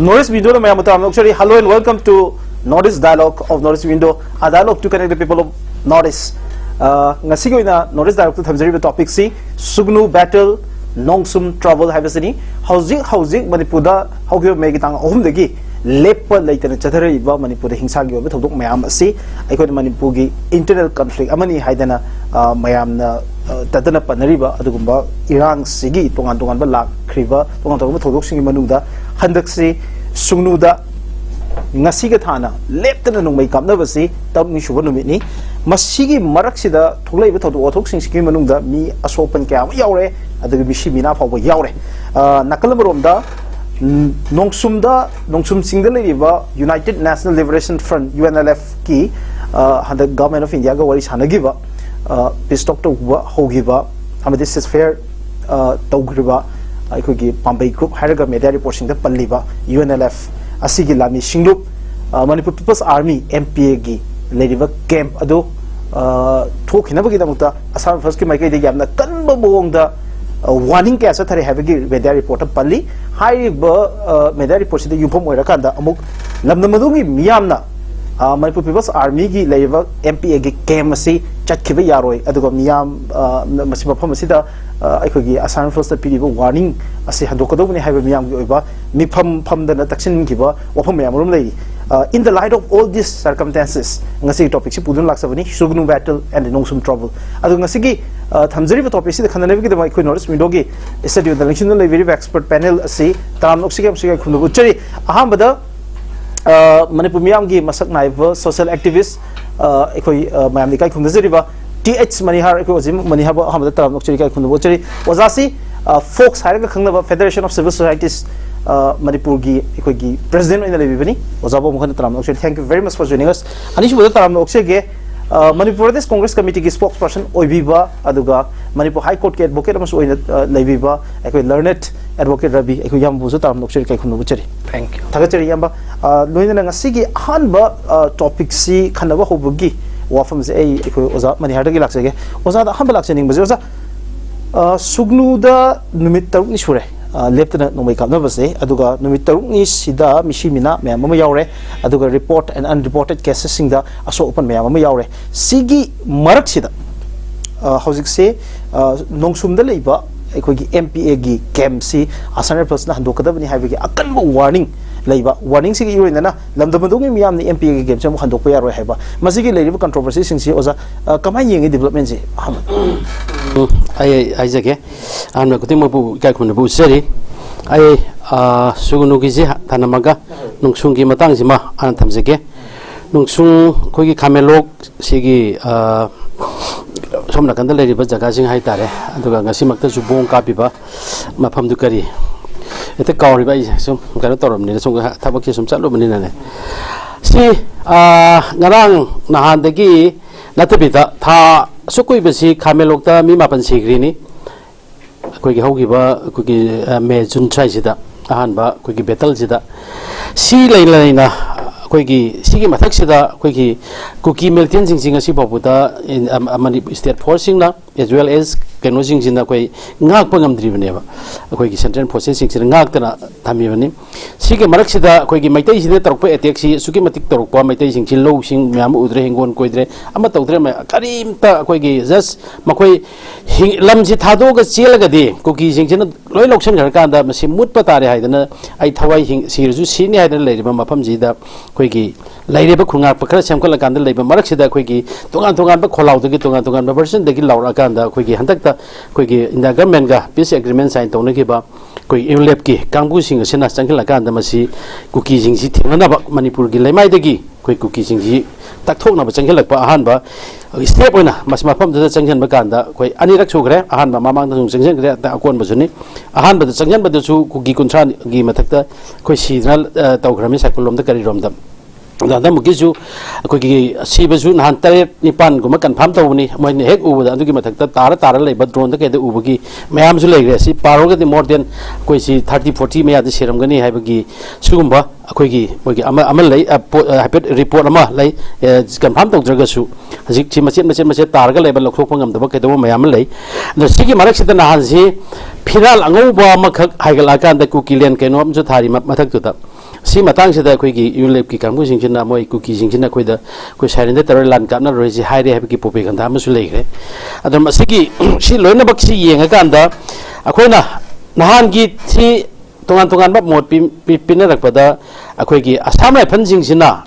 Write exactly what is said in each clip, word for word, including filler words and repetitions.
North East Window ꯗ ꯃꯌꯥꯝꯕꯨ ꯇꯔꯥꯝꯅ ꯑꯣꯛꯆꯔꯤ꯫ Hello and welcome to North East Dialogue of North East Window, a dialogue to connect the people of North East. ꯑ, ꯉꯁꯤꯒꯤ ꯑꯣꯏꯅ North East Dialogue ꯇ ꯊꯝꯖꯔꯤꯕ topic ꯁꯤ ꯁꯨꯒꯅꯨ battle, ꯅꯣꯡꯁꯨꯝ trouble ꯍꯥꯏꯕꯁꯤꯅꯤ꯫ ꯍꯧꯖꯤꯛ ꯍꯧꯖꯤꯛ ꯃꯅꯤꯄꯨꯔꯗ ꯍꯧꯈꯤꯕ ꯃꯦꯒꯤ ꯇꯥꯡ ꯑꯍꯨꯝꯗꯒꯤ ꯂꯦꯞꯄ ꯂꯩꯇꯅ ꯆꯠꯊꯔꯛꯏꯕ ꯃꯅꯤꯄꯨꯔꯗ ꯍꯤꯡꯁꯥꯒꯤ ꯑꯣꯏꯕ ꯊꯧꯗꯣꯛ ꯃꯌꯥꯝ ꯑꯁꯤ ꯑꯩꯈꯣꯏꯅ ꯃꯅꯤꯄꯨꯔꯒꯤ internal conflict ꯑꯃꯅꯤ ꯍꯥꯏꯗꯅ, ꯑ, ꯃꯌꯥꯝꯅ, ꯑ, ꯇꯠꯇꯅ ꯄꯟꯅꯔꯤꯕ ꯑꯗꯨꯒꯨꯝꯕ ꯏꯔꯥꯡꯁꯤꯒꯤ ꯇꯣꯉꯥꯟ ꯇꯣꯉꯥꯟꯕ ꯂꯥꯛꯈ꯭ꯔꯤꯕ ꯇꯣꯉꯥꯟ ꯇꯣꯉꯥꯟꯕ ꯊꯧꯗꯣꯛꯁꯤꯡꯒꯤ ꯃꯅꯨꯡꯗ ꯍꯟꯗꯛꯁꯤ ꯁꯨꯡꯅꯨꯗ ꯉꯁꯤꯒ ꯊꯥꯅ ꯂꯦꯞꯇꯅ ꯅꯣꯡꯃꯩ ꯀꯥꯞꯅꯕꯁꯤ ꯇꯔꯨꯛꯅꯤ ꯁꯨꯕ ꯅꯨꯃꯤꯠꯅꯤ꯫ ꯃꯁꯤꯒꯤ ꯃꯔꯛꯁꯤꯗ ꯊꯣꯛꯂꯛꯏꯕ ꯊꯧꯗꯣꯛ ꯋꯥꯊꯣꯛꯁꯤꯡꯁꯤꯒꯤ ꯃꯅꯨꯡꯗ ꯃꯤ ꯑꯁꯣꯛ ꯑꯄꯟ ꯀꯌꯥ ꯑꯃ ꯌꯥꯎꯔꯦ, ꯑꯗꯨꯒ ꯃꯤꯁꯤ ꯃꯤꯅꯥ ꯐꯥꯎꯕ ꯌꯥꯎꯔꯦ꯫ ꯑ, ꯅꯥꯀꯜ ꯑꯃꯔꯣꯝꯗ, ꯎꯝ, ꯅꯣꯡꯁꯨꯝꯗ, ꯅꯣꯡꯁꯨꯝ ꯆꯤꯡꯗ ꯂꯩꯔꯤꯕ United National Liberation Front, U N L F ꯀꯤ, ꯑ, ꯍꯟꯗꯛ Government of India ꯒ ꯋꯥꯔꯤ ꯁꯥꯟꯅꯈꯤꯕ, ꯑ, peace talk ꯇꯧꯕ ꯍꯧꯈꯤꯕ ꯑꯃꯗꯤ ceasefire, ꯑ, ꯇꯧꯈ꯭ꯔꯤꯕ ꯑꯩꯈꯣꯏꯒꯤ ꯄꯥꯝꯕꯩ group ꯍꯥꯏꯔꯒ media report ꯁꯤꯡꯗ ꯄꯜꯂꯤꯕ U N L F ꯑꯁꯤꯒꯤ ꯂꯥꯟꯃꯤ ꯁꯤꯡꯂꯨꯞ, ꯑ, Manipur People's Army, M P A ꯒꯤ ꯂꯩꯔꯤꯕ camp ꯑꯗꯨ, ꯑ, ꯊꯣꯛꯈꯤꯅꯕꯒꯤꯗꯃꯛꯇ Assam Rifles ꯀꯤ ꯃꯥꯏꯀꯩꯗꯒꯤ ꯌꯥꯝꯅ ꯀꯟꯕ ꯃꯑꯣꯡꯗ, ꯑ, warning ꯀꯌꯥ ꯆꯠꯊꯔꯦ ꯍꯥꯏꯕꯒꯤ media report ꯇ ꯄꯜꯂꯤ꯫ ꯍꯥꯏꯔꯤꯕ, ꯑ, media report ꯁꯤꯗ ꯌꯨꯝꯐꯝ ꯑꯣꯏꯔꯀꯥꯟꯗ ꯑꯃꯨꯛ ꯂꯝꯗꯝ ꯑꯗꯨꯒꯤ ꯃꯤꯌꯥꯝꯅ, ꯑ, Manipur People's Army ꯒꯤ ꯂꯩꯔꯤꯕ M P A ꯒꯤ camp ꯑꯁꯤ ꯆꯠꯈꯤꯕ ꯌꯥꯔꯣꯏ, ꯑꯗꯨꯒ ꯃꯤꯌꯥꯝ, ꯑ, ꯃꯁꯤ ꯃꯐꯝ ꯑꯁꯤꯗ, ꯑ, ꯑꯩꯈꯣꯏꯒꯤ Assam Rifles ꯇ ꯄꯤꯔꯤꯕ warning ꯑꯁꯤ ꯍꯟꯗꯣꯛꯀꯗꯧꯕꯅꯤ ꯍꯥꯏꯕ ꯃꯤꯌꯥꯝꯒꯤ ꯑꯣꯏꯕ ꯃꯤꯐꯝ ꯐꯝꯗꯅ ꯇꯛꯁꯤꯟꯈꯤꯕ ꯋꯥꯐꯝ ꯃꯌꯥꯝ ꯑꯃꯔꯣꯝ ꯂꯩꯔꯤ꯫ ꯑ, in the light of all these circumstances, ꯉꯁꯤꯒꯤ topic ꯁꯤ ꯄꯨꯗꯨꯅ ꯂꯥꯛꯆꯕꯅꯤ, ꯁꯨꯒꯅꯨ battle and ꯅꯣꯡꯁꯨꯝ trouble꯫ ꯑꯗꯣ ꯉꯁꯤꯒꯤ, ꯑ, ꯊꯝꯖꯔꯤꯕ topic ꯁꯤꯗ ꯈꯟꯅꯅꯕꯒꯤꯗꯃꯛ ꯑꯩꯈꯣꯏ North East Window ꯒꯤ studio ꯗ ꯂꯦꯡꯁꯤꯟꯗꯨꯅ ꯂꯩꯕꯤꯔꯤꯕ expert panel ꯑꯁꯤ ꯇꯔꯥꯝꯅ ꯑꯣꯛꯆꯔꯤ, ꯌꯥꯝ ꯁꯤꯒꯥꯏ ꯈꯨꯝꯅꯕ ꯎꯠꯆꯔꯤ꯫ ꯑꯍꯥꯟꯕꯗ, ꯑ, ꯃꯅꯤꯄꯨꯔ ꯃꯤꯌꯥꯝꯒꯤ ꯃꯁꯛ ꯅꯥꯏꯕ social activist, ꯑ, ꯑꯩꯈꯣꯏ, ꯑ, ꯃꯌꯥꯝꯅ ꯏꯀꯥꯏ ꯈꯨꯝꯅꯖꯔꯤꯕ T H ꯃꯅꯤꯍꯥꯔ, ꯑꯩꯈꯣꯏ ꯑꯣꯖꯥ ꯃꯅꯤꯍꯥꯔꯕꯨ ꯑꯍꯥꯟꯕꯗ ꯇꯔꯥꯝꯅ ꯑꯣꯛꯆꯔꯤ, ꯏꯀꯥꯏ ꯈꯨꯝꯅꯕ ꯎꯠꯆꯔꯤ꯫ ꯑꯣꯖꯥꯁꯤ, ꯑ, ꯐꯣꯛꯁ ꯍꯥꯏꯔꯒ ꯈꯪꯅꯕ Federation of Civil Societies, ꯑ, ꯃꯅꯤꯄꯨꯔꯒꯤ ꯑꯩꯈꯣꯏꯒꯤ president ꯑꯣꯏꯅ ꯂꯩꯕꯤꯕꯅꯤ꯫ ꯑꯣꯖꯥꯕꯨ ꯑꯃꯨꯛ ꯍꯟꯅ ꯇꯔꯥꯝꯅ ꯑꯣꯛꯆꯔꯤ꯫ Thank you very much for joining us. ꯑꯅꯤꯁꯨꯕꯗ ꯇꯔꯥꯝꯅ ꯑꯣꯛꯆꯒꯦ, ꯑ, ꯃꯅꯤꯄꯨꯔ ꯄ꯭ꯔꯗꯦꯁ ꯀꯣꯡꯒ꯭ꯔꯦꯁ ꯀꯃꯤꯇꯤꯒꯤ spokesperson ꯑꯣꯏꯕꯤꯕ, ꯑꯗꯨꯒ ꯃꯅꯤꯄꯨꯔ High Court ꯀꯤ advocate ꯑꯃꯁꯨ ꯑꯣꯏꯅ, ꯑ, ꯂꯩꯕꯤꯕ ꯑꯩꯈꯣꯏ learned advocate ꯔꯕꯤ, ꯑꯩꯈꯣꯏ ꯏꯌꯥꯝꯕꯕꯨꯁꯨ ꯇꯔꯥꯝꯅ ꯑꯣꯛꯆꯔꯤ, ꯏꯀꯥꯏ ꯈꯨꯝꯅꯕ ꯎꯠꯆꯔꯤ꯫ Thank you. ꯊꯥꯒꯠꯆꯔꯤ ꯏꯌꯥꯝꯕ꯫ ꯑ, ꯂꯣꯏꯅꯅ ꯉꯁꯤꯒꯤ ꯑꯍꯥꯟꯕ, ꯑ, topic ꯁꯤ ꯈꯟꯅꯕ ꯍꯧꯕꯒꯤ ꯋꯥꯐꯝꯁꯦ ꯑꯩ ꯑꯩꯈꯣꯏ ꯑꯣꯖꯥ ꯃꯅꯤꯍꯥꯔꯗꯒꯤ ꯂꯥꯛꯆꯒꯦ꯫ ꯑꯣꯖꯥꯗ ꯑꯍꯥꯟꯕ ꯂꯥꯛꯆꯅꯤꯡꯕꯁꯦ, ꯑꯣꯖꯥ, ꯑ, ꯁꯨꯒꯅꯨꯗ ꯅꯨꯃꯤꯠ ꯇꯔꯨꯛꯅꯤ ꯁꯨꯔꯦ꯫ ꯑ, ꯂꯦꯞꯇꯅ ꯅꯣꯡꯃꯩ ꯀꯥꯞꯅꯕꯁꯦ, ꯑꯗꯨꯒ ꯅꯨꯃꯤꯠ ꯇꯔꯨꯛꯅꯤ ꯁꯤꯗ ꯃꯤꯁꯤ ꯃꯤꯅꯥ ꯃꯌꯥꯝ ꯑꯃ ꯌꯥꯎꯔꯦ, ꯑꯗꯨꯒ report and unreported cases ꯁꯤꯡꯗ ꯑꯁꯣꯛ ꯑꯄꯟ ꯃꯌꯥꯝ ꯑꯃ ꯌꯥꯎꯔꯦ꯫ ꯁꯤꯒꯤ ꯃꯔꯛꯁꯤꯗ, ꯑ, ꯍꯧꯖꯤꯛꯁꯦ, ꯑ, ꯅꯣꯡꯁꯨꯝꯗ ꯂꯩꯕ ꯑꯩꯈꯣꯏꯒꯤ M P A ꯒꯤ camp ꯁꯤ Assam Rifles ꯅ ꯍꯟꯗꯣꯛꯀꯗꯕꯅꯤ ꯍꯥꯏꯕꯒꯤ ꯑꯀꯟꯕ warning ꯂꯩꯕ꯫ Warning ꯁꯤꯒꯤ ꯏꯔꯣꯏꯅꯅ ꯂꯝꯗꯝ ꯑꯗꯨꯒꯤ ꯃꯤꯌꯥꯝꯅ M P A ꯒꯤ camp ꯁꯤ ꯑꯃꯨꯛ ꯍꯟꯗꯣꯛꯄ ꯌꯥꯔꯣꯏ ꯍꯥꯏꯕ꯫ ꯃꯁꯤꯒꯤ ꯂꯩꯔꯤꯕ controversy ꯁꯤꯡꯁꯤ, ꯑꯣꯖꯥ, ꯑ, ꯀꯃꯥꯏꯅ ꯌꯦꯡꯉꯤ development ꯁꯤ? ꯑꯍꯥꯟꯕꯗ꯫ ꯎꯝ, ꯑꯩ ꯍꯥꯏꯖꯒꯦ꯫ ꯑꯍꯥꯟꯕ ꯈꯨꯗꯤꯡꯃꯛꯄꯨ ꯏꯀꯥꯏ ꯈꯨꯝꯅꯕ ꯎꯠꯆꯔꯤ꯫ ꯑꯩ, ꯑ, ꯁꯨꯒꯅꯨꯒꯤꯁꯤ ꯊꯝꯂꯝꯃꯒ ꯅꯣꯡꯁꯨꯡꯒꯤ ꯃꯇꯥꯡꯁꯤꯃ ꯍꯥꯟꯅ ꯊꯝꯖꯒꯦ꯫ ꯅꯣꯡꯁꯨꯡ ꯑꯩꯈꯣꯏꯒꯤ ꯈꯥꯃꯦꯟꯂꯣꯛ ꯁꯤꯒꯤ, ꯑ, ꯁꯣꯝ ꯅꯥꯀꯟꯗ ꯂꯩꯔꯤꯕ ꯖꯒꯥꯁꯤꯡ ꯍꯥꯏꯇꯥꯔꯦ, ꯑꯗꯨꯒ ꯉꯁꯤꯃꯛꯇꯁꯨ ꯕꯣꯝ ꯀꯥꯞꯄꯤꯕ ꯃꯐꯝꯗꯨ ꯀꯔꯤ? ꯍꯦꯛꯇ ꯀꯥꯎꯔꯤꯕ ꯑꯩꯁꯦ, ꯁꯨꯝ ꯀꯩꯅꯣ ꯇꯧꯔꯕꯅꯤꯅ, ꯁꯨꯝ ꯊꯕꯛꯁꯦ ꯁꯨꯝ ꯆꯠꯂꯨꯕꯅꯤꯅꯅꯦ꯫ ꯁꯤ, ꯑ, ꯉꯔꯥꯡ ꯅꯍꯥꯟꯗꯒꯤ ꯅꯠꯇꯕꯤꯗ ꯊꯥ ꯑꯁꯨꯛ ꯀꯨꯏꯕꯁꯤ ꯈꯥꯃꯦꯟꯂꯣꯛꯇ ꯃꯤ ꯃꯥꯄꯟ ꯁꯤꯈ꯭ꯔꯤꯅꯤ꯫ ꯑꯩꯈꯣꯏꯒꯤ ꯍꯧꯈꯤꯕ ꯑꯩꯈꯣꯏꯒꯤ, ꯑ, ꯃꯦ, ꯖꯨꯟ ꯁ꯭ꯋꯥꯏꯁꯤꯗ ꯑꯍꯥꯟꯕ ꯑꯩꯈꯣꯏꯒꯤ battle ꯁꯤꯗ ꯁꯤ ꯂꯩ ꯂꯩꯅ ꯑꯩꯈꯣꯏꯒꯤ ꯁꯤꯒꯤ ꯃꯊꯛꯁꯤꯗ ꯑꯩꯈꯣꯏꯒꯤ ꯀꯨꯀꯤ militant ꯁꯤꯡꯁꯤ ꯉꯁꯤ ꯐꯥꯎꯕꯗ ꯏꯟ-, ꯑ, ꯑ, ꯃꯅꯤ-, state force ꯁꯤꯡꯅ as well as ꯀꯩꯅꯣꯁꯤꯡꯁꯤꯅ ꯑꯩꯈꯣꯏ ꯉꯥꯛꯄ ꯉꯝꯗ꯭ꯔꯤꯕꯅꯦꯕ꯫ ꯑꯩꯈꯣꯏꯒꯤ central forces ꯁꯤꯡꯁꯤꯅ ꯉꯥꯛꯇꯅ ꯊꯝꯃꯤꯕꯅꯤ꯫ ꯁꯤꯒꯤ ꯃꯔꯛꯁꯤꯗ ꯑꯩꯈꯣꯏꯒꯤ ꯃꯩꯇꯩꯁꯤꯡꯗ ꯇꯧꯔꯛꯄ attack ꯁꯤ ꯑꯁꯨꯛꯀꯤ ꯃꯇꯤꯛ ꯇꯧꯔꯛꯄ, ꯃꯩꯇꯩꯁꯤꯡꯁꯤ ꯂꯧꯁꯤꯡ ꯃꯌꯥꯝ ꯑꯃ ꯎꯗ꯭ꯔꯦ, ꯍꯤꯡꯒꯣꯜ ꯀꯣꯏꯗ꯭ꯔꯦ, ꯑꯃ ꯇꯧꯗ꯭ꯔꯦ, ꯃ-, ꯀꯔꯤꯝꯇ ꯑꯩꯈꯣꯏꯒꯤ just ꯃꯈꯣꯏ ꯍꯤꯡ-, ꯂꯝꯁꯤ ꯊꯥꯗꯣꯛꯑꯒ ꯆꯦꯜꯂꯒꯗꯤ ꯀꯨꯀꯤꯁꯤꯡꯁꯤꯅ ꯂꯣꯏ ꯂꯧꯁꯤꯟꯈ꯭ꯔꯀꯥꯟꯗ ꯃꯁꯤ ꯃꯨꯠꯄ ꯇꯥꯔꯦ ꯍꯥꯏꯗꯅ, ꯑꯩ ꯊꯋꯥꯏ ꯍꯤꯡ-, ꯁꯤꯔꯁꯨ ꯁꯤꯅꯤ ꯍꯥꯏꯗꯅ ꯂꯩꯔꯤꯕ ꯃꯐꯝꯁꯤꯗ ꯑꯩꯈꯣꯏꯒꯤ ꯂꯩꯔꯤꯕ ꯈꯨꯉꯥꯛꯄ ꯈꯔ ꯁꯦꯝꯒꯠꯂꯀꯥꯟꯗ ꯂꯩꯕ ꯃꯔꯛꯁꯤꯗ ꯑꯩꯈꯣꯏꯒꯤ ꯇꯣꯉꯥꯟ ꯇꯣꯉꯥꯟꯕ ꯈꯣꯜꯂꯥꯎꯗꯒꯤ ꯇꯣꯉꯥꯟ ꯇꯣꯉꯥꯟꯕ version ꯗꯒꯤ ꯂꯥꯎꯔꯛꯑꯀꯥꯟꯗ ꯑꯩꯈꯣꯏꯒꯤ ꯍꯟꯗꯛꯇ ꯑꯩꯈꯣꯏꯒꯤ India government ꯒ peace agreement sign ꯇꯧꯅꯈꯤꯕ ꯑꯩꯈꯣꯏ ꯌꯨꯂꯦꯞꯀꯤ ꯀꯥꯡꯕꯨꯁꯤꯡ ꯑꯁꯤꯅ ꯆꯪꯁꯤꯜꯂꯀꯥꯟꯗ ꯃꯁꯤ ꯀꯨꯀꯤꯁꯤꯡꯁꯤ ꯊꯦꯡꯅꯅꯕ ꯃꯅꯤꯄꯨꯔꯒꯤ ꯂꯩꯃꯥꯏꯗꯒꯤ ꯑꯩꯈꯣꯏ ꯀꯨꯀꯤꯁꯤꯡꯁꯤ ꯇꯛꯊꯣꯛꯅꯕ ꯆꯪꯁꯤꯜꯂꯛꯄ ꯑꯍꯥꯟꯕ step ꯑꯣꯏꯅ ꯃꯁꯤ ꯃꯐꯝꯗꯨꯗ ꯆꯪꯁꯤꯟꯕ ꯀꯥꯟꯗ ꯑꯩꯈꯣꯏ ꯑꯅꯤꯔꯛ ꯁꯨꯈ꯭ꯔꯦ꯫ ꯑꯍꯥꯟꯕ ꯃꯃꯥꯡꯗꯁꯨ ꯆꯪꯁꯤꯟꯈ꯭ꯔꯦ, ꯑꯗ ꯑꯀꯣꯟꯕꯁꯨꯅꯤ꯫ ꯑꯍꯥꯟꯕꯗ ꯆꯪꯁꯤꯟꯕꯗꯁꯨ ꯀꯨꯀꯤ ꯀꯨꯟꯊ꯭ꯔꯥꯒꯤ ꯃꯊꯛꯇ ꯑꯩꯈꯣꯏ ꯁꯤꯗꯅ, ꯑ, ꯇꯧꯈ꯭ꯔꯕꯅꯤ ꯁꯥꯏꯀꯨꯜ ꯂꯣꯝꯗ ꯀꯔꯤꯔꯣꯝꯗ꯫ ꯑꯗꯣ ꯍꯟꯗꯛꯃꯨꯛꯀꯤꯁꯨ ꯑꯩꯈꯣꯏꯒꯤ ꯁꯤꯕꯁꯨ ꯅꯍꯥꯟ ꯇꯔꯦꯠ ꯅꯤꯄꯥꯟꯒꯨꯝꯕ ꯀꯟꯐꯥꯔꯝ ꯇꯧꯕꯅꯤ, ꯃꯣꯏꯅ ꯍꯦꯛ ꯎꯕꯗ ꯑꯗꯨꯒꯤ ꯃꯊꯛꯇ ꯇꯥꯔ ꯇꯥꯔ ꯂꯩꯕ ꯗ꯭ꯔꯣꯟꯗ ꯀꯩꯗ ꯎꯕꯒꯤ ꯃꯌꯥꯝꯁꯨ ꯂꯩꯈ꯭ꯔꯦ꯫ ꯁꯤ ꯄꯥꯔꯨꯔꯒꯗꯤ ꯃꯣꯔ ꯗꯦꯟ ꯑꯩꯈꯣꯏ ꯁꯤ ꯊꯥꯔꯇꯤ ꯐꯣꯔꯇꯤ ꯃꯌꯥꯗ ꯁꯤꯔꯝꯒꯅꯤ ꯍꯥꯏꯕꯒꯤ ꯁꯤꯒꯨꯝꯕ ꯑꯩꯈꯣꯏꯒꯤ ꯃꯣꯏꯒꯤ ꯑꯃ ꯑꯃ ꯂꯩ, ꯑ, ꯄꯣ-, ꯑ, ꯍꯥꯏꯐꯦꯠ ꯔꯤꯄꯣꯔꯠ ꯑꯃ ꯂꯩ꯫ ꯑ, ꯀꯟꯐꯥꯔꯝ ꯇꯧꯗ꯭ꯔꯒꯁꯨ ꯍꯧꯖꯤꯛꯁꯤ ꯃꯆꯦꯠ ꯃꯆꯦꯠ ꯃꯆꯦꯠ ꯇꯥꯔꯒ ꯂꯩꯕ, ꯂꯧꯊꯣꯛꯄ ꯉꯝꯗꯕ ꯀꯩꯗꯧꯕ ꯃꯌꯥꯝ ꯑꯃ ꯂꯩ꯫ ꯑꯗꯣ ꯁꯤꯒꯤ ꯃꯔꯛꯁꯤꯗ ꯅꯍꯥꯟꯁꯤ ꯐꯤꯔꯥꯜ ꯑꯉꯧꯕ ꯑꯃꯈꯛ ꯍꯥꯏꯒꯠꯂꯛꯑꯀꯥꯟꯗ ꯀꯨꯀꯤ ꯂꯦꯟ ꯀꯩꯅꯣ ꯑꯃꯁꯨ ꯊꯥꯔꯤ ꯃ-, ꯃꯊꯛꯇꯨꯗ꯫ ꯁꯤ ꯃꯇꯥꯡꯁꯤꯗ ꯑꯩꯈꯣꯏꯒꯤ ꯌꯨꯅꯦꯞꯀꯤ ꯀꯥꯡꯕꯨꯁꯤꯡꯁꯤꯅ, ꯃꯣꯏ ꯀꯨꯀꯤꯁꯤꯡꯁꯤꯅ ꯑꯩꯈꯣꯏꯗ, ꯑꯩꯈꯣꯏ ꯁꯔꯦꯟꯗꯔ ꯇꯧꯔ ꯂꯥꯟ ꯀꯥꯞꯅꯔꯣꯏꯁꯤ ꯍꯥꯏꯔꯦ ꯍꯥꯏꯕꯒꯤ ꯄ꯭ꯔꯣꯄꯦꯒꯟꯗꯥ ꯑꯃꯁꯨ ꯂꯩꯈ꯭ꯔꯦ꯫ ꯑꯗꯣ ꯃꯁꯤꯒꯤ, ꯁꯤ ꯂꯣꯏꯅꯃꯛꯁꯤ ꯌꯦꯡꯉꯀꯥꯟꯗ ꯑꯩꯈꯣꯏꯅ ꯅꯍꯥꯟꯒꯤ ꯁꯤ ꯇꯣꯉꯥꯟ ꯇꯣꯉꯥꯟꯕ ꯃꯣꯠ ꯄꯤ-, ꯄꯤ-, ꯄꯤꯅꯔꯛꯄꯗ ꯑꯩꯈꯣꯏꯒꯤ ꯑꯁꯥꯝ ꯔꯥꯏꯐꯜꯁꯤꯡꯁꯤꯅ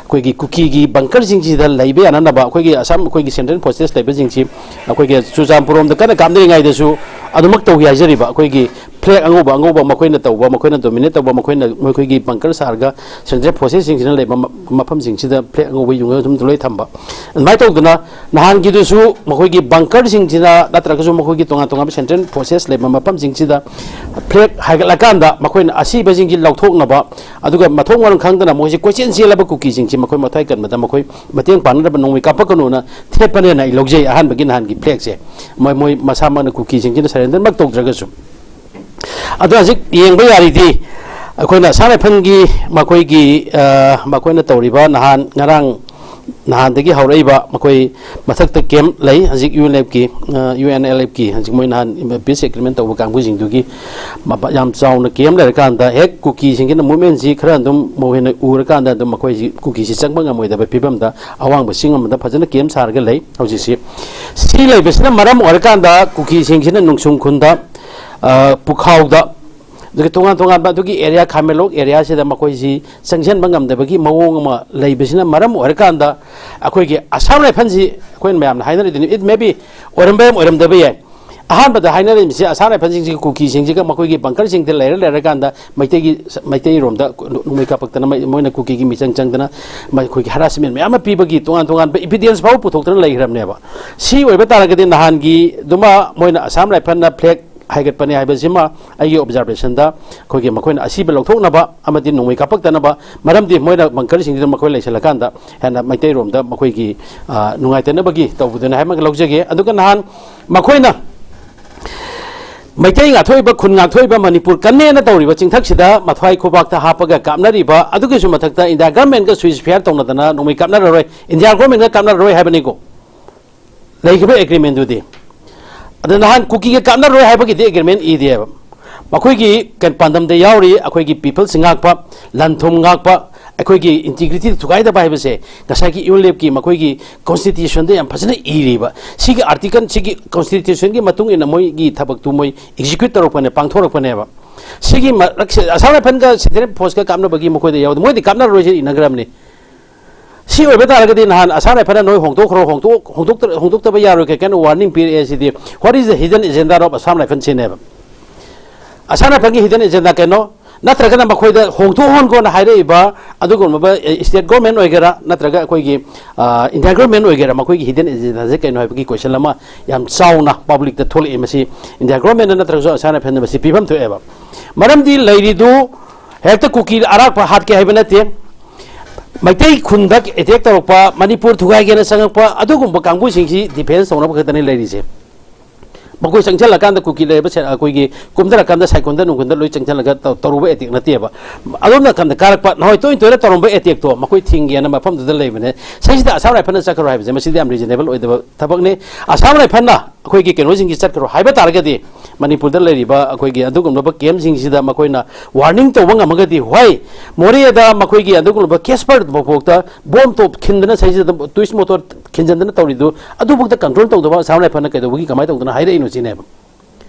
ꯑꯩꯈꯣꯏꯒꯤ ꯀꯨꯀꯤꯒꯤ ꯕꯪꯀꯔꯁꯤꯡꯁꯤꯗ ꯂꯩꯕ ꯌꯥꯅꯅꯕ ꯑꯩꯈꯣꯏꯒꯤ ꯑꯁꯥꯝ, ꯑꯩꯈꯣꯏꯒꯤ ꯁꯦꯟꯇ꯭ꯔꯦꯜ ꯐꯣꯔꯁꯦꯁ ꯂꯩꯕꯁꯤꯡꯁꯤ ꯑꯩꯈꯣꯏꯒꯤ ꯆꯨꯔꯆꯥꯟꯄꯨꯔ ꯔꯣꯝꯗ ꯀꯟꯅ ꯀꯥꯞꯅꯔꯤꯉꯩꯗꯁꯨ ꯑꯗꯨꯃꯛ ꯇꯧꯏ ꯍꯥꯏꯖꯔꯤꯕ꯫ ꯑꯩꯈꯣꯏꯒꯤ ꯐ꯭ꯂꯦꯒ ꯑꯉꯧꯕ ꯑꯉꯧꯕ ꯃꯈꯣꯏꯅ ꯇꯧꯕ, ꯃꯈꯣꯏꯅ ꯗꯣꯃꯤꯅꯦꯠ ꯇꯧꯕ, ꯃꯈꯣꯏꯅ, ꯃꯈꯣꯏꯒꯤ ꯕꯪꯀꯔ ꯁꯥꯔꯒ ꯁꯦꯟꯇ꯭ꯔꯦꯜ ꯐꯣꯔꯁꯦꯁꯁꯤꯡꯁꯤꯅ ꯂꯩꯕ ꯃ-, ꯃꯐꯝꯁꯤꯡꯁꯤꯗ ꯐ꯭ꯂꯦꯒ ꯑꯉꯧꯕ ꯌꯨꯡꯉꯒ ꯑꯗꯨꯝ ꯂꯣꯏ ꯊꯝꯕ꯫ ꯑꯗꯨꯃꯥꯏꯅ ꯇꯧꯗꯅ ꯅꯍꯥꯟꯒꯤꯗꯨꯁꯨ ꯃꯈꯣꯏꯒꯤ ꯕꯪꯀꯔꯁꯤꯡꯁꯤꯅ ꯅꯠꯇ꯭ꯔꯒꯁꯨ ꯃꯈꯣꯏꯒꯤ ꯇꯣꯉꯥꯟ ꯇꯣꯉꯥꯟꯕ ꯁꯦꯟꯇ꯭ꯔꯦꯜ ꯐꯣꯔꯁꯦꯁ ꯂꯩꯕ ꯃꯐꯝꯁꯤꯡꯁꯤꯗ ꯐ꯭ꯂꯦꯒ ꯍꯥꯏꯒꯠꯂꯀꯥꯟꯗ ꯃꯈꯣꯏꯅ ꯑꯁꯤꯕꯁꯤꯡꯁꯤ ꯂꯧꯊꯣꯛꯅꯕ, ꯑꯗꯨꯒ ꯃꯊꯣꯡ ꯃꯔꯝ ꯈꯪꯗꯅ ꯃꯣꯏꯁꯤ ꯀꯣꯏꯆꯦꯟ ꯆꯦꯜꯂꯕ ꯀꯨꯀꯤꯁꯤꯡꯁꯤ ꯃꯈꯣꯏ ꯃꯊ꯭ꯋꯥꯏ ꯀꯟꯕꯗ ꯃꯈꯣꯏ ꯃꯇꯦꯡ ꯄꯥꯡꯅꯅꯕ ꯅꯣꯡꯃꯩ ꯀꯥꯞꯄꯛꯀꯅꯨꯅ ꯊꯦꯠꯄꯅꯦꯅ ꯑꯩ ꯂꯧꯖꯩ꯫ ꯑꯍꯥꯟꯕꯒꯤ ꯅꯍꯥꯟꯒꯤ ꯐ꯭ꯂꯦꯒꯁꯦ ꯃꯣꯏ, ꯃꯣꯏ ꯃꯁꯥꯃꯛꯅ ꯀꯨꯀꯤꯁꯤꯡꯁꯤꯅ ꯁꯔꯦꯟꯗꯔꯃꯛ ꯇꯧꯗ꯭ꯔꯒꯁꯨ꯫ ꯑꯗꯣ ꯍꯧꯖꯤꯛ ꯌꯦꯡꯕ ꯌꯥꯔꯤꯗꯤ ꯑꯩꯈꯣꯏꯅ ꯑꯁꯥꯝ ꯔꯥꯏꯐꯜꯒꯤ ꯃꯈꯣꯏꯒꯤ, ꯑ, ꯃꯈꯣꯏꯅ ꯇꯧꯔꯤꯕ ꯅꯍꯥꯟ ꯉꯔꯥꯡ ꯅꯍꯥꯟꯗꯒꯤ ꯍꯧꯔꯛꯏꯕ ꯃꯈꯣꯏ ꯃꯊꯛꯇ ꯀꯦꯝꯞ ꯂꯩ ꯍꯧꯖꯤꯛ ꯌꯨ ꯑꯦꯟ ꯑꯦꯜ ꯑꯦꯐꯀꯤ, ꯑ, ꯌꯨ ꯑꯦꯟ ꯑꯦꯜ ꯑꯦꯐꯀꯤ ꯍꯧꯖꯤꯛ ꯃꯣꯏ ꯅꯍꯥꯟ ꯄꯤꯁ ꯑꯦꯒ꯭ꯔꯤꯃꯦꯟ ꯇꯧꯕ ꯀꯥꯡꯕꯨꯁꯤꯡꯗꯨꯒꯤ ꯃꯄꯥ-, ꯌꯥꯝ ꯆꯥꯎꯅ ꯀꯦꯝꯞ ꯂꯩꯔꯀꯥꯟꯗ ꯍꯦꯛ ꯀꯨꯀꯤꯁꯤꯡꯁꯤꯅ ꯃꯨꯞꯃꯦꯟꯁꯤ ꯈꯔ ꯑꯗꯨꯝ ꯃꯈꯣꯏꯅ ꯎꯔꯀꯥꯟꯗ ꯑꯗꯨꯝ ꯃꯈꯣꯏꯁꯤ ꯀꯨꯀꯤꯁꯤ ꯆꯪꯕ ꯉꯝꯃꯣꯏꯗꯕ ꯐꯤꯕꯝꯗ ꯑꯋꯥꯡꯕ ꯆꯤꯡ ꯑꯃꯗ ꯐꯖꯅ ꯀꯦꯝꯞ ꯁꯥꯔꯒ ꯂꯩ ꯍꯧꯖꯤꯛꯁꯤ꯫ ꯁꯤ ꯂꯩꯕꯁꯤꯅ ꯃꯔꯝ ꯑꯣꯏꯔꯀꯥꯟꯗ ꯀꯨꯀꯤꯁꯤꯡꯁꯤꯅ ꯅꯨꯡꯁꯨꯡ ꯈꯨꯟꯗ, ꯑ, ꯄꯨꯈꯥꯎꯗ, ꯑꯗꯨꯒ ꯇꯣꯉꯥꯟ ꯇꯣꯉꯥꯟꯕ ꯑꯗꯨꯒꯤ ꯑꯦꯔꯤꯌꯥ, ꯈꯥꯃꯦꯟꯂꯣꯛ ꯑꯦꯔꯤꯌꯥꯁꯤꯗ ꯃꯈꯣꯏꯁꯤ ꯆꯪꯁꯤꯟꯕ ꯉꯝꯗꯕꯒꯤ ꯃꯑꯣꯡ ꯑꯃ ꯂꯩꯕꯁꯤꯅ ꯃꯔꯝ ꯑꯣꯏꯔꯀꯥꯟꯗ ꯑꯩꯈꯣꯏꯒꯤ ꯑꯁꯥꯝ ꯔꯥꯏꯐꯜꯁꯤ ꯑꯩꯈꯣꯏꯅ ꯃꯌꯥꯝꯅ ꯍꯥꯏꯅꯔꯤꯗꯨꯅꯤ, it may be ꯑꯣꯏꯔꯝꯕ ꯌꯥꯏ, ꯑꯣꯏꯔꯝꯗꯕ ꯌꯥꯏ꯫ ꯑꯍꯥꯟꯕꯗ ꯍꯥꯏꯅꯔꯤꯕꯁꯤ ꯑꯁꯥꯝ ꯔꯥꯏꯐꯜꯁꯤꯡꯁꯤꯒ ꯀꯨꯀꯤꯁꯤꯡꯁꯤꯒ ꯃꯈꯣꯏꯒꯤ ꯕꯪꯀꯔꯁꯤꯡꯗ ꯂꯩꯔ ꯂꯩꯔꯀꯥꯟꯗ ꯃꯩꯇꯩꯒꯤ, ꯃꯩꯇꯩꯔꯣꯝꯗ ꯅꯣꯡꯃꯩ ꯀꯥꯞꯄꯛꯇꯅ ꯃꯩ-, ꯃꯣꯏꯅ ꯀꯨꯀꯤꯒꯤ ꯃꯤꯆꯪ ꯆꯪꯗꯅ ꯃꯈꯣꯏꯒꯤ ꯍꯔꯥꯁꯃꯦꯟ ꯃꯌꯥꯝ ꯑꯃ ꯄꯤꯕꯒꯤ ꯇꯣꯉꯥꯟ ꯇꯣꯉꯥꯟꯕ ꯏꯕꯤꯗꯦꯟꯁ ꯐꯥꯎꯕ ꯄꯨꯊꯣꯛꯇꯅ ꯂꯩꯈ꯭ꯔꯕꯅꯦꯕ꯫ ꯁꯤ ꯑꯣꯏꯕ ꯇꯥꯔꯒꯗꯤ ꯅꯍꯥꯟꯒꯤꯗꯨꯃ ꯃꯣꯏꯅ ꯑꯁꯥꯝ ꯔꯥꯏꯐꯜꯅ ꯐ꯭ꯂꯦꯒ ꯍꯥꯏꯒꯠꯄꯅꯤ ꯍꯥꯏꯕꯁꯤꯃ ꯑꯩꯒꯤ ꯑꯣꯕꯖꯥꯔꯕꯦꯁꯟꯗ ꯑꯩꯈꯣꯏꯒꯤ ꯃꯈꯣꯏꯅ ꯑꯁꯤꯕ ꯂꯧꯊꯣꯛꯅꯕ ꯑꯃꯗꯤ ꯅꯣꯡꯃꯩ ꯀꯥꯞꯄꯛꯇꯅꯕ, ꯃꯔꯝꯗꯤ ꯃꯣꯏꯅ ꯕꯪꯀꯔꯁꯤꯡꯁꯤꯗ ꯃꯈꯣꯏ ꯂꯩꯁꯜꯂꯀꯥꯟꯗ ꯍꯦꯟꯅ ꯃꯩꯇꯩꯔꯣꯝꯗ ꯃꯈꯣꯏꯒꯤ, ꯑ, ꯅꯨꯡꯉꯥꯏꯇꯅꯕꯒꯤ ꯇꯧꯕꯗꯨꯅꯤ ꯍꯥꯏꯕ ꯑꯃ ꯂꯧꯖꯒꯦ꯫ ꯑꯗꯨꯒ ꯅꯍꯥꯟ ꯃꯈꯣꯏꯅ ꯃꯩꯇꯩ ꯉꯥꯛꯊꯣꯛꯏꯕ, ꯈꯨꯟ ꯉꯥꯛꯊꯣꯛꯏꯕ, ꯃꯅꯤꯄꯨꯔ ꯀꯟꯅꯦꯅ ꯇꯧꯔꯤꯕ ꯆꯤꯡꯊꯛꯁꯤꯗ ꯃꯊ꯭ꯋꯥꯏ ꯈꯨꯕꯥꯛꯇ ꯍꯥꯞꯄꯒ ꯀꯥꯞꯅꯔꯤꯕ, ꯑꯗꯨꯒꯤꯁꯨ ꯃꯊꯛꯇ ꯏꯟꯗꯤꯌꯥ ꯒꯔꯃꯦꯟꯒ ꯁ꯭ꯋꯤꯁ ꯐꯤꯌꯥꯔ ꯇꯧꯅꯗꯅ ꯅꯣꯡꯃꯩ ꯀꯥꯞꯅꯔꯔꯣꯏ, ꯏꯟꯗꯤꯌꯥ ꯒꯔꯃꯦꯟꯒ ꯀꯥꯞꯅꯔꯔꯣꯏ ꯍꯥꯏꯕꯅꯤꯀꯣ ꯂꯩꯈꯤꯕ ꯑꯦꯒ꯭ꯔꯤꯃꯦꯟꯗꯨꯗꯤ꯫ ꯑꯗ ꯅꯍꯥꯟ ꯀꯨꯀꯤꯒ ꯀꯥꯞꯅꯔꯣꯏ ꯍꯥꯏꯕꯒꯤꯗꯤ ꯑꯦꯒ꯭ꯔꯤꯃꯦꯟ ꯏꯗꯦꯕ꯫ ꯃꯈꯣꯏꯒꯤ ꯀꯩ-, ꯄꯥꯟꯗꯝꯗ ꯌꯥꯎꯔꯤ ꯑꯩꯈꯣꯏꯒꯤ ꯄꯤꯄꯜꯁ ꯉꯥꯛꯄ, ꯂꯟ ꯊꯨꯝ ꯉꯥꯛꯄ, ꯑꯩꯈꯣꯏꯒꯤ ꯏꯟꯇꯤꯒ꯭ꯔꯤꯇꯤꯗ ꯊꯨꯒꯥꯏꯗꯕ ꯍꯥꯏꯕꯁꯦ ꯉꯁꯥꯏꯒꯤ ꯌꯨ ꯑꯦꯟ ꯂꯦꯞꯀꯤ ꯃꯈꯣꯏꯒꯤ ꯀꯣꯟꯁꯇꯤꯇ꯭ꯌꯨꯁꯟꯗ ꯌꯥꯝ ꯐꯖꯅ ꯏꯔꯤꯕ꯫ ꯁꯤꯒꯤ ꯑꯥꯔꯇꯤꯀꯜ, ꯁꯤꯒꯤ ꯀꯣꯟꯁꯇꯤꯇ꯭ꯌꯨꯁꯟꯒꯤ ꯃꯇꯨꯡ ꯏꯟꯅ ꯃꯣꯏꯒꯤ ꯊꯕꯛꯇꯨ ꯃꯣꯏ ꯑꯦꯛꯖꯤꯀ꯭ꯌꯨꯠ ꯇꯧꯔꯛꯄꯅꯦ, ꯄꯥꯡꯊꯣꯔꯛꯄꯅꯦꯕ꯫ ꯁꯤꯒꯤ ꯃꯔꯛꯁꯦ ꯑꯁꯥꯝ ꯔꯥꯏꯐꯜꯒ ꯁꯦꯟꯇ꯭ꯔꯦꯜ ꯐꯣꯔꯁꯀ ꯀꯥꯞꯅꯕꯒꯤ ꯃꯈꯣꯏꯗ ꯌꯥꯎꯗꯦ, ꯃꯣꯏꯗꯤ ꯀꯥꯞꯅꯔꯔꯣꯏꯁꯦ ꯏꯅꯈ꯭ꯔꯕꯅꯤ꯫ ꯁꯤ ꯑꯣꯏꯕ ꯇꯥꯔꯒꯗꯤ ꯅꯍꯥꯟ ꯑꯁꯥꯝ ꯔꯥꯏꯐꯜꯅ ꯅꯣꯏ ꯍꯣꯡꯗꯣꯛꯈ꯭ꯔꯣ, ꯍꯣꯡꯗꯣꯛ-, ꯍꯣꯡꯗꯣꯛꯇ-, ꯍꯣꯡꯗꯣꯛꯇꯕ ꯌꯥꯔꯣꯏ ꯀꯩ ꯀꯩꯅꯣ ꯋꯥꯔꯅꯤꯡ ꯄꯤꯔꯛꯑꯦ꯫ ꯁꯤꯗꯤ what is the hidden agenda of Assam Rifle ꯁꯤꯅꯦꯕ꯫ ꯑꯁꯥꯝ ꯔꯥꯏꯐꯜꯒꯤ ꯍꯤꯗꯟ ꯑꯦꯖꯦꯟꯗꯥ ꯀꯩꯅꯣ? ꯅꯠꯇ꯭ꯔꯒꯅ ꯃꯈꯣꯏꯗ ꯍꯣꯡꯗꯣꯛꯍꯟꯈꯣꯅ ꯍꯥꯏꯔꯛꯏꯕ ꯑꯗꯨꯒꯨꯝꯂꯕ, ꯑꯦ, ꯁ꯭ꯇꯦꯠ ꯒꯣꯔꯃꯦꯟ ꯑꯣꯏꯒꯦꯔꯥ ꯅꯠꯇ꯭ꯔꯒ ꯑꯩꯈꯣꯏꯒꯤ, ꯑ, ꯏꯟꯗꯤꯌꯥ ꯒꯣꯔꯃꯦꯟ ꯑꯣꯏꯒꯦꯔꯥ, ꯃꯈꯣꯏꯒꯤ ꯍꯤꯗꯟ ꯑꯦꯖꯦꯟꯗꯥꯁꯦ ꯀꯩꯅꯣ ꯍꯥꯏꯕꯒꯤ ꯀꯣꯏꯁꯟ ꯑꯃ ꯌꯥꯝ ꯆꯥꯎꯅ ꯄꯕ꯭ꯂꯤꯛꯇ ꯊꯣꯛꯂꯛꯑꯦ꯫ ꯃꯁꯤ ꯏꯟꯗꯤꯌꯥ ꯒꯣꯔꯃꯦꯟꯅ ꯅꯠꯇ꯭ꯔꯒꯁꯨ ꯑꯁꯥꯝ ꯔꯥꯏꯐꯜꯅ ꯃꯁꯤ ꯄꯤꯐꯝ ꯊꯣꯛꯑꯦꯕ꯫ ꯃꯔꯝꯗꯤ ꯂꯩꯔꯤꯗꯨ ꯍꯦꯛꯇ ꯀꯨꯀꯤ ꯑꯔꯥꯛꯄ ꯍꯥꯠꯀꯦ ꯍꯥꯏꯕ ꯅꯠꯇꯦ꯫ ꯃꯩꯇꯩ ꯈꯨꯟꯗ ꯑꯦꯇꯦꯛ ꯇꯧꯔꯛꯄ, ꯃꯅꯤꯄꯨꯔ ꯊꯨꯒꯥꯏꯒꯦꯅ ꯆꯪꯉꯛꯄ ꯑꯗꯨꯒꯨꯝꯕ ꯀꯥꯡꯕꯨꯁꯤꯡꯁꯤ ꯗꯤꯐꯦꯟꯁ ꯇꯧꯅꯕ ꯈꯛꯇꯅꯤ ꯂꯩꯔꯤꯁꯦ꯫ ꯃꯈꯣꯏ ꯆꯪꯁꯤꯜꯂꯀꯥꯟꯗ ꯀꯨꯀꯤ ꯂꯩꯔꯤꯕ ꯁꯦ-, ꯑꯩꯈꯣꯏꯒꯤ ꯀꯨꯝꯊꯔꯀꯥꯟꯗ ꯁꯥꯏꯀꯨꯟꯗ ꯅꯨꯡꯒꯨꯟꯗ ꯂꯣꯏ ꯆꯪꯁꯤꯜꯂꯒ ꯇꯧ-, ꯇꯧꯔꯨꯕ ꯑꯦꯇꯦꯛ ꯅꯠꯇꯦꯕ꯫ ꯑꯗꯣꯝ ꯅꯥꯀꯟꯗ ꯀꯥꯔꯛꯄ, ꯅꯍꯥꯟꯋꯥꯏ ꯇꯣꯏꯅ ꯇꯣꯏꯅ ꯇꯧꯔꯝꯕ ꯑꯦꯇꯦꯛꯇꯣ ꯃꯈꯣꯏ ꯊꯤꯡꯒꯦꯅ ꯃꯐꯝꯗꯨꯗ ꯂꯩꯕꯅꯦ꯫ ꯁꯤꯁꯤꯗ ꯑꯁꯥꯝ ꯔꯥꯏꯐꯜꯅ ꯆꯠꯈ꯭ꯔꯣ ꯍꯥꯏꯕꯁꯦ ꯃꯁꯤꯗꯤ ꯌꯥꯝ ꯔꯤꯖꯅꯦꯕꯜ ꯑꯣꯏꯗꯕ ꯊꯕꯛꯅꯤ꯫ ꯑꯁꯥꯝ ꯔꯥꯏꯐꯜꯅ ꯑꯩꯈꯣꯏꯒꯤ ꯀꯩꯅꯣꯁꯤꯡꯁꯤ ꯆꯠꯈ꯭ꯔꯣ ꯍꯥꯏꯕ ꯇꯥꯔꯒꯗꯤ ꯃꯅꯤꯄꯨꯔꯗ ꯂꯩꯔꯤꯕ ꯑꯩꯈꯣꯏꯒꯤ ꯑꯗꯨꯒꯨꯝꯂꯕ ꯀꯦꯝꯞꯁꯤꯡꯁꯤꯗ ꯃꯈꯣꯏꯅ ꯋꯥꯔꯅꯤꯡ ꯇꯧꯕ ꯉꯝꯃꯒꯗꯤ, ꯍꯣꯏ, ꯃꯣꯔꯦꯗ ꯃꯈꯣꯏꯒꯤ ꯑꯗꯨꯒꯨꯝꯂꯕ ꯀꯦꯁꯄꯔ ꯐꯥꯎꯕꯗ ꯕꯣꯝ ꯇꯣꯞ ꯈꯤꯟꯗꯅ ꯁꯩꯁꯤꯗ ꯇꯨꯔꯤꯁ ꯃꯣꯇꯣꯔ ꯈꯤꯟꯖꯤꯟꯗꯅ ꯇꯧꯔꯤꯗꯨ ꯑꯗꯨꯐꯥꯎꯗ ꯀꯟꯇ꯭ꯔꯣꯜ ꯇꯧꯗꯕ ꯑꯁꯥꯝ ꯔꯥꯏꯐꯜꯅ ꯀꯩꯗꯧꯕꯒꯤ, ꯀꯃꯥꯏꯅ ꯇꯧꯗꯅ ꯍꯥꯏꯔꯛꯏꯅꯣ ꯁꯤꯅꯦꯕ꯫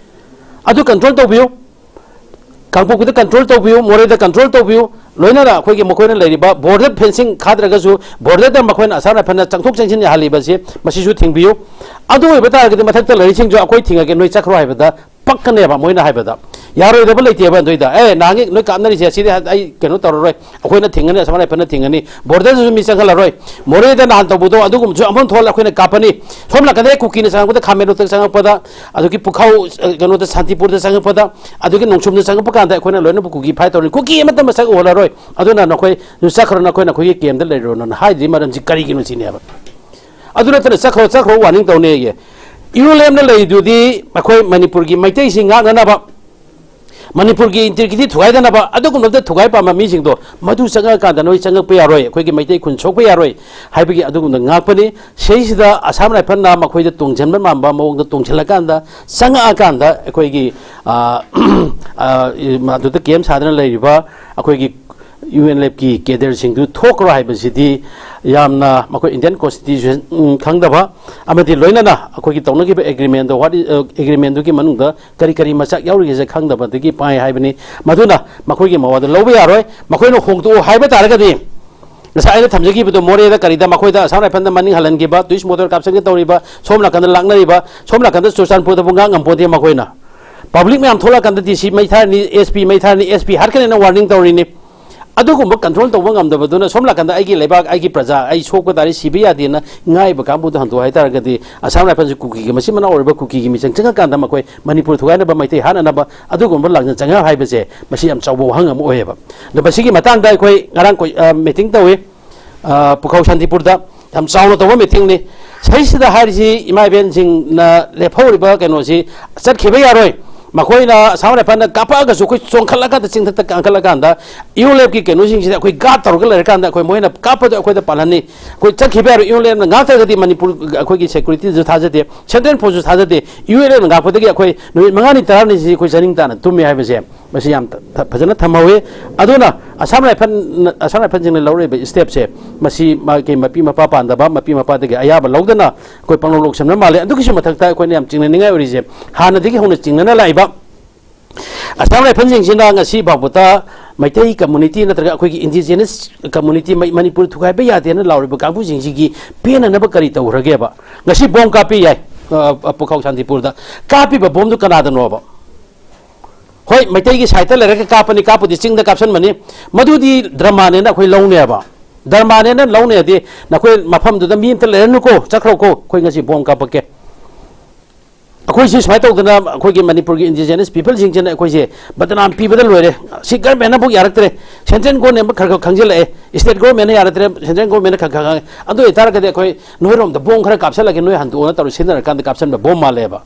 ꯑꯗꯨ ꯀꯟꯇ꯭ꯔꯣꯜ ꯇꯧꯕꯤꯌꯨ, ꯀꯥꯡꯄꯣꯛꯄꯤꯗ ꯀꯟꯇ꯭ꯔꯣꯜ ꯇꯧꯕꯤꯌꯨ, ꯃꯣꯔꯦꯗ ꯀꯟꯇ꯭ꯔꯣꯜ ꯇꯧꯕꯤꯌꯨ, ꯂꯣꯏꯅꯅ ꯑꯩꯈꯣꯏꯒꯤ ꯃꯈꯣꯏꯅ ꯂꯩꯔꯤꯕ ꯕꯣꯔꯗꯔ ꯐꯦꯟꯁꯤꯡ ꯈꯥꯗ꯭ꯔꯒꯁꯨ ꯕꯣꯔꯗꯔꯗ ꯃꯈꯣꯏꯅ ꯑꯁꯥꯝ ꯔꯥꯏꯐꯜꯅ ꯆꯪꯊꯣꯛ ꯆꯪꯁꯤꯟ ꯌꯥꯍꯜꯂꯤꯕꯁꯤ ꯃꯁꯤꯁꯨ ꯊꯤꯡꯕꯤꯌꯨ꯫ ꯑꯗꯨ ꯑꯣꯏꯕ ꯇꯥꯔꯒꯗꯤ ꯃꯊꯛꯇ ꯂꯩꯔꯤꯁꯤꯡꯁꯨ ꯑꯩꯈꯣꯏ ꯊꯤꯡꯉꯒꯦ, ꯅꯣꯏ ꯆꯠꯈ꯭ꯔꯣ ꯍꯥꯏꯕꯗ ꯄꯛꯀꯅꯦꯕ ꯃꯣꯏꯅ ꯍꯥꯏꯕꯗ꯫ ꯌꯥꯔꯣꯏꯗꯕ ꯂꯩꯇꯦꯕ ꯑꯗꯨꯏꯗ꯫ "ꯑꯦ, ꯅꯍꯥꯟꯒꯤ ꯅꯣꯏ ꯀꯥꯞꯅꯔꯤꯁꯦ, ꯑꯁꯤꯗꯤ ꯑꯩ ꯀꯩꯅꯣ ꯇꯧꯔꯔꯣꯏ, ꯑꯩꯈꯣꯏꯅ ꯊꯤꯡꯒꯅꯤ, ꯑꯁꯥꯝ ꯔꯥꯏꯐꯜꯅ ꯊꯤꯡꯒꯅꯤ, ꯕꯣꯔꯗꯔꯗꯁꯨ ꯃꯤ ꯆꯪꯍꯜꯂꯔꯣꯏ, ꯃꯣꯔꯦꯗ ꯅꯍꯥꯟ ꯇꯧꯕꯗꯣ ꯑꯗꯨꯒꯨꯝꯕꯁꯨ ꯑꯃꯨꯛ ꯊꯣꯛꯍꯜꯂ ꯑꯩꯈꯣꯏꯅ ꯀꯥꯞꯄꯅꯤ꯫ ꯁꯣꯝ ꯅꯥꯀꯟꯗ ꯀꯨꯀꯤꯅ ꯆꯪꯉꯛꯄꯗ, ꯈꯥꯃꯦꯟꯂꯣꯛꯇ ꯆꯪꯉꯛꯄꯗ, ꯑꯗꯨꯒꯤ ꯄꯨꯈꯥꯎ, ꯑ, ꯀꯩꯅꯣꯗ, ꯁꯥꯟꯇꯤꯄꯨꯔꯗ ꯆꯪꯉꯛꯄꯗ, ꯑꯗꯨꯒꯤ ꯅꯣꯡꯆꯨꯝꯗ ꯆꯪꯉꯛꯄ ꯀꯥꯟꯗ ꯑꯩꯈꯣꯏꯅ ꯂꯣꯏꯅꯃꯛ ꯀꯨꯀꯤ ꯐꯥꯏꯠ ꯇꯧꯔꯅꯤ꯫ ꯀꯨꯀꯤ ꯑꯃꯠꯇ ꯃꯁꯛ ꯎꯍꯜꯂꯔꯣꯏ꯫ ꯑꯗꯨꯅ ꯅꯈꯣꯏ ꯆꯠꯈ꯭ꯔꯣ, ꯅꯈꯣꯏ ꯅꯈꯣꯏꯒꯤ ꯀꯦꯝꯗ ꯂꯩꯔꯨꯔꯣꯅ" ꯍꯥꯏꯗ꯭ꯔꯤ ꯃꯔꯝꯁꯤ ꯀꯔꯤꯒꯤꯅꯣ ꯁꯤꯅꯦꯕ꯫ ꯑꯗꯨ ꯅꯠꯇꯅ "ꯆꯠꯈ꯭ꯔꯣ, ꯆꯠꯈ꯭ꯔꯣ, ꯋꯥꯔꯅꯤꯡ ꯇꯧꯅꯦꯌꯦ"꯫ ꯌꯨ ꯑꯦꯜ ꯑꯦꯐꯅ ꯂꯩꯔꯤꯗꯨꯗꯤ ꯑꯩꯈꯣꯏ ꯃꯅꯤꯄꯨꯔꯒꯤ ꯃꯩꯇꯩꯁꯤꯡ ꯉꯥꯛꯅꯅꯕ, ꯃꯅꯤꯄꯨꯔꯒꯤ ꯏꯟꯇꯤꯒ꯭ꯔꯤꯇꯤ ꯊꯨꯒꯥꯏꯗꯅꯕ, ꯑꯗꯨꯒꯨꯝꯂꯕꯗ ꯊꯨꯒꯥꯏ ꯄꯥꯝꯕ ꯃꯤꯁꯤꯡꯗꯣ, "ꯃꯗꯨ ꯆꯪꯉꯛꯑꯀꯥꯟꯗ ꯅꯣꯏ ꯆꯪꯉꯛꯄ ꯌꯥꯔꯣꯏ, ꯑꯩꯈꯣꯏꯒꯤ ꯃꯩꯇꯩ ꯈꯨꯟ ꯁꯣꯛꯄ ꯌꯥꯔꯣꯏ" ꯍꯥꯏꯕꯒꯤ ꯑꯗꯨꯒꯨꯝꯅ ꯉꯥꯛꯄꯅꯤ꯫ ꯁꯤꯁꯤꯗ ꯑꯁꯥꯝ ꯔꯥꯏꯐꯜꯅ ꯃꯈꯣꯏꯗ ꯇꯣꯡꯁꯤꯟꯕ ꯃꯥꯟꯕ ꯃꯑꯣꯡꯗ ꯇꯣꯡꯁꯤꯜꯂꯀꯥꯟꯗ, ꯆꯪꯉꯛꯑꯀꯥꯟꯗ ꯑꯩꯈꯣꯏꯒꯤ, ꯑ, ꯑ, ꯑꯗꯨꯗ ꯀꯦꯝ ꯁꯥꯗꯅ ꯂꯩꯔꯤꯕ ꯑꯩꯈꯣꯏꯒꯤ ꯌꯨ ꯑꯦꯟ ꯑꯦꯜ ꯑꯦꯐꯀꯤ ꯀꯦꯗꯔꯁꯤꯡꯗꯨ ꯊꯣꯛꯈ꯭ꯔꯣ ꯍꯥꯏꯕꯁꯤꯗꯤ ꯌꯥꯝꯅ ꯃꯈꯣꯏ ꯏꯟꯗꯤꯌꯟ ꯀꯣꯟꯁꯇꯤꯇ꯭ꯌꯨꯁꯟ, ꯎꯝ, ꯈꯪꯗꯕ, ꯑꯃꯗꯤ ꯂꯣꯏꯅꯅ ꯑꯩꯈꯣꯏꯒꯤ ꯇꯧꯅꯈꯤꯕ ꯑꯦꯒ꯭ꯔꯤꯃꯦꯟꯗꯣ, what is, ꯑ, ꯑꯦꯒ꯭ꯔꯤꯃꯦꯟꯗꯨꯒꯤ ꯃꯅꯨꯡꯗ ꯀꯔꯤ ꯀꯔꯤ ꯃꯆꯥꯛ ꯌꯥꯎꯔꯤꯒꯦꯁꯦ ꯈꯪꯗꯕꯗꯒꯤ ꯄꯥꯏ ꯍꯥꯏꯕꯅꯤ꯫ ꯃꯗꯨꯅ ꯃꯈꯣꯏꯒꯤ ꯃꯋꯥꯗꯣ ꯂꯧꯕ ꯌꯥꯔꯣꯏ꯫ ꯃꯈꯣꯏꯅ ꯍꯣꯡꯗꯣꯛꯑꯣ ꯍꯥꯏꯕ ꯇꯥꯔꯒꯗꯤ, ꯉꯁꯥꯏ ꯑꯩꯅ ꯊꯝꯖꯈꯤꯕꯗꯣ, ꯃꯣꯔꯦꯗ ꯀꯔꯤꯗ ꯃꯈꯣꯏꯗ ꯑꯁꯥꯝ ꯔꯥꯏꯐꯜꯗ ꯃꯅꯤꯡ ꯍꯜꯍꯟꯈꯤꯕ, ꯇꯨꯔꯤꯁ ꯃꯣꯇꯣꯔ ꯀꯥꯞꯁꯟꯒꯦ ꯇꯧꯔꯤꯕ, ꯁꯣꯝ ꯅꯥꯀꯟꯗ ꯂꯥꯛꯅꯔꯤꯕ, ꯁꯣꯝ ꯅꯥꯀꯟꯗ ꯆꯨꯔꯆꯥꯟꯄꯨꯔꯗꯕꯨ ꯉꯥꯛ ꯉꯝꯄꯣꯟꯇꯦ ꯃꯈꯣꯏꯅ꯫ ꯄꯕ꯭ꯂꯤꯛ ꯃꯌꯥꯝ ꯊꯣꯛꯂꯛꯑꯀꯥꯟꯗ ꯗꯤ ꯁꯤ ꯃꯩ ꯊꯥꯔꯅꯤ, ꯑꯦꯁ ꯄꯤ ꯃꯩ ꯊꯥꯔꯅꯤ, ꯑꯦꯁ ꯄꯤ ꯍꯥꯠꯀꯅꯤꯅ ꯋꯥꯔꯅꯤꯡ ꯇꯧꯔꯤꯅꯤ꯫ ꯑꯗꯨꯒꯨꯝꯕ ꯀꯟꯇ꯭ꯔꯣꯜ ꯇꯧꯕ ꯉꯝꯗꯕꯗꯨꯅ ꯁꯣꯝ ꯅꯥꯀꯟꯗ "ꯑꯩꯒꯤ ꯂꯩꯕꯥꯛ, ꯑꯩꯒꯤ ꯄ꯭ꯔꯖꯥ, ꯑꯩ ꯁꯣꯛꯄ ꯇꯥꯔꯦ, ꯁꯤꯕ ꯌꯥꯗꯦꯅ" ꯉꯥꯏꯕ ꯀꯥꯡꯕꯨꯗꯣ ꯍꯟꯗꯣꯛ ꯍꯥꯏꯇꯥꯔꯒꯗꯤ, ꯑꯁꯥꯝ ꯔꯥꯏꯐꯜꯁꯤ ꯀꯨꯀꯤꯒꯤ ꯃꯆꯤꯟ ꯃꯅꯥꯎ ꯑꯣꯏꯔꯤꯕ ꯀꯨꯀꯤꯒꯤ ꯃꯤꯆꯪ ꯆꯪꯉꯀꯥꯟꯗ ꯃꯈꯣꯏ ꯃꯅꯤꯄꯨꯔ ꯊꯨꯒꯥꯏꯅꯕ, ꯃꯩꯇꯩ ꯍꯥꯠꯅꯅꯕ ꯑꯗꯨꯒꯨꯝꯕ ꯂꯥꯡꯖꯟ ꯆꯪꯉꯛ ꯍꯥꯏꯕꯁꯦ, ꯃꯁꯤ ꯌꯥꯝ ꯆꯥꯎꯕ ꯋꯥꯍꯪ ꯑꯃ ꯑꯣꯏꯌꯦꯕ꯫ ꯑꯗꯣ ꯃꯁꯤꯒꯤ ꯃꯇꯥꯡꯗ ꯑꯩꯈꯣꯏ ꯉꯔꯥꯡ ꯀꯣꯏ-, ꯑ, ꯃꯤꯇꯤꯡ ꯇꯧꯏ꯫ ꯑ, ꯄꯨꯈꯧ ꯁꯥꯟꯇꯤꯄꯨꯔꯗ ꯌꯥꯝ ꯆꯥꯎꯅ ꯇꯧꯕ ꯃꯤꯇꯤꯡꯅꯤ꯫ ꯁꯤꯗꯩꯁꯤꯗ ꯍꯥꯏꯔꯤꯁꯤ, ꯏꯃꯥ ꯏꯕꯦꯟꯁꯤꯡꯅ ꯂꯦꯞꯍꯧꯔꯤꯕ ꯀꯩꯅꯣꯁꯤ ꯆꯠꯈꯤꯕ ꯌꯥꯔꯣꯏ꯫ ꯃꯈꯣꯏꯅ ꯑꯁꯥꯝ ꯔꯥꯏꯐꯜꯅ ꯀꯥꯞꯄꯛꯑꯒꯁꯨ ꯑꯩꯈꯣꯏ ꯆꯣꯡꯈꯠꯂꯀꯥꯟꯗ, ꯆꯤꯡꯊꯛꯇ ꯀꯥꯈꯠꯂꯀꯥꯟꯗ ꯌꯨ ꯑꯦꯜ ꯑꯦꯐꯀꯤ ꯀꯩꯅꯣꯁꯤꯡꯁꯤꯗ ꯑꯩꯈꯣꯏ ꯒꯥꯔꯗ ꯇꯧꯔꯒ ꯂꯩꯔꯀꯥꯟꯗ ꯑꯩꯈꯣꯏ ꯃꯣꯏꯅ ꯀꯥꯞꯄꯗꯣ ꯑꯩꯈꯣꯏꯗ ꯄꯥꯜꯍꯟꯅꯤ꯫ ꯑꯩꯈꯣꯏ ꯆꯠꯈꯤꯕ ꯌꯥꯔꯣꯏ꯫ ꯌꯨ ꯑꯦꯜ ꯑꯦꯐꯅ ꯉꯥꯛꯇ꯭ꯔꯒꯗꯤ ꯃꯅꯤꯄꯨꯔ ꯑꯩꯈꯣꯏꯒꯤ ꯁꯦꯀ꯭ꯌꯨꯔꯤꯇꯤꯗꯁꯨ ꯊꯥꯖꯗꯦ, ꯁꯦꯟꯇ꯭ꯔꯦꯜ ꯐꯣꯔꯁꯁꯨ ꯊꯥꯖꯗꯦ꯫ ꯌꯨ ꯑꯦꯜ ꯑꯦꯐꯅ ꯉꯥꯛꯄꯗꯒꯤ ꯑꯩꯈꯣꯏ ꯅꯨꯃꯤꯠ ꯃꯉꯥꯅꯤ ꯇꯔꯥꯅꯤꯁꯤ ꯑꯩꯈꯣꯏ ꯆꯥꯅꯤꯡ ꯇꯥꯅ ꯇꯨꯝꯃꯤ ꯍꯥꯏꯕꯁꯦ ꯃꯁꯤ ꯌꯥꯝ ꯊ-, ꯊ-, ꯐꯖꯅ ꯊꯝꯍꯧꯋꯤ꯫ ꯑꯗꯨꯅ ꯑꯁꯥꯝ ꯔꯥꯏꯐꯜ, ꯑꯁꯥꯝ ꯔꯥꯏꯐꯜꯁꯤꯡꯅ ꯂꯧꯔꯛꯏꯕ ꯁ꯭ꯇꯦꯞꯁꯦ, ꯃꯁꯤ ꯃꯥꯒꯤ ꯃꯄꯤ ꯃꯄꯥ ꯄꯥꯟꯗꯕ, ꯃꯄꯤ ꯃꯄꯥꯗꯒꯤ ꯑꯌꯥꯕ ꯂꯧꯗꯅ ꯑꯩꯈꯣꯏ ꯄꯥꯡꯂꯧ ꯂꯧꯁꯟꯕ ꯃꯥꯜꯂꯦ꯫ ꯑꯗꯨꯒꯤꯁꯨ ꯃꯊꯛꯇ ꯑꯩꯈꯣꯏꯅ ꯌꯥꯝ ꯆꯤꯡꯅꯅꯤꯡꯉꯥꯏ ꯑꯣꯏꯔꯤꯁꯦ, ꯍꯥꯟꯅꯗꯒꯤ ꯍꯧꯅ ꯆꯤꯡꯅꯅ ꯂꯥꯛꯏꯕ ꯑꯁꯥꯝ ꯔꯥꯏꯐꯜꯁꯤꯡꯁꯤꯅ ꯉꯁꯤ ꯐꯥꯎꯕꯗ ꯃꯩꯇꯩ ꯀꯝꯃꯨꯅꯤꯇꯤ ꯅꯠꯇ꯭ꯔꯒ ꯑꯩꯈꯣꯏꯒꯤ ꯏꯟꯗꯤꯖꯤꯅꯁ ꯀꯝꯃꯨꯅꯤꯇꯤ, ꯃꯩ-, ꯃꯅꯤꯄꯨꯔ ꯊꯨꯒꯥꯏꯕ ꯌꯥꯗꯦꯅ ꯂꯥꯎꯔꯤꯕ ꯀꯥꯡꯕꯨꯁꯤꯡꯁꯤꯒꯤ ꯄꯦꯟꯅꯅꯕ ꯀꯔꯤ ꯇꯧꯈ꯭ꯔꯒꯦꯕ? ꯉꯁꯤ ꯕꯣꯝ ꯀꯥꯞꯄꯤ ꯌꯥꯏ, ꯑ, ꯄꯨꯈꯥꯎ ꯁꯥꯟꯇꯤꯄꯨꯔꯗ ꯀꯥꯞꯄꯤꯕ ꯕꯣꯝꯗꯨ ꯀꯅꯥꯗꯅꯣꯕ? ꯍꯣꯏ, ꯃꯩꯇꯩꯒꯤ ꯁꯥꯏꯠꯇ ꯂꯩꯔꯒ ꯀꯥꯞꯄꯅꯤ, ꯀꯥꯞꯄꯨꯗꯤ ꯆꯤꯡꯗ ꯀꯥꯞꯁꯟꯕꯅꯤ, ꯃꯗꯨꯗꯤ ꯗ꯭ꯔꯃꯥꯅꯦꯅ ꯑꯩꯈꯣꯏ ꯂꯧꯅꯦꯕ꯫ ꯗ꯭ꯔꯃꯥꯅꯦꯅ ꯂꯧꯅꯦꯗꯤ ꯅꯈꯣꯏ ꯃꯐꯝꯗꯨꯗ ꯃꯤ ꯑꯝꯇ ꯂꯩꯔꯅꯨꯀꯣ, ꯆꯠꯈ꯭ꯔꯣꯀꯣ, ꯑꯩꯈꯣꯏ ꯉꯁꯤ ꯕꯣꯝ ꯀꯥꯞꯄꯛꯀꯦ꯫ ꯑꯩꯈꯣꯏꯁꯤ ꯁꯨꯃꯥꯏꯅ ꯇꯧꯗꯅ ꯑꯩꯈꯣꯏꯒꯤ ꯃꯅꯤꯄꯨꯔꯒꯤ indigenous peopleꯁꯤꯡꯁꯤꯅ ꯑꯩꯈꯣꯏꯁꯦ ꯕꯗꯅꯥꯝ ꯄꯤꯕꯗ ꯂꯣꯏꯔꯦ꯫ ꯁꯤ ꯒꯔꯃꯦꯟꯅꯐꯥꯎ ꯌꯥꯔꯛꯇ꯭ꯔꯦ, ꯁꯦꯟꯇ꯭ꯔꯦꯜ ꯒꯣꯔꯃꯦꯟ ꯈꯔ ꯈꯔ ꯈꯪꯖꯤꯜꯂꯛꯑꯦ, ꯁ꯭ꯇꯦꯠ ꯒꯣꯔꯃꯦꯟꯅ ꯌꯥꯔꯛꯇ꯭ꯔꯦ, ꯁꯦꯟꯇ꯭ꯔꯦꯜ ꯒꯣꯔꯃꯦꯟꯅ ꯈꯔ ꯈꯔ ꯈꯪꯉꯦ꯫ ꯑꯗꯨ ꯑꯣꯏꯇꯥꯔꯒꯗꯤ ꯑꯩꯈꯣꯏ ꯅꯣꯏꯔꯣꯝꯗ ꯕꯣꯝ ꯈꯔ ꯀꯥꯞꯁꯤꯜꯂꯒꯦ, ꯅꯣꯏ ꯍꯟꯗꯣꯛꯑꯣꯅ ꯇꯧꯔ ꯁꯤꯖꯤꯟꯅꯔꯀꯥꯟꯗ ꯀꯥꯞꯁꯤꯟꯕ ꯕꯣꯝ ꯃꯥꯜꯂꯦꯕ꯫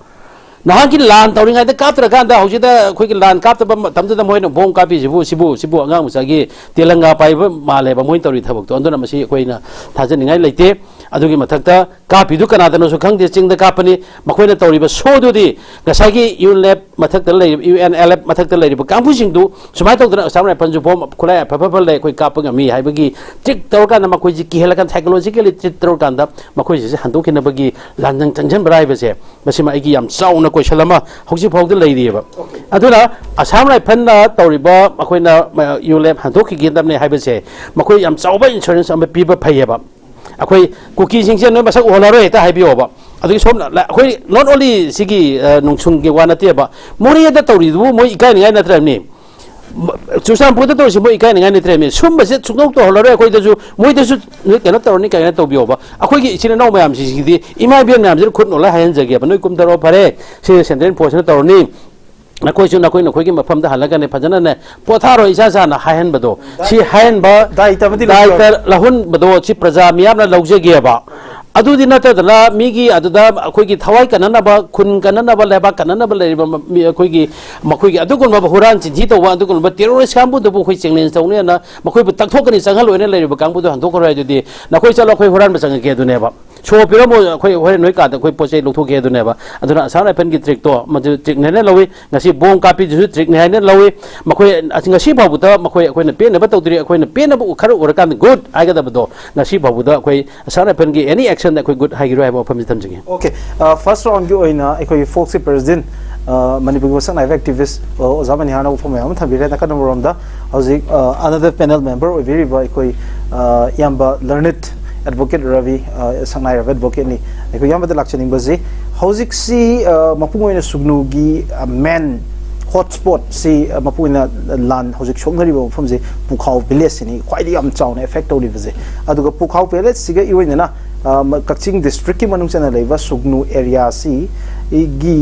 ꯅꯍꯥꯛꯀꯤ ꯂꯥꯟ ꯇꯧꯔꯤꯉꯩꯗ ꯀꯥꯞꯇ꯭ꯔꯀꯥꯟꯗ ꯍꯧꯖꯤꯛꯇ ꯑꯩꯈꯣꯏꯒꯤ ꯂꯥꯟ ꯀꯥꯞꯇꯕ ꯃꯇꯝꯗꯨꯗ ꯃꯣꯏꯅ ꯕꯣꯝ ꯀꯥꯞꯄꯤꯁꯤꯕꯨ, ꯁꯤꯕꯨ, ꯁꯤꯕꯨ ꯑꯉꯥꯡ ꯃꯆꯥꯒꯤ ꯇꯦꯂꯪꯒꯥ ꯄꯥꯏꯕ ꯃꯥꯜꯂꯦꯕ ꯃꯣꯏꯅ ꯇꯧꯔꯤ ꯊꯕꯛꯇꯣ꯫ ꯑꯗꯨꯅ ꯃꯁꯤ ꯑꯩꯈꯣꯏꯅ ꯊꯥꯖꯅꯤꯡꯉꯥꯏ ꯂꯩꯇꯦ꯫ ꯑꯗꯨꯒꯤ ꯃꯊꯛꯇ ꯀꯥꯞꯄꯤꯗꯨ ꯀꯅꯥꯗꯅꯣꯁꯨ ꯈꯪꯗꯦ, ꯆꯤꯡꯗ ꯀꯥꯞꯄꯅꯤ꯫ ꯃꯈꯣꯏꯅ ꯇꯧꯔꯤꯕ ꯁꯣꯗꯨꯗꯤ ꯉꯁꯥꯏꯒꯤ ꯌꯨ ꯂꯦꯞ ꯃꯊꯛꯇ ꯂꯩꯔꯤꯕ, ꯌꯨ ꯑꯦꯟ ꯑꯦꯜ ꯑꯦꯐ ꯃꯊꯛꯇ ꯂꯩꯔꯤꯕ ꯀꯥꯡꯕꯨꯁꯤꯡꯗꯨ ꯁꯨꯃꯥꯏꯅ ꯇꯧꯗꯅ ꯑꯁꯥꯝ ꯔꯥꯏꯐꯜꯁꯨ ꯕꯣꯝ ꯈꯨꯠꯂꯥꯏ ꯑꯐ ꯑꯐꯕ ꯂꯩ, ꯑꯩꯈꯣꯏ ꯀꯥꯞꯄ ꯉꯝꯃꯤ ꯍꯥꯏꯕꯒꯤ ꯇ꯭ꯔꯤꯛ ꯇꯧꯔꯀꯥꯟꯗ, ꯃꯈꯣꯏꯁꯤ ꯀꯤꯍꯜꯂꯀꯥꯟꯗ, psychologically treat ꯇꯧꯔꯀꯥꯟꯗ ꯃꯈꯣꯏꯁꯤꯁꯦ ꯍꯟꯗꯣꯛꯈꯤꯅꯕꯒꯤ ꯂꯥꯟꯖꯪ ꯆꯪꯁꯤꯟꯕ꯭ꯔꯥ ꯍꯥꯏꯕꯁꯦ, ꯃꯁꯤꯃ ꯑꯩꯒꯤ ꯌꯥꯝ ꯆꯥꯎꯅ ꯀꯣꯏꯁꯟ ꯑꯃ ꯍꯧꯖꯤꯛ ꯐꯥꯎꯗ ꯂꯩꯔꯤꯑꯕ꯫ ꯑꯗꯨꯅ ꯑꯁꯥꯝ ꯔꯥꯏꯐꯜꯅ ꯇꯧꯔꯤꯕ, ꯑꯩꯈꯣꯏꯅ, ꯃ-, ꯌꯨ ꯂꯦꯞ ꯍꯟꯗꯣꯛꯈꯤꯒꯗꯕꯅꯦ ꯍꯥꯏꯕꯁꯦ, ꯃꯈꯣꯏ ꯌꯥꯝ ꯆꯥꯎꯕ insurance ꯑꯃ ꯄꯤꯕ ꯐꯩꯌꯦꯕ꯫ ꯑꯩꯈꯣꯏ ꯀꯨꯀꯤꯁꯤꯡꯁꯦ ꯅꯣꯏ ꯃꯁꯛ ꯎꯍꯜꯂꯔꯣꯏ ꯍꯦꯛꯇ ꯍꯥꯏꯕꯤꯌꯣꯕ꯫ ꯑꯗꯨꯒꯤ ꯁꯣꯝꯅ ꯂ-, ꯑꯩꯈꯣꯏ not only ꯁꯤꯒꯤ, ꯑ, ꯅꯨꯡꯁꯨꯡꯒꯤ ꯋꯥ ꯅꯠꯇꯦꯕ, ꯃꯣꯔꯦꯗ ꯇꯧꯔꯤꯗꯨꯕꯨ ꯃꯣꯏ ꯏꯀꯥꯏꯅꯤꯡꯉꯥꯏ ꯅꯠꯇ꯭ꯔꯕꯅꯤ? ꯆꯨꯔꯆꯥꯟꯄꯨꯔꯗ ꯇꯧꯔꯤꯁꯤ ꯃꯣꯏ ꯏꯀꯥꯏꯅꯤꯡꯉꯥꯏ ꯂꯩꯇ꯭ꯔꯦꯃꯤ꯫ ꯁꯨꯝꯕꯁꯦ ꯁꯨꯡꯇꯧ ꯇꯧꯍꯜꯂꯔꯣꯏ ꯑꯩꯈꯣꯏꯗꯁꯨ, ꯃꯣꯏꯗꯁꯨ ꯅꯣꯏ ꯀꯩꯅꯣ ꯇꯧꯔꯅꯤ ꯀꯥꯏꯅ ꯇꯧꯕꯤꯌꯣꯕ꯫ ꯑꯩꯈꯣꯏꯒꯤ ꯏꯆꯤꯟ ꯏꯅꯥꯎ ꯃꯌꯥꯝꯁꯤꯡꯁꯤꯗꯤ ꯏꯃꯥ ꯏꯕꯦꯟ ꯃꯌꯥꯝꯁꯤꯗ ꯈꯨꯠ ꯅꯣꯜꯂ ꯍꯥꯏꯍꯟꯖꯒꯦꯕ, ꯅꯣꯏ ꯀꯨꯝꯊꯔꯛꯑꯣ ꯐꯔꯦ, ꯁꯤ ꯁꯦꯟꯇ꯭ꯔꯦꯜ ꯐꯣꯔꯁꯅ ꯇꯧꯔꯅꯤ, ꯅꯈꯣꯏꯁꯨ ꯅꯈꯣꯏ ꯅꯈꯣꯏꯒꯤ ꯃꯐꯝꯗ ꯍꯜꯂꯒꯅꯦ ꯐꯖꯅꯅꯦ ꯄꯣꯊꯥꯔꯣ ꯏꯁꯥ ꯏꯁꯥꯅ ꯍꯥꯏꯍꯟꯕꯗꯣ꯫ ꯁꯤ ꯍꯥꯏꯍꯟꯕ, ꯗꯥꯏꯇ ꯑꯃꯗꯤ ꯂꯧꯁꯤꯜꯂꯣ꯫ ꯗꯥꯏꯇ ꯂꯧꯍꯟꯕꯗꯣ ꯁꯤ ꯄ꯭ꯔꯖꯥ ꯃꯤꯌꯥꯝꯅ ꯂꯧꯖꯒꯦꯕ꯫ ꯑꯗꯨꯗꯤ ꯅꯠꯇꯗꯅ ꯃꯤꯒꯤ ꯑꯗꯨꯗ ꯑꯩꯈꯣꯏꯒꯤ ꯊꯋꯥꯏ ꯀꯟꯅꯅꯕ, ꯈꯨꯟ ꯀꯟꯅꯅꯕ, ꯂꯩꯕꯥꯛ ꯀꯟꯅꯅꯕ ꯂꯩꯔꯤꯕ ꯃ-, ꯃꯤ ꯑꯩꯈꯣꯏꯒꯤ, ꯃꯈꯣꯏꯒꯤ ꯑꯗꯨꯒꯨꯝꯂꯕ ꯍꯨꯔꯥꯟ ꯆꯤꯟꯊꯤ ꯇꯧꯕ ꯑꯗꯨꯒꯨꯝꯂꯕ terrorist ꯀꯥꯡꯕꯨꯗꯨꯕꯨ ꯑꯩꯈꯣꯏ challenge ꯇꯧꯅꯦꯅ, ꯃꯈꯣꯏꯕꯨ ꯇꯛꯊꯣꯛꯀꯅꯤ, ꯆꯪꯍꯜꯂꯣꯏꯅ ꯂꯩꯔꯤꯕ ꯀꯥꯡꯕꯨꯗꯣ ꯍꯟꯗꯣꯛꯈ꯭ꯔꯣꯏ ꯍꯥꯏꯗꯨꯗꯤ, ꯅꯈꯣꯏ ꯆꯠꯂꯣ, ꯑꯩꯈꯣꯏ ꯍꯨꯔꯥꯟꯕ ꯆꯪꯉꯛꯀꯦ ꯑꯗꯨꯅꯦꯕ꯫ ꯁꯣ ꯄꯤꯔꯝꯃꯣ, ꯑꯩꯈꯣꯏ ꯍꯣꯔꯦꯟ ꯅꯣꯏ ꯀꯥꯗ ꯑꯩꯈꯣꯏ ꯄꯣꯠ ꯆꯩ ꯂꯧꯊꯣꯛꯀꯦ ꯑꯗꯨꯅꯦꯕ꯫ ꯑꯗꯨꯅ ꯑꯁꯥꯝ ꯔꯥꯏꯐꯜꯒꯤ ꯇ꯭ꯔꯤꯛꯇꯣ ꯃꯗꯨ ꯇ꯭ꯔꯤꯛꯅꯦꯅ ꯂꯧꯏ꯫ ꯉꯁꯤ ꯕꯣꯝ ꯀꯥꯞꯄꯤꯗꯨꯁꯨ ꯇ꯭ꯔꯤꯛꯅꯦ ꯍꯥꯏꯅ ꯂꯧꯏ꯫ ꯃꯈꯣꯏ ꯑꯁ-, ꯉꯁꯤ ꯐꯥꯎꯕꯗ ꯃꯈꯣꯏ ꯑꯩꯈꯣꯏꯅ ꯄꯦꯟꯅꯕ ꯇꯧꯗ꯭ꯔꯤ꯫ ꯑꯩꯈꯣꯏꯅ ꯄꯦꯟꯅꯕ ꯈꯔ ꯎꯔꯀꯥꯟꯗ good ꯍꯥꯏꯒꯗꯕꯗꯣ, ꯉꯁꯤ ꯐꯥꯎꯕꯗ ꯑꯩꯈꯣꯏ ꯑꯁꯥꯝ ꯔꯥꯏꯐꯜꯒꯤ any actionꯗ ꯑꯩꯈꯣꯏ good ꯍꯥꯏꯈꯤꯔꯣꯏ ꯍꯥꯏꯕ ꯋꯥꯐꯝꯁꯤ ꯊꯝꯖꯒꯦ꯫ Okay, uh, first roundꯒꯤ ꯑꯣꯏꯅ ꯑꯩꯈꯣꯏꯒꯤ ꯐꯣꯛꯁꯀꯤ president, uh, ꯃꯅꯤꯄꯨꯔꯒꯤ ꯃꯁꯛ ꯅꯥꯏꯕ activist, uh, ꯑꯣꯖꯥ ꯃꯅꯤꯍꯥꯔꯅ ꯋꯥꯐꯝ ꯃꯌꯥꯝ ꯑꯃ ꯊꯝꯕꯤꯔꯦ꯫ ꯅꯥꯀꯟ ꯑꯃꯔꯣꯝꯗ ꯍꯧꯖꯤꯛ, uh, another panel member ꯑꯣꯏꯕꯤꯔꯤꯕ ꯑꯩꯈꯣꯏ, uh, ꯏꯌꯥꯝꯕ learned advocate ꯔꯕꯤ, uh, ꯁꯛꯅꯥꯏꯔꯕ advocateꯅꯤ꯫ ꯑꯩꯈꯣꯏ ꯏꯌꯥꯝꯕꯗ ꯂꯥꯛꯆꯅꯤꯡꯕꯁꯤ, ꯍꯧꯖꯤꯛꯁꯤ ꯃꯄꯨꯡ ꯑꯣꯏꯅ ꯁꯨꯒꯅꯨꯒꯤ ꯃꯦꯟ ꯍꯣꯠ ꯁ꯭ꯄꯣꯠꯁꯤ, ꯃꯄꯨꯡ ꯑꯣꯏꯅ ꯂꯥꯟ ꯍꯧꯖꯤꯛ ꯁꯣꯛꯅꯔꯤꯕ ꯃꯐꯝꯁꯤ ꯄꯨꯈꯥꯎ ꯚꯤꯂꯦꯖꯁꯤꯅꯤ ꯈ꯭ꯋꯥꯏꯗꯒꯤ ꯌꯥꯝ ꯆꯥꯎꯅ ꯑꯦꯐꯦꯛ ꯇꯧꯔꯤꯕꯁꯦ꯫ ꯑꯗꯨꯒ ꯄꯨꯈꯥꯎ ꯚꯤꯂꯦꯖꯁꯤꯒ ꯏꯔꯣꯏꯅꯅ ꯀꯛꯆꯤꯡ ꯗꯤꯁꯇ꯭ꯔꯤꯛꯀꯤ ꯃꯅꯨꯡ ꯆꯟꯅ ꯂꯩꯕ ꯁꯨꯒꯅꯨ ꯑꯦꯔꯤꯌꯥꯁꯤꯒꯤ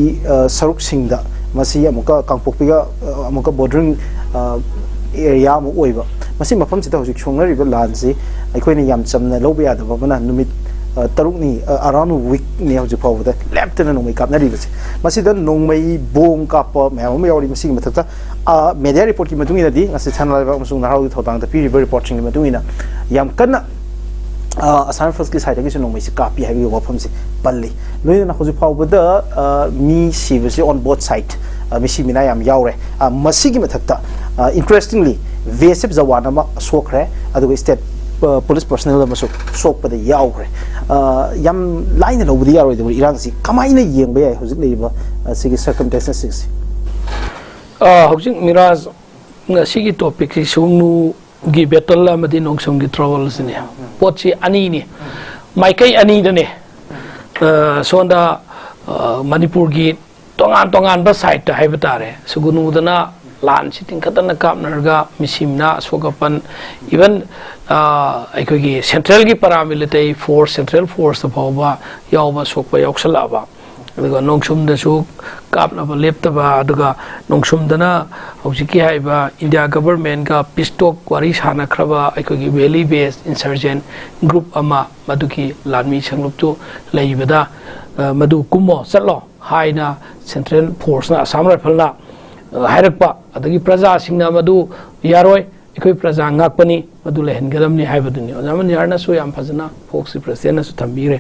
ꯁꯔꯨꯛꯁꯤꯡꯗ, ꯃꯁꯤ ꯑꯃꯨꯛꯀ ꯀꯥꯡꯄꯣꯛꯄꯤꯒ ꯑꯃꯨꯛꯀ ꯕꯣꯔꯗꯔꯤꯡ ꯑꯦꯔꯤꯌꯥ ꯑꯃ ꯑꯣꯏꯕ, ꯃꯁꯤ ꯃꯐꯝꯁꯤꯗ ꯍꯧꯖꯤꯛ ꯁꯣꯛꯅꯔꯤꯕ ꯂꯥꯟꯁꯤ ꯑꯩꯈꯣꯏꯅ ꯌꯥꯝ ꯆꯝꯅ ꯂꯧꯕ ꯌꯥꯗꯕ ꯑꯃꯅ, ꯅꯨꯃꯤꯠ ꯇꯔꯨꯛꯅꯤ, ꯑꯔꯥꯎꯟ ꯋꯤꯛꯅꯤ ꯍꯧꯖꯤꯛ ꯐꯥꯎꯕꯗ ꯂꯦꯞꯇꯅ ꯅꯣꯡꯃꯩ ꯀꯥꯞꯅꯔꯤꯕꯁꯦ꯫ ꯃꯁꯤꯗ ꯅꯣꯡꯃꯩ ꯕꯣꯝ ꯀꯥꯞꯄ ꯃꯌꯥꯝ ꯑꯃ ꯌꯥꯎꯔꯤ꯫ ꯃꯁꯤꯒꯤ ꯃꯊꯛꯇ ꯃꯦꯗꯤꯌꯥ ꯔꯤꯄꯣꯔꯠꯀꯤ ꯃꯇꯨꯡ ꯏꯟꯅꯗꯤ, ꯉꯁꯤ ꯁꯅꯥ ꯂꯩꯕꯥꯛ ꯑꯃꯁꯨꯡ ꯅꯍꯥꯔꯣꯜꯒꯤ ꯊꯧꯗꯥꯡꯗ ꯄꯤꯔꯤꯕ ꯔꯤꯄꯣꯔꯠꯁꯤꯡꯒꯤ ꯃꯇꯨꯡ ꯏꯟꯅ, ꯌꯥꯝ ꯀꯟꯅ ꯑꯁꯥꯝ ꯔꯥꯏꯐꯜꯁꯀꯤ ꯁꯥꯏꯠꯇꯒꯤꯁꯨ ꯅꯣꯡꯃꯩꯁꯤ ꯀꯥꯞꯄꯤ ꯍꯥꯏꯕꯒꯤ ꯋꯥꯐꯝꯁꯤ ꯄꯜꯂꯤ꯫ ꯂꯣꯏꯅꯅ ꯍꯧꯖꯤꯛ ꯐꯥꯎꯕꯗ ꯃꯤ ꯁꯤꯕꯁꯤ on both side, ꯃꯤꯁꯤ ꯃꯤꯅꯥ ꯌꯥꯝ ꯌꯥꯎꯔꯦ꯫ ꯃꯁꯤꯒꯤ ꯃꯊꯛꯇ, ꯏꯟꯇꯔꯦꯁꯇꯤꯡꯂꯤ, ꯕꯤ ꯑꯦꯁ ꯑꯦꯐ ꯖꯋꯥꯟ ꯑꯃ ꯁꯣꯛꯈ꯭ꯔꯦ, ꯑꯗꯨꯒ ꯁ꯭ꯇꯦꯠ ꯄꯨꯂꯤꯁ ꯄꯔꯁꯅꯦꯜ ꯑꯃꯁꯨ ꯁꯣꯛꯄꯗ ꯌꯥꯎꯈ꯭ꯔꯦ꯫ ꯌꯥꯝ ꯂꯥꯏꯅ ꯂꯧꯕꯗꯤ ꯌꯥꯔꯣꯏꯗꯕ ꯏꯔꯥꯡꯁꯤ꯫ ꯀꯃꯥꯏꯅ ꯌꯦꯡꯕ ꯌꯥꯏ ꯍꯧꯖꯤꯛ ꯂꯩꯔꯤꯕ ꯑꯁꯤꯒꯤ ꯁꯔꯀꯝꯁꯇꯦꯟꯁꯦꯁꯁꯤꯡꯁꯤ? ꯑ, ꯍꯧꯖꯤꯛ ꯃꯤꯔꯥꯖ, ꯉꯁꯤꯒꯤ ꯇꯣꯄꯤꯛꯁꯤ ꯁꯨꯒꯅꯨꯒꯤ ꯕꯦꯇꯜ ꯑꯃꯗꯤ ꯅꯣꯡꯁꯨꯝꯒꯤ ꯇ꯭ꯔꯕꯜꯁꯤꯅꯦ꯫ ꯄꯣꯠꯁꯤ ꯑꯅꯤꯅꯤ, ꯃꯥꯏꯀꯩ ꯑꯅꯤꯗꯅꯦ꯫ ꯑ, ꯁꯣꯝꯗ, ꯑ, ꯃꯅꯤꯄꯨꯔꯒꯤ ꯇꯣꯉꯥꯟ ꯇꯣꯉꯥꯟꯕ ꯁꯥꯏꯠꯇ ꯍꯥꯏꯕ ꯇꯥꯔꯦ, ꯁꯨꯒꯅꯨꯗꯅ ꯂꯥꯟꯁꯤ ꯇꯤꯡꯈꯠꯇꯅ ꯀꯥꯞꯅꯔꯒ ꯃꯤꯁꯤ ꯃꯤꯅꯥ ꯑꯁꯣꯛ ꯑꯄꯟ, ꯏꯚꯟ, ꯑ, ꯑꯩꯈꯣꯏꯒꯤ ꯁꯦꯟꯇ꯭ꯔꯦꯜꯒꯤ ꯄꯔꯥꯃꯤꯂꯤꯇꯔꯤ ꯐꯣꯔꯁ, ꯁꯦꯟꯇ꯭ꯔꯦꯜ ꯐꯣꯔꯁꯇ ꯐꯥꯎꯕ ꯌꯥꯎꯕ ꯁꯣꯛꯄ ꯌꯥꯎꯁꯜꯂꯛꯑꯕ꯫ ꯑꯗꯨꯒ ꯅꯣꯡꯁꯨꯝꯗꯁꯨ ꯀꯥꯞꯅꯕ ꯂꯦꯞꯇꯕ, ꯑꯗꯨꯒ ꯅꯣꯡꯁꯨꯝꯗꯅ ꯍꯧꯖꯤꯛꯀꯤ ꯍꯥꯏꯔꯤꯕ ꯏꯟꯗꯤꯌꯥ ꯒꯚꯔꯟꯃꯦꯟꯠꯀ ꯄꯤꯁ ꯇꯣꯛ ꯋꯥꯔꯤ ꯁꯥꯅꯈ꯭ꯔꯕ ꯑꯩꯈꯣꯏꯒꯤ ꯚꯦꯂꯤ ꯕꯦꯁ ꯏꯟꯁꯔꯖꯦꯟꯠ ꯒ꯭ꯔꯨꯞ ꯑꯃ, ꯃꯗꯨꯒꯤ ꯂꯥꯟꯃꯤ ꯁꯪꯂꯨꯞꯇꯨ ꯂꯩꯕꯗ, ꯑ, ꯃꯗꯨ ꯀꯨꯝꯃꯣ, ꯆꯠꯂꯣ ꯍꯥꯏꯅ ꯁꯦꯟꯇ꯭ꯔꯦꯜ ꯐꯣꯔꯁꯅ, ꯑꯁꯥꯝ ꯔꯥꯏꯐꯜꯅ, ꯑ, ꯍꯥꯏꯔꯛꯄ, ꯑꯗꯒꯤ ꯄ꯭ꯔꯖꯥꯁꯤꯡꯅ ꯃꯗꯨ ꯌꯥꯔꯣꯏ, ꯑꯩꯈꯣꯏ ꯄ꯭ꯔꯖꯥ ꯉꯥꯛꯄꯅꯤ, ꯃꯗꯨ ꯂꯩꯍꯟꯒꯗꯕꯅꯤ ꯍꯥꯏꯕꯗꯨꯅꯤ꯫ ꯑꯣꯖꯥ ꯃꯅꯤꯍꯥꯔꯅꯁꯨ ꯌꯥꯝ ꯐꯖꯅ ꯐꯣꯛꯁꯀꯤ ꯄ꯭ꯔꯁꯤꯗꯦꯟꯠꯅꯁꯨ ꯊꯝꯕꯤꯈ꯭ꯔꯦ꯫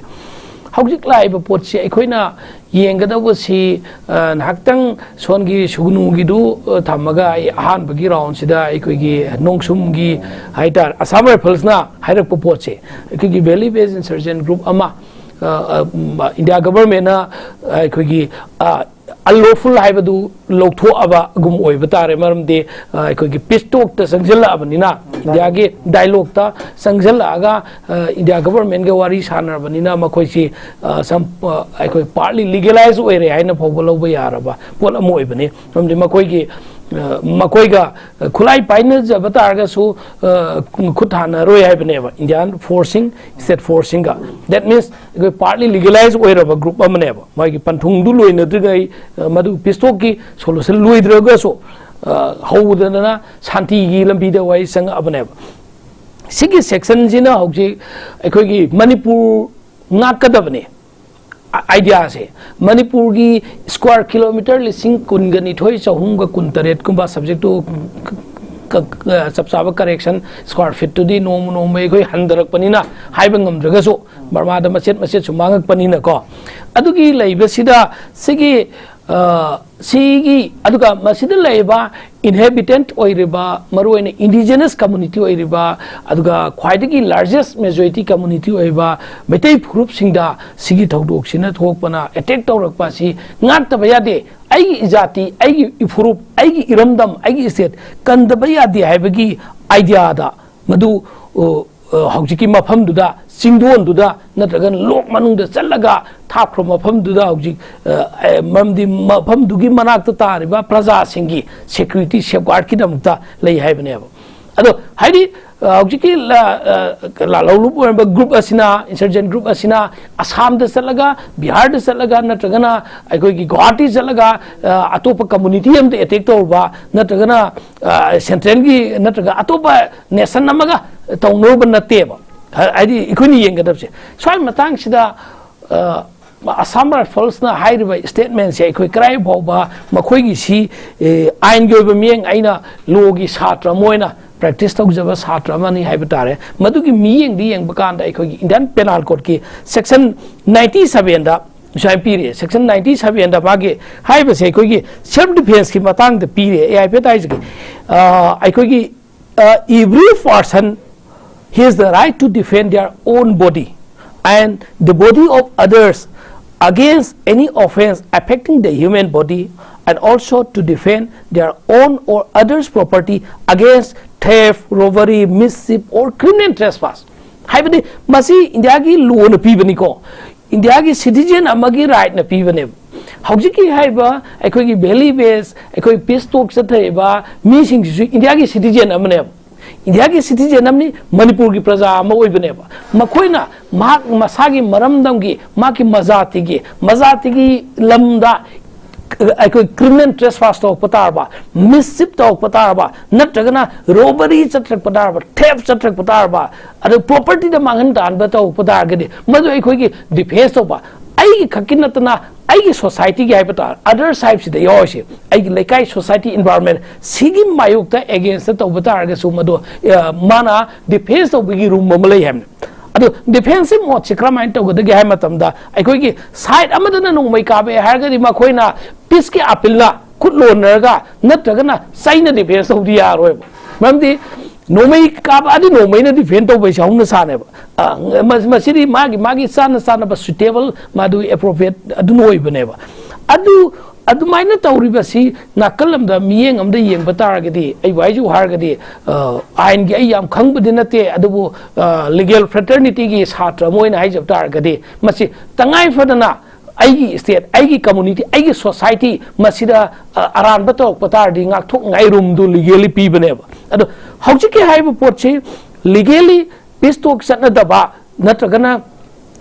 ꯍꯧꯖꯤꯛ ꯂꯥꯛꯏꯕ ꯄꯣꯠꯁꯤ ꯑꯩꯈꯣꯏꯅ ꯌꯦꯡꯒꯗꯧꯕꯁꯤ, ꯑ, ꯉꯥꯏꯍꯥꯛꯇꯪ ꯁꯣꯟꯒꯤ ꯁꯨꯒꯅꯨꯒꯤꯗꯨ, ꯑ, ꯊꯝꯃꯒ ꯑꯩ ꯑꯍꯥꯟꯕꯒꯤ ꯔꯥꯎꯟꯁꯤꯗ ꯑꯩꯈꯣꯏꯒꯤ ꯅꯣꯡꯁꯨꯝꯒꯤ ꯍꯥꯏꯇꯥꯔꯦ, ꯑꯁꯥꯝ ꯔꯥꯏꯐꯜꯁꯅ ꯍꯥꯏꯔꯛꯄ ꯄꯣꯠꯁꯦ, ꯑꯩꯈꯣꯏꯒꯤ ꯚꯦꯂꯤ ꯕꯦꯁ ꯏꯟꯁꯔꯖꯦꯟꯠ ꯒ꯭ꯔꯨꯞ ꯑꯃ, ꯑ, ꯑ, ꯏꯟꯗꯤꯌꯥ ꯒꯚꯔꯟꯃꯦꯟꯠꯅ ꯑꯩꯈꯣꯏꯒꯤ, ꯑ, ꯑꯟꯂꯣꯐꯨꯜ ꯍꯥꯏꯕꯗꯨ ꯂꯧꯊꯣꯛꯑꯕꯒꯨꯝ ꯑꯣꯏꯕ ꯇꯥꯔꯦ꯫ ꯃꯔꯝꯗꯤ ꯑ, ꯑꯩꯈꯣꯏꯒꯤ ꯄꯤꯁ ꯇꯣꯛꯇ ꯆꯪꯁꯤꯜꯂꯛꯑꯕꯅꯤꯅ, ꯏꯟꯗꯤꯌꯥꯒꯤ ꯗꯥꯏꯂꯣꯛꯇ ꯆꯪꯁꯤꯜꯂꯛꯑꯒ ꯑ, ꯏꯟꯗꯤꯌꯥ ꯒꯚꯔꯟꯃꯦꯟꯒ ꯋꯥꯔꯤ ꯁꯥꯟꯅꯔꯕꯅꯤꯅ ꯃꯈꯣꯏꯁꯤ ꯑ, ꯁꯝ ꯑ, ꯑꯩꯈꯣꯏ ꯄꯥꯔꯠꯂꯤ ꯂꯤꯒꯦꯂꯥꯏꯁ ꯑꯣꯏꯔꯦ ꯍꯥꯏꯅ ꯐꯥꯎꯕ ꯂꯧꯕ ꯌꯥꯔꯕ ꯄꯣꯠ ꯑꯃ ꯑꯣꯏꯕꯅꯤ꯫ ꯃꯔꯝꯗꯤ ꯃꯈꯣꯏꯒꯤ ꯑ, ꯃꯈꯣꯏꯒ ꯈꯨꯠꯂꯥꯏ ꯄꯥꯏꯅꯖꯕ ꯇꯥꯔꯒꯁꯨ ꯑ, ꯈꯨꯠ ꯊꯥꯅꯔꯣꯏ ꯍꯥꯏꯕꯅꯦꯕ ꯏꯟꯗꯤꯌꯥꯟ ꯐꯣꯔꯁꯁꯤꯡ, ꯁ꯭ꯇꯦꯠ ꯐꯣꯔꯁꯁꯤꯡꯒ꯫ That means ꯑꯩꯈꯣꯏ ꯄꯥꯔꯠꯂꯤ ꯂꯤꯒꯦꯂꯥꯏꯁ ꯑꯣꯏꯔꯕ ꯒ꯭ꯔꯨꯞ ꯑꯃꯅꯦꯕ꯫ ꯃꯥꯒꯤ ꯄꯟꯊꯨꯡꯗꯨ ꯂꯣꯏꯅꯗ꯭ꯔꯤꯉꯩ ꯑ, ꯃꯗꯨ ꯄꯤꯁ ꯇꯣꯛꯀꯤ ꯁꯣꯂꯨꯁꯟ ꯂꯣꯏꯗ꯭ꯔꯒꯁꯨ ꯑ, ꯍꯧꯗꯅ ꯁꯥꯟꯇꯤꯒꯤ ꯂꯝꯕꯤꯗ ꯋꯥꯔꯤ ꯆꯪꯉꯛꯑꯕꯅꯦꯕ꯫ ꯁꯤꯒꯤ ꯁꯦꯛꯁꯟꯁꯤꯅ ꯍꯧꯖꯤꯛ ꯑꯩꯈꯣꯏꯒꯤ ꯃꯅꯤꯄꯨꯔ ꯉꯥꯛꯀꯗꯕꯅꯤ꯫ ꯑ-, ꯑꯥꯏꯗꯤꯌꯥꯁꯦ ꯃꯅꯤꯄꯨꯔꯒꯤ ꯁ꯭ꯀ꯭ꯋꯥꯔ ꯀꯤꯂꯣꯃꯤꯇꯔ ꯂꯤꯁꯤꯡ ꯀꯨꯟꯒ ꯅꯤꯊꯣꯏ ꯆꯍꯨꯝꯒ ꯀꯨꯟꯇꯔꯦꯠꯀꯨꯝꯕ, ꯁꯕꯖꯦꯛꯇꯨ ꯆꯞ ꯆꯥꯕ ꯀꯔꯦꯛꯁꯟ, ꯁ꯭ꯀ꯭ꯋꯥꯔ ꯐꯤꯠꯇꯨꯗꯤ ꯅꯣꯡꯃ ꯅꯣꯡꯃ ꯑꯩꯈꯣꯏ ꯍꯟꯊꯔꯛꯄꯅꯤꯅ ꯍꯥꯏꯕ ꯉꯝꯗ꯭ꯔꯒꯁꯨ, ꯕꯔꯃꯥꯗ ꯃꯆꯦꯠ ꯃꯆꯦꯠ ꯁꯨꯝ ꯃꯥꯡꯉꯛꯄꯅꯤꯅꯀꯣ꯫ ꯑꯗꯨꯒꯤ ꯂꯩꯕꯁꯤꯗ ꯁꯤꯒꯤ ꯑ, ꯁꯤꯒꯤ, ꯑꯗꯨꯒ ꯃꯁꯤꯗ ꯂꯩꯔꯤꯕ ꯏꯟꯍꯦꯕꯤꯇꯦꯟꯠ ꯑꯣꯏꯔꯤꯕ, ꯃꯔꯨꯑꯣꯏꯅ ꯏꯟꯗꯤꯖꯤꯅꯁ ꯀꯝꯃꯨꯅꯤꯇꯤ ꯑꯣꯏꯔꯤꯕ, ꯑꯗꯨꯒ ꯈ꯭ꯋꯥꯏꯗꯒꯤ ꯂꯥꯔꯖꯦꯁ ꯃꯦꯖꯣꯔꯤꯇꯤ ꯀꯝꯃꯨꯅꯤꯇꯤ ꯑꯣꯏꯕ ꯃꯩꯇꯩ ꯐꯨꯔꯨꯞꯁꯤꯡꯗ ꯁꯤꯒꯤ ꯊꯧꯗꯣꯛꯁꯤꯅ ꯊꯣꯛꯄꯅ ꯑꯦꯇꯦꯛ ꯇꯧꯔꯛꯄ ꯑꯁꯤ ꯉꯥꯛꯇꯕ ꯌꯥꯗꯦ꯫ ꯑꯩꯒꯤ ꯏꯖꯥꯇꯤ, ꯑꯩꯒꯤ ꯏꯐꯨꯔꯨꯞ, ꯑꯩꯒꯤ ꯏꯔꯝꯗꯝ, ꯑꯩꯒꯤ ꯏꯁꯇꯦꯠ ꯀꯟꯗꯕ ꯌꯥꯗꯦ ꯍꯥꯏꯕꯒꯤ ꯑꯥꯏꯗꯤꯌꯥꯗ ꯃꯗꯨ, ꯑ, ꯑ, ꯍꯧꯖꯤꯛꯀꯤ ꯃꯐꯝꯗꯨꯗ, ꯆꯤꯡꯗꯣꯟꯗꯨꯗ ꯅꯠꯇ꯭ꯔꯒꯅ ꯂꯣꯛ ꯃꯅꯨꯡꯗ ꯆꯠꯂꯒ ꯊꯥꯞꯈ꯭ꯔꯕ ꯃꯐꯝꯗꯨꯗ ꯍꯧꯖꯤꯛ, ꯑ, ꯑ, ꯃꯔꯝꯗꯤ ꯃꯐꯝꯗꯨꯒꯤ ꯃꯅꯥꯛꯇ ꯇꯥꯔꯤꯕ ꯄ꯭ꯔꯖꯥꯁꯤꯡꯒꯤ ꯁꯦꯀ꯭ꯌꯨꯔꯤꯇꯤ, ꯁꯦꯐꯒꯥꯔꯗꯀꯤꯗꯃꯛꯇ ꯂꯩ ꯍꯥꯏꯕꯅꯦꯕ꯫ ꯑꯗꯣ ꯍꯥꯏꯗꯤ, ꯑ, ꯍꯧꯖꯤꯛꯀꯤ ꯂ-, ꯑ, ꯂꯥꯜꯍꯧꯂꯨꯞ ꯑꯣꯏꯔꯝꯕ ꯒ꯭ꯔꯨꯞ ꯑꯁꯤꯅ, ꯏꯟꯁꯔꯖꯦꯟ ꯒ꯭ꯔꯨꯞ ꯑꯁꯤꯅ ꯑꯁꯥꯝꯗ ꯆꯠꯂꯒ, ꯕꯤꯍꯥꯔꯗ ꯆꯠꯂꯒ, ꯅꯠꯇ꯭ꯔꯒꯅ ꯑꯩꯈꯣꯏꯒꯤ ꯒꯨꯋꯥꯍꯥꯇꯤ ꯆꯠꯂꯒ, ꯑ, ꯑꯇꯣꯞꯄ ꯀꯝꯃꯨꯅꯤꯇꯤ ꯑꯃꯗ ꯑꯦꯇꯦꯛ ꯇꯧꯔꯨꯕ, ꯅꯠꯇ꯭ꯔꯒꯅ ꯑ, ꯁꯦꯟꯇ꯭ꯔꯦꯜꯒꯤ ꯅꯠꯇ꯭ꯔꯒ ꯑꯇꯣꯞꯄ ꯅꯦꯁꯟ ꯑꯃꯒ ꯇꯧꯅꯔꯨꯕ ꯅꯠꯇꯦꯕ꯫ ꯍꯥ-, ꯍꯥꯏꯗꯤ ꯑꯩꯈꯣꯏꯅ ꯌꯦꯡꯒꯗꯕꯁꯦ ꯁ꯭ꯋꯥꯏ ꯃꯇꯥꯡꯁꯤꯗ, ꯑ, ꯑꯁꯥꯝ ꯔꯥꯏꯐꯜꯁꯅ ꯍꯥꯏꯔꯤꯕ ꯁ꯭ꯇꯦꯠꯃꯦꯟꯁꯦ ꯑꯩꯈꯣꯏ ꯀꯔꯥꯏ ꯐꯥꯎꯕ ꯃꯈꯣꯏꯒꯤ ꯁꯤ, ꯑꯦ, ꯑꯥꯏꯟꯒꯤ ꯑꯣꯏꯕ ꯃꯤꯠꯌꯦꯡ, ꯑꯩꯅ ꯂꯣꯒꯤ ꯁꯥꯇ꯭ꯔ ꯑꯃ ꯑꯣꯏꯅ ꯄ꯭ꯔꯦꯛꯇꯤꯁ ꯇꯧꯖꯕ ꯁꯥꯇ꯭ꯔ ꯑꯃꯅꯤ ꯍꯥꯏꯕ ꯇꯥꯔꯦ꯫ ꯃꯗꯨꯒꯤ ꯃꯤꯠꯌꯦꯡꯗ ꯌꯦꯡꯕ ꯀꯥꯟꯗ ꯑꯩꯈꯣꯏꯒꯤ ꯏꯟꯗꯤꯌꯟ ꯄꯦꯅꯥꯜ ꯀꯣꯗꯀꯤ ꯁꯦꯛꯁꯟ ꯅꯥꯏꯟꯇꯤ ꯁꯕꯦꯟꯗ ꯁꯨꯃꯥꯏꯅ ꯄꯤꯔꯦ, ꯁꯦꯛꯁꯟ ꯅꯥꯏꯟꯇꯤ ꯁꯕꯦꯟꯗ ꯃꯥꯒꯤ ꯍꯥꯏꯔꯤꯕꯁꯦ ꯑꯩꯈꯣꯏꯒꯤ ꯁꯦꯜꯐ ꯗꯤꯐꯦꯟꯁꯀꯤ ꯃꯇꯥꯡꯗ ꯄꯤꯔꯦ꯫ ꯑꯦ ꯑꯥꯏ ꯄꯤ ꯍꯥꯏꯁꯤꯒꯤ, ꯑ, ꯑꯩꯈꯣꯏꯒꯤ, ꯑ, "Every person has the right to defend their own body and the body of others against any offense affecting the human body and also to defend their own or others' property against theft, robbery, mischief, or criminal trespass. ꯍꯥꯏꯕꯗꯤ ꯃꯁꯤ ꯏꯟꯗꯤꯌꯥꯒꯤ ꯂꯣꯅ ꯄꯤꯕꯅꯤꯀꯣ, ꯏꯟꯗꯤꯌꯥꯒꯤ citizen ꯑꯃꯒꯤ ꯔꯥꯏꯠꯅ ꯄꯤꯕꯅꯦꯕ꯫ ꯍꯧꯖꯤꯛꯀꯤ ꯍꯥꯏꯔꯤꯕ ꯑꯩꯈꯣꯏꯒꯤ valley ꯕꯦꯁ, ꯑꯩꯈꯣꯏ ꯄꯤꯁ ꯇꯣꯛ ꯆꯠꯊꯔꯤꯕ ꯃꯤꯁꯤꯡꯁꯤꯁꯨ ꯏꯟꯗꯤꯌꯥꯒꯤ ꯁꯤꯇꯤꯖꯦꯟ ꯑꯃꯅꯦꯕ꯫ ꯏꯟꯗꯤꯌꯥꯒꯤ ꯁꯤꯇꯤꯖꯦꯟ ꯑꯃꯅꯤ, ꯃꯅꯤꯄꯨꯔꯒꯤ ꯄ꯭ꯔꯖꯥ ꯑꯃ ꯑꯣꯏꯕꯅꯦꯕ꯫ ꯃꯈꯣꯏꯅ ꯃꯍꯥꯛ ꯃꯁꯥꯒꯤ ꯃꯔꯝꯗꯝꯒꯤ, ꯃꯍꯥꯛꯀꯤ ꯃꯖꯥꯇꯤꯒꯤ, ꯃꯖꯥꯇꯤꯒꯤ ꯂꯝꯗ ꯑꯩꯈꯣꯏ ꯀ꯭ꯔꯤꯃꯤꯅꯦꯜ ꯇ꯭ꯔꯦꯁꯄꯥꯁ ꯇꯧꯔꯛꯄ ꯇꯥꯔꯕ, ꯃꯤꯁꯆꯤꯞ ꯇꯧꯔꯛꯄ ꯇꯥꯔꯕ, ꯅꯠꯇ꯭ꯔꯒꯅ ꯔꯣꯕꯔꯤ ꯆꯠꯊꯔꯛꯄ ꯇꯥꯔꯕ, ꯊꯦꯞ ꯆꯠꯊꯔꯛꯄ ꯇꯥꯔꯕ, ꯑꯗ ꯄ꯭ꯔꯣꯄꯔꯇꯤꯗ ꯃꯥꯡꯍꯟ ꯇꯥꯍꯟꯕ ꯇꯧꯔꯛꯄ ꯇꯥꯔꯒꯗꯤ, ꯃꯗꯨ ꯑꯩꯈꯣꯏꯒꯤ ꯗꯤꯐꯦꯟꯁ ꯇꯧꯕ, ꯑꯩꯒꯤ ꯈꯛꯀꯤ ꯅꯠꯇꯅ ꯑꯩꯒꯤ ꯁꯣꯁꯥꯏꯇꯤꯒꯤ ꯍꯥꯏꯕ ꯇꯥꯔꯦ, ꯑꯗꯔ ꯁꯥꯏꯠꯁꯤꯗ ꯌꯥꯎꯔꯤꯁꯦ, ꯑꯩꯒꯤ ꯂꯩꯀꯥꯏ ꯁꯣꯁꯥꯏꯇꯤ ꯏꯟꯚꯥꯏꯔꯣꯟꯃꯦꯟ ꯁꯤꯒꯤ ꯃꯥꯌꯣꯛꯇ ꯑꯦꯒꯦꯟꯁꯇ ꯇꯧꯕ ꯇꯥꯔꯒꯁꯨ, ꯃꯗꯨ ꯑ, ꯃꯥꯅ ꯗꯤꯐꯦꯟꯁ ꯇꯧꯕꯒꯤ ꯔꯨꯝ ꯑꯃ ꯂꯩ ꯍꯥꯏꯕꯅꯤ꯫ ꯑꯗꯣ ꯗꯤꯐꯦꯟꯁꯤꯞ ꯃꯣꯠꯁꯤ ꯀꯔꯝꯍꯥꯏꯅ ꯇꯧꯒꯗꯒꯦ ꯍꯥꯏꯕ ꯃꯇꯝꯗ, ꯑꯩꯈꯣꯏꯒꯤ ꯁꯥꯏꯠ ꯑꯃꯗꯅ ꯅꯣꯡꯃꯩ ꯀꯥꯞꯄꯦ ꯍꯥꯏꯔꯒꯗꯤ, ꯃꯈꯣꯏꯅ ꯄꯤꯁꯀꯤ ꯑꯄꯤꯜꯅ ꯈꯨꯠ ꯂꯣꯟꯅꯔꯒ ꯅꯠꯇ꯭ꯔꯒꯅ ꯆꯩꯅ ꯗꯤꯐꯦꯟꯁ ꯇꯧꯕꯗꯤ ꯌꯥꯔꯣꯏꯕ꯫ ꯃꯔꯝꯗꯤ ꯅꯣꯡꯃꯩ ꯀꯥꯞꯄꯛꯑꯗꯤ ꯅꯣꯡꯃꯩꯅ ꯗꯤꯐꯦꯟ ꯇꯧꯕ ꯍꯥꯏꯁꯦ ꯍꯧꯅ ꯁꯥꯅꯦꯕ꯫ ꯑ, ꯃ-, ꯃꯁꯤꯗꯤ ꯃꯥꯒꯤ, ꯃꯥꯒꯤ ꯆꯥꯅ ꯆꯥꯅꯕ ꯁꯨꯇꯦꯕꯜ, ꯃꯗꯨ ꯑꯦꯄ꯭ꯔꯣꯄ꯭ꯔꯤꯌꯦꯠ ꯑꯗꯨꯅ ꯑꯣꯏꯕꯅꯦꯕ꯫ ꯑꯗꯨ, ꯑꯗꯨꯃꯥꯏꯅ ꯇꯧꯔꯤꯕꯁꯤ ꯅꯥꯀꯜ ꯑꯃꯗ ꯃꯤꯠꯌꯦꯡ ꯑꯃꯗ ꯌꯦꯡꯕ ꯇꯥꯔꯒꯗꯤ, ꯑꯩꯕꯨ ꯍꯥꯏꯖꯧ ꯍꯥꯏꯔꯒꯗꯤ, ꯑ, ꯑꯥꯏꯟꯒꯤ ꯑꯩ ꯌꯥꯝ ꯈꯪꯕꯗꯤ ꯅꯠꯇꯦ, ꯑꯗꯨꯕꯨ, ꯑ, ꯂꯤꯒꯦꯜ ꯐ꯭ꯔꯦꯇꯔꯅꯤꯇꯤꯒꯤ ꯁꯥꯇ꯭ꯔ ꯑꯃ ꯑꯣꯏꯅ ꯍꯥꯏꯖꯕ ꯇꯥꯔꯒꯗꯤ, ꯃꯁꯤ ꯇꯉꯥꯏ ꯐꯗꯅ ꯑꯩꯒꯤ ꯁ꯭ꯇꯦꯠ, ꯑꯩꯒꯤ ꯀꯝꯃꯨꯅꯤꯇꯤ, ꯑꯩꯒꯤ ꯁꯣꯁꯥꯏꯇꯤ ꯃꯁꯤꯗ, ꯑ, ꯑꯔꯥꯟꯕ ꯇꯧꯔꯛꯄ ꯇꯥꯔꯗꯤ ꯉꯥꯛꯊꯣꯛꯅꯉꯥꯏ ꯔꯨꯝꯗꯨ ꯂꯤꯒꯦꯜꯂꯤ ꯄꯤꯕꯅꯦꯕ꯫ ꯑꯗꯣ ꯍꯧꯖꯤꯛꯀꯤ ꯍꯥꯏꯔꯤꯕ ꯄꯣꯠꯁꯤ ꯂꯤꯒꯦꯜꯂꯤ ꯄꯤꯁ ꯇꯣꯛ ꯆꯠꯅꯗꯕ ꯅꯠꯇ꯭ꯔꯒꯅ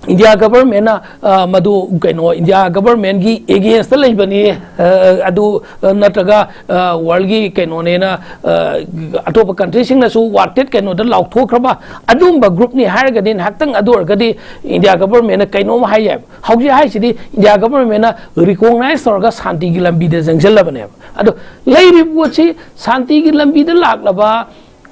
ꯏꯟꯗꯤꯌꯥ ꯒꯚꯔꯟꯃꯦꯟꯅ, ꯑ, ꯃꯗꯨ ꯀꯩꯅꯣ, ꯏꯟꯗꯤꯌꯥ ꯒꯚꯔꯟꯃꯦꯟꯒꯤ ꯑꯦꯒꯦꯟꯁꯇ ꯂꯩꯕꯅꯤ, ꯑ, ꯑꯗꯨ, ꯑ, ꯅꯠꯇ꯭ꯔꯒ, ꯑ, ꯋꯥꯔꯜꯒꯤ ꯀꯩꯅꯣꯅꯦꯅ, ꯑ, ꯑꯇꯣꯞꯄ ꯀꯟꯇ꯭ꯔꯤꯁꯤꯡꯅꯁꯨ ꯋꯥꯟꯇꯦꯠ ꯀꯩꯅꯣꯗ ꯂꯥꯎꯊꯣꯛꯈ꯭ꯔꯕ ꯑꯗꯨꯒꯨꯝꯕ ꯒ꯭ꯔꯨꯞꯅꯤ ꯍꯥꯏꯔꯒꯗꯤ, ꯉꯥꯏꯍꯥꯛꯇꯪ ꯑꯗꯨ ꯑꯣꯏꯔꯒꯗꯤ ꯏꯟꯗꯤꯌꯥ ꯒꯚꯔꯟꯃꯦꯟꯅ ꯀꯩꯅꯣꯝ ꯍꯥꯏ ꯌꯥꯏꯕ꯫ ꯍꯧꯖꯤꯛ ꯍꯥꯏꯁꯤꯗꯤ ꯏꯟꯗꯤꯌꯥ ꯒꯚꯔꯟꯃꯦꯟꯅ ꯔꯤꯀꯣꯛꯅꯥꯏꯁ ꯇꯧꯔꯒ ꯁꯥꯟꯇꯤꯒꯤ ꯂꯝꯕꯤꯗ ꯆꯪꯁꯤꯜꯂꯕꯅꯦꯕ꯫ ꯑꯗꯣ ꯂꯩꯔꯤꯕ ꯄꯣꯠꯁꯤ ꯁꯥꯟꯇꯤꯒꯤ ꯂꯝꯕꯤꯗ ꯂꯥꯛꯂꯕ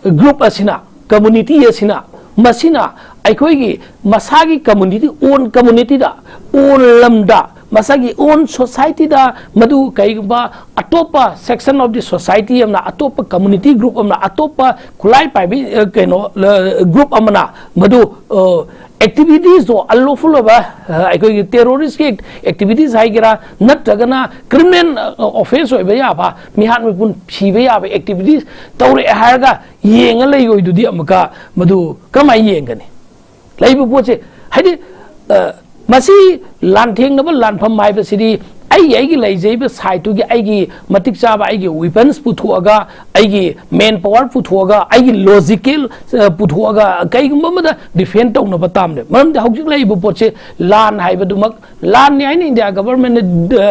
ꯒ꯭ꯔꯨꯞ ꯑꯁꯤꯅ, ꯀꯝꯃꯨꯅꯤꯇꯤ ꯑꯁꯤꯅ, ꯃꯁꯤꯅ ꯑꯩꯈꯣꯏꯒꯤ ꯃꯁꯥꯒꯤ ꯀꯝꯃꯨꯅꯤꯇꯤ, ꯑꯣꯟ ꯀꯝꯃꯨꯅꯤꯇꯤꯗ, ꯑꯣꯟ ꯂꯝꯗ, ꯃꯁꯥꯒꯤ ꯑꯣꯟ ꯁꯣꯁꯥꯏꯇꯤꯗ, ꯃꯗꯨ ꯀꯩꯒꯨꯝꯕ ꯑꯇꯣꯞꯄ ꯁꯦꯛꯁꯟ ꯑꯣꯐ ꯗꯤ ꯁꯣꯁꯥꯏꯇꯤ ꯑꯃꯅ, ꯑꯇꯣꯞꯄ ꯀꯝꯃꯨꯅꯤꯇꯤ ꯒ꯭ꯔꯨꯞ ꯑꯃꯅ, ꯑꯇꯣꯞꯄ ꯈꯨꯠꯂꯥꯏ ꯄꯥꯏꯕꯤ, ꯑ, ꯀꯩꯅꯣ, ꯂ-, ꯒ꯭ꯔꯨꯞ ꯑꯃꯅ ꯃꯗꯨ, ꯑ, ꯑꯦꯛꯇꯤꯚꯤꯇꯤꯁꯇꯣ ꯑꯟꯂꯣꯐꯨꯜ ꯑꯣꯏꯕ, ꯑ, ꯑꯩꯈꯣꯏꯒꯤ ꯇꯦꯔꯣꯔꯤꯁꯀꯤ ꯑꯦꯛꯇꯤꯚꯤꯇꯤꯁ ꯍꯥꯏꯒꯦꯔꯥ, ꯅꯠꯇ꯭ꯔꯒꯅ ꯀ꯭ꯔꯤꯃꯤꯅꯦꯜ, ꯑ, ꯑꯣꯐꯦꯟꯁ ꯑꯣꯏꯕ ꯌꯥꯕ, ꯃꯤꯍꯥꯠ ꯃꯤꯄꯨꯟ ꯁꯤꯕ ꯌꯥꯕ ꯑꯦꯛꯇꯤꯚꯤꯇꯤꯁ ꯇꯧꯔꯛꯑꯦ ꯍꯥꯏꯔꯒ ꯌꯦꯡꯉ ꯂꯩꯔꯣꯏꯗꯨꯗꯤ ꯑꯃꯨꯛꯀ ꯃꯗꯨ ꯀꯃꯥꯏꯅ ꯌꯦꯡꯒꯅꯤ? ꯂꯩꯕ ꯄꯣꯠꯁꯦ, ꯍꯥꯏꯗꯤ, ꯑ, ꯃꯁꯤ ꯂꯥꯟꯊꯦꯡꯅꯕ ꯂꯥꯟꯐꯝ ꯍꯥꯏꯕꯁꯤꯗꯤ ꯑꯩꯒꯤ, ꯑꯩꯒꯤ ꯂꯩꯖꯔꯤꯕ ꯁꯥꯏꯠꯇꯨꯒꯤ ꯑꯩꯒꯤ ꯃꯇꯤꯛ ꯆꯥꯕ ꯑꯩꯒꯤ ꯋꯤꯄꯟꯁ ꯄꯨꯊꯣꯛꯑꯒ, ꯑꯩꯒꯤ ꯃꯦꯟ ꯄꯋꯥꯔ ꯄꯨꯊꯣꯛꯑꯒ, ꯑꯩꯒꯤ ꯂꯣꯖꯤꯀꯦꯜ, ꯑ, ꯄꯨꯊꯣꯛꯑꯒ ꯀꯩꯒꯨꯝꯕ ꯑꯃꯗ ꯗꯤꯐꯦꯟ ꯇꯧꯅꯕ ꯇꯥꯕꯅꯦ꯫ ꯃꯔꯝꯗꯤ ꯍꯧꯖꯤꯛ ꯂꯩꯔꯤꯕ ꯄꯣꯠꯁꯦ ꯂꯥꯟ ꯍꯥꯏꯕꯗꯨꯃꯛ ꯂꯥꯟꯅꯤ ꯍꯥꯏꯅ ꯏꯟꯗꯤꯌꯥ ꯒꯚꯔꯟꯃꯦꯟꯠꯅ,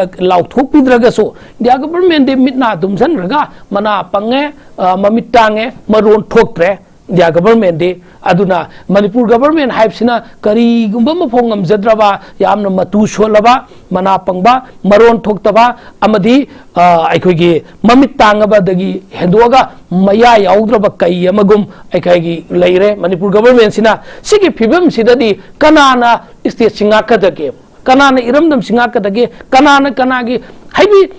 ꯑ, ꯂꯥꯎꯊꯣꯛꯄꯤꯗ꯭ꯔꯒꯁꯨ, ꯏꯟꯗꯤꯌꯥ ꯒꯚꯔꯟꯃꯦꯟꯠꯗꯤ ꯃꯤꯠ ꯅꯥ ꯇꯨꯝꯁꯟꯈ꯭ꯔꯒ ꯃꯅꯥ ꯄꯪꯉꯦ, ꯑ, ꯃꯃꯤꯠ ꯇꯥꯡꯉꯦ, ꯃꯔꯣꯟ ꯊꯣꯛꯇ꯭ꯔꯦ꯫ ꯏꯟꯗꯤꯌꯥ ꯒꯚꯔꯟꯃꯦꯟꯠꯗꯤ꯫ ꯑꯗꯨꯅ ꯃꯅꯤꯄꯨꯔ ꯒꯚꯔꯟꯃꯦꯟꯠ ꯍꯥꯏꯕꯁꯤꯅ ꯀꯔꯤꯒꯨꯝꯕ ꯑꯃ ꯐꯥꯎ ꯉꯝꯖꯗ꯭ꯔꯕ, ꯌꯥꯝꯅ ꯃꯇꯨ ꯁꯣꯜꯂꯕ, ꯃꯅꯥ ꯄꯪꯕ, ꯃꯔꯣꯟ ꯊꯣꯛꯇꯕ ꯑꯃꯗꯤ, ꯑ, ꯑꯩꯈꯣꯏꯒꯤ ꯃꯃꯤꯠ ꯇꯥꯡꯉꯕꯗꯒꯤ ꯍꯦꯟꯗꯣꯛꯑꯒ ꯃꯌꯥ ꯌꯥꯎꯗ꯭ꯔꯕ ꯀꯩ ꯑꯃꯒꯨꯝ ꯑꯩꯈꯣꯏꯒꯤ ꯂꯩꯔꯦ ꯃꯅꯤꯄꯨꯔ ꯒꯚꯔꯟꯃꯦꯟꯠꯁꯤꯅ꯫ ꯁꯤꯒꯤ ꯐꯤꯕꯝꯁꯤꯗꯗꯤ ꯀꯅꯥꯅ ꯁ꯭ꯇꯦꯠꯁꯤ ꯉꯥꯛꯀꯗꯒꯦ? ꯀꯅꯥꯅ ꯏꯔꯝꯗꯝꯁꯤ ꯉꯥꯛꯀꯗꯒꯦ? ꯀꯅꯥꯅ ꯀꯅꯥꯒꯤ, ꯍꯥꯏꯗꯤ,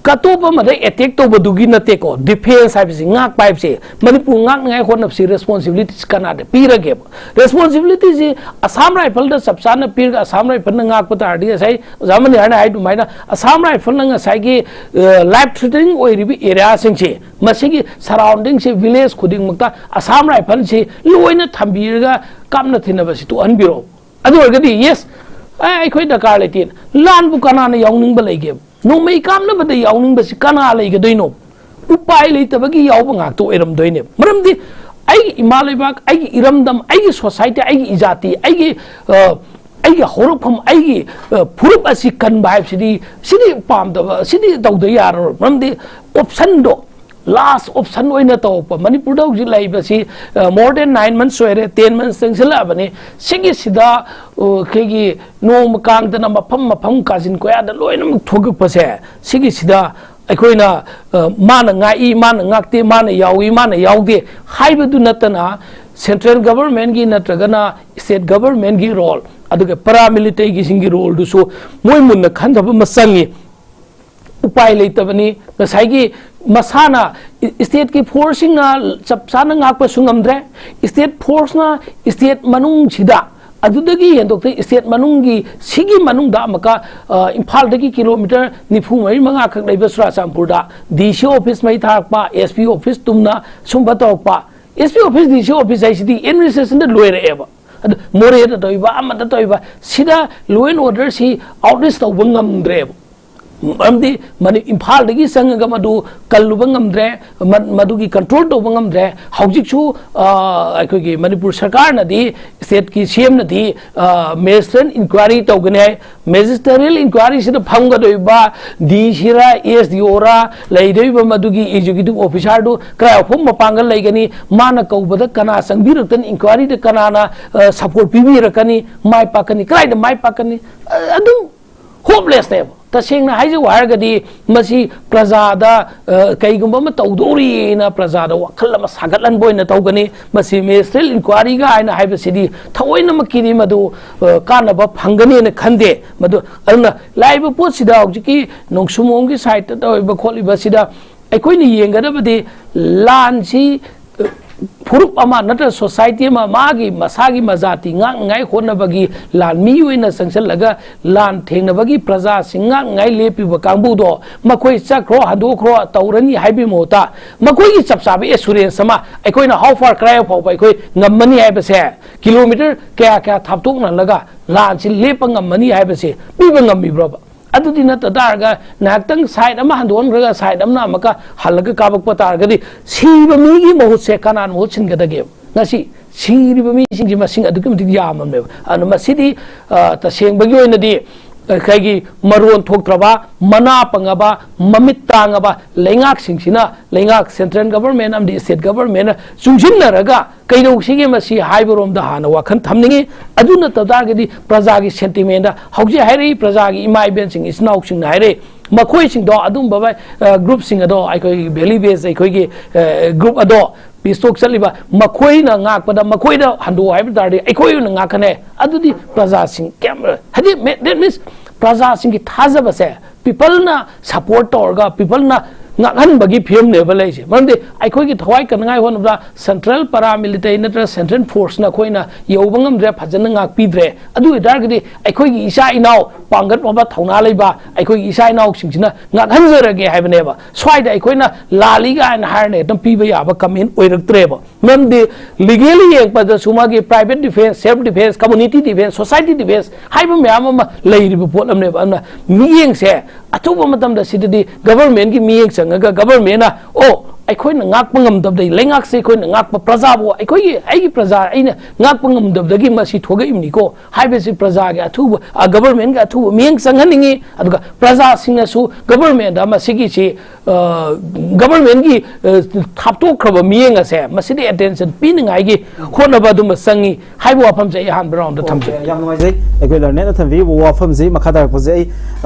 ꯑꯇꯣꯞꯄ ꯑꯃꯗ ꯑꯦꯇꯦꯛ ꯇꯧꯕꯗꯨꯒꯤ ꯅꯠꯇꯦꯀꯣ, ꯗꯤꯐꯦꯟꯁ ꯍꯥꯏꯕꯁꯤ, ꯉꯥꯛꯄ ꯍꯥꯏꯕꯁꯤ, ꯃꯅꯤꯄꯨꯔ ꯉꯥꯛꯅꯉꯥꯏ ꯍꯣꯠꯅꯕꯁꯤ ꯔꯦꯁꯄꯣꯟꯁꯤꯕꯤꯂꯤꯇꯤꯁꯤ ꯀꯅꯥꯗ ꯄꯤꯔꯒꯦꯕ? ꯔꯦꯁꯄꯣꯟꯁꯤꯕꯤꯂꯤꯇꯤꯁꯤ ꯑꯁꯥꯝ ꯔꯥꯏꯐꯜꯗ ꯆꯞ ꯆꯥꯅ ꯄꯤꯔꯒ, ꯑꯁꯥꯝ ꯔꯥꯏꯐꯜꯅ ꯉꯥꯛꯄ ꯇꯥꯔꯗꯤ, ꯉꯁꯥꯏ ꯑꯣꯖꯥ ꯃꯅꯤꯍꯥꯔꯅ ꯍꯥꯏ ꯑꯗꯨꯃꯥꯏꯅ, ꯑꯁꯥꯝ ꯔꯥꯏꯐꯜꯅ ꯉꯁꯥꯏꯒꯤ, ꯑ, ꯂꯥꯏꯐ ꯊ꯭ꯔꯦꯇꯅꯤꯡ ꯑꯣꯏꯔꯤꯕ ꯑꯦꯔꯤꯌꯥꯁꯤꯡꯁꯤ, ꯃꯁꯤꯒꯤ ꯁꯔꯥꯎꯟꯗꯤꯡꯁꯤ, ꯚꯤꯂꯦꯖ ꯈꯨꯗꯤꯡꯃꯛꯇ ꯑꯁꯥꯝ ꯔꯥꯏꯐꯜꯁꯤ ꯂꯣꯏꯅ ꯊꯝꯕꯤꯔꯒ ꯀꯥꯞꯅ ꯊꯤꯟꯅꯕꯁꯤ ꯇꯣꯛꯍꯟꯕꯤꯔꯛꯑꯣ꯫ ꯑꯗꯨ ꯑꯣꯏꯔꯒꯗꯤ, ꯌꯦꯁ, ꯑꯦ, ꯑꯩꯈꯣꯏ ꯗꯔꯀꯥꯔ ꯂꯩꯇꯦ꯫ ꯂꯥꯟꯕꯨ ꯀꯅꯥꯅ ꯌꯥꯎꯅꯤꯡꯕ ꯂꯩꯒꯦ? ꯅꯣꯡꯃꯩ ꯀꯥꯞꯅꯕꯗ ꯌꯥꯎꯅꯤꯡꯕꯁꯤ ꯀꯅꯥ ꯂꯩꯒꯗꯣꯏꯅꯣ? ꯎꯄꯥꯏ ꯂꯩꯇꯕꯒꯤ ꯌꯥꯎꯕ ꯉꯥꯛꯇ ꯑꯣꯏꯔꯝꯗꯣꯏꯅꯦ꯫ ꯃꯔꯝꯗꯤ ꯑꯩꯒꯤ ꯏꯃꯥ ꯂꯩꯕꯥꯛ, ꯑꯩꯒꯤ ꯏꯔꯝꯗꯝ, ꯑꯩꯒꯤ ꯁꯣꯁꯥꯏꯇꯤ, ꯑꯩꯒꯤ ꯏꯖꯥꯇꯤ, ꯑꯩꯒꯤ, ꯑ, ꯑꯩꯒꯤ ꯍꯧꯔꯛꯐꯝ, ꯑꯩꯒꯤ, ꯑ, ꯐꯨꯔꯨꯞ ꯑꯁꯤ ꯀꯟꯕ ꯍꯥꯏꯕꯁꯤꯗꯤ, ꯁꯤꯗꯤ ꯄꯥꯝꯗꯕ, ꯁꯤꯗꯤ ꯇꯧꯗ ꯌꯥꯔꯔꯣꯏ꯫ ꯃꯔꯝꯗꯤ ꯑꯣꯞꯁꯟꯗꯣ, ꯂꯥꯁ ꯑꯣꯞꯁꯟ ꯑꯣꯏꯅ ꯇꯧꯔꯛꯄ꯫ ꯃꯅꯤꯄꯨꯔꯗ ꯍꯧꯖꯤꯛ ꯂꯩꯔꯤꯕꯁꯤ, ꯑ, more than nine months ꯑꯣꯏꯔꯦ, ten months ꯆꯪꯁꯤꯜꯂꯛꯑꯕꯅꯤ꯫ ꯁꯤꯒꯤꯁꯤꯗ, ꯑ, ꯑꯩꯈꯣꯏꯒꯤ ꯅꯣꯡꯃ ꯀꯥꯡꯗꯅ ꯃꯐꯝ ꯃꯐꯝ ꯀꯥꯆꯤꯟ ꯀꯣꯌꯥꯗ ꯂꯣꯏꯅꯃꯛ ꯊꯣꯛꯂꯛꯄꯁꯦ, ꯁꯤꯒꯤꯁꯤꯗ ꯑꯩꯈꯣꯏꯅ, ꯑ, ꯃꯥꯅ ꯉꯥꯛꯏ, ꯃꯥꯅ ꯉꯥꯛꯇꯦ, ꯃꯥꯅ ꯌꯥꯎꯏ, ꯃꯥꯅ ꯌꯥꯎꯗꯦ ꯍꯥꯏꯕꯗꯨ ꯅꯠꯇꯅ, ꯁꯦꯟꯇ꯭ꯔꯦꯜ ꯒꯚꯔꯟꯃꯦꯟꯠꯀꯤ ꯅꯠꯇ꯭ꯔꯒꯅ ꯁ꯭ꯇꯦꯠ ꯒꯚꯔꯟꯃꯦꯟꯠꯀꯤ ꯔꯣꯜ, ꯑꯗꯨꯒ ꯄꯦꯔꯥꯃꯤꯂꯤꯇꯔꯤꯒꯤꯁꯤꯡꯒꯤ ꯔꯣꯜꯗꯨꯁꯨ ꯃꯣꯏ ꯃꯨꯟꯅ ꯈꯟꯊꯕ ꯑꯃ ꯆꯪꯉꯤ꯫ ꯎꯄꯥꯏ ꯂꯩꯇꯕꯅꯤ꯫ ꯉꯁꯥꯏꯒꯤ ꯃꯁꯥꯅ, ꯏꯁꯇꯦꯠꯀꯤ ꯐꯣꯔꯁꯁꯤꯡꯅ ꯆꯞ ꯆꯥꯅ ꯉꯥꯛꯄꯁꯨ ꯉꯝꯗ꯭ꯔꯦ꯫ ꯏꯁꯇꯦꯠ ꯐꯣꯔꯁꯅ ꯏꯁꯇꯦꯠ ꯃꯅꯨꯡꯁꯤꯗ, ꯑꯗꯨꯗꯒꯤ ꯍꯦꯟꯗꯣꯛꯇꯅ ꯏꯁꯇꯦꯠ ꯃꯅꯨꯡꯒꯤ, ꯁꯤꯒꯤ ꯃꯅꯨꯡꯗ ꯑꯃꯨꯛꯀ, ꯑ, ꯏꯝꯐꯥꯜꯗꯒꯤ ꯀꯤꯂꯣꯃꯤꯇꯔ ꯅꯤꯐꯨ ꯃꯔꯤ ꯃꯉꯥꯈꯛ ꯂꯩꯕ ꯆꯨꯔꯥꯆꯥꯟꯄꯨꯔꯗ ꯗꯤ ꯁꯤ ꯑꯣꯐꯤꯁ ꯃꯩ ꯊꯥꯔꯛꯄ, ꯑꯦꯁ ꯄꯤ ꯑꯣꯐꯤꯁ ꯇꯨꯝꯅ ꯁꯨꯝꯕ ꯇꯧꯔꯛꯄ꯫ ꯑꯦꯁ ꯄꯤ ꯑꯣꯐꯤꯁ, ꯗꯤ ꯁꯤ ꯑꯣꯐꯤꯁ ꯍꯥꯏꯁꯤꯗꯤ ꯑꯦꯗꯃꯤꯅꯤꯁꯇ꯭ꯔꯦꯁꯟꯗ ꯂꯣꯏꯔꯛꯑꯦꯕ꯫ ꯑꯗꯨ ꯃꯣꯔꯦꯗ ꯇꯧꯔꯤꯕ, ꯑꯃꯗ ꯇꯧꯔꯤꯕ, ꯁꯤꯗ ꯂꯣ ꯑꯦꯟ ꯑꯣꯔꯗꯔꯁꯤ ꯑꯥꯎꯠꯂꯦꯁ ꯇꯧꯕ ꯉꯝꯗ꯭ꯔꯦꯕ꯫ ꯃꯔꯝꯗꯤ ꯃꯅꯤ-, ꯏꯝꯐꯥꯜꯗꯒꯤ ꯆꯪꯉꯒ ꯃꯗꯨ ꯀꯜꯂꯨꯕ ꯉꯝꯗ꯭ꯔꯦ, ꯃ-, ꯃꯗꯨꯒꯤ ꯀꯟꯇ꯭ꯔꯣꯜ ꯇꯧꯕ ꯉꯝꯗ꯭ꯔꯦ꯫ ꯍꯧꯖꯤꯛꯁꯨ, ꯑ, ꯑꯩꯈꯣꯏꯒꯤ ꯃꯅꯤꯄꯨꯔ ꯁꯔꯀꯥꯔꯅꯗꯤ, ꯁ꯭ꯇꯦꯠꯀꯤ ꯁꯤ ꯑꯦꯝꯅꯗꯤ, ꯑ, ꯃꯦꯖꯤꯁꯇ꯭ꯔꯦꯠ ꯏꯟꯀ꯭ꯋꯥꯏꯔꯤ ꯇꯧꯒꯅꯤ ꯍꯥꯏ꯫ ꯃꯦꯖꯤꯁꯇ꯭ꯔꯦꯜ ꯏꯟꯀ꯭ꯋꯥꯏꯔꯤꯁꯤꯗ ꯐꯝꯒꯗꯧꯔꯤꯕ ꯗꯤ ꯁꯤꯔ, ꯑꯦꯁ ꯗꯤ ꯑꯣꯔ ꯂꯩꯗꯧꯔꯤꯕ ꯃꯗꯨꯒꯤ ꯑꯦꯛꯖꯤꯀ꯭ꯌꯨꯇꯤꯚ ꯑꯣꯐꯤꯁꯥꯔꯗꯨ ꯀꯔꯥꯏ ꯋꯥꯐꯝ ꯃꯄꯥꯡꯒꯜ ꯂꯩꯒꯅꯤ? ꯃꯥꯅ ꯀꯧꯕꯗ ꯀꯅꯥ ꯆꯪꯕꯤꯔꯛꯇꯅ, ꯏꯟꯀ꯭ꯋꯥꯏꯔꯤꯗ ꯀꯅꯥꯅ, ꯑ, ꯁꯞꯄꯣꯔꯠ ꯄꯤꯕꯤꯔꯛꯀꯅꯤ? ꯃꯥꯏ ꯄꯥꯛꯀꯅꯤ? ꯀꯗꯥꯏꯗ ꯃꯥꯏ ꯄꯥꯛꯀꯅꯤ? ꯑ-, ꯑꯗꯨꯝ ꯍꯣꯞꯂꯦꯁꯅꯦꯕ꯫ ꯇꯁꯦꯡꯅ ꯍꯥꯏꯖꯧ ꯍꯥꯏꯔꯒꯗꯤ, ꯃꯁꯤ ꯄ꯭ꯔꯖꯥꯗ, ꯑ, ꯀꯩꯒꯨꯝꯕ ꯑꯃ ꯇꯧꯗꯧꯔꯤꯅ ꯄ꯭ꯔꯖꯥꯗ ꯋꯥꯈꯜ ꯑꯃ ꯁꯥꯒꯠꯍꯟꯕ ꯑꯣꯏꯅ ꯇꯧꯒꯅꯤ꯫ ꯃꯁꯤ ꯃꯦꯖꯤꯁꯇ꯭ꯔꯦꯠ ꯏꯟꯀ꯭ꯋꯥꯏꯔꯤꯒ ꯍꯥꯏꯅ ꯍꯥꯏꯕꯁꯤꯗꯤ ꯊꯑꯣꯏꯅꯃꯛꯀꯤꯗꯤ ꯃꯗꯨ, ꯑ, ꯀꯥꯟꯅꯕ ꯐꯪꯒꯅꯦꯅ ꯈꯟꯗꯦ꯫ ꯃꯗꯨ, ꯑꯗꯨꯅ ꯂꯥꯛꯏꯕ ꯄꯣꯠꯁꯤꯗ ꯍꯧꯖꯤꯛꯀꯤ ꯅꯣꯡꯁꯨꯃꯣꯡꯒꯤ ꯁꯥꯏꯠꯇ ꯇꯧꯔꯤꯕ ꯈꯣꯠꯂꯤꯕꯁꯤꯗ ꯑꯩꯈꯣꯏꯅ ꯌꯦꯡꯒꯗꯕꯗꯤ ꯂꯥꯟꯁꯤ, ꯑ, ꯐꯨꯔꯨꯞ ꯑꯃ ꯅꯠꯇ꯭ꯔꯒ ꯁꯣꯁꯥꯏꯇꯤ ꯑꯃ ꯃꯥꯒꯤ ꯃꯁꯥꯒꯤ ꯃꯖꯥꯇꯤ ꯉꯥꯛꯅꯉꯥꯏ ꯍꯣꯠꯅꯕꯒꯤ ꯂꯥꯟꯃꯤ ꯑꯣꯏꯅ ꯆꯪꯁꯤꯜꯂꯒ ꯂꯥꯟ ꯊꯦꯡꯅꯕꯒꯤ ꯄ꯭ꯔꯖꯥꯁꯤꯡ ꯉꯥꯛꯅꯉꯥꯏ ꯂꯦꯞꯄꯤꯕ ꯀꯥꯡꯕꯨꯗꯣ ꯃꯈꯣꯏ ꯆꯠꯈ꯭ꯔꯣ, ꯍꯟꯗꯣꯛꯈ꯭ꯔꯣ, ꯇꯧꯔꯅꯤ ꯍꯥꯏꯕꯒꯤ ꯃꯍꯨꯠꯇ ꯃꯈꯣꯏꯒꯤ ꯆꯞ ꯆꯥꯕ ꯑꯦꯁꯨꯔꯦꯟꯁ ꯑꯃ ꯑꯩꯈꯣꯏꯅ how far, ꯀꯗꯥꯏ ꯐꯥꯎꯕ ꯑꯩꯈꯣꯏ ꯉꯝꯃꯅꯤ ꯍꯥꯏꯕꯁꯦ ꯀꯤꯂꯣꯃꯤꯇꯔ ꯀꯌꯥ ꯀꯌꯥ ꯊꯥꯞꯇꯣꯛꯅꯍꯜꯂꯒ ꯂꯥꯟꯁꯤ ꯂꯦꯞꯄ ꯉꯝꯃꯅꯤ ꯍꯥꯏꯕꯁꯦ ꯄꯤꯕ ꯉꯝꯃꯤꯕ꯭ꯔꯣꯕ? ꯑꯗꯨꯗꯤ ꯅꯠꯇ ꯇꯥꯔꯒ ꯉꯥꯏꯍꯥꯛꯇꯪ ꯁꯥꯏꯠ ꯑꯃ ꯍꯟꯗꯣꯛꯍꯟꯈ꯭ꯔꯒ ꯁꯥꯏꯠ ꯑꯃꯅ ꯑꯃꯨꯛꯀ ꯍꯜꯂꯒ ꯀꯥꯞꯄꯛꯄ ꯇꯥꯔꯒꯗꯤ ꯁꯤꯕ ꯃꯤꯒꯤ ꯃꯍꯨꯠꯁꯦ ꯀꯅꯥꯅ ꯃꯍꯨꯠ ꯁꯤꯟꯒꯗꯒꯦ? ꯉꯁꯤ ꯁꯤꯔꯤꯕ ꯃꯤꯁꯤꯡꯁꯤ ꯃꯁꯤꯡ ꯑꯗꯨꯛꯀꯤ ꯃꯇꯤꯛ ꯌꯥꯝꯃꯕꯅꯦꯕ꯫ ꯑꯗꯨꯅ ꯃꯁꯤꯗꯤ, ꯑ, ꯇꯁꯦꯡꯕꯒꯤ ꯑꯣꯏꯅꯗꯤ ꯑꯩꯈꯣꯏꯒꯤ ꯃꯔꯣꯟ ꯊꯣꯛꯇ꯭ꯔꯕ, ꯃꯅꯥ ꯄꯪꯉꯕ, ꯃꯃꯤꯠ ꯇꯥꯡꯉꯕ ꯂꯩꯉꯥꯛꯁꯤꯡꯁꯤꯅ, ꯂꯩꯉꯥꯛ ꯁꯦꯟꯇ꯭ꯔꯦꯜ ꯒꯚꯔꯟꯃꯦꯟ ꯑꯃꯗꯤ ꯁ꯭ꯇꯦꯠ ꯒꯚꯔꯟꯃꯦꯟꯅ ꯆꯨꯡꯁꯤꯟꯅꯔꯒ ꯀꯩꯗꯧꯁꯤꯒꯦ ꯃꯁꯤ ꯍꯥꯏꯕꯔꯣꯝꯗ ꯍꯥꯟꯅ ꯋꯥꯈꯜ ꯊꯝꯅꯤꯡꯉꯤ꯫ ꯑꯗꯨ ꯅꯠꯇ ꯇꯥꯔꯒꯗꯤ ꯄ꯭ꯔꯖꯥꯒꯤ ꯁꯦꯟꯇꯤꯃꯦꯟꯗ ꯍꯧꯖꯤꯛ ꯍꯥꯏꯔꯛꯏ, ꯄ꯭ꯔꯖꯥꯒꯤ ꯏꯃꯥ ꯏꯕꯦꯟꯁꯤꯡ, ꯏꯆꯤꯟ ꯏꯅꯥꯎꯁꯤꯡꯅ ꯍꯥꯏꯔꯛꯏ, ꯃꯈꯣꯏꯁꯤꯡꯗꯣ, ꯑꯗꯨꯝꯕ, ꯑ, ꯒ꯭ꯔꯨꯞꯁꯤꯡ ꯑꯗꯣ, ꯑꯩꯈꯣꯏꯒꯤ ꯚꯦꯂꯤ ꯕꯦꯁ ꯑꯩꯈꯣꯏꯒꯤ, ꯑ, ꯒ꯭ꯔꯨꯞ ꯑꯗꯣ ꯄꯤꯁ ꯇꯣꯛ ꯆꯠꯂꯤꯕ ꯃꯈꯣꯏꯅ ꯉꯥꯛꯄꯗ, ꯃꯈꯣꯏꯗ ꯍꯟꯗꯣꯛꯑꯣ ꯍꯥꯏꯕ ꯇꯥꯔꯗꯤ ꯑꯩꯈꯣꯏ ꯑꯣꯏꯅ ꯉꯥꯛꯀꯅꯤ꯫ ꯑꯗꯨꯗꯤ ꯄ꯭ꯔꯖꯥꯁꯤꯡ ꯀꯌꯥꯝ, ꯍꯥꯏꯗꯤ, ꯃꯦ-, that means ꯄ꯭ꯔꯖꯥꯁꯤꯡꯒꯤ ꯊꯥꯖꯕꯁꯦ ꯄꯤꯄꯜꯅ ꯁꯄꯣꯔꯠ ꯇꯧꯔꯒ ꯄꯤꯄꯜꯅ ꯉꯥꯛꯍꯟꯕꯒꯤ ꯐꯤꯕꯝꯅꯦꯕ ꯂꯩꯔꯤꯁꯦ꯫ ꯃꯔꯝꯗꯤ ꯑꯩꯈꯣꯏꯒꯤ ꯊꯋꯥꯏ ꯀꯟꯅꯉꯥꯏ ꯍꯣꯠꯅꯕꯗ ꯁꯦꯟꯇ꯭ꯔꯦꯜ ꯄꯔꯥꯃꯤꯂꯤꯇꯔꯤ ꯅꯠꯇ꯭ꯔꯒ ꯁꯦꯟꯇ꯭ꯔꯦꯜ ꯐꯣꯔꯁꯅ ꯑꯩꯈꯣꯏꯅ ꯌꯧꯕ ꯉꯝꯗ꯭ꯔꯦ, ꯐꯖꯅ ꯉꯥꯛꯄꯤꯗ꯭ꯔꯦ꯫ ꯑꯗꯨ ꯑꯣꯏꯇꯥꯔꯒꯗꯤ ꯑꯩꯈꯣꯏꯒꯤ ꯏꯆꯥ ꯏꯅꯥꯎ ꯄꯥꯡꯒꯠ ꯋꯥꯕ ꯊꯧꯅꯥ ꯂꯩꯕ ꯑꯩꯈꯣꯏꯒꯤ ꯏꯆꯥ ꯏꯅꯥꯎꯁꯤꯡꯁꯤꯅ ꯉꯥꯛꯍꯟꯖꯔꯒꯦ ꯍꯥꯏꯕꯅꯦꯕ꯫ ꯁ꯭ꯋꯥꯏꯗ ꯑꯩꯈꯣꯏꯅ ꯂꯥꯜꯂꯤ ꯀꯥꯏꯅ ꯍꯥꯏꯔꯅ ꯍꯦꯛꯇ ꯄꯤꯕ ꯌꯥꯕ ꯀꯃꯦꯟ ꯑꯣꯏꯔꯛꯇ꯭ꯔꯦꯕ꯫ ꯃꯔꯝꯗꯤ ꯂꯤꯒꯦꯂꯤ ꯌꯦꯡꯕꯗꯁꯨ ꯃꯥꯒꯤ private defence, self defence, community defence, society defence ꯍꯥꯏꯕ ꯃꯌꯥꯝ ꯑꯃ ꯂꯩꯔꯤꯕ ꯄꯣꯠ ꯑꯃꯅꯦꯕ꯫ ꯑꯗꯨꯅ ꯃꯤꯠꯌꯦꯡꯁꯦ ꯑꯊꯨꯕ ꯃꯇꯝꯗ ꯁꯤꯗꯗꯤ ꯒꯕꯔꯃꯦꯟꯒꯤ ꯃꯤꯠꯌꯦꯡ ꯆꯪꯉꯒ ꯒꯕꯔꯃꯦꯟꯅ, "ꯑꯣ, ꯑꯩꯈꯣꯏꯅ ꯉꯥꯛꯄ ꯉꯝꯗꯕꯗꯒꯤ, ꯂꯩꯉꯥꯛꯁꯦ ꯑꯩꯈꯣꯏꯅ ꯉꯥꯛꯄ, ꯄ꯭ꯔꯖꯥꯕꯨ, ꯑꯩꯈꯣꯏꯒꯤ, ꯑꯩꯒꯤ ꯄ꯭ꯔꯖꯥ ꯑꯩꯅ ꯉꯥꯛꯄ ꯉꯝꯗꯕꯗꯒꯤ ꯃꯁꯤ ꯊꯣꯛꯂꯛꯏꯕꯅꯤꯀꯣ" ꯍꯥꯏꯕꯁꯤ ꯄ꯭ꯔꯖꯥꯒꯤ ꯑꯊꯨꯕ, ꯑ, ꯒꯕꯔꯃꯦꯟꯒꯤ ꯑꯊꯨꯕ ꯃꯤꯠꯌꯦꯡ ꯆꯪꯍꯟꯅꯤꯡꯉꯤ꯫ ꯑꯗꯨꯒ ꯄ꯭ꯔꯖꯥꯁꯤꯡꯅꯁꯨ ꯒꯕꯔꯃꯦꯟꯗ ꯃꯁꯤꯒꯤꯁꯤ, ꯑ, ꯒꯕꯔꯃꯦꯟꯒꯤ, ꯑ, ꯊꯥꯞꯇꯣꯛꯈ꯭ꯔꯕ ꯃꯤꯠꯌꯦꯡ ꯑꯁꯦ ꯃꯁꯤꯗ ꯑꯦꯇꯦꯟꯁꯟ ꯄꯤꯅꯤꯡꯉꯥꯏꯒꯤ ꯍꯣꯠꯅꯕ ꯑꯗꯨꯃ ꯆꯪꯉꯤ ꯍꯥꯏꯕ ꯋꯥꯐꯝꯁꯦ ꯑꯩ ꯑꯍꯥꯟꯕ ꯔꯥꯎꯟꯗ ꯊꯝꯖꯒꯦ꯫ ꯌꯥꯝ ꯅꯨꯡꯉꯥꯏꯖꯩ꯫ ꯑꯩꯈꯣꯏ ꯂꯔꯅꯦꯠꯅ ꯊꯝꯕꯤꯔꯤꯕ ꯋꯥꯐꯝꯁꯤ꯫ ꯃꯈꯥ ꯇꯥꯔꯛꯄꯁꯦ ꯑꯩ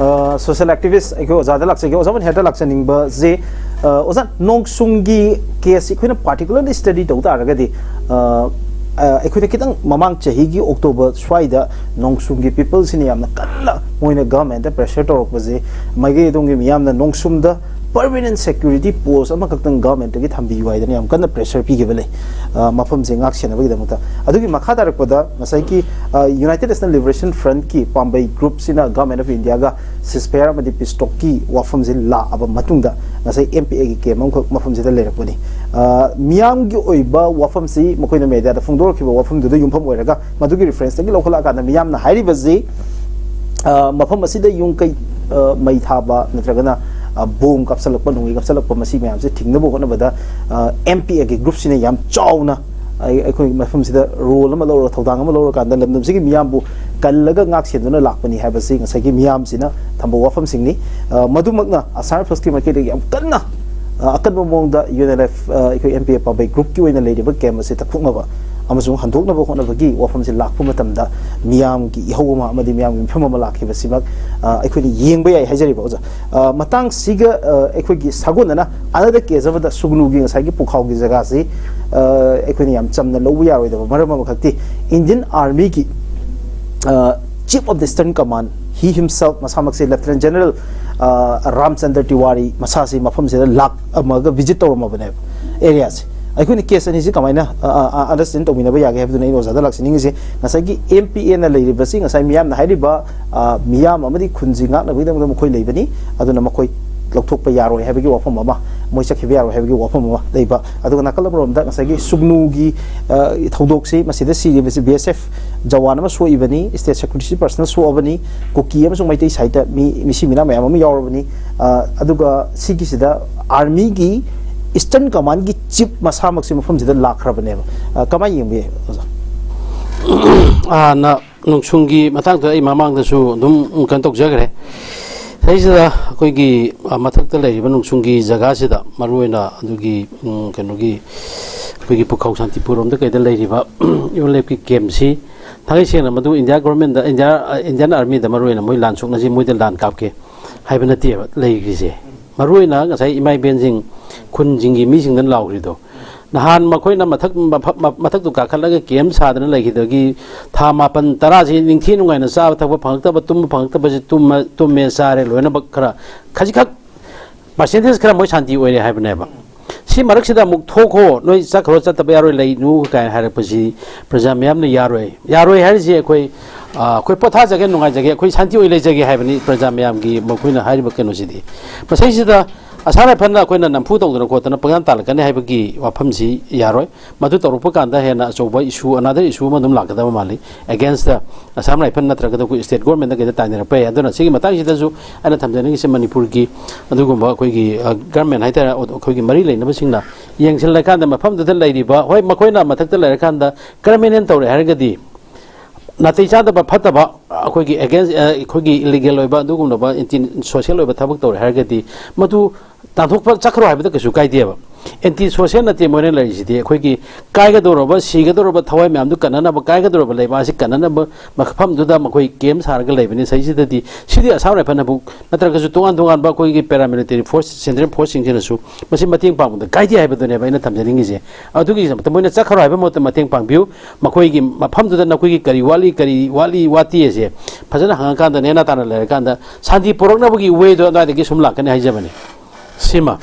ꯁꯣꯁꯤꯌꯦꯜ ꯑꯦꯛꯇꯤꯚꯤꯁ ꯑꯩꯈꯣꯏ ꯑꯣꯖꯥꯗ ꯂꯥꯛꯆꯒꯦ꯫ ꯑꯣꯖꯥ ꯃꯟꯍꯦꯔꯗ ꯂꯥꯛꯆꯅꯤꯡꯕꯁꯦ, ꯑ, ꯑꯣꯖꯥ, ꯅꯣꯡꯁꯨꯡꯒꯤ ꯀꯦꯁꯁꯤ ꯑꯩꯈꯣꯏꯅ ꯄꯥꯔꯇꯤꯀꯨꯂꯔꯂꯤ ꯁ꯭ꯇꯗꯤ ꯇꯧ ꯇꯥꯔꯒꯗꯤ, ꯑ, ꯑ, ꯑꯩꯈꯣꯏꯅ ꯈꯤꯇꯪ ꯃꯃꯥꯡ ꯆꯍꯤꯒꯤ ꯑꯣꯛꯇꯣꯕꯔ ꯁ꯭ꯋꯥꯏꯗ ꯅꯣꯡꯁꯨꯡꯒꯤ ꯄꯤꯄꯜꯁꯤꯅ ꯌꯥꯝꯅ ꯀꯟꯅ ꯃꯣꯏꯅ ꯒꯚꯔꯟꯃꯦꯟꯠꯇ ꯄ꯭ꯔꯦꯁꯔ ꯇꯧꯔꯛꯄꯁꯦ, ꯃꯥꯏꯀꯩ ꯑꯗꯣꯝꯒꯤ ꯃꯤꯌꯥꯝꯅ ꯅꯣꯡꯁꯨꯝꯗ ꯄꯔꯃꯤꯅꯦꯟ ꯁꯦꯀ꯭ꯌꯨꯔꯤꯇꯤ ꯄꯣꯁ ꯑꯃꯈꯛꯇꯪ ꯒꯚꯔꯟꯃꯦꯟꯠꯇꯒꯤ ꯊꯝꯕꯤꯌꯨ ꯍꯥꯏꯗꯅ ꯌꯥꯝ ꯀꯟꯅ ꯄ꯭ꯔꯦꯁꯔ ꯄꯤꯈꯤꯕ ꯂꯩ, ꯑ, ꯃꯐꯝꯁꯦ ꯉꯥꯛ ꯁꯦꯟꯅꯕꯒꯤꯗꯃꯛꯇ꯫ ꯑꯗꯨꯒꯤ ꯃꯈꯥ ꯇꯥꯔꯛꯄꯗ ꯉꯁꯥꯏꯒꯤ, ꯑ, ꯌꯨꯅꯥꯏꯇꯦꯗ ꯅꯦꯁꯅꯦꯜ ꯂꯤꯕꯔꯦꯁꯟ ꯐ꯭ꯔꯟꯠꯀꯤ ꯄꯥꯝꯕꯩ ꯒ꯭ꯔꯨꯞꯁꯤꯅ ꯒꯚꯔꯟꯃꯦꯟꯠ ꯑꯣꯐ ꯏꯟꯗꯤꯌꯥꯒ ꯁꯤꯁꯐꯌꯥꯔ ꯑꯃꯗꯤ ꯄꯤꯁ ꯇꯣꯛꯀꯤ ꯋꯥꯐꯝꯁꯦ ꯂꯥꯛꯑꯕ ꯃꯇꯨꯡꯗ ꯉꯁꯥꯏ ꯑꯦꯝ ꯄꯤ ꯑꯦꯒꯤ ꯀꯦꯝ ꯑꯃꯈꯛ ꯃꯐꯝꯁꯤꯗ ꯂꯩꯔꯛꯄꯅꯤ꯫ ꯑ, ꯃꯤꯌꯥꯝꯒꯤ ꯑꯣꯏꯕ ꯋꯥꯐꯝꯁꯤ ꯃꯈꯣꯏꯅ ꯃꯦꯗꯤꯌꯥꯗ ꯐꯣꯡꯗꯣꯔꯛꯈꯤꯕ ꯋꯥꯐꯝꯗꯨꯗ ꯌꯨꯝꯐꯝ ꯑꯣꯏꯔꯒ ꯃꯗꯨꯒꯤ ꯔꯤꯐꯔꯦꯟꯁꯇꯒꯤ ꯂꯧꯈꯠꯂꯛꯑꯀꯥꯟꯗ ꯃꯤꯌꯥꯝꯅ ꯍꯥꯏꯔꯤꯕꯁꯤ, ꯑ, ꯃꯐꯝ ꯑꯁꯤꯗ ꯌꯨꯝ ꯀꯩ, ꯑ, ꯃꯩ ꯊꯥꯕ ꯅꯠꯇ꯭ꯔꯒꯅ, ꯑ, ꯕꯣꯝ ꯀꯥꯞꯁꯤꯜꯂꯛꯄ, ꯅꯣꯡꯃꯩ ꯀꯥꯞꯁꯤꯜꯂꯛꯄ, ꯃꯁꯤ ꯃꯌꯥꯝꯁꯦ ꯊꯤꯡꯅꯕ ꯍꯣꯠꯅꯕꯗ, ꯑ, ꯑꯦꯝ ꯄꯤ ꯑꯦꯒꯤ ꯒ꯭ꯔꯨꯞꯁꯤꯅ ꯌꯥꯝ ꯆꯥꯎꯅ ꯑꯩ-, ꯑꯩꯈꯣꯏ ꯃꯐꯝꯁꯤꯗ ꯔꯣꯜ ꯑꯃ ꯂꯧꯔꯒ, ꯊꯧꯗꯥꯡ ꯑꯃ ꯂꯧꯔꯀꯥꯟꯗ ꯂꯝꯗꯝꯁꯤꯒꯤ ꯃꯤꯌꯥꯝꯕꯨ ꯀꯜꯂꯒ ꯉꯥꯛ ꯁꯦꯟꯗꯨꯅ ꯂꯥꯛꯄꯅꯤ ꯍꯥꯏꯕꯁꯤ ꯉꯁꯥꯏꯒꯤ ꯃꯤꯌꯥꯝꯁꯤꯅ ꯊꯝꯕ ꯋꯥꯐꯝꯁꯤꯡꯅꯤ꯫ ꯑ, ꯃꯗꯨꯃꯛꯅ ꯑꯁꯥꯝ ꯔꯥꯏꯐꯜꯁꯀꯤ ꯃꯥꯏꯀꯩꯗꯒꯤ ꯌꯥꯝ ꯀꯟꯅ, ꯑ, ꯑꯀꯟꯕ ꯃꯑꯣꯡꯗ ꯌꯨ ꯑꯦꯟ ꯑꯦꯜ ꯑꯦꯐ, ꯑ, ꯑꯩꯈꯣꯏ ꯑꯦꯝ ꯄꯤ ꯑꯦ ꯄꯥꯝꯕꯩ ꯒ꯭ꯔꯨꯞꯀꯤ ꯑꯣꯏꯅ ꯂꯩꯔꯤꯕ ꯀꯦꯝ ꯑꯁꯤ ꯇꯛꯊꯣꯛꯅꯕ ꯑꯃꯁꯨꯡ ꯍꯟꯗꯣꯛꯅꯕ ꯍꯣꯠꯅꯕꯒꯤ ꯋꯥꯐꯝꯁꯤ ꯂꯥꯛꯄ ꯃꯇꯝꯗ ꯃꯤꯌꯥꯝꯒꯤ ꯏꯍꯧ ꯑꯃ ꯑꯃꯗꯤ ꯃꯤꯌꯥꯝꯒꯤ ꯃꯤꯐꯝ ꯑꯃ ꯂꯥꯛꯈꯤꯕꯁꯤꯃꯛ, ꯑ, ꯑꯩꯈꯣꯏꯅ ꯌꯦꯡꯕ ꯌꯥꯏ ꯍꯥꯏꯖꯔꯤꯕ ꯑꯣꯖꯥ꯫ ꯑ, ꯃꯇꯥꯡꯁꯤꯒ, ꯑ, ꯑꯩꯈꯣꯏꯒꯤ ꯁꯥꯒꯣꯟꯅꯅ ꯑꯅꯗ ꯀꯦꯖꯕꯗ ꯁꯨꯒꯅꯨꯒꯤ ꯉꯁꯥꯏꯒꯤ ꯄꯨꯈꯥꯎꯒꯤ ꯖꯒꯥꯁꯤ, ꯑ, ꯑꯩꯈꯣꯏꯅ ꯌꯥꯝ ꯆꯝꯅ ꯂꯧꯕ ꯌꯥꯔꯣꯏꯗꯕ ꯃꯔꯝ ꯑꯃꯈꯛꯇꯤ ꯏꯟꯗꯤꯌꯟ ꯑꯥꯔꯃꯤꯒꯤ, ꯑ, chief of the eastern common He himself, ꯃꯁꯥꯃꯛꯁꯦ Lieutenant General, ꯑ, ꯔꯥꯝꯆꯟꯗ꯭ꯔ ꯇꯤꯋꯥꯔꯤ ꯃꯁꯥꯁꯤ ꯃꯐꯝꯁꯤꯗ ꯂꯥꯛꯑꯝꯃꯒ visit ꯇꯧꯔꯝꯃꯕꯅꯦꯕ, areaꯁꯦ꯫ ꯑꯩꯈꯣꯏꯅ case ꯑꯅꯤꯁꯤ ꯀꯃꯥꯏꯅ, ꯑ, ꯑ, ꯑ, understand ꯇꯧꯃꯤꯟꯅꯕ ꯌꯥꯒꯦ ꯍꯥꯏꯕꯗꯨꯅ ꯑꯩꯅ ꯑꯣꯖꯥꯗ ꯂꯥꯛꯆꯅꯤꯡꯉꯤꯁꯦ꯫ ꯉꯁꯥꯏꯒꯤ M P Aꯅ ꯂꯩꯔꯤꯕꯁꯤ ꯉꯁꯥꯏ ꯃꯤꯌꯥꯝꯅ ꯍꯥꯏꯔꯤꯕ, ꯑ, ꯃꯤꯌꯥꯝ ꯑꯃꯗꯤ ꯈꯨꯟꯁꯤ ꯉꯥꯛꯅꯕꯒꯤꯗꯃꯛꯇ ꯃꯈꯣꯏ ꯂꯩꯕꯅꯤ, ꯑꯗꯨꯅ ꯃꯈꯣꯏ ꯂꯧꯊꯣꯛꯄ ꯌꯥꯔꯣꯏ ꯍꯥꯏꯕꯒꯤ ꯋꯥꯐꯝ ꯑꯃ, ꯃꯣꯏ ꯆꯠꯈꯤꯕ ꯌꯥꯔꯣꯏ ꯍꯥꯏꯕꯒꯤ ꯋꯥꯐꯝ ꯑꯃ ꯂꯩꯕ꯫ ꯑꯗꯨꯒ ꯅꯥꯀꯜ ꯑꯃꯔꯣꯝꯗ ꯉꯁꯥꯏꯒꯤ ꯁꯨꯒꯅꯨꯒꯤ, ꯑ, ꯊꯧꯗꯣꯛꯁꯤ, ꯃꯁꯤꯗ ꯁꯤꯔꯤꯕꯁꯤ B S F ꯖꯋꯥꯟ ꯑꯃ ꯁꯣꯛꯏꯕꯅꯤ, state security personnel ꯁꯣꯛꯑꯕꯅꯤ, ꯀꯨꯀꯤ ꯑꯃꯁꯨꯡ ꯃꯩꯇꯩ ꯁꯥꯏꯠꯇ ꯃꯤ, ꯃꯤꯁꯤ ꯃꯤꯅꯥ ꯃꯌꯥꯝ ꯑꯃ ꯌꯥꯎꯔꯕꯅꯤ꯫ ꯑ, ꯑꯗꯨꯒ ꯁꯤꯒꯤꯁꯤꯗ armyꯒꯤ Eastern Commandꯒꯤ chief ꯃꯁꯥꯃꯛꯁꯤ ꯃꯐꯝꯁꯤꯗ ꯂꯥꯛꯈ꯭ꯔꯕꯅꯦꯕ꯫ ꯑ, ꯀꯃꯥꯏꯅ ꯌꯦꯡꯕꯤ, ꯑꯣꯖꯥ? ꯍꯥꯟꯅ ꯅꯣꯡꯁꯨꯡꯒꯤ ꯃꯇꯥꯡꯗ ꯑꯩ ꯃꯃꯥꯡꯗꯁꯨ ꯑꯗꯨꯝ ꯀꯩꯅꯣ ꯇꯧꯖꯈ꯭ꯔꯦ꯫ ꯁꯤꯗꯩꯁꯤꯗ ꯑꯩꯈꯣꯏꯒꯤ, ꯑ, ꯃꯊꯛꯇ ꯂꯩꯔꯤꯕ ꯅꯣꯡꯁꯨꯡꯒꯤ ꯖꯒꯥꯁꯤꯗ ꯃꯔꯨꯑꯣꯏꯅ ꯑꯗꯨꯒꯤ, ꯎꯝ, ꯀꯩꯅꯣꯒꯤ ꯑꯩꯈꯣꯏꯒꯤ ꯄꯨꯈꯧ ꯁꯥꯟꯇꯤꯄꯨꯔ ꯔꯣꯝꯗ ꯀꯩꯗ ꯂꯩꯔꯤꯕ ꯌꯨ ꯑꯦꯜ ꯑꯦꯐꯀꯤ ꯀꯦꯝꯁꯤ ꯊꯥꯡꯒꯩ ꯁꯦꯡꯅ ꯃꯗꯨ ꯏꯟꯗꯤꯌꯥ ꯒꯣꯔꯃꯦꯟꯗ, ꯏꯟꯗꯤꯌꯥ, ꯏꯟꯗꯤꯌꯥꯟ ꯑꯥꯔꯃꯤꯗ ꯃꯔꯨꯑꯣꯏꯅ ꯃꯣꯏ ꯂꯥꯟ ꯁꯣꯛꯅꯁꯤ, ꯃꯣꯏꯗ ꯂꯥꯟ ꯀꯥꯞꯀꯦ ꯍꯥꯏꯕ ꯅꯠꯇꯦꯕ ꯂꯩꯈ꯭ꯔꯤꯁꯦ꯫ ꯃꯔꯨꯑꯣꯏꯅ ꯉꯁꯥꯏ ꯏꯃꯥ ꯏꯕꯦꯟꯁꯤꯡ, ꯈꯨꯟꯁꯤꯡꯒꯤ ꯃꯤꯁꯤꯡꯗ ꯂꯥꯎꯈ꯭ꯔꯤꯗꯣ, ꯅꯍꯥꯟ ꯃꯈꯣꯏꯅ ꯃꯊꯛ, ꯃꯐ-, ꯃ-, ꯃꯊꯛꯇꯨ ꯀꯥꯈꯠꯂꯒ ꯀꯦꯝ ꯁꯥꯗꯅ ꯂꯩꯈꯤꯕꯗꯒꯤ ꯊꯥ ꯃꯥꯄꯟ ꯇꯔꯥꯁꯤ ꯅꯤꯡꯊꯤ ꯅꯨꯡꯉꯥꯏꯅ ꯆꯥꯕ ꯊꯛꯄ ꯐꯪꯉꯛꯇꯕ, ꯇꯨꯝꯕ ꯐꯪꯉꯛꯇꯕꯁꯤ ꯇꯨꯝꯃ-, ꯇꯨꯝꯃꯦ, ꯆꯥꯔꯦ, ꯂꯣꯏꯅꯃꯛ ꯈꯔ ꯈꯖꯤꯛꯈꯛ percentage ꯈꯔ ꯃꯣꯏ ꯁꯥꯟꯇꯤ ꯑꯣꯏꯔꯦ ꯍꯥꯏꯕꯅꯦꯕ꯫ ꯁꯤ ꯃꯔꯛꯁꯤꯗ ꯑꯃꯨꯛ ꯊꯣꯛꯈꯣ, ꯅꯣꯏ ꯆꯠꯈ꯭ꯔꯣ, ꯆꯠꯇꯕ ꯌꯥꯔꯣꯏ, ꯂꯩꯅꯨ ꯀꯥꯏꯅ ꯍꯥꯏꯔꯛꯄꯁꯤ ꯄ꯭ꯔꯖꯥ ꯃꯤꯌꯥꯝꯅ ꯌꯥꯔꯣꯏ꯫ ꯌꯥꯔꯣꯏ ꯍꯥꯏꯔꯤꯁꯤ ꯑꯩꯈꯣꯏ, ꯑ, ꯑꯩꯈꯣꯏ ꯄꯣꯊꯥꯖꯒꯦ, ꯅꯨꯡꯉꯥꯏꯖꯒꯦ, ꯑꯩꯈꯣꯏ ꯁꯥꯟꯇꯤ ꯑꯣꯏ ꯂꯩꯖꯒꯦ ꯍꯥꯏꯕꯅꯤ ꯄ꯭ꯔꯖꯥ ꯃꯌꯥꯝꯒꯤ ꯃꯈꯣꯏꯅ ꯍꯥꯏꯔꯤꯕ ꯀꯩꯅꯣꯁꯤꯗꯤ꯫ ꯃꯁꯤꯁꯤꯗ ꯑꯁꯥꯝ ꯔꯥꯏꯐꯜꯅ ꯑꯩꯈꯣꯏꯅ ꯅꯝꯐꯨ ꯇꯧꯗꯅ ꯈꯣꯠꯇꯅ ꯄꯪꯇꯥꯟ ꯇꯥꯜꯂꯛꯀꯅꯤ ꯍꯥꯏꯕꯒꯤ ꯋꯥꯐꯝꯁꯤ ꯌꯥꯔꯣꯏ꯫ ꯃꯗꯨ ꯇꯧꯔꯛꯄ ꯀꯥꯟꯗ ꯍꯦꯟꯅ ꯑꯆꯧꯕ issue, another issue ꯑꯃ ꯑꯗꯨꯝ ꯂꯥꯛꯀꯗꯕ ꯃꯥꯜꯂꯤ꯫ Against ꯑꯁꯥꯝ ꯔꯥꯏꯐꯜ ꯅꯠꯇ꯭ꯔꯒꯗ ꯑꯩꯈꯣꯏ state government ꯀꯩꯗ ꯇꯥꯏꯅꯔꯛꯄ ꯌꯥꯏ꯫ ꯑꯗꯨꯅ ꯁꯤꯒꯤ ꯃꯇꯥꯡꯁꯤꯗꯁꯨ ꯑꯩꯅ ꯊꯝꯖꯅꯤꯡꯉꯤꯁꯦ ꯃꯅꯤꯄꯨꯔꯒꯤ ꯑꯗꯨꯒꯨꯝꯕ ꯑꯩꯈꯣꯏꯒꯤ, ꯑ, government ꯍꯥꯏꯇꯥꯔꯦ, ꯑꯩꯈꯣꯏꯒꯤ ꯃꯔꯤ ꯂꯩꯅꯕꯁꯤꯡꯅ ꯌꯦꯡꯁꯤꯜꯂꯀꯥꯟꯗ ꯃꯐꯝꯗꯨꯗ ꯂꯩꯔꯤꯕ, ꯍꯣꯏ, ꯃꯈꯣꯏꯅ ꯃꯊꯛꯇ ꯂꯩꯔꯀꯥꯟꯗ criminal ꯇꯧꯔꯦ ꯍꯥꯏꯔꯒꯗꯤ, ꯅꯥꯇꯩ ꯆꯥꯗꯕ ꯐꯠꯇꯕ ꯑꯩꯈꯣꯏꯒꯤ against, ꯑ, ꯑꯩꯈꯣꯏꯒꯤ illegal ꯑꯣꯏꯕ ꯑꯗꯨꯒꯨꯝꯂꯕ anti social ꯑꯣꯏꯕ ꯊꯕꯛ ꯇꯧꯔꯦ ꯍꯥꯏꯔꯒꯗꯤ ꯃꯗꯨ ꯇꯥꯟꯊꯣꯛꯄ ꯆꯠꯈ꯭ꯔꯣ ꯍꯥꯏꯕꯗ ꯀꯩꯁꯨ ꯀꯥꯏꯗꯦꯕ꯫ ꯑꯦꯟꯇꯤ ꯁꯣꯁꯦꯜ ꯅꯠꯇꯦ ꯃꯣꯏꯅ ꯂꯩꯔꯤꯁꯤꯗꯤ꯫ ꯑꯩꯈꯣꯏꯒꯤ ꯀꯥꯏꯒꯗꯧꯔꯕ, ꯁꯤꯒꯗꯧꯔꯕ ꯊꯋꯥꯏ ꯃꯌꯥꯝꯗꯨ ꯀꯟꯅꯅꯕ, ꯀꯥꯏꯒꯗꯧꯔꯕ ꯂꯩꯕꯥꯛ ꯑꯁꯤ ꯀꯟꯅꯅꯕ ꯃꯐꯝꯗꯨꯗ ꯃꯈꯣꯏ ꯀꯦꯝ ꯁꯥꯔꯒ ꯂꯩꯕꯅꯤ꯫ ꯁꯤꯗꯩꯁꯤꯗꯗꯤ ꯁꯤꯗꯤ ꯑꯁꯥꯝ ꯔꯥꯏꯐꯜꯅꯕꯨ ꯅꯠꯇ꯭ꯔꯒꯁꯨ ꯇꯣꯉꯥꯟ ꯇꯣꯉꯥꯟꯕ ꯑꯩꯈꯣꯏꯒꯤ ꯄꯦꯔꯥꯃꯤꯂꯤꯇꯔꯤ ꯐꯣꯔꯁ, ꯁꯦꯟꯇ꯭ꯔꯦꯜ ꯐꯣꯔꯁꯁꯤꯡꯁꯤꯅꯁꯨ ꯃꯁꯤ ꯃꯇꯦꯡ ꯄꯥꯡꯕꯗ ꯀꯥꯏꯗꯦ ꯍꯥꯏꯕꯗꯨꯅꯦꯕ ꯑꯩꯅ ꯊꯝꯖꯅꯤꯡꯉꯤꯁꯦ꯫ ꯑꯗꯨꯒꯤꯗꯃꯛꯇ ꯃꯣꯏꯅ ꯆꯠꯈ꯭ꯔꯣ ꯍꯥꯏꯕ ꯃꯍꯨꯠꯇ ꯃꯇꯦꯡ ꯄꯥꯡꯕꯤꯌꯨ꯫ ꯃꯈꯣꯏꯒꯤ ꯃꯐꯝꯗꯨꯗ ꯅꯈꯣꯏꯒꯤ ꯀꯔꯤ ꯋꯥꯠꯂꯤ, ꯀꯔꯤ ꯋꯥꯠꯂꯤ ꯋꯥꯠꯇꯦ ꯑꯁꯦ ꯐꯖꯅ ꯍꯪꯉꯀꯥꯟꯗ, ꯅꯦꯅꯥ ꯇꯥꯅ ꯂꯩꯔꯀꯥꯟꯗ ꯁꯥꯟꯇꯤ ꯄꯨꯔꯛꯅꯕꯒꯤ ꯋꯦꯗꯣ ꯑꯗꯨꯋꯥꯏꯗꯒꯤ ꯁꯨꯝ ꯂꯥꯛꯀꯅꯤ ꯍꯥꯏꯖꯕꯅꯤ꯫ ꯁꯤꯃ꯫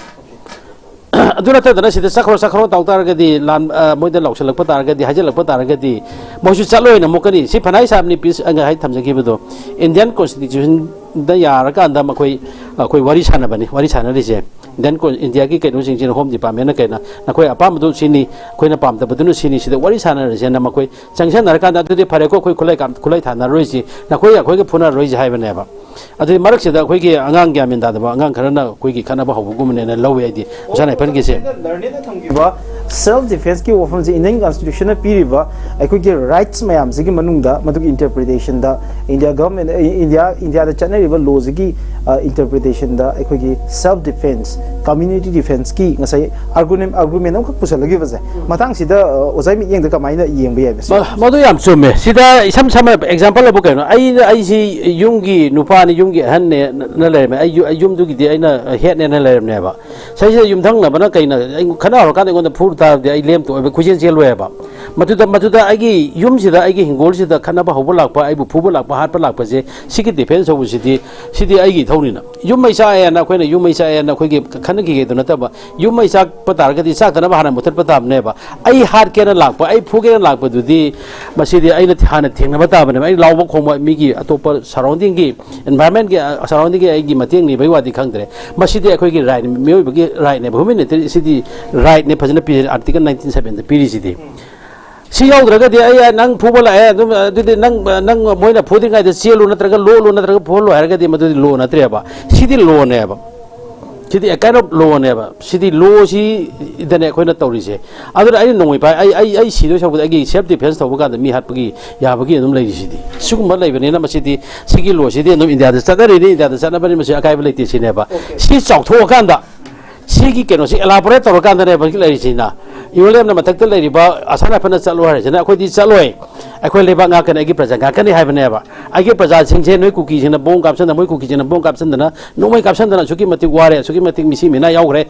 ꯑꯗꯨ ꯅꯠꯇꯗꯅ ꯁꯤꯗ ꯆꯠꯈ꯭ꯔꯣ, ꯆꯠꯈ꯭ꯔꯣ ꯇꯧ ꯇꯥꯔꯒꯗꯤ, ꯂꯥꯟ, ꯑ, ꯃꯣꯏꯗ ꯂꯥꯎꯁꯜꯂꯛꯄ ꯇꯥꯔꯒꯗꯤ, ꯍꯥꯏꯖꯜꯂꯛꯄ ꯇꯥꯔꯒꯗꯤ, ꯃꯣꯏꯁꯨ ꯆꯠꯂꯣꯏꯅ ꯑꯃꯨꯛꯀꯅꯤ꯫ ꯁꯤ ꯐꯅꯥꯏ ꯁꯥꯕꯅꯤ ꯄꯤꯁ ꯑꯩꯅ ꯍꯥꯏ ꯊꯝꯖꯈꯤꯕꯗꯣ, ꯏꯟꯗꯤꯌꯥꯟ ꯀꯣꯟꯁꯇꯤꯇ꯭ꯌꯨꯁꯟꯗ ꯌꯥꯔꯀꯥꯟꯗ ꯃꯈꯣꯏ, ꯑꯩꯈꯣꯏ ꯋꯥꯔꯤ ꯁꯥꯟꯅꯕꯅꯤ, ꯋꯥꯔꯤ ꯁꯥꯟꯅꯔꯤꯁꯦ꯫ ꯏꯟꯗꯤꯌꯥꯟ ꯀꯣꯟ-, ꯏꯟꯗꯤꯌꯥꯒꯤ ꯀꯩꯅꯣꯁꯤꯡꯁꯤꯅ, ꯍꯣꯝ ꯗꯤꯄꯥꯔꯠꯃꯦꯟꯅ ꯀꯩꯅ, ꯅꯈꯣꯏ ꯑꯄꯥꯝꯕꯗꯨ ꯁꯤꯅꯤ, ꯑꯩꯈꯣꯏꯅ ꯄꯥꯝꯗꯕꯗꯨꯅ ꯁꯤꯅꯤ, ꯁꯤꯗ ꯋꯥꯔꯤ ꯁꯥꯟꯅꯔꯁꯦꯅ ꯃꯈꯣꯏ ꯆꯪꯁꯟꯅꯔꯀꯥꯟꯗ, "ꯑꯗꯨꯗꯤ ꯐꯔꯦꯀꯣ, ꯑꯩꯈꯣꯏ ꯈꯨꯠꯂꯥꯏ ꯀꯥꯝ-, ꯈꯨꯠꯂꯥꯏ ꯊꯥꯅꯔꯣꯏꯁꯤ, ꯅꯈꯣꯏ ꯑꯩꯈꯣꯏꯒ ꯐꯨꯅꯔꯣꯏꯁꯤ" ꯍꯥꯏꯕꯅꯦꯕ꯫ ꯑꯗꯨꯗꯤ ꯃꯔꯛꯁꯤꯗ ꯑꯩꯈꯣꯏꯒꯤ ꯑꯉꯥꯡ ꯒ꯭ꯌꯥꯟ ꯃꯦꯟ ꯇꯥꯗꯕ ꯑꯉꯥꯡ ꯈꯔꯅ ꯑꯩꯈꯣꯏꯒꯤ ꯈꯠꯅꯕ ꯍꯧꯕꯒꯨꯝꯕꯅꯦꯅ ꯂꯧꯋꯦ ꯑꯩꯗꯤ, ꯑꯣꯖꯥ ꯅꯥꯏꯐꯟꯒꯤꯁꯦ꯫ ꯂꯔꯅꯦꯗꯅ ꯊꯝꯈꯤꯕ ꯁꯦꯜꯐ ꯗꯤꯐꯦꯟꯁꯀꯤ ꯋꯥꯐꯝꯁꯦ ꯏꯟꯗꯤꯌꯟ ꯀꯟꯁꯇꯤꯇ꯭ꯌꯨꯁꯟꯅ ꯄꯤꯔꯤꯕ ꯑꯩꯈꯣꯏꯒꯤ ꯔꯥꯏꯠꯁ ꯃꯌꯥꯝꯁꯤꯒꯤ ꯃꯅꯨꯡꯗ, ꯃꯗꯨꯒꯤ ꯏꯟꯇꯔꯄ꯭ꯔꯤꯇꯦꯁꯟꯗ, ꯏꯟꯗꯤꯌꯥ ꯒꯚꯔꯟꯃꯦꯟ, ꯏꯟꯗꯤꯌꯥ, ꯏꯟꯗꯤꯌꯥꯗ ꯆꯠꯅꯔꯤꯕ ꯂꯣꯁꯤꯒꯤ, ꯑ, ꯏꯟꯇꯔꯄ꯭ꯔꯤꯇꯦꯁꯟꯗ ꯑꯩꯈꯣꯏꯒꯤ ꯁꯦꯜꯐ ꯗꯤꯐꯦꯟꯁ, ꯀꯝꯃ꯭ꯌꯨꯅꯤꯇꯤ ꯗꯤꯐꯦꯟꯁꯀꯤ ꯉꯁꯥꯏ ꯑꯥꯔꯒꯨꯃꯦꯟ, ꯑꯥꯔꯒꯨꯃꯦꯟ ꯑꯃꯈꯛ ꯄꯨꯁꯜꯂꯛꯈꯤꯕꯁꯦ, ꯃꯇꯥꯡꯁꯤꯗ, ꯑ, ꯑꯣꯖꯥꯒꯤ ꯃꯤꯠꯌꯦꯡꯗ ꯀꯃꯥꯏꯅ ꯌꯦꯡꯕ ꯌꯥꯏ ꯃꯁꯤ? ꯃ-, ꯃꯗꯨ ꯌꯥꯝ ꯆꯨꯝꯃꯦ꯫ ꯁꯤꯗ ꯏꯁꯝ ꯁꯝꯅ ꯑꯦꯛꯖꯥꯝꯄꯜ ꯑꯃ ꯀꯩꯅꯣ, ꯑꯩꯅ, ꯑꯩꯁꯤ ꯌꯨꯝꯒꯤ ꯅꯨꯄꯥꯅꯤ, ꯌꯨꯝꯒꯤ ꯑꯍꯟꯅꯦ ꯅ ꯂꯩꯔꯝꯃꯦ꯫ ꯑꯩ ꯌꯨ-, ꯑꯩ ꯌꯨꯝꯗꯨꯒꯤꯗꯤ ꯑꯩꯅ ꯍꯦꯠꯅꯦꯅ ꯂꯩꯔꯝꯅꯦꯕ꯫ ꯁꯤꯁꯤꯗ ꯌꯨꯝꯊꯪꯅꯕꯅ ꯀꯩꯅ ꯑꯩ ꯈꯠꯅ ꯍꯧꯔꯀꯥꯟꯗ ꯑꯩꯉꯣꯟꯗ ꯐꯨ ꯇꯥꯔꯗꯤ ꯑꯩ ꯂꯦꯝ ꯇꯣꯛꯑꯦꯕ, ꯈꯨꯖꯦꯟ ꯆꯦꯜꯂꯣꯏꯕ꯫ ꯃꯗꯨꯗ, ꯃꯗꯨꯗ ꯑꯩꯒꯤ ꯌꯨꯝꯁꯤꯗ, ꯑꯩꯒꯤ ꯍꯤꯡꯒꯣꯜꯁꯤꯗ ꯈꯠꯅꯕ ꯍꯧꯕ ꯂꯥꯛꯄ, ꯑꯩꯕꯨ ꯐꯨꯕ ꯂꯥꯛꯄ, ꯍꯥꯠꯄ ꯂꯥꯛꯄꯁꯦ, ꯁꯤꯒꯤ ꯗꯤꯐꯦꯟꯁ ꯍꯧꯕꯁꯤꯗꯤ, ꯁꯤꯗꯤ ꯑꯩꯒꯤ ꯏꯊꯧꯅꯤꯅ꯫ ꯌꯨꯝ ꯃꯩ ꯆꯥꯛꯑꯦꯅ, ꯑꯩꯈꯣꯏꯅ ꯌꯨꯝ ꯃꯩ ꯆꯥꯛꯑꯦꯅ ꯑꯩꯈꯣꯏꯒꯤ ꯈꯠꯅꯈꯤꯒꯦꯗꯨ ꯅꯠꯇꯕ, ꯌꯨꯝ ꯃꯩ ꯆꯥꯛꯄ ꯇꯥꯔꯒꯗꯤ ꯆꯥꯛꯇꯅꯕ ꯍꯥꯟꯅ ꯃꯨꯊꯠꯄ ꯇꯥꯕꯅꯦꯕ꯫ ꯑꯩ ꯍꯥꯠꯀꯦꯅ ꯂꯥꯛꯄ, ꯑꯩ ꯐꯨꯒꯦꯅ ꯂꯥꯛꯄꯗꯨꯗꯤ, ꯃꯁꯤꯗꯤ ꯑꯩꯅ ꯍꯥꯟꯅ ꯊꯦꯡꯅꯕ ꯇꯥꯕꯅꯦꯕ꯫ ꯑꯩ ꯂꯥꯎꯕ ꯈꯣꯡꯕ, ꯃꯤꯒꯤ ꯑꯇꯣꯞꯄ ꯁꯔꯥꯎꯟꯗꯤꯡꯒꯤ, ꯏꯟꯚꯥꯏꯔꯣꯟꯃꯦꯟꯒꯤ, ꯑ, ꯁꯔꯥꯎꯟꯗꯤꯡꯒꯤ ꯑꯩꯒꯤ ꯃꯇꯦꯡ ꯅꯤꯕꯒꯤ ꯋꯥꯗꯤ ꯈꯪꯗ꯭ꯔꯦ꯫ ꯃꯁꯤꯗꯤ ꯑꯩꯈꯣꯏꯒꯤ ꯔꯥꯏꯠ, ꯃꯤꯑꯣꯏꯕꯒꯤ ꯔꯥꯏꯠꯅꯦꯕ, ꯍ꯭ꯌꯨꯃꯦꯅꯤꯇꯤ, ꯁꯤꯗꯤ ꯔꯥꯏꯠꯅꯦ, ꯐꯖꯅ ꯄꯤꯔꯤ, ꯑꯥꯔꯇꯤꯀꯜ ꯅꯥꯏꯟꯇꯤꯟ ꯁꯚꯦꯟꯗ ꯄꯤꯔꯤꯁꯤꯗꯤ꯫ ꯁꯤ ꯌꯥꯎꯗ꯭ꯔꯒꯗꯤ ꯑꯩ, ꯅꯪ ꯐꯨꯕ ꯂꯥꯛꯑꯦ, ꯑꯗꯨꯝ, ꯑꯗꯨꯗꯤ ꯅꯪ, ꯅꯪ ꯃꯣꯏꯅ ꯐꯨꯗ꯭ꯔꯤꯉꯩꯗ ꯆꯦꯜꯂꯨ ꯅꯠꯇ꯭ꯔꯒ ꯂꯣꯠꯂꯨ ꯅꯠꯇ꯭ꯔꯒ ꯐꯨꯍꯜꯂꯨ ꯍꯥꯏꯔꯒꯗꯤ ꯃꯗꯨꯗꯤ ꯂꯣ ꯅꯠꯇ꯭ꯔꯦꯕ꯫ ꯁꯤꯗꯤ ꯂꯣꯅꯦꯕ꯫ ꯁꯤꯗꯤ ꯑꯦ ꯀꯥꯏꯟ ꯑꯣꯐ ꯂꯣꯅꯦꯕ꯫ ꯁꯤꯗꯤ ꯂꯣꯁꯤꯗꯅꯦ ꯑꯩꯈꯣꯏꯅ ꯇꯧꯔꯤꯁꯦ꯫ ꯑꯗꯨꯅ ꯑꯩꯅ ꯅꯣꯡꯃꯩ ꯄꯥꯏ-, ꯑꯩ, ꯑꯩ, ꯑꯩ ꯁꯤꯗꯣꯏ ꯁꯔꯨꯛꯄꯨꯗꯤ ꯑꯩꯒꯤ ꯁꯦꯜꯐ ꯗꯤꯐꯦꯟꯁ ꯇꯧꯕ ꯀꯥꯟꯗ ꯃꯤ ꯍꯥꯠꯄꯒꯤ ꯌꯥꯕꯒꯤ ꯑꯗꯨꯝ ꯂꯩꯔꯤꯁꯤꯗꯤ꯫ ꯁꯤꯒꯨꯝꯕ ꯂꯩꯕꯅꯤꯅ ꯃꯁꯤꯗꯤ, ꯁꯤꯒꯤ ꯂꯣꯁꯤꯗꯤ ꯑꯗꯨꯝ ꯏꯟꯗꯤꯌꯥꯗ ꯆꯠꯅꯔꯤꯅꯤ, ꯏꯟꯗꯤꯌꯥꯗ ꯆꯠꯅꯕꯅꯤ, ꯃꯁꯤ ꯑꯀꯥꯏꯕ ꯂꯩꯇꯦ ꯁꯤꯅꯦꯕ꯫ ꯁꯤ ꯆꯥꯎꯊꯣꯛꯑꯀꯥꯟꯗ, ꯁꯤꯒꯤ ꯀꯩꯅꯣꯁꯤ elaborate ꯇꯧꯔꯀꯥꯟꯗꯅꯦꯕ ꯍꯧꯖꯤꯛ ꯂꯩꯔꯤꯁꯤꯅ꯫ ꯌꯨ ꯑꯦꯜ ꯑꯦꯝꯅ ꯃꯊꯛꯇ ꯂꯩꯔꯤꯕ ꯑꯁꯥꯟ ꯔꯥꯏꯐꯜꯅ ꯆꯠꯂꯣ ꯍꯥꯏꯔꯤꯁꯤꯅ ꯑꯩꯈꯣꯏꯗꯤ ꯆꯠꯂꯣꯏ, ꯑꯩꯈꯣꯏ ꯂꯩꯕꯥꯛ ꯉꯥꯛꯀꯅꯤ, ꯑꯩꯒꯤ ꯄ꯭ꯔꯖꯥ ꯉꯥꯛꯀꯅꯤ ꯍꯥꯏꯕꯅꯦꯕ꯫ ꯑꯩꯒꯤ ꯄ꯭ꯔꯖꯥꯁꯤꯡꯁꯦ ꯅꯣꯏ ꯀꯨꯀꯤꯁꯤꯡꯅ ꯕꯣꯝ ꯀꯥꯞꯁꯤꯟꯗꯅ, ꯃꯣꯏ ꯀꯨꯀꯤꯁꯤꯡꯅ ꯕꯣꯝ ꯀꯥꯞꯁꯤꯟꯗꯅ, ꯅꯣꯡꯃꯩ ꯀꯥꯞꯁꯤꯟꯗꯅ ꯑꯁꯨꯛꯀꯤ ꯃꯇꯤꯛ ꯋꯥꯔꯦ, ꯑꯁꯨꯛꯀꯤ ꯃꯇꯤꯛ ꯃꯤꯁꯤ ꯃꯤꯅꯥ ꯌꯥꯎꯈ꯭ꯔꯦ꯫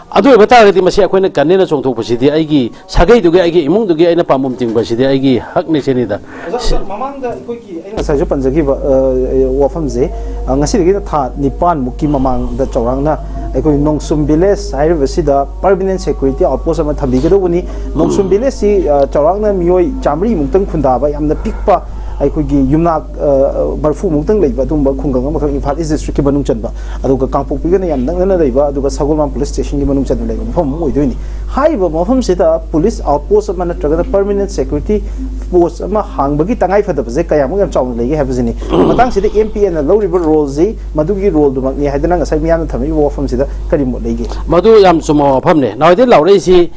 ꯑꯗꯨ ꯑꯣꯏꯕ ꯇꯥꯔꯒꯗꯤ ꯃꯁꯤ ꯑꯩꯈꯣꯏꯅ ꯀꯟꯅꯦꯅ ꯆꯣꯡꯊꯣꯛꯄꯁꯤꯗꯤ ꯑꯩꯒꯤ ꯁꯥꯒꯩꯗꯨꯒꯤ, ꯑꯩꯒꯤ ꯏꯃꯨꯡꯗꯨꯒꯤ ꯑꯩꯅ ꯄꯥꯝꯕꯣꯝ ꯇꯤꯡꯕꯁꯤꯗꯤ ꯑꯩꯒꯤ ꯍꯛꯅꯤ ꯁꯤꯅꯤꯗ꯫ ꯑꯣꯖꯥ, ꯃꯃꯥꯡꯗ ꯑꯩꯈꯣꯏꯒꯤ ꯑꯩꯅ ꯉꯁꯥꯏꯁꯨ ꯄꯟꯖꯈꯤꯕ, ꯑ, ꯋꯥꯐꯝꯁꯦ, ꯑ, ꯉꯁꯤꯗꯒꯤ ꯊꯥ ꯅꯤꯄꯥꯟꯃꯨꯛꯀꯤ ꯃꯃꯥꯡꯗ ꯆꯥꯎꯔꯥꯛꯅ ꯑꯩꯈꯣꯏ ꯅꯣꯡꯁꯨꯝ village ꯍꯥꯏꯔꯤꯕꯁꯤꯗ permanent security outpost ꯑꯃ ꯊꯝꯕꯤꯒꯗꯧꯕꯅꯤ꯫ ꯅꯣꯡꯁꯨꯝ village ꯁꯤ, ꯑ, ꯆꯥꯎꯔꯥꯛꯅ ꯃꯤꯑꯣꯏ ꯆꯥꯃꯔꯤꯃꯨꯛꯇꯪ ꯈꯨꯟꯗꯥꯕ ꯌꯥꯝꯅ ꯄꯤꯛꯄ ꯑꯩꯈꯣꯏꯒꯤ ꯌꯨꯝꯅꯥꯛ, ꯑ, ꯃꯔꯐꯨꯃꯨꯛꯇꯪ ꯂꯩꯕ ꯑꯗꯨꯒꯨꯝꯕ ꯈꯨꯡꯒꯪ ꯑꯃꯈꯛ ꯏꯝꯐꯥꯜ East District ꯀꯤ ꯃꯅꯨꯡ ꯆꯟꯕ, ꯑꯗꯨꯒ ꯀꯥꯡꯄꯣꯛꯄꯤꯒꯅ ꯌꯥꯝ ꯅꯛꯅꯅ ꯂꯩꯕ, ꯑꯗꯨꯒ ꯁꯒꯣꯜꯕꯟ police station ꯒꯤ ꯃꯅꯨꯡ ꯆꯟꯅ ꯂꯩꯕ ꯃꯐꯝ ꯑꯃ ꯑꯣꯏꯗꯣꯏꯅꯤ꯫ ꯍꯥꯏꯔꯤꯕ ꯃꯐꯝꯁꯤꯗ police outpost ꯑꯃ ꯅꯠꯇ꯭ꯔꯒꯅ permanent security post ꯑꯃ ꯍꯥꯡꯕꯒꯤ ꯇꯉꯥꯏꯐꯗꯕꯁꯦ ꯀꯌꯥꯃꯨꯛ ꯌꯥꯝ ꯆꯥꯎꯅ ꯂꯩꯒꯦ ꯍꯥꯏꯕꯁꯤꯅꯤ꯫ ꯃꯇꯥꯡꯁꯤꯗ M P N ꯅ ꯂꯧꯔꯤꯕ role ꯁꯤ ꯃꯗꯨꯒꯤ role ꯗꯨꯃꯛꯅꯤ ꯍꯥꯏꯗꯅ ꯉꯁꯥꯏ ꯃꯤꯌꯥꯝꯅ ꯊꯝꯃꯛꯏꯕ ꯋꯥꯐꯝꯁꯤꯗ ꯀꯔꯤ ꯃꯣꯠ ꯂꯩꯒꯦ? ꯃꯗꯨ ꯌꯥꯝ ꯆꯨꯝꯕ ꯋꯥꯐꯝꯅꯦ꯫ ꯅꯍꯥꯟꯋꯥꯏꯗꯩ ꯂꯥꯎꯔꯛꯏꯁꯤ,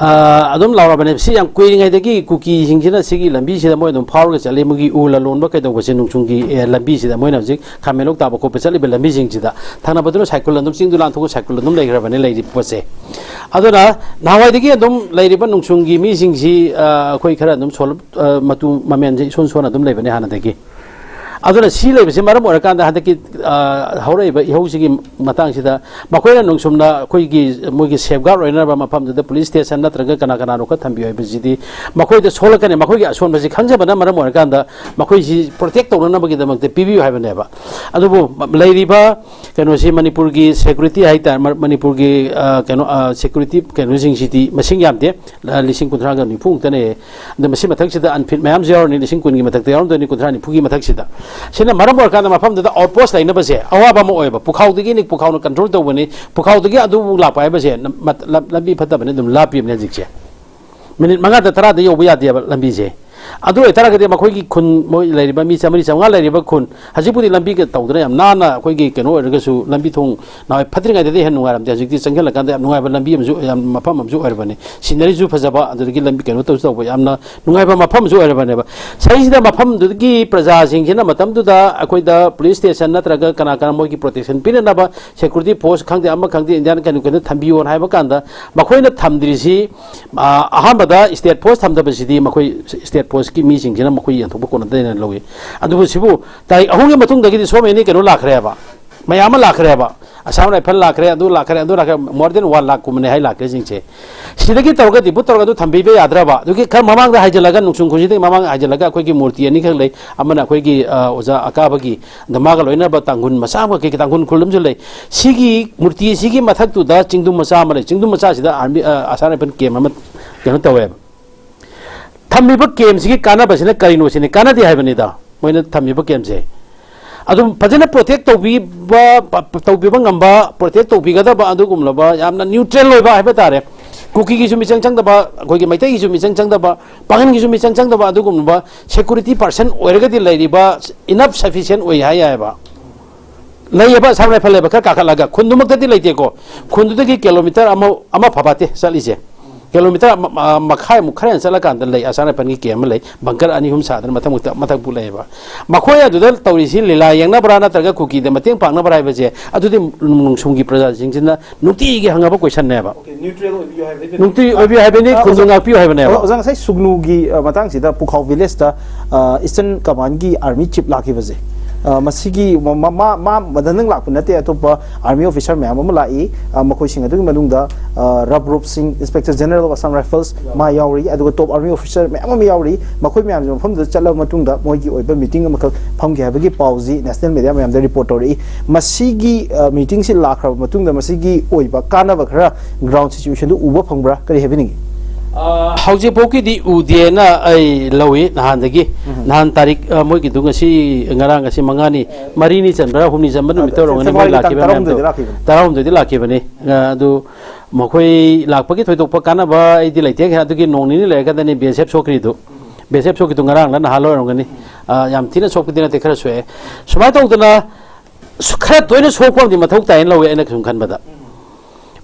ꯑ, ꯑꯗꯨꯝ ꯂꯥꯎꯔꯕꯅꯦ꯫ ꯁꯤ ꯌꯥꯝ ꯀꯨꯏꯔꯤꯉꯩꯗꯒꯤ ꯀꯨꯀꯤꯁꯤꯡꯁꯤꯅ ꯁꯤꯒꯤ ꯂꯝꯕꯤꯁꯤꯗ ꯃꯣꯏ ꯑꯗꯨꯝ ꯐꯥꯎꯔꯒ ꯆꯠꯂꯤ꯫ ꯃꯣꯏꯒꯤ ꯎ ꯂꯂꯣꯟꯕ ꯀꯩꯗꯧꯕꯁꯦ ꯅꯣꯡꯁꯨꯝꯒꯤ, ꯑꯦ, ꯂꯝꯕꯤꯁꯤꯗ ꯃꯣꯏꯅ ꯍꯧꯖꯤꯛ ꯈꯥꯃꯦꯟꯂꯣꯛ ꯇꯥꯕ ꯈꯣꯠꯄ ꯆꯠꯂꯤꯕ ꯂꯝꯕꯤꯁꯤꯡꯁꯤꯗ꯫ ꯊꯪꯅꯕꯗꯨꯅ ꯁꯥꯏꯀꯨꯜ ꯑꯗꯨꯝ, ꯆꯤꯡꯗꯨ ꯂꯥꯟꯊꯣꯛꯑꯒ ꯁꯥꯏꯀꯨꯜ ꯑꯗꯨꯝ ꯂꯩꯈ꯭ꯔꯕꯅꯦ ꯂꯩꯔꯤꯕ ꯄꯣꯠꯁꯦ꯫ ꯑꯗꯨꯅ ꯅꯍꯥꯟꯋꯥꯏꯗꯒꯤ ꯑꯗꯨꯝ ꯂꯩꯔꯤꯕ ꯅꯣꯡꯁꯨꯝꯒꯤ ꯃꯤꯁꯤꯡꯁꯤ, ꯑ, ꯑꯩꯈꯣꯏ ꯈꯔ ꯑꯗꯨꯝ ꯁꯣꯜ-, ꯑ, ꯃꯇꯨ ꯃꯃꯦꯟꯁꯦ ꯏꯁꯣꯟ ꯁꯣꯟꯅ ꯑꯗꯨꯝ ꯂꯩꯕꯅꯦ ꯍꯥꯟꯅꯗꯒꯤ꯫ ꯑꯗꯨꯅ ꯁꯤ ꯂꯩꯕꯁꯤ ꯃꯔꯝ ꯑꯣꯏꯔꯀꯥꯟꯗ ꯍꯟꯗꯛꯀꯤ, ꯑ, ꯍꯧꯔꯛꯏꯕ ꯏꯍꯧꯁꯤꯒꯤ ꯃꯇꯥꯡꯁꯤꯗ ꯃꯈꯣꯏꯅ ꯅꯣꯡꯁꯨꯝꯅ ꯑꯩꯈꯣꯏꯒꯤ, ꯃꯣꯏꯒꯤ safeguard ꯑꯣꯏꯅꯅꯕ ꯃꯐꯝꯗꯨꯗ police station ꯅꯠꯇ꯭ꯔꯒ ꯀꯅꯥ ꯀꯅꯥꯅꯣ ꯈꯔ ꯊꯝꯕꯤꯌꯨ ꯍꯥꯏꯕꯁꯤꯗꯤ ꯃꯈꯣꯏꯗ ꯁꯣꯜꯂꯛꯀꯅꯤ꯫ ꯃꯈꯣꯏꯒꯤ ꯑꯁꯣꯟꯕꯁꯤ ꯈꯪꯖꯕꯅ ꯃꯔꯝ ꯑꯣꯏꯔꯀꯥꯟꯗ ꯃꯈꯣꯏꯁꯤ protect ꯇꯧꯅꯅꯕꯒꯤꯗꯃꯛꯇ ꯄꯤꯕꯤꯌꯨ ꯍꯥꯏꯕꯅꯦꯕ꯫ ꯑꯗꯨꯕꯨ ꯂꯩꯔꯤꯕ ꯀꯩꯅꯣꯁꯤ ꯃꯅꯤꯄꯨꯔꯒꯤ security ꯍꯥꯏꯇꯥꯔꯦ, ꯃ-, ꯃꯅꯤꯄꯨꯔꯒꯤ, ꯑ, ꯀꯩꯅꯣ, ꯑ, security ꯀꯩꯅꯣꯁꯤꯡꯁꯤꯗꯤ ꯃꯁꯤꯡ ꯌꯥꯝꯗꯦ꯫ ꯂꯤꯁꯤꯡ ꯀꯨꯟꯊ꯭ꯔꯥꯒ ꯅꯤꯐꯨꯃꯨꯛꯇꯅꯦ꯫ ꯑꯗ ꯃꯁꯤ ꯃꯊꯛꯁꯤꯗ unfit ꯃꯌꯥꯝꯁꯨ ꯌꯥꯎꯔꯅꯤ, ꯂꯤꯁꯤꯡ ꯀꯨꯟꯒꯤ ꯃꯊꯛꯇ ꯌꯥꯎꯔꯝꯗꯣꯏꯅꯤ, ꯀꯨꯟꯊ꯭ꯔꯥ ꯅꯤꯐꯨꯒꯤ ꯃꯊꯛꯁꯤꯗ꯫ ꯁꯤꯅ ꯃꯔꯝ ꯑꯣꯏꯔꯀꯥꯟꯗ ꯃꯐꯝꯗꯨꯗ outpost ꯂꯩꯅꯕꯁꯦ ꯑꯋꯥꯕ ꯑꯃ ꯑꯣꯏꯕ꯫ ꯄꯨꯈꯥꯎꯗꯒꯤꯅꯤ, ꯄꯨꯈꯥꯎꯅ control ꯇꯧꯕꯅꯤ, ꯄꯨꯈꯥꯎꯗꯒꯤ ꯑꯗꯨꯕꯨ ꯂꯥꯛꯄ ꯍꯥꯏꯕꯁꯦ ꯅ-, ꯃꯠ-, ꯂꯝ-, ꯂꯝꯕꯤ ꯐꯠꯇꯕꯅꯤ, ꯑꯗꯨꯝ ꯂꯥꯞꯄꯤꯕꯅꯦ ꯍꯧꯖꯤꯛꯁꯦ꯫ ꯃꯤꯅꯤꯠ ꯃꯉꯥꯗ ꯇꯔꯥꯗ ꯌꯧꯕ ꯌꯥꯗꯦꯕ ꯂꯝꯕꯤꯁꯦ꯫ ꯑꯗꯨ ꯑꯣꯏꯇꯥꯔꯒꯗꯤ ꯃꯈꯣꯏꯒꯤ ꯈꯨꯟ, ꯃꯣꯏ ꯂꯩꯔꯤꯕ ꯃꯤ ꯆꯥꯃꯔꯤ ꯆꯥꯃꯉꯥ ꯂꯩꯔꯤꯕ ꯈꯨꯟ, ꯍꯧꯖꯤꯛꯄꯨꯗꯤ ꯂꯝꯕꯤ ꯇꯧꯗꯅ ꯌꯥꯝ ꯅꯥꯟꯅ, ꯑꯩꯈꯣꯏꯒꯤ ꯀꯩꯅꯣ ꯑꯣꯏꯔꯒꯁꯨ, ꯂꯝꯕꯤ ꯊꯣꯡ ꯅꯍꯥꯟꯋꯥꯏ ꯐꯠꯇ꯭ꯔꯤꯉꯩꯗꯗꯤ ꯍꯦꯟꯅ ꯅꯨꯡꯉꯥꯏꯔꯝꯗꯦ, ꯍꯧꯖꯤꯛꯇꯤ ꯆꯪꯁꯤꯜꯂꯀꯥꯟꯗ ꯌꯥꯝ ꯅꯨꯡꯉꯥꯏꯕ ꯂꯝꯕꯤ ꯑꯃꯁꯨ, ꯌꯥꯝ ꯃꯐꯝ ꯑꯃꯁꯨ ꯑꯣꯏꯔꯕꯅꯤ꯫ ꯁꯤꯅꯔꯤꯁꯨ ꯐꯖꯕ, ꯑꯗꯨꯗꯒꯤ ꯂꯝꯕꯤ ꯀꯩꯅꯣ ꯇꯧꯁꯨ ꯇꯧꯕ, ꯌꯥꯝꯅ ꯅꯨꯡꯉꯥꯏꯕ ꯃꯐꯝ ꯑꯃꯁꯨ ꯑꯣꯏꯔꯕꯅꯦꯕ꯫ ꯁꯤꯗꯩꯁꯤꯗ ꯃꯐꯝꯗꯨꯒꯤ ꯄ꯭ꯔꯖꯥꯁꯤꯡꯁꯤꯅ ꯃꯇꯝꯗꯨꯗ ꯑꯩꯈꯣꯏꯗ ꯄꯨꯂꯤꯁ ꯁ꯭ꯇꯦꯁꯟ ꯅꯠꯇ꯭ꯔꯒ ꯀꯅꯥ ꯀꯅꯥ ꯃꯣꯏꯒꯤ ꯄ꯭ꯔꯣꯇꯦꯛꯁꯟ ꯄꯤꯅꯅꯕ ꯁꯦꯀ꯭ꯌꯨꯔꯤꯇꯤ ꯐꯣꯔꯁ ꯈꯪꯗꯦ, ꯑꯃ ꯈꯪꯗꯦ, ꯏꯟꯗꯤꯌꯥꯟ ꯀꯩꯅꯣ ꯀꯩꯅꯣ ꯊꯝꯕꯤꯌꯣꯅ ꯍꯥꯏꯕ ꯀꯥꯟꯗ, ꯃꯈꯣꯏꯅ ꯊꯝꯗ꯭ꯔꯤꯁꯤ, ꯑ, ꯑꯍꯥꯟꯕꯗ ꯁ꯭ꯇꯦꯠ ꯐꯣꯔꯁ ꯊꯝꯗꯕꯁꯤꯗꯤ, ꯃꯈꯣꯏ ꯁ꯭ꯇꯦꯠ ꯐꯣꯔꯁꯀꯤ ꯃꯤꯁꯤꯡꯁꯤꯅ ꯃꯈꯣꯏ ꯌꯦꯟꯊꯣꯛꯄ ꯀꯣꯟꯅꯗꯦꯅ ꯂꯧꯏ꯫ ꯑꯗꯨꯕꯨ ꯁꯤꯕꯨ ꯇꯥꯔꯤꯛ ꯑꯍꯨꯝꯒꯤ ꯃꯇꯨꯡꯗꯒꯤꯗꯤ so many ꯀꯩꯅꯣ ꯂꯥꯛꯈ꯭ꯔꯦꯕ, ꯃꯌꯥꯝ ꯑꯃ ꯂꯥꯛꯈ꯭ꯔꯦꯕ꯫ ꯑꯁꯥꯝ ꯔꯥꯏꯐꯜ ꯂꯥꯛꯈ꯭ꯔꯦ, ꯑꯗꯨ ꯂꯥꯛꯈ꯭ꯔꯦ, ꯑꯗꯨ ꯂꯥꯛꯈ꯭ꯔꯦ, more than one ꯂꯥꯛ ꯀꯨꯝꯕꯅꯦ ꯍꯥꯏ ꯂꯥꯛꯈ꯭ꯔꯦꯁꯤꯡꯁꯦ꯫ ꯁꯤꯗꯒꯤ ꯇꯧꯔꯒ ꯗꯤꯄꯨꯠ ꯇꯧꯔꯒ ꯑꯗꯨ ꯊꯝꯕꯤꯕ ꯌꯥꯗ꯭ꯔꯕ? ꯑꯗꯨꯒꯤ ꯈꯔ ꯃꯃꯥꯡꯗ ꯍꯥꯏꯖꯤꯜꯂꯒ, ꯅꯣꯡꯆꯨꯝ ꯈꯨꯟꯁꯤꯗꯒꯤ ꯃꯃꯥꯡ ꯍꯥꯏꯖꯤꯜꯂꯒ ꯑꯩꯈꯣꯏꯒꯤ ꯃꯨꯔꯇꯤ ꯑꯅꯤꯈꯛ ꯂꯩ, ꯑꯃꯅ ꯑꯩꯈꯣꯏꯒꯤ, ꯑ, ꯑꯣꯖꯥ ꯑꯀꯥꯕꯒꯤ, ꯑꯗ ꯃꯥꯒ ꯂꯣꯏꯅꯕ ꯇꯥꯡꯈꯨꯜ ꯃꯆꯥ ꯑꯃꯈꯛꯀꯤ, ꯇꯥꯡꯈꯨꯜ ꯈꯨꯜ ꯑꯃꯁꯨ ꯂꯩ꯫ ꯁꯤꯒꯤ ꯃꯨꯔꯇꯤ ꯑꯁꯤꯒꯤ ꯃꯊꯛꯇꯨꯗ ꯆꯤꯡꯗꯨꯝ ꯃꯆꯥ ꯑꯃ ꯂꯩ꯫ ꯆꯤꯡꯗꯨꯝ ꯃꯆꯥꯁꯤꯗ ꯑꯥꯔꯃꯤ, ꯑ, ꯑꯁꯥꯝ ꯔꯥꯏꯐꯜ ꯀꯦꯝ ꯑꯃ ꯀꯩꯅꯣ ꯇꯧꯋꯦꯕ꯫ ꯊꯝꯃꯤꯕ ꯀꯦꯝꯁꯤꯒꯤ ꯀꯥꯟꯅꯕꯁꯤꯅ ꯀꯔꯤꯅꯣ ꯁꯤꯅꯤ? ꯀꯥꯟꯅꯗꯦ ꯍꯥꯏꯕꯅꯤꯗ, ꯃꯣꯏꯅ ꯊꯝꯃꯤꯕ ꯀꯦꯝꯁꯦ꯫ ꯑꯗꯨꯝ ꯐꯖꯅ ꯄ꯭ꯔꯣꯇꯦꯛ ꯇꯧꯕꯤꯕ, ꯇꯧꯕꯤꯕ ꯉꯝꯕ, ꯄ꯭ꯔꯣꯇꯦꯛ ꯇꯧꯕꯤꯒꯗꯕ ꯑꯗꯨꯒꯨꯝꯂꯕ ꯌꯥꯝꯅ ꯅ꯭ꯌꯨꯇ꯭ꯔꯦꯜ ꯑꯣꯏꯕ ꯍꯥꯏꯕ ꯇꯥꯔꯦ, ꯀꯨꯀꯤꯒꯤꯁꯨ ꯃꯤꯆꯪ ꯆꯪꯗꯕ, ꯑꯩꯈꯣꯏꯒꯤ ꯃꯩꯇꯩꯒꯤꯁꯨ ꯃꯤꯆꯪ ꯆꯪꯗꯕ, ꯄꯥꯉꯟꯒꯤꯁꯨ ꯃꯤꯆꯪ ꯆꯪꯗꯕ ꯑꯗꯨꯒꯨꯝꯂꯕ ꯁꯦꯀ꯭ꯌꯨꯔꯤꯇꯤ ꯄꯥꯔꯁꯟ ꯑꯣꯏꯔꯒꯗꯤ ꯂꯩꯔꯤꯕ ꯏꯅꯐ ꯁꯐꯤꯁꯤꯌꯦꯟ ꯑꯣꯏ ꯍꯥꯏ ꯌꯥꯏꯑꯕ꯫ ꯂꯩꯌꯦꯕ, ꯑꯁꯥꯝ ꯔꯥꯏꯐꯜ ꯂꯩꯕ ꯈꯔ ꯀꯥꯈꯠꯂꯒ, ꯈꯨꯟꯗꯨꯃꯛꯇꯗꯤ ꯂꯩꯇꯦꯀꯣ꯫ ꯈꯨꯟꯗꯨꯗꯒꯤ ꯀꯤꯂꯣꯃꯤꯇꯔ ꯑꯃ, ꯑꯃ ꯐꯥꯕꯥꯠꯇꯦ ꯆꯠꯂꯤꯁꯦ꯫ ꯀꯤꯂꯣꯃꯤꯇꯔ ꯑꯃ, ꯑ, ꯃꯈꯥꯏꯃꯨꯛ ꯈꯔ ꯍꯦꯟꯅ ꯆꯠꯂꯀꯥꯟꯗ ꯂꯩ, ꯑꯁꯥꯝ ꯔꯥꯏꯐꯜꯒꯤ ꯀꯦꯝ ꯑꯃ ꯂꯩ, ꯕꯪꯀꯔ ꯑꯅꯤ ꯑꯍꯨꯝ ꯁꯥꯗꯅ ꯃꯊꯪ ꯃꯊꯪ ꯃꯊꯪ ꯄꯨ ꯂꯩꯌꯦꯕ꯫ ꯃꯈꯣꯏ ꯑꯗꯨꯗ ꯇꯧꯔꯤꯁꯤ ꯂꯤꯂꯥ ꯌꯦꯡꯅꯕ꯭ꯔꯥ ꯅꯠꯇ꯭ꯔꯒ ꯀꯨꯀꯤꯗ ꯃꯇꯦꯡ ꯄꯥꯡꯅꯕ꯭ꯔꯥ ꯍꯥꯏꯕꯁꯦ, ꯑꯗꯨꯗꯤ ꯅꯣꯡꯁꯨꯝꯒꯤ ꯄ꯭ꯔꯖꯥꯁꯤꯡꯁꯤꯅ ꯅꯨꯡꯇꯤꯒꯤ ꯍꯪꯅꯕ ꯀꯣꯏꯁꯟꯅꯦꯕ꯫ ꯅ꯭ꯌꯨꯇ꯭ꯔꯦꯜ ꯑꯣꯏꯕꯤꯌꯨ ꯍꯥꯏꯕꯅꯤ, ꯅ꯭ꯌꯨꯇ꯭ꯔꯦꯜ ꯑꯣꯏꯕꯤꯌꯨ ꯍꯥꯏꯕꯅꯤ, ꯑ, ꯈꯨꯟꯗꯣ ꯑꯣꯖꯥ, ꯉꯥꯛꯄꯤꯌꯨ ꯍꯥꯏꯕꯅꯦꯕ꯫ ꯑꯣꯖꯥ, ꯉꯁꯥꯏ ꯁꯨꯒꯅꯨꯒꯤ, ꯑ, ꯃꯇꯥꯡꯁꯤꯗ ꯄꯨꯈꯥꯎ ꯚꯤꯂꯦꯖꯇ, ꯑ, ꯏꯁꯇꯔꯟ ꯀꯃꯥꯟꯒꯤ ꯑꯥꯔꯃꯤ ꯆꯤꯞ ꯂꯥꯛꯈꯤꯕꯁꯦ, ꯑ, ꯃꯁꯤꯒꯤ ꯃ-, ꯃ-, ꯃꯥ, ꯃꯥ ꯃꯊꯟꯗꯪ ꯂꯥꯛꯄ ꯅꯠꯇꯦ, ꯑꯇꯣꯞꯄ ꯑꯥꯔꯃꯤ ꯑꯣꯐꯤꯁꯔ ꯃꯌꯥꯝ ꯑꯃ ꯂꯥꯛꯏ꯫ ꯑ, ꯃꯈꯣꯏꯁꯤꯡ ꯑꯗꯨꯒꯤ ꯃꯅꯨꯡꯗ, ꯑ, ꯔꯕ ꯔꯨꯞ ꯁꯤꯡ, inspector general of Assam rifles, ꯃꯥ ꯌꯥꯎꯔꯤ, ꯑꯗꯨꯒ ꯇꯣꯞ ꯑꯥꯔꯃꯤ ꯑꯣꯐꯤꯁꯔ ꯃꯌꯥꯝ ꯑꯃ ꯌꯥꯎꯔꯤ꯫ ꯃꯈꯣꯏ ꯃꯌꯥꯝꯁꯤ ꯃꯐꯝꯗꯨꯗ ꯆꯠꯂꯕ ꯃꯇꯨꯡꯗ ꯃꯣꯏꯒꯤ ꯑꯣꯏꯕ ꯃꯤꯇꯤꯡ ꯑꯃꯈꯛ ꯐꯝꯈꯤ ꯍꯥꯏꯕꯒꯤ ꯄꯥꯎꯁꯤ ꯅꯦꯁꯅꯦꯜ ꯃꯦꯗꯤꯌꯥ ꯃꯌꯥꯝꯗ ꯔꯤꯄꯣꯔꯠ ꯇꯧꯔꯛꯏ꯫ ꯃꯁꯤꯒꯤ, ꯑ, ꯃꯤꯇꯤꯡꯁꯤ ꯂꯥꯛꯈ꯭ꯔꯕ ꯃꯇꯨꯡꯗ ꯃꯁꯤꯒꯤ ꯑꯣꯏꯕ ꯀꯥꯟꯅꯕ ꯈꯔ ꯒ꯭ꯔꯥꯎꯟ ꯁꯤꯆꯨꯋꯦꯁꯟꯗꯨ ꯎꯕ ꯐꯪꯕ꯭ꯔꯥ? ꯀꯔꯤ ꯍꯥꯏꯕꯤꯅꯤꯡꯉꯤ? ꯑ, ꯍꯧꯖꯤꯛꯐꯥꯎꯒꯤꯗꯤ ꯎꯗꯦꯅ ꯑꯩ ꯂꯧꯏ ꯅꯍꯥꯟꯗꯒꯤ꯫ ꯎꯝ꯫ ꯅꯍꯥꯟ ꯇꯥꯔꯤꯛ, ꯑ, ꯃꯣꯏꯒꯤꯗꯨ ꯉꯁꯤ, ꯉꯔꯥꯡ, ꯉꯁꯤ ꯃꯉꯥꯅꯤ, ꯃꯔꯤꯅꯤ ꯆꯟꯕ꯭ꯔꯥ, ꯍꯨꯝꯅꯤ ꯆꯟꯕ ꯅꯨꯃꯤꯠꯇ ꯑ, ꯑꯣꯏꯔꯝꯒꯅꯤ ꯃꯣꯏ ꯐꯦꯕ꯭ꯔꯨꯋꯥꯔꯤ ꯇꯥꯡ ꯂꯥꯛꯈꯤꯕ ꯃꯌꯥꯝꯗꯣ꯫ ꯇꯔꯥꯍꯨꯝꯗꯣꯏꯗ ꯂꯥꯛꯈꯤꯕꯅꯤ꯫ ꯇꯔꯥꯍꯨꯝꯗꯣꯏꯗ ꯂꯥꯛꯈꯤꯕꯅꯤ꯫ ꯑ, ꯑꯗꯨ ꯃꯈꯣꯏ ꯂꯥꯛꯄꯒꯤ ꯊꯣꯏꯗꯣꯛꯄ ꯀꯥꯟꯅꯕ ꯑꯩꯗꯤ ꯂꯩꯇꯦ꯫ ꯑꯗꯨꯒꯤ ꯅꯣꯡ ꯅꯤꯅꯤ ꯂꯩꯔꯀꯥꯟꯗꯅꯤ ꯕꯤ ꯑꯦꯁ ꯑꯦꯐ ꯁꯣꯛꯈ꯭ꯔꯤꯗꯨ꯫ ꯕꯤ ꯑꯦꯁ ꯑꯦꯐ ꯁꯣꯛꯈꯤꯗꯨ ꯉꯔꯥꯡꯂ ꯅꯍꯥꯟ ꯑꯣꯏꯔꯝꯒꯅꯤ꯫ ꯑ, ꯌꯥꯝ ꯊꯤꯅ ꯁꯣꯛꯄꯗꯤ ꯅꯠꯇꯦ, ꯈꯔ ꯁꯣꯛꯑꯦ꯫ ꯁꯨꯃꯥꯏꯅ ꯇꯧꯗꯅ ꯁ-, ꯈꯔ ꯇꯣꯏꯅ ꯁꯣꯛꯄ ꯑꯃꯗꯤ ꯃꯊꯧ ꯇꯥꯏꯅ ꯂꯧꯋꯦ ꯑꯩꯅ ꯁꯨꯝ ꯈꯟꯕꯗ꯫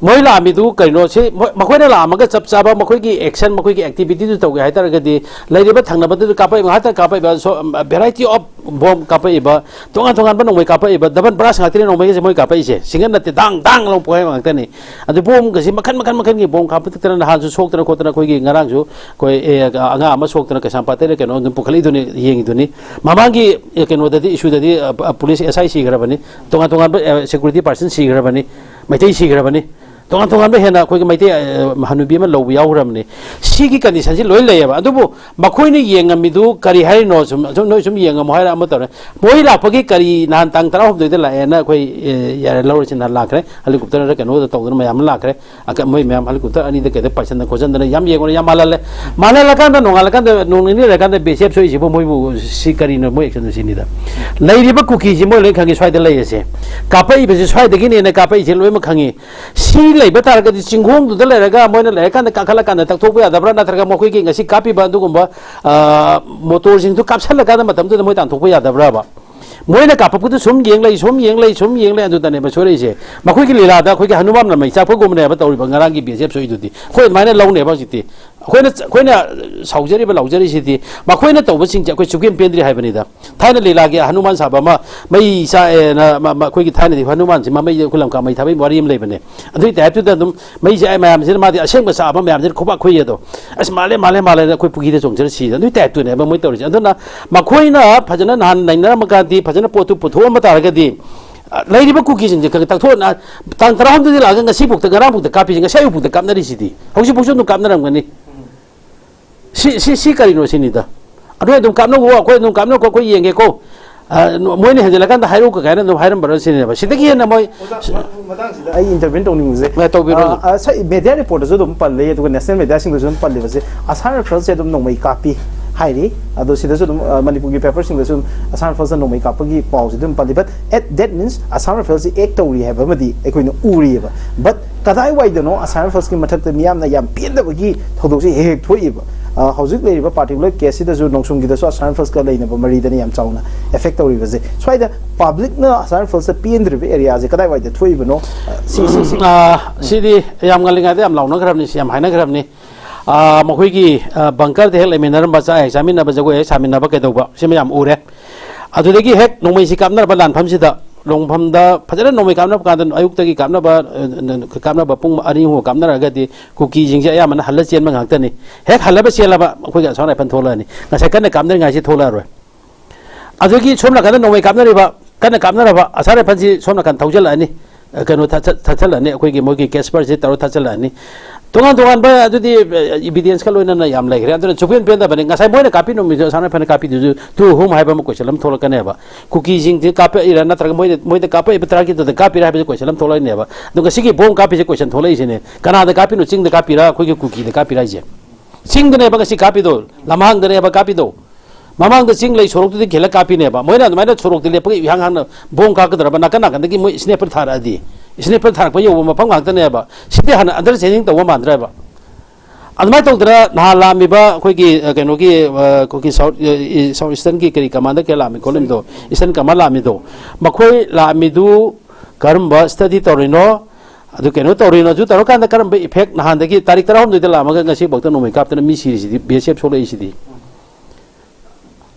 ꯃꯣꯏ ꯂꯥꯛꯑꯝꯃꯤꯗꯨ ꯀꯩꯅꯣ? ꯁꯤ ꯃꯣꯏ, ꯃꯈꯣꯏꯅ ꯂꯥꯛꯑꯝꯃꯒ ꯆꯞ ꯆꯥꯕ ꯃꯈꯣꯏꯒꯤ action, ꯃꯈꯣꯏꯒꯤ activity ꯗꯨ ꯇꯧꯒꯦ ꯍꯥꯏ ꯇꯥꯔꯒꯗꯤ, ꯂꯩꯔꯤꯕ ꯊꯪꯅꯕꯗꯨꯗ ꯀꯥꯞꯄꯛꯏꯕ, ꯉꯥꯏꯍꯥꯛꯇꯪ ꯀꯥꯞꯄꯛꯏꯕ, so, variety of bomb ꯀꯥꯞꯄꯛꯏꯕ, ꯇꯣꯉꯥꯟ ꯇꯣꯉꯥꯟꯕ ꯅꯣꯡꯃꯩ ꯀꯥꯞꯄꯛꯏꯕ, double blast ꯉꯥꯛꯇꯅꯤ ꯅꯣꯡꯃꯩꯒꯁꯦ ꯃꯣꯏ ꯀꯥꯞꯄꯛꯏꯁꯦ꯫ Single ꯅꯠꯇꯦ, ꯗꯥꯡ ꯗꯥꯡ ꯂꯥꯎ ꯄꯣꯛꯍꯟꯕ ꯉꯥꯛꯇꯅꯤ꯫ ꯑꯗꯨ bomb ꯒꯁꯤ ꯃꯈꯟ ꯃꯈꯟ ꯃꯈꯟꯒꯤ bomb ꯀꯥꯞꯄꯛꯇꯅ ꯅꯍꯥꯟꯁꯨ ꯁꯣꯛꯇꯅ ꯈꯣꯠꯇꯅ ꯑꯩꯈꯣꯏꯒꯤ ꯉꯔꯥꯡꯁꯨ ꯑꯩꯈꯣꯏ, ꯑꯦ, ꯑꯉꯥꯡ ꯑꯃ ꯁꯣꯛꯇꯅ ꯀꯩꯁꯥꯝꯄꯥꯠꯇꯩꯅ ꯀꯩꯅꯣ ꯑꯗꯨꯝ ꯄꯨꯈꯠꯂꯛꯏꯗꯨꯅꯤ, ꯌꯦꯡꯉꯤꯗꯨꯅꯤ꯫ ꯃꯃꯥꯡꯒꯤ, ꯑꯦ, ꯀꯩꯅꯣꯗꯗꯤ, issue ꯗꯗꯤ, ꯑ, ꯑ, police S I ꯁꯤꯈ꯭ꯔꯕꯅꯤ, ꯇꯣꯉꯥꯟ ꯇꯣꯉꯥꯟꯕ, ꯑ, security person ꯁꯤꯈ꯭ꯔꯕꯅꯤ, ꯃꯩꯇꯩ ꯁꯤꯈ꯭ꯔꯕꯅꯤ, ꯇꯣꯉꯥꯟ ꯇꯣꯉꯥꯟꯕ ꯍꯦꯟꯅ ꯑꯩꯈꯣꯏꯒꯤ ꯃꯩꯇꯩ, ꯑ, ꯍꯅꯨꯕꯤ ꯑꯃ ꯂꯧꯕ ꯌꯥꯎꯈ꯭ꯔꯕꯅꯤ꯫ ꯁꯤꯒꯤ condition ꯁꯤ ꯂꯣꯏ ꯂꯩꯌꯦꯕ꯫ ꯑꯗꯨꯕꯨ ꯃꯈꯣꯏꯅ ꯌꯦꯡꯉꯝꯃꯤꯗꯨ ꯀꯔꯤ ꯍꯥꯏꯔꯤꯅꯣ? ꯁꯨꯝ, ꯁꯨꯝ ꯅꯣꯏ ꯁꯨꯝ ꯌꯦꯡꯉꯝꯃꯣ ꯍꯥꯏꯔ ꯑꯃ ꯇꯧꯔꯦ꯫ ꯃꯣꯏ ꯂꯥꯛꯄꯒꯤ ꯀꯔꯤ, ꯅꯍꯥꯟ ꯇꯥꯡ ꯇꯔꯥꯍꯨꯝꯗꯣꯏꯗ ꯂꯥꯛꯑꯦꯅ ꯑꯩꯈꯣꯏ, ꯑꯦ, ꯌꯥꯔꯦ, ꯂꯧꯔꯁꯤ, ꯅꯍꯥꯟ ꯂꯥꯛꯈ꯭ꯔꯦ, helicopter ꯔ ꯀꯩꯅꯣꯗ ꯇꯧꯗꯅ ꯃꯌꯥꯝ ꯑꯃ ꯂꯥꯛꯈ꯭ꯔꯦ꯫ ꯑꯀ-, ꯃꯣꯏ ꯃꯌꯥꯝ helicopter ꯑꯅꯤꯗ ꯀꯩꯗ ꯄꯥꯏꯁꯟꯗꯅ ꯈꯣꯠꯆꯟꯗꯅ ꯌꯥꯝ ꯌꯦꯡꯉꯨꯔꯦ, ꯌꯥꯝ ꯃꯥꯜꯍꯜꯂꯦ꯫ ꯃꯥꯜꯍꯜꯂꯀꯥꯟꯗ ꯅꯣꯡꯉꯥꯜꯂꯀꯥꯟꯗ, ꯅꯣꯡ ꯅꯤꯅꯤ ꯂꯩꯔꯀꯥꯟꯗ ꯕꯤ ꯑꯦꯁ ꯑꯦꯐ ꯁꯣꯛꯏꯁꯤꯕꯨ ꯃꯣꯏꯕꯨ ꯁꯤ ꯀꯔꯤꯅꯣ ꯃꯣꯏ action ꯁꯤꯅꯤꯗ꯫ ꯂꯩꯔꯤꯕ ꯀꯨꯀꯤꯁꯤ ꯃꯣꯏ ꯂꯣꯏ ꯈꯪꯉꯤ, ꯁ꯭ꯋꯥꯏꯗ ꯂꯩꯔꯤꯁꯦ꯫ ꯀꯥꯞꯄꯛꯏꯕꯁꯤ ꯁ꯭ꯋꯥꯏꯗꯒꯤꯅꯦꯅ ꯀꯥꯞꯄꯛꯏꯁꯦ ꯂꯣꯏꯅꯃꯛ ꯈꯪꯉꯤ꯫ ꯁꯤ ꯂꯩꯕ ꯇꯥꯔꯒꯗꯤ ꯆꯤꯡꯈꯣꯡꯗꯨꯗ ꯂꯩꯔꯒ ꯃꯣꯏꯅ ꯂꯩꯔꯀꯥꯟꯗ ꯀꯥꯈꯠꯂꯀꯥꯟꯗ ꯇꯛꯊꯣꯛꯄ ꯌꯥꯗꯕ꯭ꯔꯥ? ꯅꯠꯇ꯭ꯔꯒ ꯃꯈꯣꯏꯒꯤ ꯉꯁꯤ ꯀꯥꯞꯄꯤꯕ ꯑꯗꯨꯒꯨꯝꯕ, ꯑ, ꯃꯣꯇꯣꯔꯁꯤꯡꯗꯨ ꯀꯥꯞꯁꯜꯂꯀꯥꯟꯗ ꯃꯇꯝꯗꯨꯗ ꯃꯣꯏ ꯇꯥꯟꯊꯣꯛꯄ ꯌꯥꯗꯕ꯭ꯔꯥꯕ? ꯃꯣꯏꯅ ꯀꯥꯞꯄꯛꯄꯗꯨ ꯁꯨꯝ ꯌꯦꯡ ꯂꯩ, ꯁꯨꯝ ꯌꯦꯡ ꯂꯩ, ꯁꯨꯝ ꯌꯦꯡ ꯂꯩ, ꯑꯗꯨꯗꯅꯦꯕ ꯁꯣꯏꯔꯛꯏꯁꯦ꯫ ꯃꯈꯣꯏꯒꯤ ꯂꯤꯂꯥꯗ ꯑꯩꯈꯣꯏꯒꯤ ꯍꯅꯨꯃꯥꯟ ꯂꯃꯩ ꯆꯥꯛꯄꯒꯨꯝꯕꯅꯦꯕ ꯇꯧꯔꯤꯕ ꯉꯔꯥꯡꯒꯤ ꯕꯤ ꯑꯦꯁ ꯑꯦꯐ ꯁꯣꯛꯏꯗꯨꯗꯤ꯫ ꯑꯩꯈꯣꯏ ꯑꯗꯨꯃꯥꯏꯅ ꯂꯧꯅꯦꯕ ꯍꯧꯖꯤꯛꯇꯤ꯫ ꯑꯩꯈꯣꯏꯅ, ꯑꯩꯈꯣꯏꯅ ꯁꯥꯎꯖꯔꯤꯕ ꯂꯥꯎꯖꯔꯤꯁꯤꯗꯤ ꯃꯈꯣꯏꯅ ꯇꯧꯕꯁꯤꯡꯁꯦ ꯑꯩꯈꯣꯏ ꯁꯨꯛꯄꯦꯟ ꯄꯦꯟꯗ꯭ꯔꯤ ꯍꯥꯏꯕꯅꯤꯗ꯫ ꯊꯥꯏꯅ ꯂꯤꯂꯥꯒꯤ ꯍꯅꯨꯃꯥꯟ ꯁꯥꯕ ꯑꯃ ꯃꯩ ꯆꯥꯛꯑꯦꯅ, ꯃ-, ꯃ-, ꯑꯩꯈꯣꯏꯒꯤ ꯊꯥꯏꯅꯗꯤ ꯍꯅꯨꯃꯥꯟꯁꯤ ꯃꯃꯩꯗ ꯑꯩꯈꯣꯏ ꯂꯝꯀꯥ ꯃꯩ ꯊꯥꯕꯒꯤ ꯋꯥꯔꯤ ꯑꯃ ꯂꯩꯕꯅꯦ꯫ ꯑꯗꯨꯒꯤ type ꯇꯨꯗ ꯑꯗꯨꯝ ꯃꯩꯁꯦ ꯑꯩ ꯃꯌꯥꯝꯁꯤꯅ ꯃꯥꯗꯤ ꯑꯁꯦꯡꯕ ꯆꯥꯕ ꯃꯌꯥꯝꯁꯤꯅ ꯈꯨꯕꯥꯛ ꯈꯨꯏ ꯑꯗꯣ, "ꯑꯁ, ꯃꯥꯜꯂꯦ, ꯃꯥꯜꯂꯦ, ꯃꯥꯜꯂꯦꯅ" ꯑꯩꯈꯣꯏ ꯄꯨꯈ꯭ꯔꯤꯗ ꯆꯣꯡꯁꯤꯜꯂ ꯁꯤꯗ꯫ ꯑꯗꯨꯒꯤ type ꯇꯨꯅꯦꯕ ꯃꯣꯏ ꯇꯧꯔꯤꯁꯦ꯫ ꯑꯗꯨꯅ ꯃꯈꯣꯏꯅ ꯐꯖꯅ ꯅꯍꯥꯟ ꯅꯩꯅꯔꯝꯃꯀꯥꯟꯗꯤ ꯐꯖꯅ ꯄꯣꯠꯇꯨ ꯄꯨꯊꯣꯛꯑꯝꯕ ꯇꯥꯔꯒꯗꯤ, ꯑ, ꯂꯩꯔꯤꯕ ꯀꯨꯀꯤꯁꯤꯡꯁꯦ ꯈꯔ ꯇꯛꯊꯣꯛꯑ-, ꯇꯥꯡ ꯇꯔꯥꯍꯨꯝꯗꯣꯏꯗ ꯂꯥꯛꯑꯒ ꯉꯁꯤꯐꯥꯎꯗ, ꯉꯔꯥꯡꯐꯥꯎꯗ ꯀꯥꯞꯄꯤꯁꯦ, ꯉꯁꯤ ꯑꯌꯨꯛꯐꯥꯎꯗ ꯀꯥꯞꯅꯔꯤꯁꯤꯗꯤ, ꯍꯧꯖꯤꯛꯐꯥꯎꯁꯨ ꯑꯗꯨꯝ ꯀꯥꯞꯅꯔꯝꯒꯅꯤ꯫ ꯁꯤ, ꯁꯤ, ꯁꯤ ꯀꯔꯤꯅꯣ ꯁꯤꯅꯤꯗ꯫ ꯑꯗꯨ ꯑꯗꯨꯝ ꯀꯥꯞꯅꯧꯋꯣ, ꯑꯩꯈꯣꯏ ꯑꯗꯨꯝ ꯀꯥꯞꯅꯧꯀꯣ, ꯑꯩꯈꯣꯏ ꯌꯦꯡꯒꯦꯀꯣ꯫ ꯑ, ꯃꯣꯏꯅ ꯍꯦꯟꯖꯜꯂꯀꯥꯟꯗ ꯍꯥꯏꯔꯛꯎ ꯀꯥꯏꯅ ꯑꯗꯨꯝ ꯍꯥꯏꯔꯝꯕ꯭ꯔꯥ ꯁꯤꯅꯦꯕ꯫ ꯁꯤꯗꯒꯤ ꯍꯦꯟꯅ ꯃꯣꯏ ꯑꯣꯖꯥ, ꯃ-, ꯃꯇꯥꯡꯁꯤꯗ ꯑꯩ intervene ꯇꯧꯅꯤꯡꯕꯁꯦ, ꯑ, ꯇꯧꯕꯤꯔꯣ ꯑꯗꯨꯝ꯫ ꯑ, ꯑ, ꯁ-, media report ꯇꯁꯨ ꯑꯗꯨꯝ ꯄꯜꯂꯤ, ꯑꯗꯨꯒ national media ꯁꯤꯡꯗꯁꯨ ꯑꯗꯨꯝ ꯄꯜꯂꯤꯕꯁꯦ, ꯑꯁꯥꯝ ꯔꯥꯏꯐꯜꯁꯦ ꯑꯗꯨꯝ ꯅꯣꯡꯃꯩ ꯀꯥꯞꯄꯤ ꯍꯥꯏꯔꯤ꯫ ꯑꯗꯣ ꯁꯤꯗꯁꯨ ꯑꯗꯨꯝ, ꯑ, ꯃꯅꯤꯄꯨꯔꯒꯤ paper ꯁꯤꯡꯗꯁꯨ ꯑꯗꯨꯝ ꯑꯁꯥꯝ ꯔꯥꯏꯐꯜꯁꯅ ꯅꯣꯡꯃꯩ ꯀꯥꯞꯄꯒꯤ ꯄꯥꯎꯁꯦ ꯑꯗꯨꯝ ꯄꯜꯂꯤ꯫ But at, that means Assam ꯔꯥꯏꯐꯜꯁꯤ act ꯇꯧꯔꯤ ꯍꯥꯏꯕ ꯑꯃꯗꯤ ꯑꯩꯈꯣꯏꯅ ꯎꯔꯤꯑꯕ꯫ But ꯀꯗꯥꯏꯋꯥꯏꯗꯅꯣ ꯑꯁꯥꯝ ꯔꯥꯏꯐꯜꯁꯀꯤ ꯃꯊꯛꯇ ꯃꯤꯌꯥꯝꯅ ꯌꯥꯝ ꯄꯦꯟꯗꯕꯒꯤ ꯊꯧꯗꯣꯛꯁꯦ ꯍꯦꯛ ꯍꯦꯛ ꯊꯣꯛꯏꯕ꯫ ꯑ, ꯍꯧꯖꯤꯛ ꯂꯩꯔꯤꯕ particular case ꯁꯤꯗꯁꯨ ꯅꯣꯡꯁꯨꯝꯒꯤꯗꯁꯨ ꯑꯁꯥꯝ ꯔꯥꯏꯐꯜꯁꯀ ꯂꯩꯅꯕ ꯃꯔꯤꯗꯅ ꯌꯥꯝ ꯆꯥꯎꯅ effect ꯇꯧꯔꯤꯕꯁꯦ꯫ ꯁ꯭ꯋꯥꯏꯗ public ꯅ ꯑꯁꯥꯝ ꯔꯥꯏꯐꯜꯁꯇ ꯄꯦꯟꯗ꯭ꯔꯤꯕ area ꯁꯦ ꯀꯗꯥꯏꯋꯥꯏꯗ ꯊꯣꯛꯏꯕꯅꯣ? ꯑ, ꯁꯤ, ꯁꯤ, ꯁꯤ꯫ ꯑ, ꯁꯤꯗꯤ ꯌꯥꯝ ꯉꯜꯂꯤꯉꯩꯗ ꯌꯥꯝ ꯂꯥꯎꯅꯈ꯭ꯔꯕꯅꯤ, ꯁꯤ ꯌꯥꯝ ꯍꯥꯏꯅꯈ꯭ꯔꯕꯅꯤ꯫ ꯑ, ꯃꯈꯣꯏꯒꯤ, ꯑ, bunker ꯗ ꯍꯦꯛ ꯂꯩꯃꯤꯟꯅꯔꯝꯕ, ꯆꯥꯛ ꯍꯦꯛ ꯆꯥꯃꯤꯟꯅꯕ, ꯖꯒꯣꯏ ꯍꯦꯛ ꯁꯥꯃꯤꯟꯅꯕ ꯀꯩꯗꯧꯕ, ꯁꯤ ꯃꯌꯥꯝ ꯎꯔꯦ꯫ ꯑꯗꯨꯗꯒꯤ ꯍꯦꯛ ꯅꯣꯡꯃꯩꯁꯤ ꯀꯥꯞꯅꯔꯕ ꯂꯥꯟꯐꯝꯁꯤꯗ, ꯂꯣꯡꯐꯝꯗ ꯐꯖꯅ ꯅꯣꯡꯃꯩ ꯀꯥꯞꯅꯕ ꯀꯥꯟꯗ, ꯑꯌꯨꯛꯇꯒꯤ ꯀꯥꯞꯅꯕ, ꯑ, ꯀꯥꯞꯅꯕ ꯄꯨꯡ ꯑꯅꯤ ꯑꯍꯨꯝ ꯀꯥꯞꯅꯔꯒꯗꯤ ꯀꯨꯀꯤꯁꯤꯡꯁꯦ ꯑꯌꯥꯝꯕꯅ ꯍꯜꯂ ꯆꯦꯟꯕ ꯉꯥꯛꯇꯅꯤ꯫ ꯍꯦꯛ ꯍꯜꯂꯕ ꯆꯦꯜꯂꯕ ꯑꯩꯈꯣꯏꯒꯤ ꯑꯁꯥꯝ ꯔꯥꯏꯐꯜ ꯊꯣꯛꯂꯛꯑꯅꯤ꯫ ꯉꯁꯥꯏ ꯀꯟꯅ ꯀꯥꯞꯅꯔꯤꯉꯥꯏꯁꯤ ꯊꯣꯛꯂꯛꯑꯔꯣꯏ꯫ ꯑꯗꯨꯗꯒꯤ ꯁꯣꯝ ꯅꯥꯀꯟꯗ ꯅꯣꯡꯃꯩ ꯀꯥꯞꯅꯔꯤꯕ, ꯀꯟꯅ ꯀꯥꯞꯅꯔꯕ ꯑꯁꯥꯝ ꯔꯥꯏꯐꯜꯁꯤ ꯁꯣꯝ ꯅꯥꯀꯟ ꯊꯧꯖꯤꯜꯂꯛꯑꯅꯤ꯫ ꯑ, ꯀꯩꯅꯣ ꯊ-, ꯊ-, ꯊꯠꯆꯜꯂꯛꯑꯅꯤ, ꯑꯩꯈꯣꯏꯒꯤ ꯃꯣꯏꯒꯤ ꯀꯦꯁꯄꯔꯁꯤ ꯇꯧꯔ ꯊꯠꯆꯜꯂꯛꯑꯅꯤ꯫ ꯇꯣꯉꯥꯟ ꯇꯣꯉꯥꯟꯕ ꯑꯗꯨꯗꯤ, ꯑ, evidence ꯀ ꯂꯣꯏꯅꯅ ꯌꯥꯝ ꯂꯩꯈ꯭ꯔꯦ꯫ ꯑꯗꯨꯅ ꯁꯨꯛꯄꯦꯟ ꯄꯦꯟꯗꯕꯅꯤ꯫ ꯉꯁꯥꯏ ꯃꯣꯏꯅ ꯀꯥꯞꯄꯤ ꯅꯨꯃꯤꯠꯇꯨ ꯑꯁꯥꯝ ꯔꯥꯏꯐꯜꯅ ꯀꯥꯞꯄꯤꯗꯨꯁꯨ to whom ꯍꯥꯏꯕ ꯑꯃ question ꯑꯃ ꯊꯣꯛꯂꯛꯀꯅꯦꯕ꯫ ꯀꯨꯀꯤꯁꯤꯡꯁꯤ ꯀꯥꯞꯄꯛꯏꯔꯥ ꯅꯠꯇ꯭ꯔꯒ ꯃꯣꯏꯗ, ꯃꯣꯏꯗ ꯀꯥꯞꯄꯛꯏꯕ target ꯇꯨꯗ ꯀꯥꯞꯄꯤꯔꯥ ꯍꯥꯏꯕꯁꯤ question ꯑꯃ ꯊꯣꯛꯂꯛꯏꯅꯦꯕ꯫ ꯑꯗꯣ ꯉꯁꯤꯒꯤ bomb ꯀꯥꯞꯄꯤꯁꯦ question ꯊꯣꯛꯂꯛꯏꯁꯤꯅꯦ꯫ ꯀꯅꯥꯗ ꯀꯥꯞꯄꯤꯅꯣ? ꯆꯤꯡꯗ ꯀꯥꯞꯄꯤꯔꯥ, ꯑꯩꯈꯣꯏꯒꯤ ꯀꯨꯀꯤꯗ ꯀꯥꯞꯄꯤꯔꯥ ꯍꯥꯏꯁꯦ? ꯆꯤꯡꯗꯅꯦꯕ ꯉꯁꯤ ꯀꯥꯞꯄꯤꯗꯣ, ꯂꯝꯍꯥꯡꯗꯅꯦꯕ ꯀꯥꯞꯄꯤꯗꯣ꯫ ꯃꯃꯥꯡꯗ ꯆꯤꯡ ꯂꯩ ꯁꯣꯔꯣꯛꯇꯨꯗ ꯈꯤꯜꯂ ꯀꯥꯞꯄꯤꯅꯦꯕ꯫ ꯃꯣꯏꯅ ꯑꯗꯨꯃꯥꯏꯅ ꯁꯣꯔꯣꯛꯇ ꯂꯦꯞꯄꯒ ꯏꯍꯥꯡ ꯍꯥꯡꯅ bomb ꯀꯥꯞꯀꯗ꯭ꯔꯕ? ꯅꯥꯀꯟ ꯅꯥꯀꯟꯗꯒꯤ ꯃꯣꯏ sniper ꯊꯥꯔꯛꯑꯗꯤ, sniper ꯊꯥꯔꯛꯄ ꯌꯧꯕ ꯃꯐꯝ ꯉꯥꯛꯇꯅꯦꯕ꯫ ꯁꯤꯗꯤ ꯍꯥꯟꯅ understanding ꯇꯧꯕ ꯃꯥꯟꯗ꯭ꯔꯥꯕ? ꯑꯗꯨꯃꯥꯏꯅ ꯇꯧꯗꯅ ꯅꯍꯥꯟ ꯂꯥꯛꯑꯝꯃꯤꯕ ꯑꯩꯈꯣꯏꯒꯤ, ꯑ, ꯀꯩꯅꯣꯒꯤ, ꯑ, ꯑꯩꯈꯣꯏꯒꯤ South, ꯑ, ꯏ-, South Eastern ꯒꯤ ꯀꯔꯤ commander ꯀꯌꯥ ꯂꯥꯛꯑꯝꯃꯤ ꯈꯣꯠꯂꯝꯃꯤꯗꯣ, Eastern Command ꯂꯥꯛꯑꯝꯃꯤꯗꯣ, ꯃꯈꯣꯏ ꯂꯥꯛꯑꯝꯃꯤꯗꯨ ꯀꯔꯝꯕ study ꯇꯧꯔꯤꯅꯣ? ꯑꯗꯨ ꯀꯩꯅꯣ ꯇꯧꯔꯤꯅꯣ, ꯑꯗꯨ ꯇꯧꯔꯀꯥꯟꯗ ꯀꯔꯝꯕ effect? ꯅꯍꯥꯟꯗꯒꯤ ꯇꯥꯔꯤꯛ ꯇꯔꯥꯍꯨꯝꯗꯣꯏꯗ ꯂꯥꯛꯑꯝꯃꯒ ꯉꯁꯤꯐꯥꯎꯗ ꯅꯣꯡꯃꯩ ꯀꯥꯞꯇꯅ ꯃꯤ ꯁꯤꯔꯤꯁꯤꯗꯤ, B S F ꯁꯣꯛꯂꯛꯏꯁꯤꯗꯤ꯫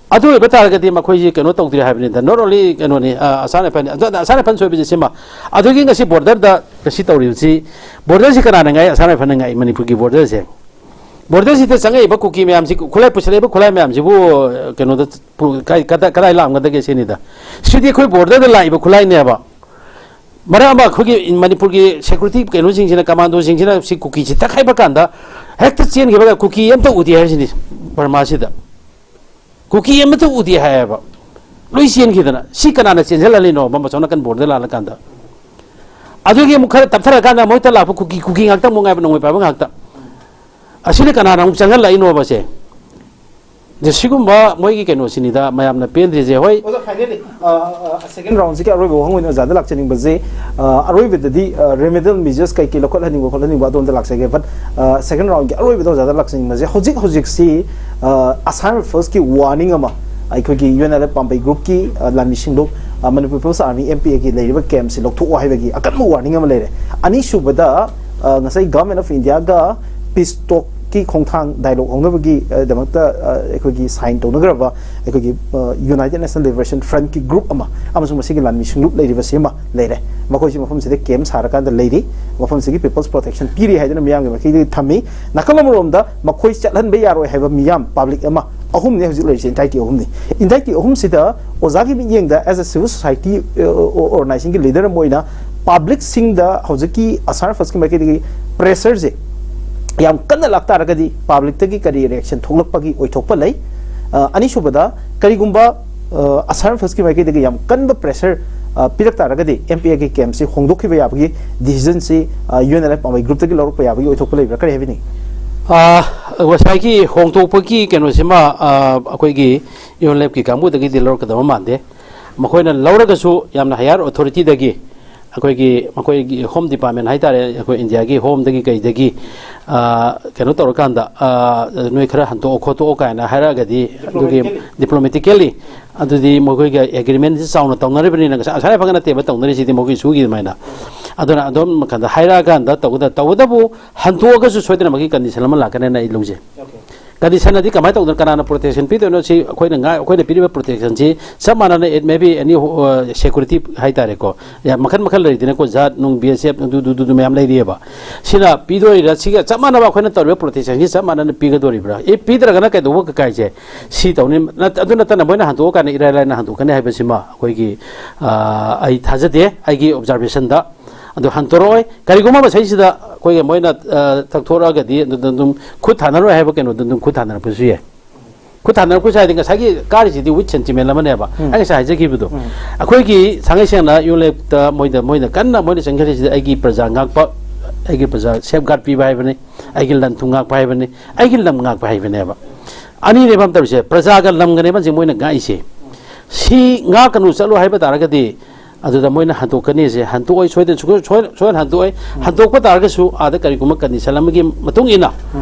ꯑꯗꯨ ꯑꯣꯏꯕ ꯇꯥꯔꯒꯗꯤ ꯃꯈꯣꯏꯁꯤ ꯀꯩꯅꯣ ꯇꯧꯗ꯭ꯔꯤ ꯍꯥꯏꯕꯅꯤꯗ, not only ꯀꯩꯅꯣꯅꯤ, ꯑ, ꯑꯁꯥꯝ ꯔꯥꯏꯐꯜꯅꯤ꯫ ꯑꯗꯨ ꯑꯁꯥꯝ ꯔꯥꯏꯐꯜ ꯁꯣꯏꯕꯁꯦ ꯁꯤꯃ꯫ ꯑꯗꯨꯒꯤ ꯉꯁꯤ border ꯗ ꯉꯁꯤ ꯇꯧꯔꯤꯕꯁꯤ, border ꯁꯤ ꯀꯅꯥꯅ ꯉꯥꯛꯏ? ꯑꯁꯥꯝ ꯔꯥꯏꯐꯜꯅ ꯉꯥꯛꯏ ꯃꯅꯤꯄꯨꯔꯒꯤ border ꯁꯦ꯫ Border ꯁꯤꯗ ꯆꯪꯉꯛꯏꯕ ꯀꯨꯀꯤ ꯃꯌꯥꯝꯁꯤ, ꯈꯨꯠꯂꯥꯏ ꯄꯨꯁꯜꯂꯛꯏꯕ ꯈꯨꯠꯂꯥꯏ ꯃꯌꯥꯝꯁꯤꯕꯨ, ꯑ, ꯀꯩꯅꯣꯗ ꯄꯨ-, ꯀꯥꯏ-, ꯀꯗꯥꯏ, ꯀꯗꯥꯏ ꯂꯥꯛꯂꯝꯒꯗꯒꯦ ꯁꯤꯅꯤꯗ꯫ ꯁꯤꯗꯤ ꯑꯩꯈꯣꯏ border ꯗ ꯂꯥꯛꯏꯕ ꯈꯨꯠꯂꯥꯏꯅꯦꯕ꯫ ꯃꯔꯛ ꯑꯃ ꯑꯩꯈꯣꯏꯒꯤ ꯃꯅꯤꯄꯨꯔꯒꯤ security ꯀꯩꯅꯣꯁꯤꯡꯁꯤꯅ, commando ꯁꯤꯡꯁꯤꯅ ꯁꯤ ꯀꯨꯀꯤꯁꯤ ꯇꯛꯈꯥꯏꯕ ꯀꯥꯟꯗ ꯍꯦꯛꯇ ꯆꯦꯟꯈꯤꯕꯒ ꯀꯨꯀꯤ ꯑꯝꯇ ꯎꯗꯦ ꯍꯥꯏꯁꯤꯅꯤ ꯕꯔꯃꯥꯁꯤꯗ꯫ ꯀꯨꯀꯤ ꯑꯃꯠꯇ ꯎꯗꯦ ꯍꯥꯏꯌꯦꯕ꯫ ꯂꯣꯏ ꯆꯦꯟꯈꯤꯗꯅ꯫ ꯁꯤ ꯀꯅꯥꯅ ꯆꯦꯟꯁꯤꯜꯍꯜꯂꯤꯅꯣ? ꯃꯃ ꯑꯁꯣꯝ ꯅꯥꯀꯟ border ꯗ ꯂꯥꯜꯂꯀꯥꯟꯗ꯫ ꯑꯗꯨꯒꯤ ꯑꯃꯨꯛ ꯈꯔ ꯇꯞꯊꯔꯀꯥꯟꯗ ꯃꯣꯏꯗ ꯂꯥꯛꯄ ꯀꯨꯀꯤ, ꯀꯨꯀꯤ ꯉꯥꯛꯇ ꯑꯃꯨꯛ ꯉꯥꯏꯕ, ꯅꯣꯡꯃꯩ ꯄꯥꯏꯕ ꯉꯥꯛꯇ꯫ ꯑꯁꯤꯅ ꯀꯅꯥꯅ ꯑꯃꯨꯛ ꯆꯪꯍꯜꯂꯛꯏꯅꯣꯕ ꯁꯦ? ꯑꯗ ꯁꯤꯒꯨꯝꯕ ꯃꯣꯏꯒꯤ ꯀꯩꯅꯣꯁꯤꯅꯤꯗ ꯃꯌꯥꯝꯅ ꯄꯦꯟꯗ꯭ꯔꯤꯁꯦ꯫ ꯍꯣꯏ, ꯑꯣꯖꯥ, finally, ꯑ, ꯑ, second round ꯁꯤꯒꯤ ꯑꯔꯣꯏꯕ ꯋꯥꯍꯪ ꯑꯣꯏꯅ ꯑꯣꯖꯥꯗ ꯂꯥꯛꯆꯅꯤꯡꯕꯁꯦ, ꯑ, ꯑꯔꯣꯏꯕꯗꯗꯤ, ꯑ, remedial measures ꯀꯩ ꯀꯩ ꯂꯧꯈꯠꯍꯟꯅꯤꯡꯕ ꯈꯣꯠꯍꯟꯅꯤꯡꯕ ꯑꯗꯣꯝꯗ ꯂꯥꯛꯆꯒꯦ꯫ But, ꯑ, second round ꯒꯤ ꯑꯔꯣꯏꯕꯗ ꯑꯣꯖꯥꯗ ꯂꯥꯛꯆꯅꯤꯡꯕꯁꯦ, ꯍꯧꯖꯤꯛ ꯍꯧꯖꯤꯛꯁꯤ, ꯑ, Assam Rifles ꯀꯤ warning ꯑꯃ ꯑꯩꯈꯣꯏꯒꯤ U N L F ꯄꯥꯝꯕꯩ group ꯀꯤ, ꯑ, ꯂꯥꯟꯃꯤ ꯁꯤꯡꯂꯨꯞ, ꯑ, Manipur People's Army, M P A ꯒꯤ ꯂꯩꯔꯤꯕ camp ꯁꯤ ꯂꯧꯊꯣꯛꯑꯣ ꯍꯥꯏꯕꯒꯤ ꯑꯀꯟꯕ warning ꯑꯃ ꯂꯩꯔꯦ꯫ ꯑꯅꯤꯁꯨꯕꯗ, ꯑ, ꯉꯁꯥꯏ Government of India ꯒ peace talk ꯀꯤ ꯈꯣꯡꯊꯥꯡ dialogue ꯍꯧꯅꯕꯒꯤ, ꯑ, ꯗꯃꯛꯇ, ꯑ, ꯑꯩꯈꯣꯏꯒꯤ sign ꯇꯧꯅꯈ꯭ꯔꯕ ꯑꯩꯈꯣꯏꯒꯤ, ꯑ, United National Liberation Front ꯀꯤ group ꯑꯃ ꯑꯃꯁꯨꯡ ꯃꯁꯤꯒꯤ ꯂꯥꯟꯃꯤ ꯁꯤꯡꯂꯨꯞ ꯂꯩꯔꯤꯕꯁꯤ ꯑꯃ ꯂꯩꯔꯦ꯫ ꯃꯈꯣꯏꯁꯤ ꯃꯐꯝꯁꯤꯗ camp ꯁꯥꯔꯀꯥꯟꯗ ꯂꯩꯔꯤ꯫ ꯃꯐꯝꯁꯤꯒꯤ people's protection ꯄꯤꯔꯤ ꯍꯥꯏꯗꯨꯅ ꯃꯤꯌꯥꯝꯒꯤ ꯃꯥꯏꯀꯩꯗꯒꯤ ꯊꯝꯃꯤ꯫ ꯅꯥꯀꯜ ꯑꯃꯔꯣꯝꯗ ꯃꯈꯣꯏ ꯆꯠꯍꯟꯕ ꯌꯥꯔꯣꯏ ꯍꯥꯏꯕ ꯃꯤꯌꯥꯝ, public ꯑꯃ, ꯑꯍꯨꯝꯅꯤ ꯍꯧꯖꯤꯛ ꯂꯩꯔꯤꯁꯦ, entity ꯑꯍꯨꯝꯅꯤ꯫ Entity ꯑꯍꯨꯝꯁꯤꯗ ꯑꯣꯖꯥꯒꯤ ꯃꯤꯠꯌꯦꯡꯗ, as a civil society, ꯑ, organization ꯒꯤ leader ꯑꯃ ꯑꯣꯏꯅ, public ꯁꯤꯡꯗ ꯍꯧꯖꯤꯛꯀꯤ Assam Rifles ꯀꯤ ꯃꯥꯏꯀꯩꯗꯒꯤ pressure ꯁꯦ ꯌꯥꯝ ꯀꯟꯅ ꯂꯥꯛꯇꯥꯔꯒꯗꯤ public ꯇꯒꯤ ꯀꯔꯤ reaction ꯊꯣꯛꯂꯛꯄꯒꯤ ꯑꯣꯏꯊꯣꯛꯄ ꯂꯩ? ꯑ, ꯑꯅꯤꯁꯨꯕꯗ, ꯀꯔꯤꯒꯨꯝꯕ, ꯑ, Assam Rifles ꯀꯤ ꯃꯥꯏꯀꯩꯗꯒꯤ ꯌꯥꯝ ꯀꯟꯕ pressure, ꯑ, ꯄꯤꯔꯛ ꯇꯥꯔꯒꯗꯤ M P A ꯒꯤ camp ꯁꯤ ꯍꯣꯡꯗꯣꯛꯈꯤꯕ ꯌꯥꯕꯒꯤ decision ꯁꯤ, ꯑ, U N L F ꯄꯥꯝꯕꯩ group ꯇꯒꯤ ꯂꯧꯔꯛꯄ ꯌꯥꯕꯒꯤ ꯑꯣꯏꯊꯣꯛꯄ ꯂꯩꯕ꯭ꯔꯥ? ꯀꯔꯤ ꯍꯥꯏꯕꯤꯅꯤꯡꯉꯤ? ꯑ, ꯉꯁꯥꯏꯒꯤ ꯍꯣꯡꯗꯣꯛꯄꯒꯤ ꯀꯩꯅꯣꯁꯤꯃ, ꯑ, ꯑꯩꯈꯣꯏꯒꯤ U N L F ꯀꯤ ꯀꯥꯡꯕꯨꯗꯒꯤꯗꯤ ꯂꯧꯔꯛꯀꯗꯕ ꯃꯥꯟꯗꯦ꯫ ꯃꯈꯣꯏꯅ ꯂꯧꯔꯒꯁꯨ ꯌꯥꯝꯅ higher authority ꯗꯒꯤ, ꯑꯩꯈꯣꯏꯒꯤ, ꯃꯈꯣꯏꯒꯤ Home Department ꯍꯥꯏꯇꯥꯔꯦ, ꯑꯩꯈꯣꯏ ꯏꯟꯗꯤꯌꯥꯒꯤ Home ꯗꯒꯤ ꯀꯩꯗꯒꯤ, ꯑ, ꯀꯩꯅꯣ ꯇꯧꯔꯀꯥꯟꯗ, ꯑ, ꯅꯣꯏ ꯈꯔ ꯍꯟꯇꯣꯛꯑꯣ ꯈꯣꯠꯇꯣꯛꯑꯣ ꯀꯥꯏꯅ ꯍꯥꯏꯔꯛꯑꯒꯗꯤ, ꯑꯗꯨꯒꯤ diplomatically ꯑꯗꯨꯗꯤ ꯃꯈꯣꯏꯒ agreement ꯁꯤ ꯆꯥꯎꯅ ꯇꯧꯅꯔꯤꯕꯅꯤꯅ, ꯉꯁꯥꯏ, ꯉꯁꯥꯏ ꯐꯪꯒ ꯅꯠꯇꯦꯕ ꯇꯧꯅꯔꯤꯁꯤꯗꯤ, ꯃꯈꯣꯏ ꯏꯁꯨꯒꯤ ꯑꯗꯨꯃꯥꯏꯅ꯫ ꯑꯗꯨꯅ ꯑꯗꯨꯝ ꯀꯥꯟꯗ ꯍꯥꯏꯔꯛꯑꯀꯥꯟꯗ ꯇꯧꯒꯗ-, ꯇꯧꯕꯇꯕꯨ ꯍꯟꯇꯣꯛꯑꯒꯁꯨ ꯁꯣꯏꯗꯅꯃꯛꯀꯤ condition ꯑꯃ ꯂꯥꯛꯀꯅꯦꯅ ꯑꯩ ꯂꯧꯖꯩ꯫ Condition ꯑꯗꯤ ꯀꯃꯥꯏꯅ ꯇꯧꯗꯅ, ꯀꯅꯥꯅ protection ꯄꯤꯗꯣꯏꯅꯣ? ꯁꯤ ꯑꯩꯈꯣꯏꯅ ꯉꯥꯏ-, ꯑꯩꯈꯣꯏꯅ ꯄꯤꯔꯤꯕ protection ꯁꯤ ꯆꯞ ꯃꯥꯟꯅꯅ, it may be any, ꯑ, security ꯍꯥꯏꯇꯥꯔꯦꯀꯣ, ꯌꯥꯝ ꯃꯈꯜ ꯃꯈꯜ ꯂꯩꯔꯤꯗꯅꯀꯣ, ꯖꯥꯠ ꯅꯨꯡ, B S F ꯑꯗꯨ, ꯑꯗꯨ, ꯑꯗꯨ, ꯑꯗꯨ ꯃꯌꯥꯝ ꯂꯩꯔꯤꯑꯕ꯫ ꯁꯤꯅ ꯄꯤꯗꯣꯏꯔꯥ? ꯁꯤꯒ ꯆꯞ ꯃꯥꯟꯅꯕ ꯑꯩꯈꯣꯏꯅ ꯇꯧꯔꯤꯕ protection ꯁꯤ ꯆꯞ ꯃꯥꯟꯅꯅ ꯄꯤꯒꯗꯣꯔꯤꯕ꯭ꯔꯥ? ꯑꯦ, ꯄꯤꯗ꯭ꯔꯒꯅ ꯀꯩꯗꯧꯕ ꯀꯥꯏꯁꯦ ꯁꯤ ꯇꯧꯅꯤ? ꯅꯠ-, ꯑꯗꯨ ꯅꯠꯇꯅ ꯃꯣꯏꯅ ꯍꯟꯗꯣꯛꯑꯀꯥꯟꯗ ꯏꯔꯥꯏ ꯂꯥꯏꯅ ꯍꯟꯗꯣꯛꯀꯅꯤ ꯍꯥꯏꯕꯁꯤꯃ ꯑꯩꯈꯣꯏꯒꯤ, ꯑ, ꯑꯩ ꯊꯥꯖꯗꯦ, ꯑꯩꯒꯤ observation ꯗ꯫ ꯑꯗꯨ ꯍꯟꯗꯣꯔꯛꯑꯣꯏ꯫ ꯀꯔꯤꯒꯨꯝꯕ ꯃꯁꯤꯁꯤꯗ ꯑꯩꯈꯣꯏꯒꯤ ꯃꯣꯏꯅ, ꯑ, ꯇꯛꯊꯣꯔꯛꯑꯒꯗꯤ ꯑꯗꯨꯗ ꯑꯗꯨꯝ ꯈꯨꯠ ꯊꯥꯅꯔꯣꯏ ꯍꯥꯏꯕ ꯀꯩꯅꯣꯗꯣ ꯑꯗꯨꯝ ꯈꯨꯠ ꯊꯥꯅꯔꯛꯄꯁꯨ ꯌꯥꯏ꯫ ꯈꯨꯠ ꯊꯥꯅꯔꯛꯄꯁꯨ ꯍꯥꯏꯗꯤ ꯉꯁꯥꯏꯒꯤ ꯀꯥꯔꯤꯁꯤꯗꯤ with sentiment ꯑꯃꯅꯦꯕ꯫ ꯎꯝ꯫ ꯑꯩ ꯉꯁꯥꯏ ꯍꯥꯏꯖꯈꯤꯕꯗꯣ꯫ ꯎꯝ꯫ ꯑꯩꯈꯣꯏꯒꯤ ꯊꯥꯡꯒꯩ ꯁꯦꯡꯅ ꯌꯨꯂꯦꯞꯇ ꯃꯣꯏꯗ, ꯃꯣꯏꯅ ꯀꯟꯅ ꯃꯣꯏꯅ ꯆꯪꯁꯤꯜꯂꯤꯁꯤꯗ ꯑꯩꯒꯤ ꯄ꯭ꯔꯖꯥ ꯉꯥꯛꯄ, ꯑꯩꯒꯤ ꯄ꯭ꯔꯖꯥ safeguard ꯄꯤꯕ ꯍꯥꯏꯕꯅꯤ, ꯑꯩꯒꯤ ꯂꯟ ꯊꯨꯝ ꯉꯥꯛꯄ ꯍꯥꯏꯕꯅꯤ, ꯑꯩꯒꯤ ꯂꯝ ꯉꯥꯛꯄ ꯍꯥꯏꯕꯅꯦꯕ꯫ ꯑꯅꯤꯅꯦꯕ ꯑꯃ ꯇꯧꯔꯤꯁꯦ, ꯄ꯭ꯔꯖꯥꯒ ꯂꯝꯒꯅꯦꯕ ꯍꯧꯖꯤꯛ ꯃꯣꯏꯅ ꯉꯥꯛꯏꯁꯦ꯫ ꯁꯤ ꯉꯥꯛꯀꯅꯨ ꯆꯠꯂꯣ ꯍꯥꯏꯕ ꯇꯥꯔꯒꯗꯤ ꯑꯗꯨꯗ ꯃꯣꯏꯅ ꯍꯟꯗꯣꯛꯀꯅꯤꯁꯦ, ꯍꯟꯗꯣꯛꯑꯣꯏ, ꯁꯣꯏꯗꯅ ꯁꯨꯡꯁꯣꯏ-, ꯁꯣꯏ-, ꯁꯣꯏꯗꯅ ꯍꯟꯗꯣꯛꯑꯣꯏ꯫ ꯍꯟꯗꯣꯛꯄ ꯇꯥꯔꯒꯁꯨ ꯑꯥꯗ ꯀꯔꯤꯒꯨꯝꯕ ꯀꯟꯗꯤꯁꯟ ꯑꯃꯒꯤ ꯃꯇꯨꯡ ꯏꯟꯅ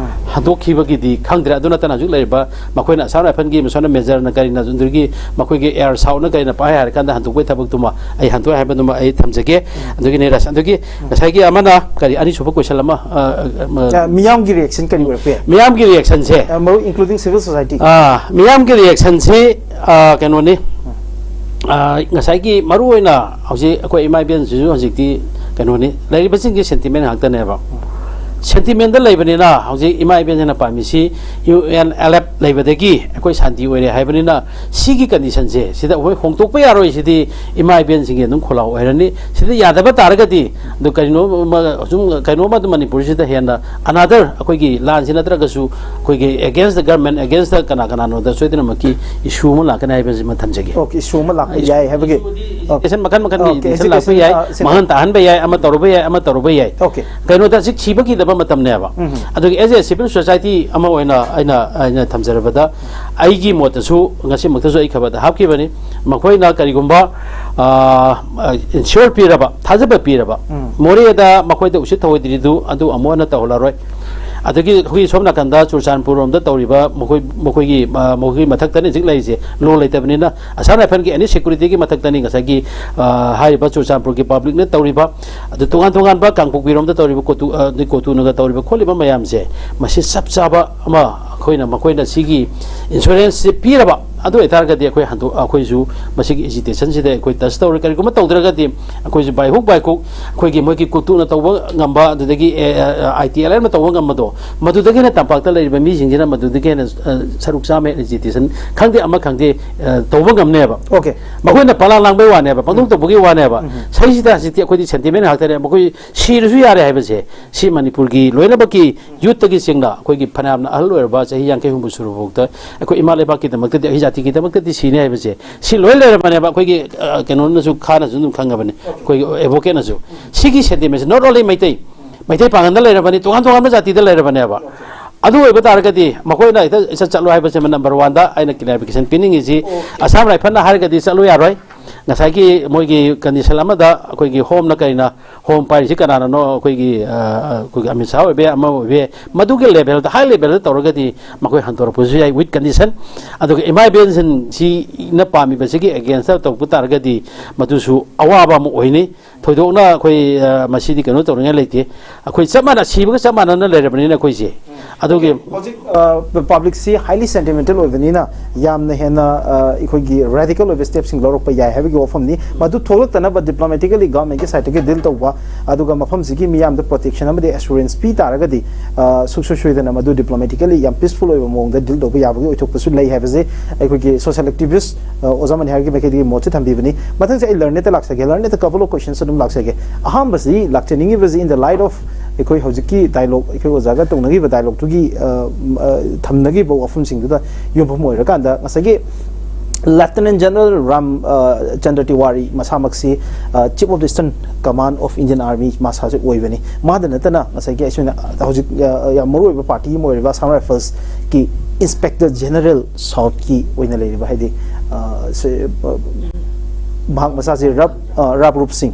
ꯍꯟꯗꯣꯛꯈꯤꯕꯒꯤꯗꯤ ꯈꯪꯗ꯭ꯔꯦ꯫ ꯑꯗꯨ ꯅꯠꯇꯅ ꯍꯧꯖꯤꯛ ꯂꯩꯔꯤꯕ ꯃꯈꯣꯏꯅ ꯑꯁꯥꯝ ꯔꯥꯏꯐꯜꯒꯤ ꯃꯁꯣꯟꯅ ꯃꯦꯖꯔꯅ ꯀꯔꯤꯅ ꯑꯗꯨꯗꯒꯤ ꯃꯈꯣꯏꯒꯤ ꯑꯦꯌꯔ ꯁꯥꯎꯠꯅ ꯀꯔꯤꯅ ꯄꯥꯏ ꯍꯥꯏꯔꯀꯥꯟꯗ ꯍꯟꯗꯣꯛꯄꯒꯤ ꯊꯕꯛꯇꯨꯃ ꯑꯩ ꯍꯟꯗꯣꯛꯑꯦ ꯍꯥꯏꯕꯗꯨꯃ ꯑꯩ ꯊꯝꯖꯒꯦ꯫ ꯑꯗꯨꯒꯤꯅꯤ ꯔꯥꯁ-, ꯑꯗꯨꯒꯤ ꯉꯁꯥꯏꯒꯤ ꯑꯃꯅ ꯀꯔꯤ, ꯑꯅꯤꯁꯨꯕ ꯀꯣꯏꯁꯟ ꯑꯃ, ꯑ, ꯑ, ꯑ, ꯑ, ꯃꯤꯌꯥꯝꯒꯤ ꯔꯤꯌꯦꯛꯁꯟ ꯀꯔꯤ ꯑꯣꯏꯔꯛꯄ ꯌꯥꯏ? ꯃꯤꯌꯥꯝꯒꯤ ꯔꯤꯌꯦꯛꯁꯟꯁꯦ, ꯑ, ꯃꯔꯨ including civil society꯫ ꯑ, ꯃꯤꯌꯥꯝꯒꯤ ꯔꯤꯌꯦꯛꯁꯟꯁꯤ, ꯑ, ꯀꯩꯅꯣꯅꯤ, ꯑ, ꯉꯁꯥꯏꯒꯤ ꯃꯔꯨ ꯑꯣꯏꯅ ꯍꯧꯖꯤꯛ ꯑꯩꯈꯣꯏ ꯏꯃꯥ ꯏꯕꯦꯟꯁꯤꯁꯨ ꯍꯧꯖꯤꯛꯇꯤ ꯀꯩꯅꯣꯅꯤ, ꯂꯩꯔꯤꯕꯁꯤꯡꯁꯦ ꯁꯦꯟꯇꯤꯃꯦꯟ ꯉꯥꯛꯇꯅꯦꯕ꯫ ꯁꯦꯟꯇꯤꯃꯦꯟꯗ ꯂꯩꯕꯅꯤꯅ ꯍꯧꯖꯤꯛ ꯏꯃꯥ ꯏꯕꯦꯟꯁꯤꯅ ꯄꯥꯝꯃꯤꯁꯤ ꯌꯨ ꯑꯦꯟ ꯑꯦꯜ ꯑꯦꯐ ꯂꯩꯕꯗꯒꯤ ꯑꯩꯈꯣꯏ ꯁꯥꯟꯇꯤ ꯑꯣꯏꯔꯦ ꯍꯥꯏꯕꯅꯤꯅ, ꯁꯤꯒꯤ ꯀꯟꯗꯤꯁꯟꯁꯦ ꯁꯤꯗ ꯑꯩꯈꯣꯏ ꯍꯣꯡꯗꯣꯛꯄ ꯌꯥꯔꯣꯏ꯫ ꯁꯤꯗꯤ ꯏꯃꯥ ꯏꯕꯦꯟꯁꯤꯡꯒꯤ ꯑꯗꯨꯝ ꯈꯣꯜꯂꯥꯎ ꯑꯣꯏꯔꯅꯤ꯫ ꯁꯤꯗ ꯌꯥꯗꯕ ꯇꯥꯔꯒꯗꯤ ꯑꯗꯨ ꯀꯔꯤꯅꯣ ꯑꯃ, ꯁꯨꯝ ꯀꯩꯅꯣꯝꯃ ꯑꯗꯨꯝ ꯃꯅꯤꯄꯨꯔꯁꯤꯗ ꯍꯦꯟꯅ another ꯑꯩꯈꯣꯏꯒꯤ ꯂꯥꯟꯁꯤ ꯅꯠꯇ꯭ꯔꯒꯁꯨ ꯑꯩꯈꯣꯏꯒꯤ against the government, against the ꯀꯅꯥ ꯀꯅꯥꯅꯣꯗ ꯁꯣꯏꯗꯅꯃꯛꯀꯤ ꯏꯁꯨ ꯑꯃ ꯂꯥꯛꯀꯅꯤ ꯍꯥꯏꯕꯁꯤꯃ ꯊꯝꯖꯒꯦ꯫ ꯑꯣꯀꯦ, ꯏꯁꯨ ꯑꯃ ꯂꯥꯛꯄ ꯌꯥꯏ ꯍꯥꯏꯕꯒꯤ, ꯑꯣꯀꯦ꯫ ꯏꯁꯨ ꯂꯥꯛꯄ ꯌꯥꯏ, ꯑ, ꯁꯦꯟ ꯃꯥꯡꯍꯟ ꯇꯥꯍꯟꯕ ꯌꯥꯏ, ꯑꯃ ꯇꯧꯔꯨꯕ ꯌꯥꯏ, ꯑꯃ ꯇꯧꯔꯨꯕ ꯌꯥꯏ꯫ ꯑꯣꯀꯦ꯫ ꯀꯩꯅꯣꯗ ꯍꯧꯖꯤꯛ ꯁꯤꯕ ꯀꯤꯗꯕ ꯃꯇꯝꯅꯦꯕ꯫ ꯎꯝ꯫ ꯑꯗꯨꯒꯤ as a civil society ꯑꯃ ꯑꯣꯏꯅ ꯑꯩꯅ, ꯑꯩꯅ ꯊꯝꯖꯔꯕꯗ, ꯑꯩꯒꯤ ꯃꯣꯠꯇꯁꯨ ꯉꯁꯤꯃꯛꯇꯁꯨ ꯑꯩ ꯈꯕꯔꯗ ꯍꯥꯞꯈꯤꯕꯅꯤ꯫ ꯃꯈꯣꯏꯅ ꯀꯔꯤꯒꯨꯝꯕ, ꯑ, ꯑ, ꯏꯟꯁꯤꯌꯣꯔ ꯄꯤꯔꯕ, ꯊꯥꯖꯕ ꯄꯤꯔꯕ, ꯎꯝ꯫ ꯃꯣꯔꯦꯗ ꯃꯈꯣꯏꯗ ꯎꯁꯤꯠ ꯊꯧꯑꯣꯏꯗ꯭ꯔꯤꯗꯨ ꯑꯗꯨ ꯑꯃꯨꯛ ꯍꯟꯅ ꯇꯧꯍꯜꯂꯔꯣꯏ꯫ ꯑꯗꯒꯤ ꯑꯩꯈꯣꯏꯒꯤ ꯁꯣꯝ ꯅꯥꯀꯟꯗ ꯆꯨꯔꯆꯥꯟꯄꯨꯔ ꯔꯣꯝꯗ ꯇꯧꯔꯤꯕ ꯃꯈꯣꯏ, ꯃꯈꯣꯏꯒꯤ, ꯑ, ꯃꯈꯣꯏꯒꯤ ꯃꯊꯛꯇꯅꯤ ꯍꯧꯖꯤꯛ ꯂꯩꯔꯤꯁꯦ, ꯂꯣ ꯂꯩꯇꯕꯅꯤꯅ꯫ ꯑꯁꯥꯝ ꯔꯥꯏꯐꯜꯒꯤ ꯑꯦꯅꯤ ꯁꯦꯀ꯭ꯌꯨꯔꯤꯇꯤꯒꯤ ꯃꯊꯛꯇꯅꯤ ꯉꯁꯥꯏꯒꯤ, ꯑ, ꯍꯥꯏꯔꯤꯕ ꯆꯨꯔꯆꯥꯟꯄꯨꯔꯒꯤ ꯄꯕ꯭ꯂꯤꯛꯅ ꯇꯧꯔꯤꯕ, ꯑꯗꯨ ꯇꯣꯉꯥꯟ ꯇꯣꯉꯥꯟꯕ ꯀꯥꯡꯄꯣꯛꯄꯤꯔꯣꯝꯗ ꯇꯧꯔꯤꯕ, ꯀꯣꯇꯨ-, ꯑ, ꯑꯗꯩ ꯀꯣꯇꯨꯅꯒ ꯇꯧꯔꯤꯕ ꯈꯣꯠꯂꯤꯕ ꯃꯌꯥꯝꯁꯦ, ꯃꯁꯤ ꯆꯞ ꯆꯥꯕ ꯑꯃ ꯑꯩꯈꯣꯏꯅ, ꯃꯈꯣꯏꯅ ꯁꯤꯒꯤ ꯏꯟꯁꯨꯔꯦꯟꯁꯁꯤ ꯄꯤꯔꯕ, ꯑꯗꯨ ꯑꯣꯏꯇꯥꯔꯒꯗꯤ ꯑꯩꯈꯣꯏ ꯍꯟꯗꯣꯛ-, ꯑꯩꯈꯣꯏꯁꯨ ꯃꯁꯤꯒꯤ ꯑꯦꯖꯤꯇꯦꯁꯟꯁꯤꯗ ꯑꯩꯈꯣꯏ ꯇꯆ ꯇꯧꯔꯦ꯫ ꯀꯔꯤꯒꯨꯝꯕ ꯇꯧꯗ꯭ꯔꯒꯗꯤ ꯑꯩꯈꯣꯏꯁꯨ ꯕꯥꯏꯍꯨꯛ ꯕꯥꯏꯀꯨꯛ ꯑꯩꯈꯣꯏꯒꯤ ꯃꯣꯏꯒꯤ ꯀꯣꯇꯨꯅ ꯇꯧꯕ ꯉꯝꯕ, ꯑꯗꯨꯗꯒꯤ, ꯑꯦ, ꯑ, ꯑ, ꯑꯥꯏ ꯇꯤ ꯑꯦꯜ ꯑꯦꯜꯅ ꯇꯧꯕ ꯉꯝꯕꯗꯣ, ꯃꯗꯨꯗꯒꯤ ꯍꯦꯟꯅ ꯇꯝꯄꯥꯛꯇ ꯂꯩꯔꯤꯕ ꯃꯤꯁꯤꯡꯁꯤꯅ ꯃꯗꯨꯗꯒꯤ ꯍꯦꯟꯅ, ꯑ, ꯁꯔꯨꯛ ꯆꯥꯝꯃ ꯑꯦꯖꯤꯇꯦꯁꯟ ꯈꯪꯗꯦ, ꯑꯃ ꯈꯪꯗꯦ, ꯑ, ꯇꯧꯕ ꯉꯝꯅꯦꯕ꯫ ꯑꯣꯀꯦ꯫ ꯃꯈꯣꯏꯅ ꯄꯂꯥꯡ ꯂꯥꯡꯕꯩ ꯋꯥꯅꯦꯕ, ꯄꯪꯇꯧ ꯎꯝ꯫ ꯇꯧꯕꯒꯤ ꯋꯥꯅꯦꯕ꯫ ꯎꯝ꯫ ꯁꯤꯁꯤꯗ ꯍꯧꯖꯤꯛꯇꯤ ꯑꯩꯈꯣꯏꯗꯤ ꯁꯦꯟꯇꯤꯃꯦꯟ ꯉꯥꯛꯇꯅꯦ꯫ ꯃꯈꯣꯏ ꯁꯤꯔꯁꯨ ꯌꯥꯔꯦ ꯍꯥꯏꯕꯁꯦ, ꯁꯤ ꯃꯅꯤꯄꯨꯔꯒꯤ ꯂꯣꯏꯅꯃꯛꯀꯤ ꯌꯨꯠꯇꯒꯤ ꯆꯤꯡꯅ ꯑꯩꯈꯣꯏꯒꯤ ꯐꯅꯌꯥꯝꯅ ꯑꯍꯜ ꯑꯣꯏꯔꯕ ꯆꯍꯤ ꯌꯥꯡꯈꯩ ꯍꯨꯝꯐꯨ ꯁꯨꯔꯕ ꯐꯥꯎꯗ ꯑꯩꯈꯣꯏ ꯏꯃꯥ ꯂꯩꯕꯥꯛꯀꯤꯗꯃꯛꯇꯗꯤ, ꯑꯩꯈꯣꯏ ꯖꯥꯇꯤꯒꯤꯗꯃꯛꯇꯗꯤ ꯁꯤꯅꯤ ꯍꯥꯏꯕꯁꯦ, ꯁꯤ ꯂꯣꯏ ꯂꯩꯔꯕꯅꯦꯕ꯫ ꯑꯩꯈꯣꯏꯒꯤ, ꯑ, ꯀꯩꯅꯣꯅꯁꯨ, ꯈꯥꯅꯁꯨ ꯑꯗꯨꯝ ꯈꯪꯉꯕꯅꯤ, ꯑꯩꯈꯣꯏꯒꯤ ꯑꯦꯗꯚꯣꯀꯦꯠꯅꯁꯨ꯫ ꯁꯤꯒꯤ ꯁꯦꯟꯇꯤꯃꯦꯟꯁꯦ not only ꯃꯩꯇꯩ, ꯃꯩꯇꯩ ꯄꯥꯉꯟꯗ ꯂꯩꯔꯕꯅꯤ, ꯇꯣꯉꯥꯟ ꯇꯣꯉꯥꯟꯕ ꯖꯥꯇꯤꯗ ꯂꯩꯔꯕꯅꯦꯕ꯫ ꯑꯗꯨ ꯑꯣꯏꯕ ꯇꯥꯔꯒꯗꯤ ꯃꯈꯣꯏꯅ ꯍꯦꯛꯇ ꯏꯆꯠ ꯆꯠꯂꯣ ꯍꯥꯏꯕꯁꯤꯃ number one ꯗ ꯑꯩꯅ clarification ꯄꯤꯅꯤꯡꯉꯤꯁꯤ꯫ ꯑꯁꯥꯝ ꯔꯥꯏꯐꯜꯅ ꯍꯥꯏꯔꯒꯗꯤ ꯆꯠꯂꯨ ꯌꯥꯔꯣꯏ꯫ ꯉꯁꯥꯏꯒꯤ ꯃꯣꯏꯒꯤ condition ꯑꯃꯗ ꯑꯩꯈꯣꯏꯒꯤ ꯍꯣꯝꯅ ꯀꯔꯤꯅ, ꯍꯣꯝ ꯄꯥꯏꯔꯤꯁꯤ ꯀꯅꯥꯅꯅꯣ? ꯑꯩꯈꯣꯏꯒꯤ, ꯑ, ꯑꯩꯈꯣꯏꯒꯤ ꯑꯃꯤꯠ ꯁꯥꯍ ꯑꯣꯏꯕ ꯌꯥꯏ, ꯑꯃ ꯑꯣꯏꯕ ꯌꯥꯏ, ꯃꯗꯨꯒꯤ level ꯗ, high level ꯗ ꯇꯧꯔꯒꯗꯤ ꯃꯈꯣꯏ ꯍꯟꯗꯣꯔꯛꯄꯁꯨ ꯌꯥꯏ with condition꯫ ꯑꯗꯨꯒ ꯏꯃꯥ ꯏꯕꯦꯟꯁꯤꯡꯁꯤꯅ ꯄꯥꯝꯃꯤꯕꯁꯤꯒꯤ against ꯇ ꯇꯧꯕ ꯇꯥꯔꯒꯗꯤ ꯃꯗꯨꯁꯨ ꯑꯋꯥꯕ ꯑꯃ ꯑꯣꯏꯅꯤ꯫ ꯊꯣꯏꯗꯣꯛꯅ ꯑꯩꯈꯣꯏ, ꯑ, ꯃꯁꯤꯗꯤ ꯀꯩꯅꯣ ꯇꯧꯅꯤꯡꯉꯥꯏ ꯂꯩꯇꯦ꯫ ꯑꯩꯈꯣꯏ ꯆꯞ ꯃꯥꯟꯅ, ꯁꯤꯕꯒ ꯆꯞ ꯃꯥꯟꯅꯅ ꯂꯩꯔꯕꯅꯤꯅ ꯑꯩꯈꯣꯏꯁꯦ꯫ ꯑꯗꯨꯒꯤ ꯍꯧꯖꯤꯛ, ꯑ, public ꯁꯤ highly sentimental ꯑꯣꯏꯕꯅꯤꯅ ꯌꯥꯝꯅ ꯍꯦꯟꯅ, ꯑ, ꯑꯩꯈꯣꯏꯒꯤ radical ꯑꯣꯏꯕ step ꯁꯤꯡ ꯂꯧꯔꯛꯄ ꯌꯥꯏ ꯍꯥꯏꯕꯒꯤ ꯋꯥꯐꯝꯅꯤ꯫ ꯃꯗꯨ ꯊꯣꯛꯂꯛꯇꯅꯕ diplomatically government ꯀꯤ side ꯇꯒꯤ deal ꯇꯧꯕ, ꯑꯗꯨꯒ ꯃꯐꯝꯁꯤꯒꯤ ꯃꯤꯌꯥꯝꯗ protection ꯑꯃꯗꯤ assurance ꯄꯤ ꯇꯥꯔꯒꯗꯤ, ꯑ, ꯁꯨꯡꯁꯣꯏ ꯁꯣꯏꯗꯅ ꯃꯗꯨ diplomatically ꯌꯥꯝ peaceful ꯑꯣꯏꯕ ꯃꯑꯣꯡꯗ deal ꯇꯧꯕ ꯌꯥꯕꯒꯤ ꯑꯣꯏꯊꯣꯛꯄꯁꯨ ꯂꯩ ꯍꯥꯏꯕꯁꯦ ꯑꯩꯈꯣꯏꯒꯤ social activist, ꯑ, ꯑꯣꯖꯥ ꯃꯅꯤꯍꯥꯔꯒꯤ ꯃꯥꯏꯀꯩꯗꯒꯤ ꯃꯣꯠꯁꯨ ꯊꯝꯕꯤꯕꯅꯤ꯫ ꯃꯊꯪꯁꯦ ꯑꯩ learned ꯇ ꯂꯥꯛꯆꯒꯦ, learned ꯇ couple of questions ꯑꯗꯨꯝ ꯂꯥꯛꯆꯒꯦ꯫ ꯑꯍꯥꯟꯕꯁꯤ ꯂꯥꯛꯆꯅꯤꯡꯉꯤꯕꯁꯤ in the light of ꯑꯩꯈꯣꯏ ꯍꯧꯖꯤꯛꯀꯤ dialogue, ꯑꯩꯈꯣꯏ ꯑꯣꯖꯥꯒ ꯇꯧꯅꯈꯤꯕ dialogue ꯇꯨꯒꯤ, ꯑ, ꯑ, ꯊꯝꯅꯈꯤꯕ ꯋꯥꯐꯝꯁꯤꯡꯗꯨꯗ ꯌꯨꯝꯐꯝ ꯑꯣꯏꯔꯀꯥꯟꯗ ꯉꯁꯥꯏꯒꯤ Lieutenant General ꯔꯥꯝ, ꯑ, ꯆꯟꯗ꯭ꯔ ꯇꯤꯋꯥꯔꯤ ꯃꯁꯥꯃꯛꯁꯤ, ꯑ, Chief of the Eastern Command of Indian Army ꯃꯁꯥꯁꯨ ꯑꯣꯏꯕꯅꯤ꯫ ꯃꯥꯗ ꯅꯠꯇꯅ ꯉꯁꯥꯏꯒꯤ ꯑꯩꯈꯣꯏꯅ ꯍꯧꯖꯤꯛ, ꯑ, ꯌꯥꯝ ꯃꯔꯨ ꯑꯣꯏꯕ party ꯑꯃ ꯑꯣꯏꯔꯤꯕ Assam Rifles ꯀꯤ Inspector General South ꯀꯤ ꯑꯣꯏꯅ ꯂꯩꯔꯤꯕ, ꯍꯥꯏꯗꯤ, ꯑ, ꯁꯦ, ꯑ, ꯃꯍꯥꯛ ꯃꯁꯥꯁꯦ ꯔꯥꯞ, ꯑ, ꯔꯥꯞ ꯔꯨꯞ ꯁꯤꯡ,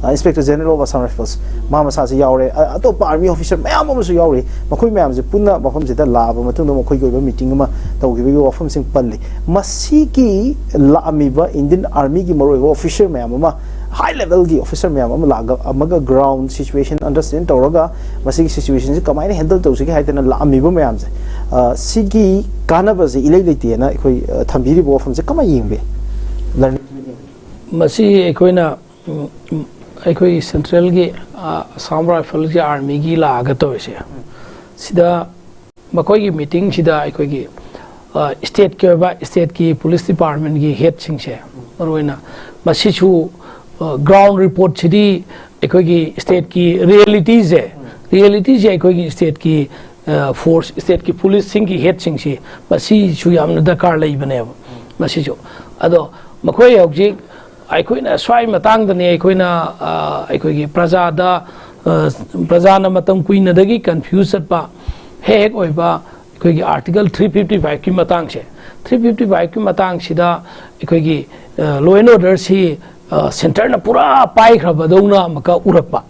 ꯑ, Inspector General of Assam Rifles, ꯃꯥ ꯃꯁꯥꯁꯦ ꯌꯥꯎꯔꯦ꯫ ꯑ-, ꯑꯇꯣꯞꯄ army officer ꯃꯌꯥꯝ ꯑꯃꯁꯨ ꯌꯥꯎꯔꯤ꯫ ꯃꯈꯣꯏ ꯃꯌꯥꯝꯁꯦ ꯄꯨꯟꯅ ꯃꯐꯝꯁꯤꯗ ꯂꯥꯛꯑꯕ ꯃꯇꯨꯡꯗ ꯃꯈꯣꯏꯒꯤ ꯑꯣꯏꯕ meeting ꯑꯃ ꯇꯧꯈꯤꯕꯒꯤ ꯋꯥꯐꯝꯁꯤꯡ ꯄꯜꯂꯤ꯫ ꯃꯁꯤꯒꯤ ꯂꯥꯛꯑꯝꯃꯤꯕ Indian Army ꯒꯤ ꯃꯔꯨꯑꯣꯏꯕ officer ꯃꯌꯥꯝ ꯑꯃ, high level ꯒꯤ officer ꯃꯌꯥꯝ ꯑꯃ ꯂꯥꯛꯑꯒ ꯑꯃꯒ ground situation understand ꯇꯧꯔꯒ ꯃꯁꯤꯒꯤ situation ꯁꯤ ꯀꯃꯥꯏꯅ handle ꯇꯧꯁꯤꯒꯦ ꯍꯥꯏꯗꯅ ꯂꯥꯛꯑꯝꯃꯤꯕ ꯃꯌꯥꯝꯁꯦ, ꯑ, ꯁꯤꯒꯤ ꯀꯥꯟꯅꯕꯁꯦ ꯏꯂꯩ ꯂꯩꯇꯦꯅ ꯑꯩꯈꯣꯏ, ꯑ, ꯊꯝꯕꯤꯔꯤꯕ ꯋꯥꯐꯝꯁꯦ ꯀꯃꯥꯏꯅ ꯌꯦꯡꯕꯤ? Learning ꯃꯁꯤ ꯑꯩꯈꯣꯏꯅ, ꯎꯝ, ꯎꯝ, ꯑꯩꯈꯣꯏꯒꯤ central ꯒꯤ, ꯑ, Assam Rifles ꯀꯤ army ꯒꯤ ꯂꯥꯛꯑꯒ ꯇꯧꯔꯤꯁꯦ, ꯁꯤꯗ ꯃꯈꯣꯏꯒꯤ meeting ꯁꯤꯗ ꯑꯩꯈꯣꯏꯒꯤ, ꯑ, state ꯀꯤ ꯑꯣꯏꯕ, state ꯀꯤ police department ꯀꯤ head ꯁꯤꯡꯁꯦ, ꯃꯔꯨꯑꯣꯏꯅ ꯃꯁꯤꯁꯨ, ꯑ, ground report ꯁꯤꯗꯤ ꯑꯩꯈꯣꯏꯒꯤ state ꯀꯤ reality ꯁꯦ, reality ꯁꯦ ꯑꯩꯈꯣꯏꯒꯤ state ꯀꯤ, ꯑ, force, state ꯀꯤ police ꯁꯤꯡꯒꯤ head ꯁꯤꯡꯁꯤ ꯃꯁꯤꯁꯨ ꯌꯥꯝꯅ ꯗꯔꯀꯥꯔ ꯂꯩꯕꯅꯦꯕ꯫ ꯃꯁꯤꯁꯨ, ꯑꯗꯣ ꯃꯈꯣꯏ ꯍꯧꯖꯤꯛ ꯑꯩꯈꯣꯏꯅ ꯁ꯭ꯋꯥꯏ ꯃꯇꯥꯡꯗꯅꯤ ꯑꯩꯈꯣꯏꯅ, ꯑ, ꯑꯩꯈꯣꯏꯒꯤ ꯄ꯭ꯔꯖꯥꯗ, ꯑ, ꯄ꯭ꯔꯖꯥꯅ ꯃꯇꯝ ꯀꯨꯏꯅꯗꯒꯤ confuse ꯆꯠꯄ, ꯍꯦꯛ ꯍꯦꯛ ꯑꯣꯏꯕ ꯑꯩꯈꯣꯏꯒꯤ Article three fifty five ꯀꯤ ꯃꯇꯥꯡꯁꯦ, three fifty five ꯀꯤ ꯃꯇꯥꯡꯁꯤꯗ ꯑꯩꯈꯣꯏꯒꯤ law and order ꯁꯤ centre ꯅ ꯄꯨꯔꯥ ꯄꯥꯏꯈ꯭ꯔꯕꯗꯧꯅ ꯑꯃꯨꯛꯀ ꯎꯔꯛꯄ꯫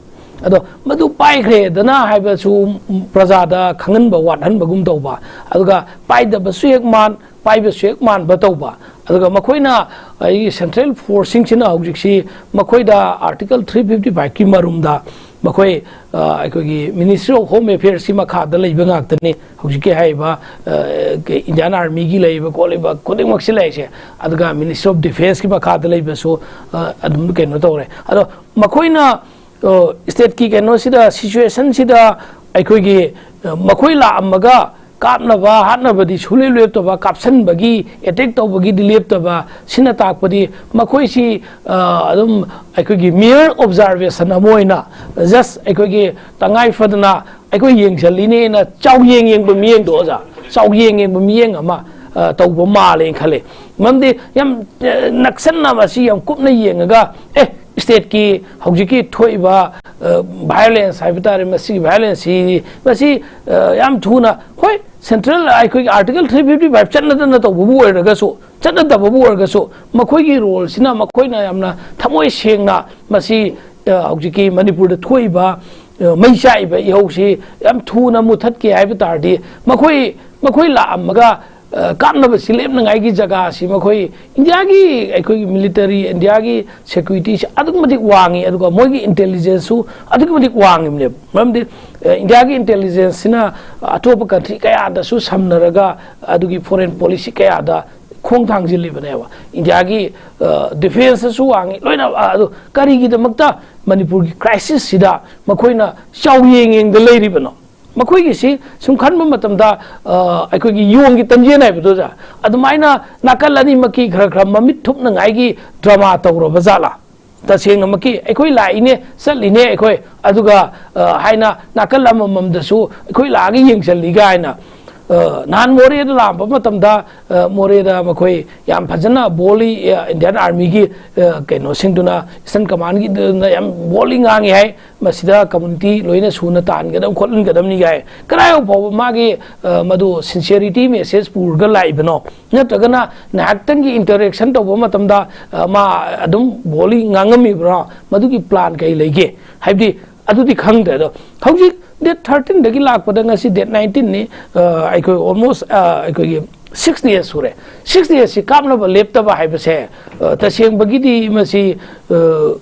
ꯑꯗꯣ ꯃꯗꯨ ꯄꯥꯏꯈ꯭ꯔꯦꯗꯅ ꯍꯥꯏꯕꯁꯨ ꯄ꯭ꯔꯖꯥꯗ ꯈꯪꯍꯟꯕ ꯋꯥꯠꯍꯟꯕꯒꯨꯝ ꯇꯧꯕ, ꯑꯗꯨꯒ ꯄꯥꯏꯗꯕꯁꯨ ꯍꯦꯛ ꯃꯥꯟ, ꯄꯥꯏꯕꯁꯨ ꯍꯦꯛ ꯃꯥꯟꯕ ꯇꯧꯕ꯫ ꯑꯗꯨꯒ ꯃꯈꯣꯏꯅ, ꯑꯩꯒꯤ central force ꯁꯤꯡꯁꯤꯅ ꯍꯧꯖꯤꯛꯁꯤ ꯃꯈꯣꯏꯗ Article three fifty five ꯀꯤ ꯃꯔꯨꯝꯗ ꯃꯈꯣꯏ, ꯑ, ꯑꯩꯈꯣꯏꯒꯤ Ministry of Home Affairs ꯀꯤ ꯃꯈꯥꯗ ꯂꯩꯕ ꯉꯥꯛꯇꯅꯤ꯫ ꯍꯧꯖꯤꯛꯀꯤ ꯍꯥꯏꯔꯤꯕ, ꯑ, Indian Army ꯒꯤ ꯂꯩꯔꯤꯕ ꯈꯣꯠꯂꯤꯕ ꯈꯨꯗꯤꯡꯃꯛꯁꯤ ꯂꯩꯔꯤꯁꯦ꯫ ꯑꯗꯨꯒ Ministry of Defence ꯀꯤ ꯃꯈꯥꯗ ꯂꯩꯕꯁꯨ, ꯑ, ꯑꯗꯨꯝ ꯀꯩꯅꯣ ꯇꯧꯔꯦ꯫ ꯑꯗꯣ ꯃꯈꯣꯏꯅ, ꯑ, state ꯀꯤ ꯀꯩꯅꯣꯁꯤꯗ, situation ꯁꯤꯗ ꯑꯩꯈꯣꯏꯒꯤ, ꯑ, ꯃꯈꯣꯏ ꯂꯥꯛꯑꯝꯃꯒ ꯀꯥꯞꯅꯕ ꯍꯥꯠꯅꯕꯗꯤ ꯁꯨꯡꯂꯦꯞ ꯂꯦꯞꯇꯕ, ꯀꯥꯞꯁꯟꯕꯒꯤ, attack ꯇꯧꯕꯒꯤꯗꯤ ꯂꯦꯞꯇꯕ꯫ ꯁꯤꯅ ꯇꯥꯛꯄꯗꯤ ꯃꯈꯣꯏꯁꯤ, ꯑ, ꯑꯗꯨꯝ ꯑꯩꯈꯣꯏꯒꯤ mere observation ꯑꯃ ꯑꯣꯏꯅ, just ꯑꯩꯈꯣꯏꯒꯤ ꯇꯉꯥꯏ ꯐꯗꯅ ꯑꯩꯈꯣꯏ ꯌꯦꯡꯁꯤꯜꯂꯤꯅꯦꯅ ꯆꯥꯎꯌꯦꯡ ꯌꯦꯡꯕ ꯃꯤꯠꯌꯦꯡꯗꯣ, ꯑꯣꯖꯥ, ꯆꯥꯎꯌꯦꯡ ꯌꯦꯡꯕ ꯃꯤꯠꯌꯦꯡ ꯑꯃ, ꯑ, ꯇꯧꯕ ꯃꯥꯜꯂꯦꯅ ꯈꯜꯂꯦ꯫ ꯃꯔꯝꯗꯤ ꯌꯥꯝ, ꯑ, ꯅꯛꯁꯟꯅ ꯃꯁꯤ ꯌꯥꯝ ꯀꯨꯞꯅ ꯌꯦꯡꯉꯒ, ꯑꯦ, state ꯀꯤ ꯍꯧꯖꯤꯛꯀꯤ ꯊꯣꯛꯏꯕ, ꯑ, violence ꯍꯥꯏꯕ ꯇꯥꯔꯦ, ꯃꯁꯤꯒꯤ violence ꯁꯤ, ꯃꯁꯤ, ꯑ, ꯌꯥꯝ ꯊꯨꯅ, ꯍꯣꯏ, central ꯑꯩꯈꯣꯏꯒꯤ Article three fifty five ꯆꯠꯅꯗꯅ ꯇꯧꯕꯕꯨ ꯑꯣꯏꯔꯒꯁꯨ, ꯆꯠꯅꯗꯕꯕꯨ ꯑꯣꯏꯔꯒꯁꯨ, ꯃꯈꯣꯏꯒꯤ role ꯁꯤꯅ ꯃꯈꯣꯏꯅ ꯌꯥꯝꯅ ꯊꯃꯣꯏ ꯁꯦꯡꯅ ꯃꯁꯤ, ꯑ, ꯍꯧꯖꯤꯛꯀꯤ ꯃꯅꯤꯄꯨꯔꯗ ꯊꯣꯛꯏꯕ, ꯑ, ꯃꯩ ꯆꯥꯛꯏꯕ ꯏꯍꯧꯁꯤ ꯌꯥꯝ ꯊꯨꯅ ꯃꯨꯊꯠꯀꯦ ꯍꯥꯏꯕ ꯇꯥꯔꯗꯤ, ꯃꯈꯣꯏ, ꯃꯈꯣꯏ ꯂꯥꯛꯑꯝꯃꯒ, ꯑ, ꯀꯥꯞꯅꯕꯁꯤ ꯂꯦꯞꯅꯉꯥꯏꯒꯤ ꯖꯒꯥꯁꯤ ꯃꯈꯣꯏ India ꯒꯤ, ꯑꯩꯈꯣꯏꯒꯤ military, India ꯒꯤ security ꯁꯤ ꯑꯗꯨꯛꯀꯤ ꯃꯇꯤꯛ ꯋꯥꯡꯉꯤ, ꯑꯗꯨꯒ ꯃꯣꯏꯒꯤ intelligence ꯁꯨ ꯑꯗꯨꯛꯀꯤ ꯃꯇꯤꯛ ꯋꯥꯡꯉꯤꯕꯅꯦꯕ꯫ ꯃꯔꯝꯗꯤ, ꯑ, India ꯒꯤ intelligence ꯁꯤꯅ ꯑꯇꯣꯞꯄ country ꯀꯌꯥꯗꯁꯨ ꯁꯝꯅꯔꯒ ꯑꯗꯨꯒꯤ foreign policy ꯀꯌꯥꯗ ꯈꯣꯡ ꯊꯥꯡꯖꯤꯜꯂꯤꯕꯅꯦꯕ꯫ India ꯒꯤ, ꯑ, defence ꯁꯨ ꯋꯥꯡꯉꯤ, ꯂꯣꯏꯅ, ꯑ, ꯑꯗꯨ ꯀꯔꯤꯒꯤꯗꯃꯛꯇ ꯃꯅꯤꯄꯨꯔꯒꯤ crisis ꯁꯤꯗ ꯃꯈꯣꯏꯅ ꯆꯥꯎꯌꯦꯡ ꯌꯦꯡꯗ ꯂꯩꯔꯤꯕꯅꯣ? ꯃꯈꯣꯏꯒꯤꯁꯤ ꯁꯨꯝ ꯈꯟꯕ ꯃꯇꯝꯗ, ꯑ, ꯑꯩꯈꯣꯏꯒꯤ ꯌꯣꯡꯒꯤ ꯇꯟꯖꯦꯟ ꯍꯥꯏꯕꯗꯣ, ꯑꯣꯖꯥ, ꯑꯗꯨꯃꯥꯏꯅ ꯅꯥꯀꯜ ꯑꯅꯤꯃꯛꯀꯤ ꯈꯔ ꯈꯔ ꯃꯃꯤꯠ ꯊꯨꯞꯅꯉꯥꯏꯒꯤ drama ꯇꯧꯔꯕ ꯖꯥꯠꯂꯥ? ꯇꯁꯦꯡꯅꯃꯛꯀꯤ ꯑꯩꯈꯣꯏ ꯂꯥꯛꯏꯅꯦ, ꯆꯠꯂꯤꯅꯦ ꯑꯩꯈꯣꯏ, ꯑꯗꯨꯒ, ꯑ, ꯍꯥꯏꯅ ꯅꯥꯀꯜ ꯑꯃꯃꯝꯗꯁꯨ ꯑꯩꯈꯣꯏ ꯂꯥꯛꯑꯒ ꯌꯦꯡꯁꯤꯜꯂꯤ ꯀꯥꯏꯅ ꯑ, ꯅꯍꯥꯟ ꯃꯣꯔꯦꯗ ꯂꯥꯛꯑꯝꯕ ꯃꯇꯝꯗ, ꯑ, ꯃꯣꯔꯦꯗ ꯃꯈꯣꯏ ꯌꯥꯝ ꯐꯖꯅ ꯕꯣꯜꯂꯤ, ꯑ, ꯏꯟꯗꯤꯌꯥꯟ ꯑꯥꯔꯃꯤꯒꯤ, ꯑ, ꯀꯩꯅꯣꯁꯤꯡꯗꯨꯅ, ꯏꯁꯇꯔꯟ ꯀꯃꯥꯟꯒꯤꯗꯨꯅ ꯌꯥꯝ ꯕꯣꯜꯂꯤ ꯉꯥꯡꯉꯤ ꯍꯥꯏ꯫ ꯃꯁꯤꯗ ꯀꯝꯃꯨꯅꯤꯇꯤ ꯂꯣꯏꯅ ꯁꯨꯅ ꯇꯥꯍꯟꯒꯗꯕ ꯈꯣꯠꯍꯟꯒꯗꯕꯅꯤ ꯍꯥꯏ꯫ ꯀꯗꯥꯏ ꯐꯥꯎꯕ ꯃꯥꯒꯤ, ꯑ, ꯃꯗꯨ ꯁꯤꯟꯁꯤꯌꯔꯤꯇꯤ ꯃꯦꯁꯦꯖ ꯄꯨꯔꯒ ꯂꯥꯛꯏꯕꯅꯣ? ꯅꯠꯇ꯭ꯔꯒꯅ ꯉꯥꯏꯍꯥꯛꯇꯪꯒꯤ ꯏꯟꯇꯔꯦꯛꯁꯟ ꯇꯧꯕ ꯃꯇꯝꯗ, ꯑ, ꯃꯥ ꯑꯗꯨꯝ ꯕꯣꯜꯂꯤ ꯉꯥꯡꯉꯝꯃꯤꯕ꯭ꯔꯥ? ꯃꯗꯨꯒꯤ ꯄ꯭ꯂꯥꯟ ꯀꯩ ꯂꯩꯒꯦ? ꯍꯥꯏꯕꯗꯤ ꯑꯗꯨꯗꯤ ꯈꯪꯗ꯭ꯔꯦ꯫ ꯑꯗꯣ ꯍꯧꯖꯤꯛ ꯗꯦꯠ ꯊꯥꯔꯇꯤꯟꯗꯒꯤ ꯂꯥꯛꯄꯗ ꯉꯁꯤ ꯗꯦꯠ ꯅꯥꯏꯟꯇꯤꯟꯅꯤ꯫ ꯑ, ꯑꯩꯈꯣꯏ ꯑꯣꯜꯃꯣꯁ, ꯑ, ꯑꯩꯈꯣꯏꯒꯤ ꯁꯤꯛꯁ ꯗꯦꯖ ꯁꯨꯔꯦ꯫ ꯁꯤꯛꯁ ꯗꯦꯖꯁꯤ ꯀꯥꯞꯅꯕ ꯂꯦꯞꯇꯕ ꯍꯥꯏꯕꯁꯦ, ꯑ, ꯇꯁꯦꯡꯕꯒꯤꯗꯤ ꯃꯁꯤ, ꯑ,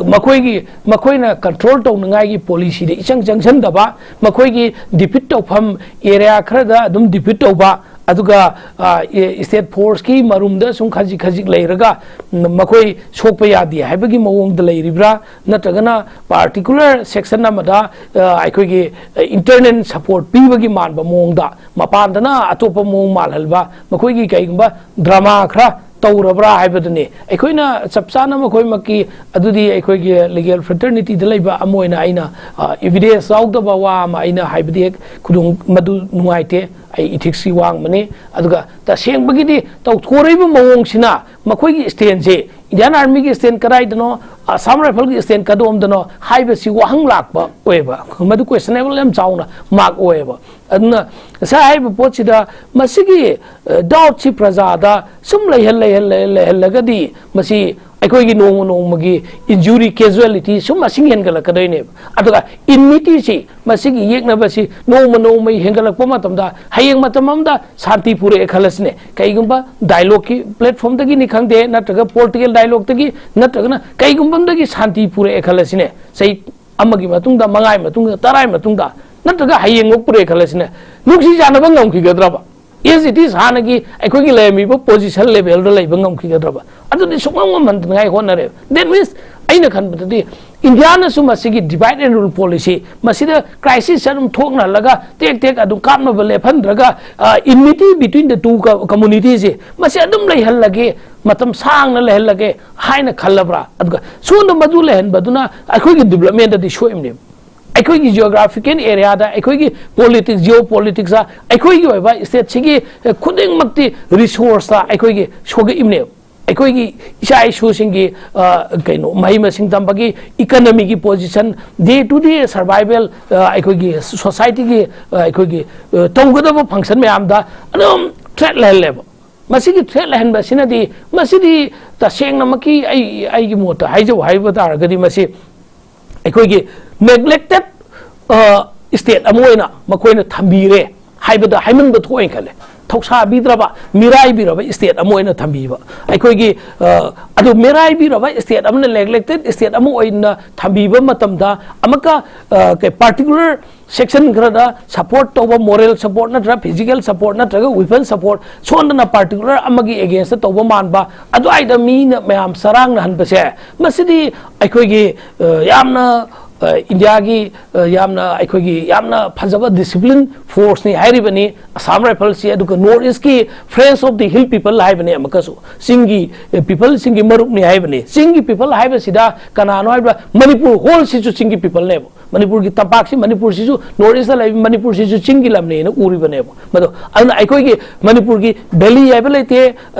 ꯃꯈꯣꯏꯒꯤ, ꯃꯈꯣꯏꯅ ꯀꯟꯇ꯭ꯔꯣꯜ ꯇꯧꯅꯉꯥꯏꯒꯤ ꯄꯣꯂꯤꯁꯤꯗ ꯏꯆꯪ ꯆꯪꯁꯟꯗꯕ, ꯃꯈꯣꯏꯒꯤ ꯗꯤꯐꯤꯠ ꯇꯧꯐꯝ ꯑꯦꯔꯤꯌꯥ ꯈꯔꯗ ꯑꯗꯨꯝ ꯗꯤꯐꯤꯠ ꯇꯧꯕ, ꯑꯗꯨꯒ, ꯑ, ꯏ-, ꯁ꯭ꯇꯦꯠ ꯐꯣꯔꯁꯀꯤ ꯃꯔꯨꯝꯗ ꯁꯨꯝ ꯈꯖꯤꯛ ꯈꯖꯤꯛ ꯂꯩꯔꯒ, ꯎꯝ, ꯃꯈꯣꯏ ꯁꯣꯛꯄ ꯌꯥꯗꯦ ꯍꯥꯏꯕꯒꯤ ꯃꯑꯣꯡꯗ ꯂꯩꯔꯤꯕ꯭ꯔꯥ? ꯅꯠꯇ꯭ꯔꯒꯅ ꯄꯥꯔꯇꯤꯀꯨꯂꯔ ꯁꯦꯛꯁꯟ ꯑꯃꯗ, ꯑ, ꯑꯩꯈꯣꯏꯒꯤ, ꯑ, ꯏꯟꯇꯔꯅꯦꯜ ꯁꯄꯣꯔꯠ ꯄꯤꯕꯒꯤ ꯃꯥꯟꯕ ꯃꯑꯣꯡꯗ, ꯃꯄꯥꯟꯗꯅ ꯑꯇꯣꯞꯄ ꯃꯑꯣꯡ ꯃꯥꯜꯍꯟꯕ, ꯃꯈꯣꯏꯒꯤ ꯀꯩꯒꯨꯝꯕ ꯗ꯭ꯔꯃꯥ ꯈꯔ ꯇꯧꯔꯕ꯭ꯔꯥ ꯍꯥꯏꯕꯗꯨꯅꯤ꯫ ꯑꯩꯈꯣꯏꯅ ꯆꯞ ꯆꯥꯅ ꯃꯈꯣꯏꯃꯛꯀꯤ, ꯑꯗꯨꯗꯤ ꯑꯩꯈꯣꯏꯒꯤ ꯂꯤꯒꯦꯜ ꯐ꯭ꯔꯦꯇꯔꯅꯤꯇꯤꯗ ꯂꯩꯕ ꯑꯃ ꯑꯣꯏꯅ ꯑꯩꯅ, ꯑ, ꯏꯕꯤꯗꯦꯟꯁ ꯌꯥꯎꯗꯕ ꯋꯥ ꯑꯃ ꯑꯩꯅ ꯍꯥꯏꯕꯗꯤ ꯍꯦꯛ ꯈꯨꯗꯣꯡ, ꯃꯗꯨ ꯅꯨꯡꯉꯥꯏꯇꯦ꯫ ꯑꯩ ꯏꯊꯤꯛꯁꯀꯤ ꯋꯥꯡꯕꯅꯤ꯫ ꯑꯗꯨꯒ ꯇꯁꯦꯡꯕꯒꯤꯗꯤ ꯇꯧꯊꯣꯔꯛꯏꯕ ꯃꯑꯣꯡꯁꯤꯅ ꯃꯈꯣꯏꯒꯤ ꯁ꯭ꯇꯦꯟꯁꯦ, ꯏꯟꯗꯤꯌꯥꯟ ꯑꯥꯔꯃꯤꯒꯤ ꯁ꯭ꯇꯦꯟ ꯀꯗꯥꯏꯗꯅꯣ, ꯑꯁꯥꯝ ꯔꯥꯏꯐꯜꯒꯤ ꯁ꯭ꯇꯦꯟ ꯀꯗꯣꯝꯗꯅꯣ ꯍꯥꯏꯕꯁꯤ ꯋꯥꯍꯪ ꯂꯥꯛꯄ ꯑꯣꯏꯌꯦꯕ꯫ ꯃꯗꯨ ꯀ꯭ꯋꯦꯁꯟꯅꯦꯕꯜ ꯌꯥꯝ ꯆꯥꯎꯅ ꯃꯥꯔꯛ ꯑꯣꯏꯌꯦꯕ꯫ ꯑꯗꯨꯅ ꯉꯁꯥꯏ ꯍꯥꯏꯔꯤꯕ ꯄꯣꯠꯁꯤꯗ ꯃꯁꯤꯒꯤ, ꯑ, ꯗꯥꯎꯠꯁꯤ ꯄ꯭ꯔꯖꯥꯗ ꯁꯨꯝ ꯂꯩꯍꯜ-, ꯂꯩꯍꯜ-, ꯂꯩꯍꯜ-, ꯂꯩꯍꯜꯂꯒꯗꯤ ꯃꯁꯤ ꯑꯩꯈꯣꯏꯒꯤ ꯅꯣꯡꯃ ꯅꯣꯡꯃꯒꯤ ꯏꯟꯖꯨꯔꯤ, ꯀꯦꯖꯨꯋꯦꯂꯤꯇꯤ ꯁꯨꯝ ꯃꯁꯤꯡ ꯍꯦꯟꯒꯠꯂꯛꯀꯗꯣꯏꯅꯦꯕ꯫ ꯑꯗꯨꯒ ꯏꯟꯃꯤꯇꯤꯁꯤ, ꯃꯁꯤꯒꯤ ꯌꯦꯛꯅꯕꯁꯤ ꯅꯣꯡꯃ ꯅꯣꯡꯃꯒꯤ ꯍꯦꯟꯒꯠꯂꯛꯄ ꯃꯇꯝꯗ, ꯍꯌꯦꯡ ꯃꯇꯝ ꯑꯃꯗ ꯁꯥꯟꯇꯤ ꯄꯨꯔꯛꯑꯦ ꯈꯜꯂꯁꯤꯅꯦ꯫ ꯀꯩꯒꯨꯝꯕ ꯗꯥꯏꯂꯣꯒꯀꯤ ꯄ꯭ꯂꯦꯠꯐꯣꯝꯗꯒꯤꯅꯤ ꯈꯪꯗꯦ, ꯅꯠꯇ꯭ꯔꯒ ꯄꯣꯂꯤꯇꯤꯀꯦꯜ ꯗꯥꯏꯂꯣꯒꯇꯒꯤ, ꯅꯠꯇ꯭ꯔꯒꯅ ꯀꯩꯒꯨꯝꯕ ꯑꯃꯗꯒꯤ ꯁꯥꯟꯇꯤ ꯄꯨꯔꯛꯑꯦ ꯈꯜꯂꯁꯤꯅꯦ꯫ ꯆꯍꯤ ꯑꯃꯒꯤ ꯃꯇꯨꯡꯗ, ꯃꯉꯥꯒꯤ ꯃꯇꯨꯡꯗ, ꯇꯔꯥꯒꯤ ꯃꯇꯨꯡꯗ, ꯅꯠꯇ꯭ꯔꯒ ꯍꯌꯦꯡꯃꯛ ꯄꯨꯔꯛꯑꯦ ꯈꯜꯂꯁꯤꯅꯦ꯫ ꯅꯨꯡꯁꯤ ꯆꯥꯟꯅꯕ ꯉꯝꯈꯤꯒꯗ꯭ꯔꯕ? As it is, ꯍꯥꯟꯅꯒꯤ ꯑꯩꯈꯣꯏꯒꯤ ꯂꯩꯔꯝꯃꯤꯕ ꯄꯣꯖꯤꯁꯟ ꯂꯦꯚꯦꯜꯗ ꯂꯩꯕ ꯉꯝꯈꯤꯒꯗ꯭ꯔꯕ? ꯑꯗꯨꯗꯤ ꯁꯨꯡꯉꯝ ꯉꯝꯍꯟꯗꯅꯉꯥꯏ ꯍꯣꯠꯅꯔꯦ꯫ That means, ꯑꯩꯅ ꯈꯟꯕꯗꯗꯤ ꯏꯟꯗꯤꯌꯥꯅꯁꯨ ꯃꯁꯤꯒꯤ divide and rule policy, ꯃꯁꯤꯗ ꯀ꯭ꯔꯥꯏꯁꯤꯁ ꯑꯗꯨꯝ ꯊꯣꯛꯅꯍꯜꯂꯒ ꯇꯦꯛ ꯇꯦꯛ ꯑꯗꯨꯝ ꯀꯥꯞꯅꯕ ꯂꯦꯞꯍꯟꯗ꯭ꯔꯒ, ꯑ, enmity between the two co-, communityꯁꯦ, ꯃꯁꯤ ꯑꯗꯨꯝ ꯂꯩꯍꯜꯂꯒꯦ, ꯃꯇꯝ ꯁꯥꯡꯅ ꯂꯩꯍꯜꯂꯒꯦ ꯍꯥꯏꯅ ꯈꯜꯂꯕ꯭ꯔꯥ? ꯑꯗꯨꯒ ꯁꯣꯝꯗ ꯃꯗꯨ ꯂꯩꯍꯟꯕꯗꯨꯅ ꯑꯩꯈꯣꯏꯒꯤ ꯗꯤꯕ꯭ꯂꯞꯃꯦꯟꯗꯗꯤ ꯁꯣꯛꯏꯕꯅꯦꯕ꯫ ꯑꯩꯈꯣꯏꯒꯤ ꯖꯤꯑꯣꯒ꯭ꯔꯥꯐꯤꯀꯦꯜ ꯑꯦꯔꯤꯌꯥꯗ ꯑꯩꯈꯣꯏꯒꯤ ꯄꯣꯂꯤꯇꯤꯛꯁ, ꯖꯤꯑꯣ ꯄꯣꯂꯤꯇꯤꯛꯁꯇ ꯑꯩꯈꯣꯏꯒꯤ ꯑꯣꯏꯕ ꯁ꯭ꯇꯦꯠꯁꯤꯒꯤ ꯈꯨꯗꯤꯡꯃꯛꯇꯤ ꯔꯤꯁꯣꯔꯁꯇ ꯑꯩꯈꯣꯏꯒꯤ ꯁꯣꯛꯂꯛꯏꯕꯅꯦꯕ꯫ ꯑꯩꯈꯣꯏꯒꯤ ꯏꯆꯥ ꯏꯁꯨꯁꯤꯡꯒꯤ ꯀꯩꯅꯣ ꯃꯍꯩ ꯃꯁꯤꯡ ꯇꯝꯕꯒꯤ ꯏꯀꯅꯃꯤꯒꯤ position, day to day survival, ꯑꯩꯈꯣꯏꯒꯤ ꯁꯣꯁꯥꯏꯇꯤꯒꯤ ꯑꯩꯈꯣꯏꯒꯤ ꯇꯧꯒꯗꯕ ꯐꯪꯁꯟ ꯃꯌꯥꯝꯗ ꯑꯗꯨꯝ ꯊ꯭ꯔꯦꯠ ꯂꯩꯍꯜꯂꯦꯕ꯫ ꯃꯁꯤꯒꯤ ꯊ꯭ꯔꯦꯠ ꯂꯩꯍꯟꯕ ꯑꯁꯤꯅꯗꯤ, ꯃꯁꯤꯗꯤ ꯇꯁꯦꯡꯅꯃꯛꯀꯤ ꯑꯩ ꯑꯩꯒꯤ ꯃꯣꯠꯇ ꯍꯥꯏꯖꯧ ꯍꯥꯏꯕ ꯇꯥꯔꯒꯗꯤ, ꯃꯁꯤ ꯑꯩꯈꯣꯏꯒꯤ ꯅꯦꯒ꯭ꯂꯦꯛꯇꯦꯠ ꯁ꯭ꯇꯦꯠ ꯑꯃ ꯑꯣꯏꯅ ꯃꯈꯣꯏꯅ ꯊꯝꯕꯤꯔꯦ ꯍꯥꯏꯕꯗ ꯍꯥꯏꯃꯟꯕ ꯊꯣꯛꯑꯦꯅ ꯈꯜꯂꯦ꯫ ꯊꯧꯁꯥꯕꯤꯗ꯭ꯔꯕ, ꯃꯤꯔꯥꯏꯕꯤꯔꯕ ꯁ꯭ꯇꯦꯠ ꯑꯃ ꯑꯣꯏꯅ ꯊꯝꯕꯤꯕ꯫ ꯑꯩꯈꯣꯏꯒꯤ ꯑꯗꯨ ꯃꯤꯔꯥꯏꯕꯤꯔꯕ ꯁ꯭ꯇꯦꯠ ꯑꯃꯅ, ꯅꯦꯒ꯭ꯂꯦꯛꯇꯦꯠ ꯁ꯭ꯇꯦꯠ ꯑꯃ ꯑꯣꯏꯅ ꯊꯝꯕꯤꯕ ꯃꯇꯝꯗ, ꯑꯃꯨꯛꯀ ꯀꯩ ꯄꯥꯔꯇꯤꯀꯨꯂꯔ ꯁꯦꯛꯁꯟ ꯈꯔꯗ ꯁꯄꯣꯔꯠ ꯇꯧꯕ, ꯃꯣꯔꯦꯜ ꯁꯄꯣꯔꯠ ꯅꯠꯇ꯭ꯔꯒ ꯐꯤꯖꯤꯀꯦꯜ ꯁꯄꯣꯔꯠ ꯅꯠꯇ꯭ꯔꯒ ꯋꯤꯄꯟ ꯁꯄꯣꯔꯠ, ꯁꯣꯝꯗꯅ ꯄꯥꯔꯇꯤꯀꯨꯂꯔ ꯑꯃꯒꯤ ꯑꯦꯒꯦꯟꯁꯇ ꯇꯧꯕ ꯃꯥꯟꯕ, ꯑꯗꯨꯋꯥꯏꯗ ꯃꯤꯅ ꯃꯌꯥꯝ ꯆꯔꯥꯡꯅꯍꯟꯕꯁꯦ, ꯃꯁꯤꯗꯤ ꯑꯩꯈꯣꯏꯒꯤ ꯌꯥꯝꯅ ꯏꯟꯗꯤꯌꯥꯒꯤ ꯌꯥꯝꯅ ꯑꯩꯈꯣꯏꯒꯤ ꯌꯥꯝꯅ ꯐꯖꯕ ꯗꯤꯁꯤꯄ꯭ꯂꯤꯟ ꯐꯣꯔꯁꯅꯤ ꯍꯥꯏꯔꯤꯕꯅꯤ ꯑꯁꯥꯝ ꯔꯥꯏꯐꯜꯁꯤ꯫ ꯑꯗꯨꯒ ꯅꯣꯔꯠ ꯏꯁꯀꯤ friends of the hill people ꯍꯥꯏꯕꯅꯤ, ꯑꯃꯨꯛꯀꯁꯨ ꯆꯤꯡꯒꯤ ꯄꯤꯄꯜꯁꯤꯡꯒꯤ ꯃꯔꯨꯞꯅꯤ ꯍꯥꯏꯕꯅꯤ꯫ ꯆꯤꯡꯒꯤ ꯄꯤꯄꯜ ꯍꯥꯏꯕꯁꯤꯗ ꯀꯅꯥꯅꯣ ꯍꯥꯏꯕꯗ ꯃꯅꯤꯄꯨꯔ ꯍꯣꯜꯁꯤꯁꯨ ꯆꯤꯡꯒꯤ ꯄꯤꯄꯜꯅꯦꯕ꯫ ꯃꯅꯤꯄꯨꯔꯒꯤ ꯇꯝꯄꯥꯛꯁꯤ, ꯃꯅꯤꯄꯨꯔꯁꯤꯁꯨ, ꯅꯣꯔꯠ ꯏꯁꯇ ꯂꯩꯕ ꯃꯅꯤꯄꯨꯔꯁꯤꯁꯨ ꯆꯤꯡꯒꯤ ꯂꯝꯅꯦꯅ ꯎꯔꯤꯕꯅꯦꯕ꯫ ꯃꯗꯣ ꯑꯗꯨꯅ ꯑꯩꯈꯣꯏꯒꯤ ꯃꯅꯤꯄꯨꯔꯒꯤ ꯚꯦꯂꯤ ꯍꯥꯏꯕ ꯂꯩꯇꯦ,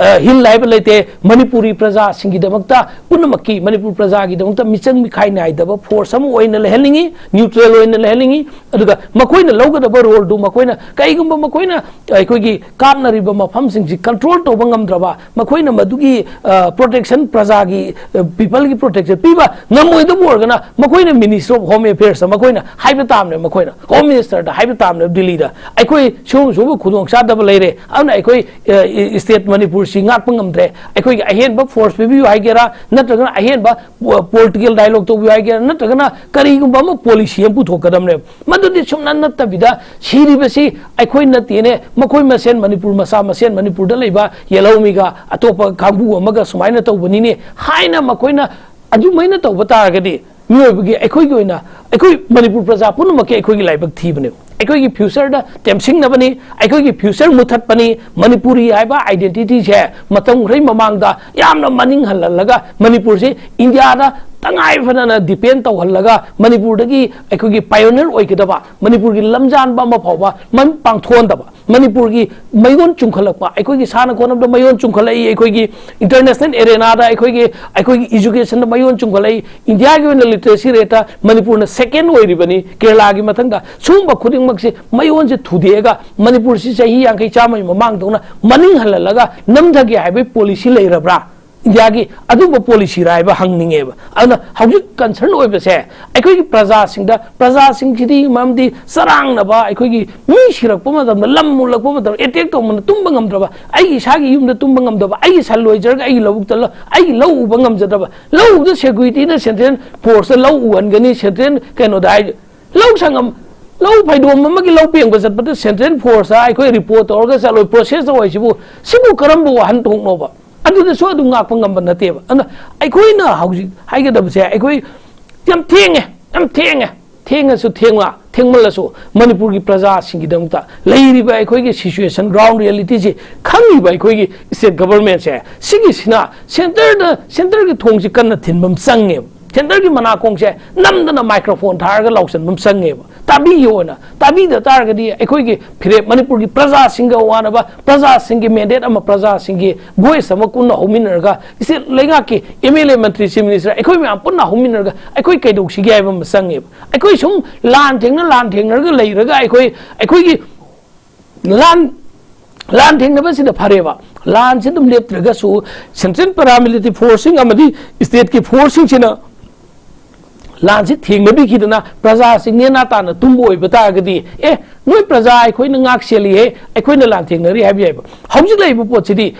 ꯍꯤꯜ ꯍꯥꯏꯕ ꯂꯩꯇꯦ꯫ ꯃꯅꯤꯄꯨꯔꯤ ꯄ꯭ꯔꯖꯥꯁꯤꯡꯒꯤꯗꯃꯛꯇ, ꯄꯨꯝꯅꯃꯛꯀꯤ ꯃꯅꯤꯄꯨꯔ ꯄ꯭ꯔꯖꯥꯒꯤꯗꯃꯛꯇ ꯃꯤꯆꯪ ꯃꯤꯈꯥꯏ ꯅꯥꯏꯗꯕ ꯐꯣꯔꯁ ꯑꯃ ꯑꯣꯏꯅ ꯂꯩꯍꯟꯅꯤꯡꯉꯤ, ꯅ꯭ꯌꯨꯇ꯭ꯔꯦꯜ ꯑꯣꯏꯅ ꯂꯩꯍꯟꯅꯤꯡꯉꯤ꯫ ꯑꯗꯨꯒ ꯃꯈꯣꯏꯅ ꯂꯧꯒꯗꯕ ꯔꯣꯜꯗꯨ, ꯃꯈꯣꯏꯅ ꯀꯩꯒꯨꯝꯕ ꯃꯈꯣꯏꯅ ꯑꯩꯈꯣꯏꯒꯤ ꯀꯥꯞꯅꯔꯤꯕ ꯃꯐꯝꯁꯤꯡꯁꯤ ꯀꯟꯇ꯭ꯔꯣꯜ ꯇꯧꯕ ꯉꯝꯗ꯭ꯔꯕ, ꯃꯈꯣꯏꯅ ꯃꯗꯨꯒꯤ ꯄ꯭ꯔꯣꯇꯦꯛꯁꯟ, ꯄ꯭ꯔꯖꯥꯒꯤ, ꯄꯤꯄꯜꯒꯤ ꯄ꯭ꯔꯣꯇꯦꯛꯁꯟ ꯄꯤꯕ ꯉꯝꯃꯣꯏꯗꯕ ꯑꯣꯏꯔꯒꯅ, ꯃꯈꯣꯏꯅ ꯃꯤꯅꯤꯁꯇ꯭ꯔꯤ ꯑꯣꯐ ꯍꯣꯝ ꯑꯦꯐꯤꯌꯔꯁꯇ ꯃꯈꯣꯏꯅ ꯍꯥꯏꯕ ꯇꯥꯕꯅꯦ, ꯃꯈꯣꯏꯅ ꯍꯣꯝ ꯃꯤꯅꯤꯁꯇꯔꯗ ꯍꯥꯏꯕ ꯇꯥꯕꯅꯦ ꯗꯤꯜꯂꯤꯗ, "ꯑꯩꯈꯣꯏ ꯁꯤꯒꯨꯝꯕ ꯁꯤꯒꯨꯝꯕ ꯈꯨꯗꯣꯡꯆꯥꯗꯕ ꯂꯩꯔꯦ, ꯑꯗꯨꯅ ꯑꯩꯈꯣꯏ ꯁ꯭ꯇꯦꯠ ꯃꯅꯤꯄꯨꯔꯁꯤ ꯉꯥꯛꯄ ꯉꯝꯗ꯭ꯔꯦ, ꯑꯩꯈꯣꯏꯒꯤ ꯑꯍꯦꯟꯕ ꯐꯣꯔꯁ ꯄꯤꯕꯤꯌꯨ" ꯍꯥꯏꯒꯦꯔꯥ, ꯅꯠꯇ꯭ꯔꯒꯅ ꯑꯍꯦꯟꯕ ꯄꯣꯂꯤꯇꯤꯀꯦꯜ ꯗꯥꯏꯂꯣꯒ ꯇꯧꯕꯤꯌꯨ ꯍꯥꯏꯒꯦꯔꯥ, ꯅꯠꯇ꯭ꯔꯒꯅ ꯀꯔꯤꯒꯨꯝꯕ ꯑꯃ ꯄꯣꯂꯤꯁꯤ ꯑꯃ ꯄꯨꯊꯣꯛꯀꯗꯕꯅꯦꯕ꯫ ꯃꯗꯨꯗꯤ ꯁꯨꯡꯅ ꯅꯠꯇꯕꯤꯗ, ꯁꯤꯔꯤꯕꯁꯤ ꯑꯩꯈꯣꯏ ꯅꯠꯇꯦꯅꯦ, ꯃꯈꯣꯏ ꯃꯁꯦꯟ, ꯃꯅꯤꯄꯨꯔ ꯃꯆꯥ ꯃꯁꯦꯟ, ꯃꯅꯤꯄꯨꯔꯗ ꯂꯩꯕ ꯌꯦꯜꯍꯧꯃꯤꯒ ꯑꯇꯣꯞꯄ ꯀꯥꯡꯕꯨ ꯑꯃꯒ ꯁꯨꯃꯥꯏꯅ ꯇꯧꯕꯅꯤꯅꯦ ꯍꯥꯏꯅ ꯃꯈꯣꯏꯅ ꯑꯗꯨꯃꯥꯏꯅ ꯇꯧꯕ ꯇꯥꯔꯒꯗꯤ, ꯃꯤꯑꯣꯏꯕꯒꯤ, ꯑꯩꯈꯣꯏꯒꯤ ꯑꯣꯏꯅ, ꯑꯩꯈꯣꯏ ꯃꯅꯤꯄꯨꯔ ꯄ꯭ꯔꯖꯥ ꯄꯨꯝꯅꯃꯛꯀꯤ ꯑꯩꯈꯣꯏꯒꯤ ꯂꯥꯏꯕꯛ ꯊꯤꯕꯅꯦꯕ꯫ ꯑꯩꯈꯣꯏꯒꯤ ꯐ꯭ꯌꯨꯆꯔꯗ ꯇꯦꯝꯁꯤꯡꯅꯕꯅꯤ, ꯑꯩꯈꯣꯏꯒꯤ ꯐ꯭ꯌꯨꯆꯔ ꯃꯨꯊꯠꯄꯅꯤ꯫ ꯃꯅꯤꯄꯨꯔꯤ ꯍꯥꯏꯕ ꯑꯥꯏꯗꯦꯟꯇꯤꯇꯤꯁꯦ ꯃꯇꯝ ꯈꯔꯒꯤ ꯃꯃꯥꯡꯗ ꯌꯥꯝꯅ ꯃꯅꯤꯡ ꯍꯜꯍꯜꯂꯒ ꯃꯅꯤꯄꯨꯔꯁꯤ ꯏꯟꯗꯤꯌꯥꯗ ꯇꯉꯥꯏ ꯐꯗꯅ ꯗꯤꯄꯦꯟ ꯇꯧꯍꯜꯂꯒ ꯃꯅꯤꯄꯨꯔꯗꯒꯤ ꯑꯩꯈꯣꯏꯒꯤ ꯄꯥꯏꯑꯣꯅꯤꯌꯔ ꯑꯣꯏꯒꯗꯕ, ꯃꯅꯤꯄꯨꯔꯒꯤ ꯂꯝꯖꯥꯟꯕ ꯑꯃ ꯐꯥꯎꯕ ꯃꯃꯤꯠ ꯄꯥꯡꯊꯣꯛꯍꯟꯗꯕ, ꯃꯅꯤꯄꯨꯔꯒꯤ ꯃꯌꯣꯟ ꯆꯨꯝꯈꯠꯂꯛꯄ, ꯑꯩꯈꯣꯏꯒꯤ ꯁꯥꯟꯅ ꯈꯣꯠꯅꯕꯗ ꯃꯌꯣꯟ ꯆꯨꯝꯈꯠꯂꯛꯏ, ꯑꯩꯈꯣꯏꯒꯤ ꯏꯟꯇꯔꯅꯦꯁꯅꯦꯜ ꯑꯦꯔꯦꯅꯥꯗ ꯑꯩꯈꯣꯏꯒꯤ, ꯑꯩꯈꯣꯏꯒꯤ ꯏꯖꯨꯀꯦꯁꯟꯗ ꯃꯌꯣꯟ ꯆꯨꯝꯈꯠꯂꯛꯏ, ꯏꯟꯗꯤꯌꯥꯒꯤ ꯑꯣꯏꯅ ꯂꯤꯇꯔꯦꯁꯤ ꯔꯦꯠꯇ ꯃꯅꯤꯄꯨꯔꯅ ꯁꯦꯀꯦꯟ ꯑꯣꯏꯔꯤꯕꯅꯤ ꯀꯦꯔꯂꯥꯒꯤ ꯃꯊꯪꯗ꯫ ꯁꯤꯒꯨꯝꯕ ꯈꯨꯗꯤꯡꯃꯛꯁꯦ ꯃꯌꯣꯟꯁꯦ ꯊꯨꯗꯦꯛꯑꯒ ꯃꯅꯤꯄꯨꯔꯁꯤ ꯆꯍꯤ ꯌꯥꯡꯈꯩ ꯆꯥꯝꯃꯒꯤ ꯃꯃꯥꯡꯗꯧꯅ ꯃꯅꯤꯡ ꯍꯜꯍꯜꯂꯒ ꯅꯝꯊꯒꯦ ꯍꯥꯏꯕꯒꯤ ꯄꯣꯂꯤꯁꯤ ꯂꯩꯔꯕ꯭ꯔꯥ? ꯏꯟꯗꯤꯌꯥꯒꯤ ꯑꯗꯨꯝꯕ ꯄꯣꯂꯤꯁꯤꯔ ꯍꯥꯏꯕ ꯍꯪꯅꯤꯡꯉꯦꯕ꯫ ꯑꯗꯨꯅ ꯍꯧꯖꯤꯛ ꯀꯟꯁꯔꯟ ꯑꯣꯏꯕꯁꯦ ꯑꯩꯈꯣꯏꯒꯤ ꯄ꯭ꯔꯖꯥꯁꯤꯡꯗ, ꯄ꯭ꯔꯖꯥꯁꯤꯡꯁꯤꯗꯤ ꯃꯔꯝꯗꯤ ꯆꯔꯥꯡꯅꯕ, ꯑꯩꯈꯣꯏꯒꯤ ꯃꯤ ꯁꯤꯔꯛꯄ ꯃꯇꯝꯗ, ꯂꯝ ꯃꯨꯜꯂꯛꯄ ꯃꯇꯝꯗ, ꯑꯦꯇꯦꯛ ꯇꯧꯕꯅ ꯇꯨꯝꯕ ꯉꯝꯗ꯭ꯔꯕ, ꯑꯩꯒꯤ ꯏꯁꯥꯒꯤ ꯌꯨꯝꯗ ꯇꯨꯝꯕ ꯉꯝꯗꯕ, ꯑꯩꯒꯤ ꯁꯟ ꯂꯣꯏꯖꯔꯒ ꯑꯩꯒꯤ ꯂꯧꯕꯨꯛꯇ ꯂ-, ꯑꯩꯒꯤ ꯂꯧ ꯎꯕ ꯉꯝꯖꯗꯕ, ꯂꯧ ꯎꯕꯗ ꯁꯦꯀ꯭ꯌꯨꯔꯤꯇꯤꯅ ꯁꯦꯟꯇ꯭ꯔꯦꯜ ꯐꯣꯔꯁꯇ ꯂꯧ ꯎꯍꯟꯒꯅꯤ, ꯁꯦꯟꯇ꯭ꯔꯦꯜ ꯀꯩꯅꯣꯗ ꯍꯥꯏ, ꯂꯧ ꯁꯪꯉꯝ, ꯂꯧ ꯐꯩꯗꯣꯝ ꯑꯃꯒꯤ ꯂꯧ ꯄꯦꯡꯕ ꯆꯠꯄꯗ ꯁꯦꯟꯇ꯭ꯔꯦꯜ ꯐꯣꯔꯁꯇ ꯑꯩꯈꯣꯏ ꯔꯤꯄꯣꯔꯠ ꯇꯧꯔꯒ ꯆꯠꯂꯣꯏ, ꯄ꯭ꯔꯣꯁꯦꯁ ꯇꯧꯔꯣꯏ ꯍꯥꯏꯁꯤꯕꯨ, ꯁꯤꯕꯨ ꯀꯔꯝꯕ ꯋꯥꯍꯟꯊꯣꯛꯅꯣꯕ? ꯑꯗꯨꯗꯁꯨ ꯑꯗꯨꯝ ꯉꯥꯛꯄ ꯉꯝꯕ ꯅꯠꯇꯦꯕ꯫ ꯑꯗꯨꯅ ꯑꯩꯈꯣꯏꯅ ꯍꯧꯖꯤꯛ ꯍꯥꯏꯒꯗꯕꯁꯦ, ꯑꯩꯈꯣꯏ ꯌꯥꯝ ꯊꯦꯡꯉꯦ, ꯌꯥꯝ ꯊꯦꯡꯉꯦ꯫ ꯊꯦꯡꯉꯁꯨ ꯊꯦꯡꯂ-, ꯊꯦꯡꯃꯜꯂꯁꯨ ꯃꯅꯤꯄꯨꯔꯒꯤ ꯄ꯭ꯔꯖꯥꯁꯤꯡꯒꯤꯗꯃꯛꯇ ꯂꯩꯔꯤꯕ ꯑꯩꯈꯣꯏꯒꯤ ꯁꯤꯆꯨꯋꯦꯁꯟ, ꯒ꯭ꯔꯥꯎꯟ ꯔꯤꯌꯦꯂꯤꯇꯤꯁꯤ ꯈꯪꯉꯤꯕ ꯑꯩꯈꯣꯏꯒꯤ ꯁ꯭ꯇꯦꯠ ꯒꯚꯔꯟꯃꯦꯟꯁꯦ, ꯁꯤꯒꯤꯁꯤꯅ ꯁꯦꯟꯇꯔꯗ, ꯁꯦꯟꯇꯔꯒꯤ ꯊꯣꯡꯁꯤ ꯀꯟꯅ ꯊꯤꯟꯕ ꯑꯃ ꯆꯪꯉꯦꯕ꯫ ꯁꯦꯟꯇꯔꯒꯤ ꯃꯅꯥꯀꯣꯡꯁꯦ ꯅꯝꯗꯅ ꯃꯥꯏꯀ꯭ꯔꯣꯐꯣꯟ ꯊꯥꯔꯒ ꯂꯥꯎꯁꯟꯕ ꯑꯃ ꯆꯪꯉꯦꯕ꯫ ꯇꯥꯕꯤꯒꯦ ꯑꯣꯏꯅ, ꯇꯥꯕꯤꯗ ꯇꯥꯔꯒꯗꯤ ꯑꯩꯈꯣꯏꯒꯤ ꯐꯤꯔꯦꯞ, ꯃꯅꯤꯄꯨꯔꯒꯤ ꯄ꯭ꯔꯖꯥꯁꯤꯡꯒ ꯋꯥꯅꯕ, ꯄ꯭ꯔꯖꯥꯁꯤꯡꯒꯤ ꯃꯦꯟꯗꯦꯠ ꯑꯃ, ꯄ꯭ꯔꯖꯥꯁꯤꯡꯒꯤ ꯚꯣꯏꯁ ꯑꯃ ꯄꯨꯟꯅ ꯍꯧꯃꯤꯟꯅꯔꯒ, ꯁ꯭ꯇꯦꯠ ꯂꯩꯉꯥꯛꯀꯤ ꯑꯦꯝ ꯑꯦꯜ ꯑꯦ, ꯃꯟꯇ꯭ꯔꯤ, ꯆꯤꯐ ꯃꯤꯅꯤꯁꯇꯔ, ꯑꯩꯈꯣꯏ ꯃꯌꯥꯝ ꯄꯨꯟꯅ ꯍꯧꯃꯤꯟꯅꯔꯒ ꯑꯩꯈꯣꯏ ꯀꯩꯗꯧꯁꯤꯒꯦ ꯍꯥꯏꯕ ꯑꯃ ꯆꯪꯉꯦꯕ꯫ ꯑꯩꯈꯣꯏ ꯁꯨꯝ ꯂꯥꯟ ꯊꯦꯡꯅ, ꯂꯥꯟ ꯊꯦꯡꯅꯔꯒ ꯂꯩꯔꯒ ꯑꯩꯈꯣꯏ, ꯑꯩꯈꯣꯏꯒꯤ ꯂꯥꯟ, ꯂꯥꯟ ꯊꯦꯡꯅꯕꯁꯤꯗ ꯐꯔꯦꯕ, ꯂꯥꯟꯁꯤ ꯑꯗꯨꯝ ꯂꯦꯞꯇ꯭ꯔꯒꯁꯨ ꯁꯦꯟꯇ꯭ꯔꯦꯜ ꯄꯦꯔꯥꯃꯤꯂꯤꯇꯔꯤ ꯐꯣꯔꯁꯁꯤꯡ ꯑꯃꯗꯤ ꯁ꯭ꯇꯦꯠꯀꯤ ꯐꯣꯔꯁꯁꯤꯡꯁꯤꯅ ꯂꯥꯟꯁꯤ ꯊꯦꯡꯅꯕꯤꯈꯤꯗꯅ ꯄ꯭ꯔꯖꯥꯁꯤꯡ ꯅꯦꯅꯥ ꯇꯥꯅ ꯇꯨꯝꯕ ꯑꯣꯏꯕ ꯇꯥꯔꯒꯗꯤ, "ꯑꯦ, ꯅꯣꯏ ꯄ꯭ꯔꯖꯥ ꯑꯩꯈꯣꯏꯅ ꯉꯥꯛ ꯁꯦꯜꯂꯤꯍꯦ, ꯑꯩꯈꯣꯏꯅ ꯂꯥꯟ ꯊꯦꯡꯅꯔꯤ" ꯍꯥꯏꯕ ꯌꯥꯏꯕ꯫ ꯍꯧꯖꯤꯛ ꯂꯩꯔꯤꯕ ꯄꯣꯠꯁꯤꯗꯤ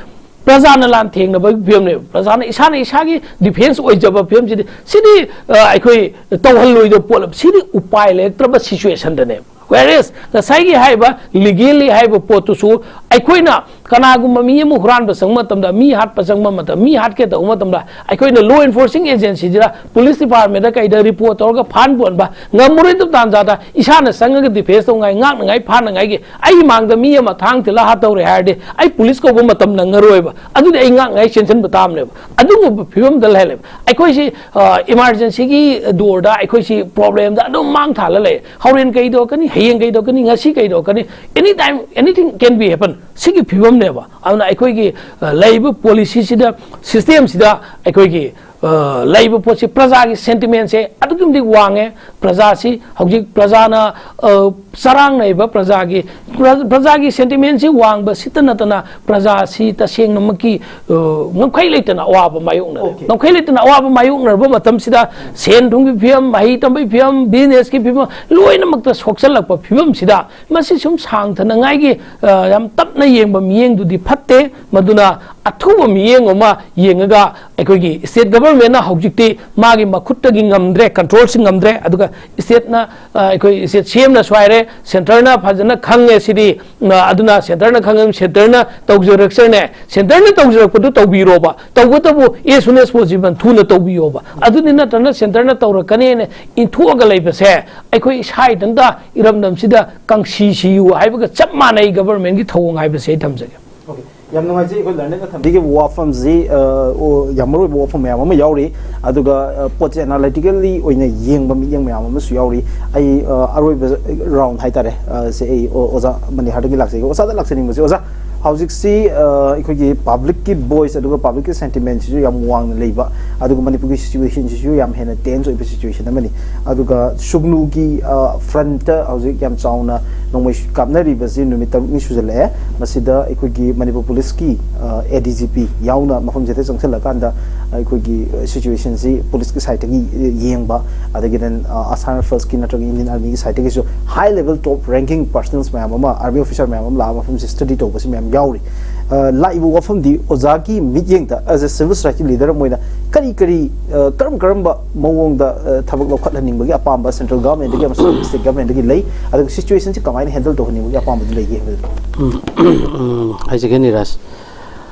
ꯄ꯭ꯔꯖꯥꯅ ꯂꯥꯟ ꯊꯦꯡꯅꯕꯒꯤ ꯐꯤꯕꯝꯅꯦꯕ꯫ ꯄ꯭ꯔꯖꯥꯅ ꯏꯁꯥꯅ ꯏꯁꯥꯒꯤ ꯗꯤꯐꯦꯟꯁ ꯑꯣꯏꯖꯕ ꯐꯤꯕꯝꯁꯤꯗꯤ, ꯁꯤꯗꯤ, ꯑ, ꯑꯩꯈꯣꯏ ꯇꯧꯍꯜꯂꯣꯏꯗꯕ ꯄꯣꯠ ꯑꯃ, ꯁꯤꯗꯤ ꯎꯄꯥꯏ ꯂꯩꯔꯛꯇ꯭ꯔꯕ ꯁꯤꯆꯨꯋꯦꯁꯟꯗꯅꯦꯕ꯫ Whereas ꯉꯁꯥꯏꯒꯤ ꯍꯥꯏꯔꯤꯕ ꯂꯤꯒꯦꯜꯂꯤ ꯍꯥꯏꯔꯤꯕ ꯄꯣꯠꯇꯨꯁꯨ ꯑꯩꯈꯣꯏꯅ ꯀꯅꯥꯒꯨꯝꯕ ꯃꯤ ꯑꯃ ꯍꯨꯔꯥꯟꯕ ꯆꯪꯕ ꯃꯇꯝꯗ, ꯃꯤ ꯍꯥꯠꯄ ꯆꯪꯕ ꯃꯇꯝꯗ, ꯃꯤ ꯍꯥꯠꯀꯦ ꯇꯧꯕ ꯃꯇꯝꯗ, ꯑꯩꯈꯣꯏꯅ law enforcing agencyꯁꯤꯗ, police departmentꯇ ꯀꯩꯗ report ꯇꯧꯔꯒ ꯐꯥꯟ ꯄꯨꯍꯟꯕ ꯉꯝꯃꯔꯣꯏꯗꯕ ꯇꯥꯟꯖꯥꯗ, ꯏꯁꯥꯅ ꯆꯪꯉꯒ defence ꯇꯧꯉꯥꯏ, ꯉꯥꯛꯅꯉꯥꯏ, ꯐꯥꯅꯉꯥꯏꯒꯤ, ꯑꯩ ꯃꯥꯡꯗ ꯃꯤ ꯑꯃ ꯊꯥꯡ ꯊꯤꯜꯂ ꯍꯥꯠꯇꯧꯔꯦ ꯍꯥꯏꯔꯗꯤ, ꯑꯩ police ꯀꯧꯕ ꯃꯇꯝ ꯅꯪꯉꯔꯣꯏꯕ꯫ ꯑꯗꯨꯗꯤ ꯑꯩ ꯉꯥꯛꯅꯉꯥꯏ ꯆꯦꯟꯁꯤꯟꯕ ꯇꯥꯕꯅꯦꯕ꯫ ꯑꯗꯨꯒꯨꯝꯕ ꯐꯤꯕꯝꯗ ꯂꯩꯍꯜꯂꯦꯕ꯫ ꯑꯩꯈꯣꯏꯁꯤ, ꯑ, emergencyꯒꯤ doorꯗ, ꯑꯩꯈꯣꯏꯁꯤ problemꯗ ꯑꯗꯨꯝ ꯃꯥꯡ ꯊꯥꯜꯂ ꯂꯩ꯫ ꯍꯣꯔꯦꯟ ꯀꯩꯗꯧꯔꯛꯀꯅꯤ, ꯍꯌꯦꯡ ꯀꯩꯗꯧꯔꯛꯀꯅꯤ, ꯉꯁꯤ ꯀꯩꯗꯧꯔꯛꯀꯅꯤ, any time, anything can be happen꯫ ꯁꯤꯒꯤ ꯐꯤꯕꯝꯅꯦꯕ꯫ ꯑꯗꯨꯅ ꯑꯩꯈꯣꯏꯒꯤ, ꯑ, ꯂꯩꯔꯤꯕ policyꯁꯤꯗ, systemꯁꯤꯗ ꯑꯩꯈꯣꯏꯒꯤ, ꯑ, ꯂꯩꯔꯤꯕ ꯄꯣꯠꯁꯤ, ꯄ꯭ꯔꯖꯥꯒꯤ sentimentꯁꯦ ꯑꯗꯨꯛꯀꯤ ꯃꯇꯤꯛ ꯋꯥꯡꯉꯦ꯫ ꯄ꯭ꯔꯖꯥꯁꯤ ꯍꯧꯖꯤꯛ, ꯄ꯭ꯔꯖꯥꯅ, ꯑ, ꯆꯔꯥꯡꯅꯔꯤꯕ ꯄ꯭ꯔꯖꯥꯒꯤ, ꯄ꯭ꯔ-, ꯄ꯭ꯔꯖꯥꯒꯤ sentimentꯁꯤ ꯋꯥꯡꯕ ꯁꯤꯇ ꯅꯠꯇꯅ, ꯄ꯭ꯔꯖꯥꯁꯤ ꯇꯁꯦꯡꯅꯃꯛꯀꯤ, ꯑ, ꯉꯝꯈꯩ ꯂꯩꯇꯅ ꯑꯋꯥꯕ ꯃꯥꯌꯣꯛꯅꯔꯦ꯫ Okay꯫ ꯉꯝꯈꯩ ꯂꯩꯇꯅ ꯑꯋꯥꯕ ꯃꯥꯌꯣꯛꯅꯔꯕ ꯃꯇꯝꯁꯤꯗ, ꯁꯦꯟ ꯊꯨꯝꯒꯤ ꯐꯤꯕꯝ, ꯃꯍꯩ ꯇꯝꯕꯒꯤ ꯐꯤꯕꯝ, businessꯀꯤ ꯐꯤꯕꯝ, ꯂꯣꯏꯅꯃꯛꯇ ꯁꯣꯛꯆꯜꯂꯛꯄ ꯐꯤꯕꯝꯁꯤꯗ, ꯃꯁꯤ ꯁꯨꯝ ꯁꯥꯡꯊꯅꯉꯥꯏꯒꯤ, ꯑ, ꯌꯥꯝ ꯇꯞꯅ ꯌꯦꯡꯕ ꯃꯤꯠꯌꯦꯡꯗꯨꯗꯤ ꯐꯠꯇꯦ꯫ ꯃꯗꯨꯅ ꯑꯊꯨꯕ ꯃꯤꯠꯌꯦꯡ ꯑꯃ ꯌꯦꯡꯉꯒ, ꯑꯩꯈꯣꯏꯒꯤ state governmentꯅ ꯍꯧꯖꯤꯛꯇꯤ ꯃꯥꯒꯤ ꯃꯈꯨꯠꯇꯒꯤ ꯉꯝꯗ꯭ꯔꯦ, controlꯁꯤ ꯉꯝꯗ꯭ꯔꯦ, ꯑꯗꯨꯒ stateꯅ, ꯑ, ꯑꯩꯈꯣꯏ state CMꯅꯁꯨ ꯍꯥꯏꯔꯦ, centreꯅ ꯐꯖꯅ ꯈꯪꯉꯦ ꯁꯤꯗꯤ, ꯑ, ꯑꯗꯨꯅ centreꯅ ꯈꯪꯉꯦ, centreꯅ ꯇꯧꯖꯔꯛꯆꯅꯦ, centreꯅ ꯇꯧꯖꯔꯛꯄꯗꯨ ꯇꯧꯕꯤꯔꯣꯕ, ꯇꯧꯕꯇꯕꯨ as soon as possible ꯊꯨꯅ ꯇꯧꯕꯤꯌꯣꯕ꯫ ꯑꯗꯨꯗꯤ ꯅꯠꯇ꯭ꯔꯒꯅ centreꯅ ꯇꯧꯔꯛꯀꯅꯦꯅ ꯏꯟꯊꯣꯛꯑꯒ ꯂꯩꯕꯁꯦ, ꯑꯩꯈꯣꯏ ꯏꯁꯥ ꯏꯊꯟꯇ ꯏꯔꯝꯗꯝꯁꯤꯗ ꯀꯪꯁꯤ ꯁꯤꯌꯨ ꯍꯥꯏꯕꯒ ꯆꯞ ꯃꯥꯟꯅꯩ꯫ Governmentꯀꯤ ꯊꯧꯑꯣꯡ ꯍꯥꯏꯕꯁꯦ ꯑꯩ ꯊꯝꯖꯒꯦ꯫ Okay꯫ ꯌꯥꯝ ꯅꯨꯡꯉꯥꯏꯖꯩ꯫ ꯑꯩꯈꯣꯏ learningꯒ ꯊꯝꯕꯤꯈꯤꯕ ꯋꯥꯐꯝꯁꯤ, ꯑ, ꯑꯣ, ꯌꯥꯝ ꯃꯔꯨ ꯑꯣꯏꯕ ꯋꯥꯐꯝ ꯃꯌꯥꯝ ꯑꯃ ꯌꯥꯎꯔꯤ꯫ ꯑꯗꯨꯒ, ꯑ, ꯄꯣꯠꯁꯦ analytically ꯑꯣꯏꯅ ꯌꯦꯡꯕ ꯃꯤꯠꯌꯦꯡ ꯃꯌꯥꯝ ꯑꯃꯁꯨ ꯌꯥꯎꯔꯤ꯫ ꯑꯩ, ꯑ, ꯑꯔꯣꯏꯕ round ꯍꯥꯏꯇꯥꯔꯦ, ꯑ, ꯁꯦ ꯑꯩ, ꯑꯣ, ꯑꯣꯖꯥ ꯃꯅꯤꯍꯥꯔꯗꯒꯤ ꯂꯥꯛꯆꯒꯦ꯫ ꯑꯣꯖꯥꯗ ꯂꯥꯛꯆꯅꯤꯡꯕꯁꯦ, ꯑꯣꯖꯥ, ꯍꯧꯖꯤꯛꯁꯤ, ꯑ, ꯑꯩꯈꯣꯏꯒꯤ publicꯀꯤ voice ꯑꯗꯨꯒ publicꯀꯤ sentimentꯁꯤꯁꯨ ꯌꯥꯝ ꯋꯥꯡꯅ ꯂꯩꯕ, ꯑꯗꯨꯒ ꯃꯅꯤꯄꯨꯔꯒꯤ situationꯁꯤꯁꯨ ꯌꯥꯝ ꯍꯦꯟꯅ tense ꯑꯣꯏꯕ situation ꯑꯃꯅꯤ꯫ ꯑꯗꯨꯒ ꯁꯨꯒꯅꯨꯒꯤ, ꯑ, frontꯇ ꯍꯧꯖꯤꯛ ꯌꯥꯝ ꯆꯥꯎꯅ ꯅꯣꯡꯃꯩ ꯀꯥꯞꯅꯔꯤꯕꯁꯤ ꯅꯨꯃꯤꯠ ꯇꯔꯨꯛꯅꯤ ꯁꯨꯖꯜꯂꯛꯑꯦ꯫ ꯃꯁꯤꯗ ꯑꯩꯈꯣꯏꯒꯤ ꯃꯅꯤꯄꯨꯔ policeꯀꯤ, ꯑ, ADGP ꯌꯥꯎꯅ ꯃꯐꯝꯁꯤꯗ ꯆꯪꯁꯤꯜꯂꯀꯥꯟꯗ ꯑꯩꯈꯣꯏꯒꯤ, ꯑ, situationꯁꯤ policeꯀꯤ sideꯇꯒꯤ ꯌꯦꯡꯕ, ꯑꯗꯒꯤ then, ꯑ, Assam Riflesꯀꯤ ꯅꯠꯇ꯭ꯔꯒ Indian Armyꯒꯤ sideꯇꯒꯤꯁꯨ high level top ranking personnels ꯃꯌꯥꯝ ꯑꯃ, army officer ꯃꯌꯥꯝ ꯑꯃ ꯂꯥꯛꯑꯒ ꯃꯐꯝꯁꯤ study ꯇꯧꯕꯁꯤ ꯃꯌꯥꯝ ꯌꯥꯎꯔꯤ꯫ ꯑ, ꯂꯥꯛꯏꯕ ꯋꯥꯐꯝꯗꯤ ꯑꯣꯖꯥꯒꯤ ꯃꯤꯠꯌꯦꯡꯗ, as a civil society leader ꯑꯃ ꯑꯣꯏꯅ, ꯀꯔꯤ ꯀꯔꯤ, ꯑ, ꯀꯔꯝ ꯀꯔꯝꯕ ꯃꯑꯣꯡꯗ, ꯑ, ꯊꯕꯛ ꯂꯧꯈꯠꯍꯟꯅꯤꯡꯕꯒꯤ ꯑꯄꯥꯝꯕ central government ꯗꯒꯤ ꯑꯃꯁꯨꯡ state government ꯗꯒꯤ ꯂꯩ, ꯑꯗꯨꯒ situation ꯁꯤ ꯀꯃꯥꯏꯅ handle ꯇꯧꯍꯟꯅꯤꯡꯕꯒꯤ ꯑꯄꯥꯝꯕꯗꯤ ꯂꯩꯒꯦ ꯍꯥꯏꯕꯗꯨ? ꯎꯝ, ꯎꯝ, ꯍꯥꯏꯖꯒꯦ ꯅꯤꯔꯖ꯫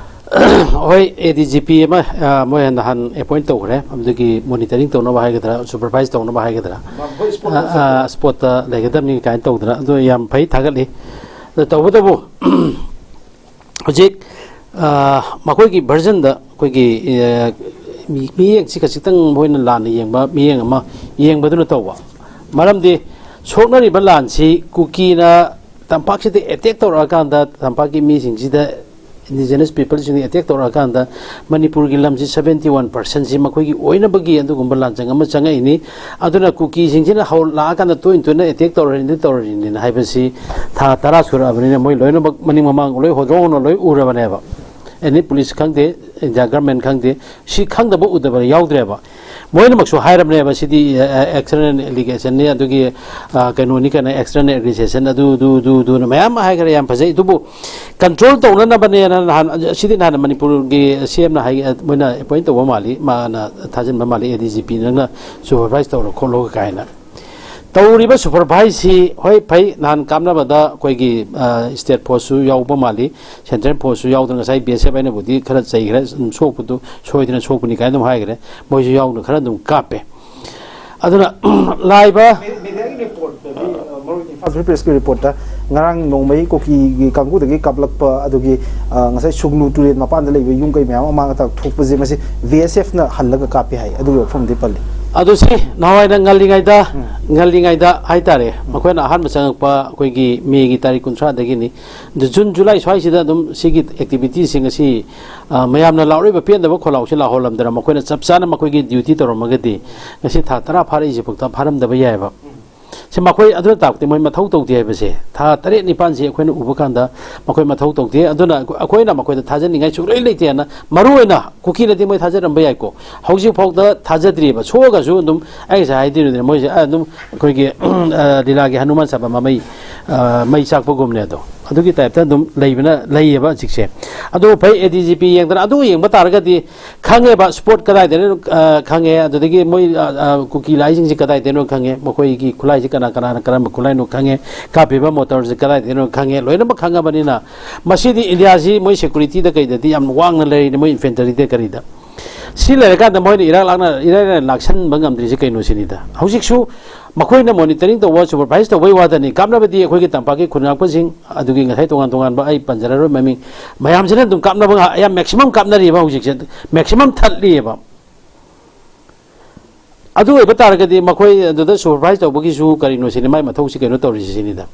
ꯍꯣꯏ, A D G P ꯑꯃ, ꯑ, ꯃꯣꯏ ꯅꯍꯥꯟ appoint ꯇꯧꯈ꯭ꯔꯦ, ꯑꯗꯨꯒꯤ monitoring ꯇꯧꯅꯕ ꯍꯥꯏꯒꯗ꯭ꯔꯥ, supervise ꯇꯧꯅꯕ ꯍꯥꯏꯒꯗ꯭ꯔꯥ, ꯃꯈꯣꯏ spot ꯑ, ꯇꯧꯖꯕ꯫ ꯑ, spot ꯇ ꯂꯩꯒꯗꯕꯅꯤ ꯀꯥꯏꯅ ꯇꯧꯗꯅ, ꯑꯗꯨ ꯌꯥꯝ ꯐꯩ, ꯊꯥꯒꯠꯂꯤ꯫ ꯑꯗꯨ ꯇꯧꯕꯇꯕꯨ, ꯍꯧꯖꯤꯛ, ꯑ, ꯃꯈꯣꯏꯒꯤ version ꯗ ꯑꯩꯈꯣꯏꯒꯤ, ꯑ, ꯃꯤ-, ꯃꯤꯠꯌꯦꯡꯁꯤ ꯈꯖꯤꯛꯇꯪ ꯃꯈꯣꯏꯅ ꯂꯥꯟꯅ ꯌꯦꯡꯕ ꯃꯤꯠꯌꯦꯡ ꯑꯃ ꯌꯦꯡꯕꯗꯨꯅ ꯇꯧꯕ꯫ ꯃꯔꯝꯗꯤ ꯁꯣꯛꯅꯔꯤꯕ ꯂꯥꯟꯁꯤ ꯀꯨꯀꯤꯅ ꯇꯝꯄꯥꯛꯁꯤꯗ attack ꯇꯧꯔꯛꯑꯀꯥꯟꯗ, ꯇꯝꯄꯥꯛꯀꯤ ꯃꯤꯁꯤꯡꯁꯤꯗ, indigenous people ꯁꯤꯡꯅ attack ꯇꯧꯔꯛꯑꯀꯥꯟꯗ, ꯃꯅꯤꯄꯨꯔꯒꯤ ꯂꯝꯁꯤ seventy one percent ꯁꯤ ꯃꯈꯣꯏꯒꯤ ꯑꯣꯏꯅꯕꯒꯤ ꯑꯗꯨꯒꯨꯝꯕ ꯂꯥꯟꯖꯪ ꯑꯃ ꯆꯪꯉꯛꯏꯅꯤ꯫ ꯑꯗꯨꯅ ꯀꯨꯀꯤꯁꯤꯡꯁꯤꯅ ꯍꯧ-, ꯂꯥꯛꯑꯀꯥꯟꯗ ꯇꯣꯏꯅ ꯇꯣꯏꯅ attack ꯇꯧꯔꯔꯤꯅꯤ, ꯇꯧꯔꯔꯤꯅꯤꯅ ꯍꯥꯏꯕꯁꯤ ꯊꯥ ꯇꯔꯥ ꯁꯨꯔꯛꯑꯕꯅꯤꯅ ꯃꯣꯏ ꯂꯣꯏꯅꯃꯛ ꯃꯅꯤꯡ ꯃꯃꯥꯡ ꯂꯣꯏ ꯍꯣꯗ꯭ꯔꯣꯛ ꯍꯣꯟꯅ ꯂꯣꯏ ꯎꯔꯕꯅꯦꯕ꯫ Any police ꯈꯪꯗꯦ, India government ꯈꯪꯗꯦ, ꯁꯤ ꯈꯪꯗꯕ ꯎꯗꯕ ꯌꯥꯎꯗ꯭ꯔꯦꯕ꯫ ꯃꯣꯏꯅꯃꯛꯁꯨ ꯍꯥꯏꯔꯕꯅꯦꯕ, ꯁꯤꯗꯤ, ꯑ, ꯑ, external allegation ꯅꯤ, ꯑꯗꯨꯒꯤ, ꯑ, ꯀꯩꯅꯣꯅꯤ, ꯀꯩꯅꯣ, external aggression, ꯑꯗꯨ, ꯑꯗꯨ, ꯑꯗꯨ, ꯑꯗꯨꯅ ꯃꯌꯥꯝ ꯑꯃ ꯍꯥꯏꯈ꯭ꯔꯦ, ꯌꯥꯝ ꯐꯖꯩ꯫ ꯑꯗꯨꯕꯨ control ꯇꯧꯅꯅꯕꯅꯦꯅ ꯅꯍꯥꯟ, ꯁꯤꯗꯤ ꯅꯍꯥꯟ ꯃꯅꯤꯄꯨꯔꯒꯤ C M ꯅ ꯍꯥꯏ, ꯃꯣꯏꯅ appoint ꯇꯧꯕ ꯃꯥꯜꯂꯤ, ꯃꯥꯅ ꯊꯥꯖꯤꯟꯕ ꯃꯥꯜꯂꯤ, A D G P ꯅꯪꯅ supervise ꯇꯧꯔꯣ ꯈꯣꯠꯂꯣ ꯀꯥꯏꯅ꯫ ꯇꯧꯔꯤꯕ supervise ꯁꯤ, ꯍꯣꯏ, ꯐꯩ, ꯅꯍꯥꯟ ꯀꯥꯞꯅꯕꯗ ꯑꯩꯈꯣꯏꯒꯤ, ꯑ, state force ꯁꯨ ꯌꯥꯎꯕ ꯃꯥꯜꯂꯤ, central force ꯁꯨ ꯌꯥꯎꯗꯅ, ꯉꯁꯥꯏ B S F ꯑꯩꯅꯕꯨꯗꯤ ꯈꯔ ꯆꯩꯈ꯭ꯔꯦ, ꯁꯨꯝ ꯁꯣꯛꯄꯗꯨ ꯁꯣꯏꯗꯅ ꯁꯣꯛꯄꯅꯤ ꯀꯥꯏꯅ ꯑꯗꯨꯝ ꯍꯥꯏꯈ꯭ꯔꯦ, ꯃꯣꯏꯁꯨ ꯌꯥꯎꯅ ꯈꯔ ꯑꯗꯨꯝ ꯀꯥꯞꯄꯦ꯫ ꯑꯗꯨꯅ ꯂꯥꯛꯏꯕ ꯃꯦꯗꯤꯌꯥꯒꯤ ꯔꯤꯄꯣꯔꯠꯇꯗꯤ, ꯑ, ꯃꯔꯨ ꯑꯣꯏꯅ ꯏꯝꯐꯥꯜ ꯄ꯭ꯔꯦꯁꯀꯤ ꯔꯤꯄꯣꯔꯠꯇ ꯉꯔꯥꯡ ꯅꯣꯡꯃꯩ ꯀꯨꯀꯤꯒꯤ ꯀꯥꯡꯕꯨꯗꯒꯤ ꯀꯥꯞꯂꯛꯄ ꯑꯗꯨꯒꯤ, ꯑ, ꯉꯁꯥꯏ ꯁꯨꯒꯅꯨ ꯇꯨꯔꯦꯜ ꯃꯄꯥꯟꯗ ꯂꯩꯕ ꯌꯨꯝ ꯀꯩ ꯃꯌꯥꯝ ꯑꯃ ꯃꯥꯡ ꯊꯣꯛꯄꯁꯦ, ꯃꯁꯤ B S F ꯅ ꯍꯜꯂꯒ ꯀꯥꯞꯄꯦ ꯍꯥꯏ꯫ ꯑꯗꯨꯒꯤ ꯋꯥꯐꯝꯗꯤ ꯄꯜꯂꯤ꯫ ꯑꯗꯨ ꯁꯤ ꯅꯍꯥꯟꯋꯥꯏꯗ ꯉꯜꯂꯤꯉꯩꯗ, ꯎꯝ꯫ ꯉꯜꯂꯤꯉꯩꯗ ꯍꯥꯏꯇꯥꯔꯦ, ꯃꯈꯣꯏꯅ ꯑꯍꯥꯟꯕ ꯆꯪꯉꯛꯄ ꯑꯩꯈꯣꯏꯒꯤ ꯃꯦꯒꯤ ꯇꯥꯔꯤꯛ ꯀꯨꯟꯊ꯭ꯔꯥꯗꯒꯤꯅꯤ꯫ ꯑꯗꯨ ꯖꯨꯟ, ꯖꯨꯂꯥꯏ ꯁ꯭ꯋꯥꯏꯁꯤꯗ ꯑꯗꯨꯝ ꯁꯤꯒꯤ activity ꯁꯤꯡ ꯑꯁꯤ, ꯑ, ꯃꯌꯥꯝꯅ ꯂꯥꯎꯔꯛꯏꯕ ꯄꯦꯟꯗꯕ ꯈꯣꯜꯂꯥꯎꯁꯤ ꯂꯥꯎꯍꯜꯂꯝꯗꯅ, ꯃꯈꯣꯏꯅ ꯆꯞ ꯆꯥꯅ ꯃꯈꯣꯏꯒꯤ duty ꯇꯧꯔꯝꯃꯒꯗꯤ ꯉꯁꯤ ꯊꯥ ꯇꯔꯥ ꯐꯥꯔꯛꯏꯁꯤ ꯐꯥꯎꯗ ꯐꯥꯔꯝꯗꯕ ꯌꯥꯏꯑꯕ꯫ ꯁꯤ ꯃꯈꯣꯏ ꯑꯗꯨꯅ ꯇꯥꯛꯄꯗꯤ ꯃꯣꯏ ꯃꯊꯧ ꯇꯧꯗꯦ ꯍꯥꯏꯕꯁꯦ꯫ ꯊꯥ ꯇꯔꯦꯠ ꯅꯤꯄꯥꯟꯁꯤ ꯑꯩꯈꯣꯏꯅ ꯎꯕ ꯀꯥꯟꯗ ꯃꯈꯣꯏ ꯃꯊꯧ ꯇꯧꯗꯦ꯫ ꯑꯗꯨꯅ ꯑꯩꯈꯣꯏꯅ ꯃꯈꯣꯏꯗ ꯊꯥꯖꯅꯤꯡꯉꯥꯏ ꯁꯨꯡꯂꯩ ꯂꯩꯇꯦꯅ, ꯃꯔꯨ ꯑꯣꯏꯅ ꯀꯨꯀꯤꯅꯗꯤ ꯃꯣꯏ ꯊꯥꯖꯔꯝꯕ ꯌꯥꯏꯀꯣ꯫ ꯍꯧꯖꯤꯛ ꯐꯥꯎꯗ ꯊꯥꯖꯗ꯭ꯔꯤꯕ꯫ ꯁꯣꯛꯑꯒꯁꯨ ꯑꯗꯨꯝ ꯑꯩ ꯉꯁꯥꯏ ꯍꯥꯏꯗꯣꯏꯅꯦ, ꯃꯣꯏꯁꯦ ꯑꯗꯨꯝ ꯑꯩꯈꯣꯏꯒꯤ, ꯑ, ꯂꯤꯂꯥꯒꯤ ꯍꯅꯨꯃꯥꯟ ꯁꯥꯕ ꯃꯃꯩ, ꯑ, ꯃꯩ ꯆꯥꯛꯄꯒꯨꯝꯅꯦ ꯑꯗꯣ꯫ ꯑꯗꯨꯒꯤ ꯇꯥꯏꯞꯇ ꯑꯗꯨꯝ ꯂꯩꯕꯅ ꯂꯩꯌꯦꯕ ꯍꯧꯖꯤꯛꯁꯦ꯫ ꯑꯗꯨ ꯐꯩ, ꯑꯦ ꯗꯤ ꯖꯤ ꯄꯤ ꯌꯦꯡꯗꯅ ꯑꯗꯨ ꯌꯦꯡꯕ ꯇꯥꯔꯒꯗꯤ ꯈꯪꯉꯦꯕ, ꯁ꯭ꯄꯣꯠ ꯀꯗꯥꯏꯗꯩꯅꯣ, ꯑ, ꯈꯪꯉꯦ, ꯑꯗꯨꯗꯒꯤ ꯃꯣꯏ, ꯑ, ꯑ, ꯀꯨꯀꯤ ꯂꯥꯛꯏꯁꯤꯡꯁꯦ ꯀꯗꯥꯏꯗꯩꯅꯣ ꯈꯪꯉꯦ, ꯃꯈꯣꯏꯒꯤ ꯈꯨꯠꯂꯥꯏꯁꯤ ꯀꯅꯥ ꯀꯅꯥꯅ ꯀꯔꯝꯕ ꯈꯨꯠꯂꯥꯏꯅꯣ ꯈꯪꯉꯦ, ꯀꯥꯞꯄꯤꯕ ꯃꯣꯇꯣꯔꯁꯤ ꯀꯗꯥꯏꯗꯩꯅꯣ ꯈꯪꯉꯦ, ꯂꯣꯏꯅꯃꯛ ꯈꯪꯉꯕꯅꯤꯅ ꯃꯁꯤꯗꯤ ꯏꯟꯗꯤꯌꯥꯁꯤ ꯃꯣꯏ ꯁꯦꯀꯨꯔꯤꯇꯤꯗ ꯀꯩꯗꯗꯤ ꯌꯥꯝ ꯋꯥꯡꯅ ꯂꯩꯔꯤꯅꯤ, ꯃꯣꯏ ꯏꯟꯐꯦꯟꯇꯔꯤꯗ ꯀꯔꯤꯗ꯫ ꯁꯤ ꯂꯩꯔꯀꯥꯟꯗ ꯃꯣꯏꯅ ꯏꯔꯥꯛ ꯂꯥꯛꯅ, ꯏꯔꯥꯏ ꯂꯥꯏꯅ ꯂꯥꯛꯁꯟꯕ ꯉꯝꯗ꯭ꯔꯤꯁꯦ ꯀꯩꯅꯣ ꯁꯤꯅꯤꯗ꯫ ꯍꯧꯖꯤꯛꯁꯨ ꯃꯈꯣꯏꯅ ꯃꯣꯅꯤꯇꯔꯤꯡ ꯇꯧꯕ, ꯁꯨꯄꯔꯚꯥꯏꯁ ꯇꯧꯕꯩ ꯋꯥꯗꯅꯤ, ꯀꯥꯞꯅꯕꯗꯤ ꯑꯩꯈꯣꯏꯒꯤ ꯇꯝꯄꯥꯛꯀꯤ ꯈꯨꯟꯉꯥꯛꯄꯁꯤꯡ, ꯑꯗꯨꯒꯤ ꯉꯁꯥꯏ ꯇꯣꯉꯥꯟ ꯇꯣꯉꯥꯟꯕ ꯑꯩ ꯄꯟꯖꯔꯔꯣꯏ ꯃꯃꯤꯡ, ꯃꯌꯥꯝꯁꯤꯅ ꯑꯗꯨꯝ ꯀꯥꯞꯅꯕ ꯉꯥ-, ꯌꯥꯝ ꯃꯦꯛꯁꯤꯃꯝ ꯀꯥꯞꯅꯔꯤꯕ ꯍꯧꯖꯤꯛꯁꯦ, ꯃꯦꯛꯁꯤꯃꯝ ꯊꯠꯂꯤꯑꯕ꯫ ꯑꯗꯨ ꯑꯣꯏꯕ ꯇꯥꯔꯒꯗꯤ ꯃꯈꯣꯏ ꯑꯗꯨꯗ ꯁꯨꯄꯔꯚꯥꯏꯁ ꯇꯧꯕꯒꯤꯁꯨ ꯀꯔꯤꯅꯣ ꯁꯤꯅꯤ, ꯃꯥꯏ ꯃꯊꯧꯁꯤ ꯀꯩꯅꯣ ꯇꯧꯔꯤꯁꯤ ꯁꯤꯅꯤꯗ꯫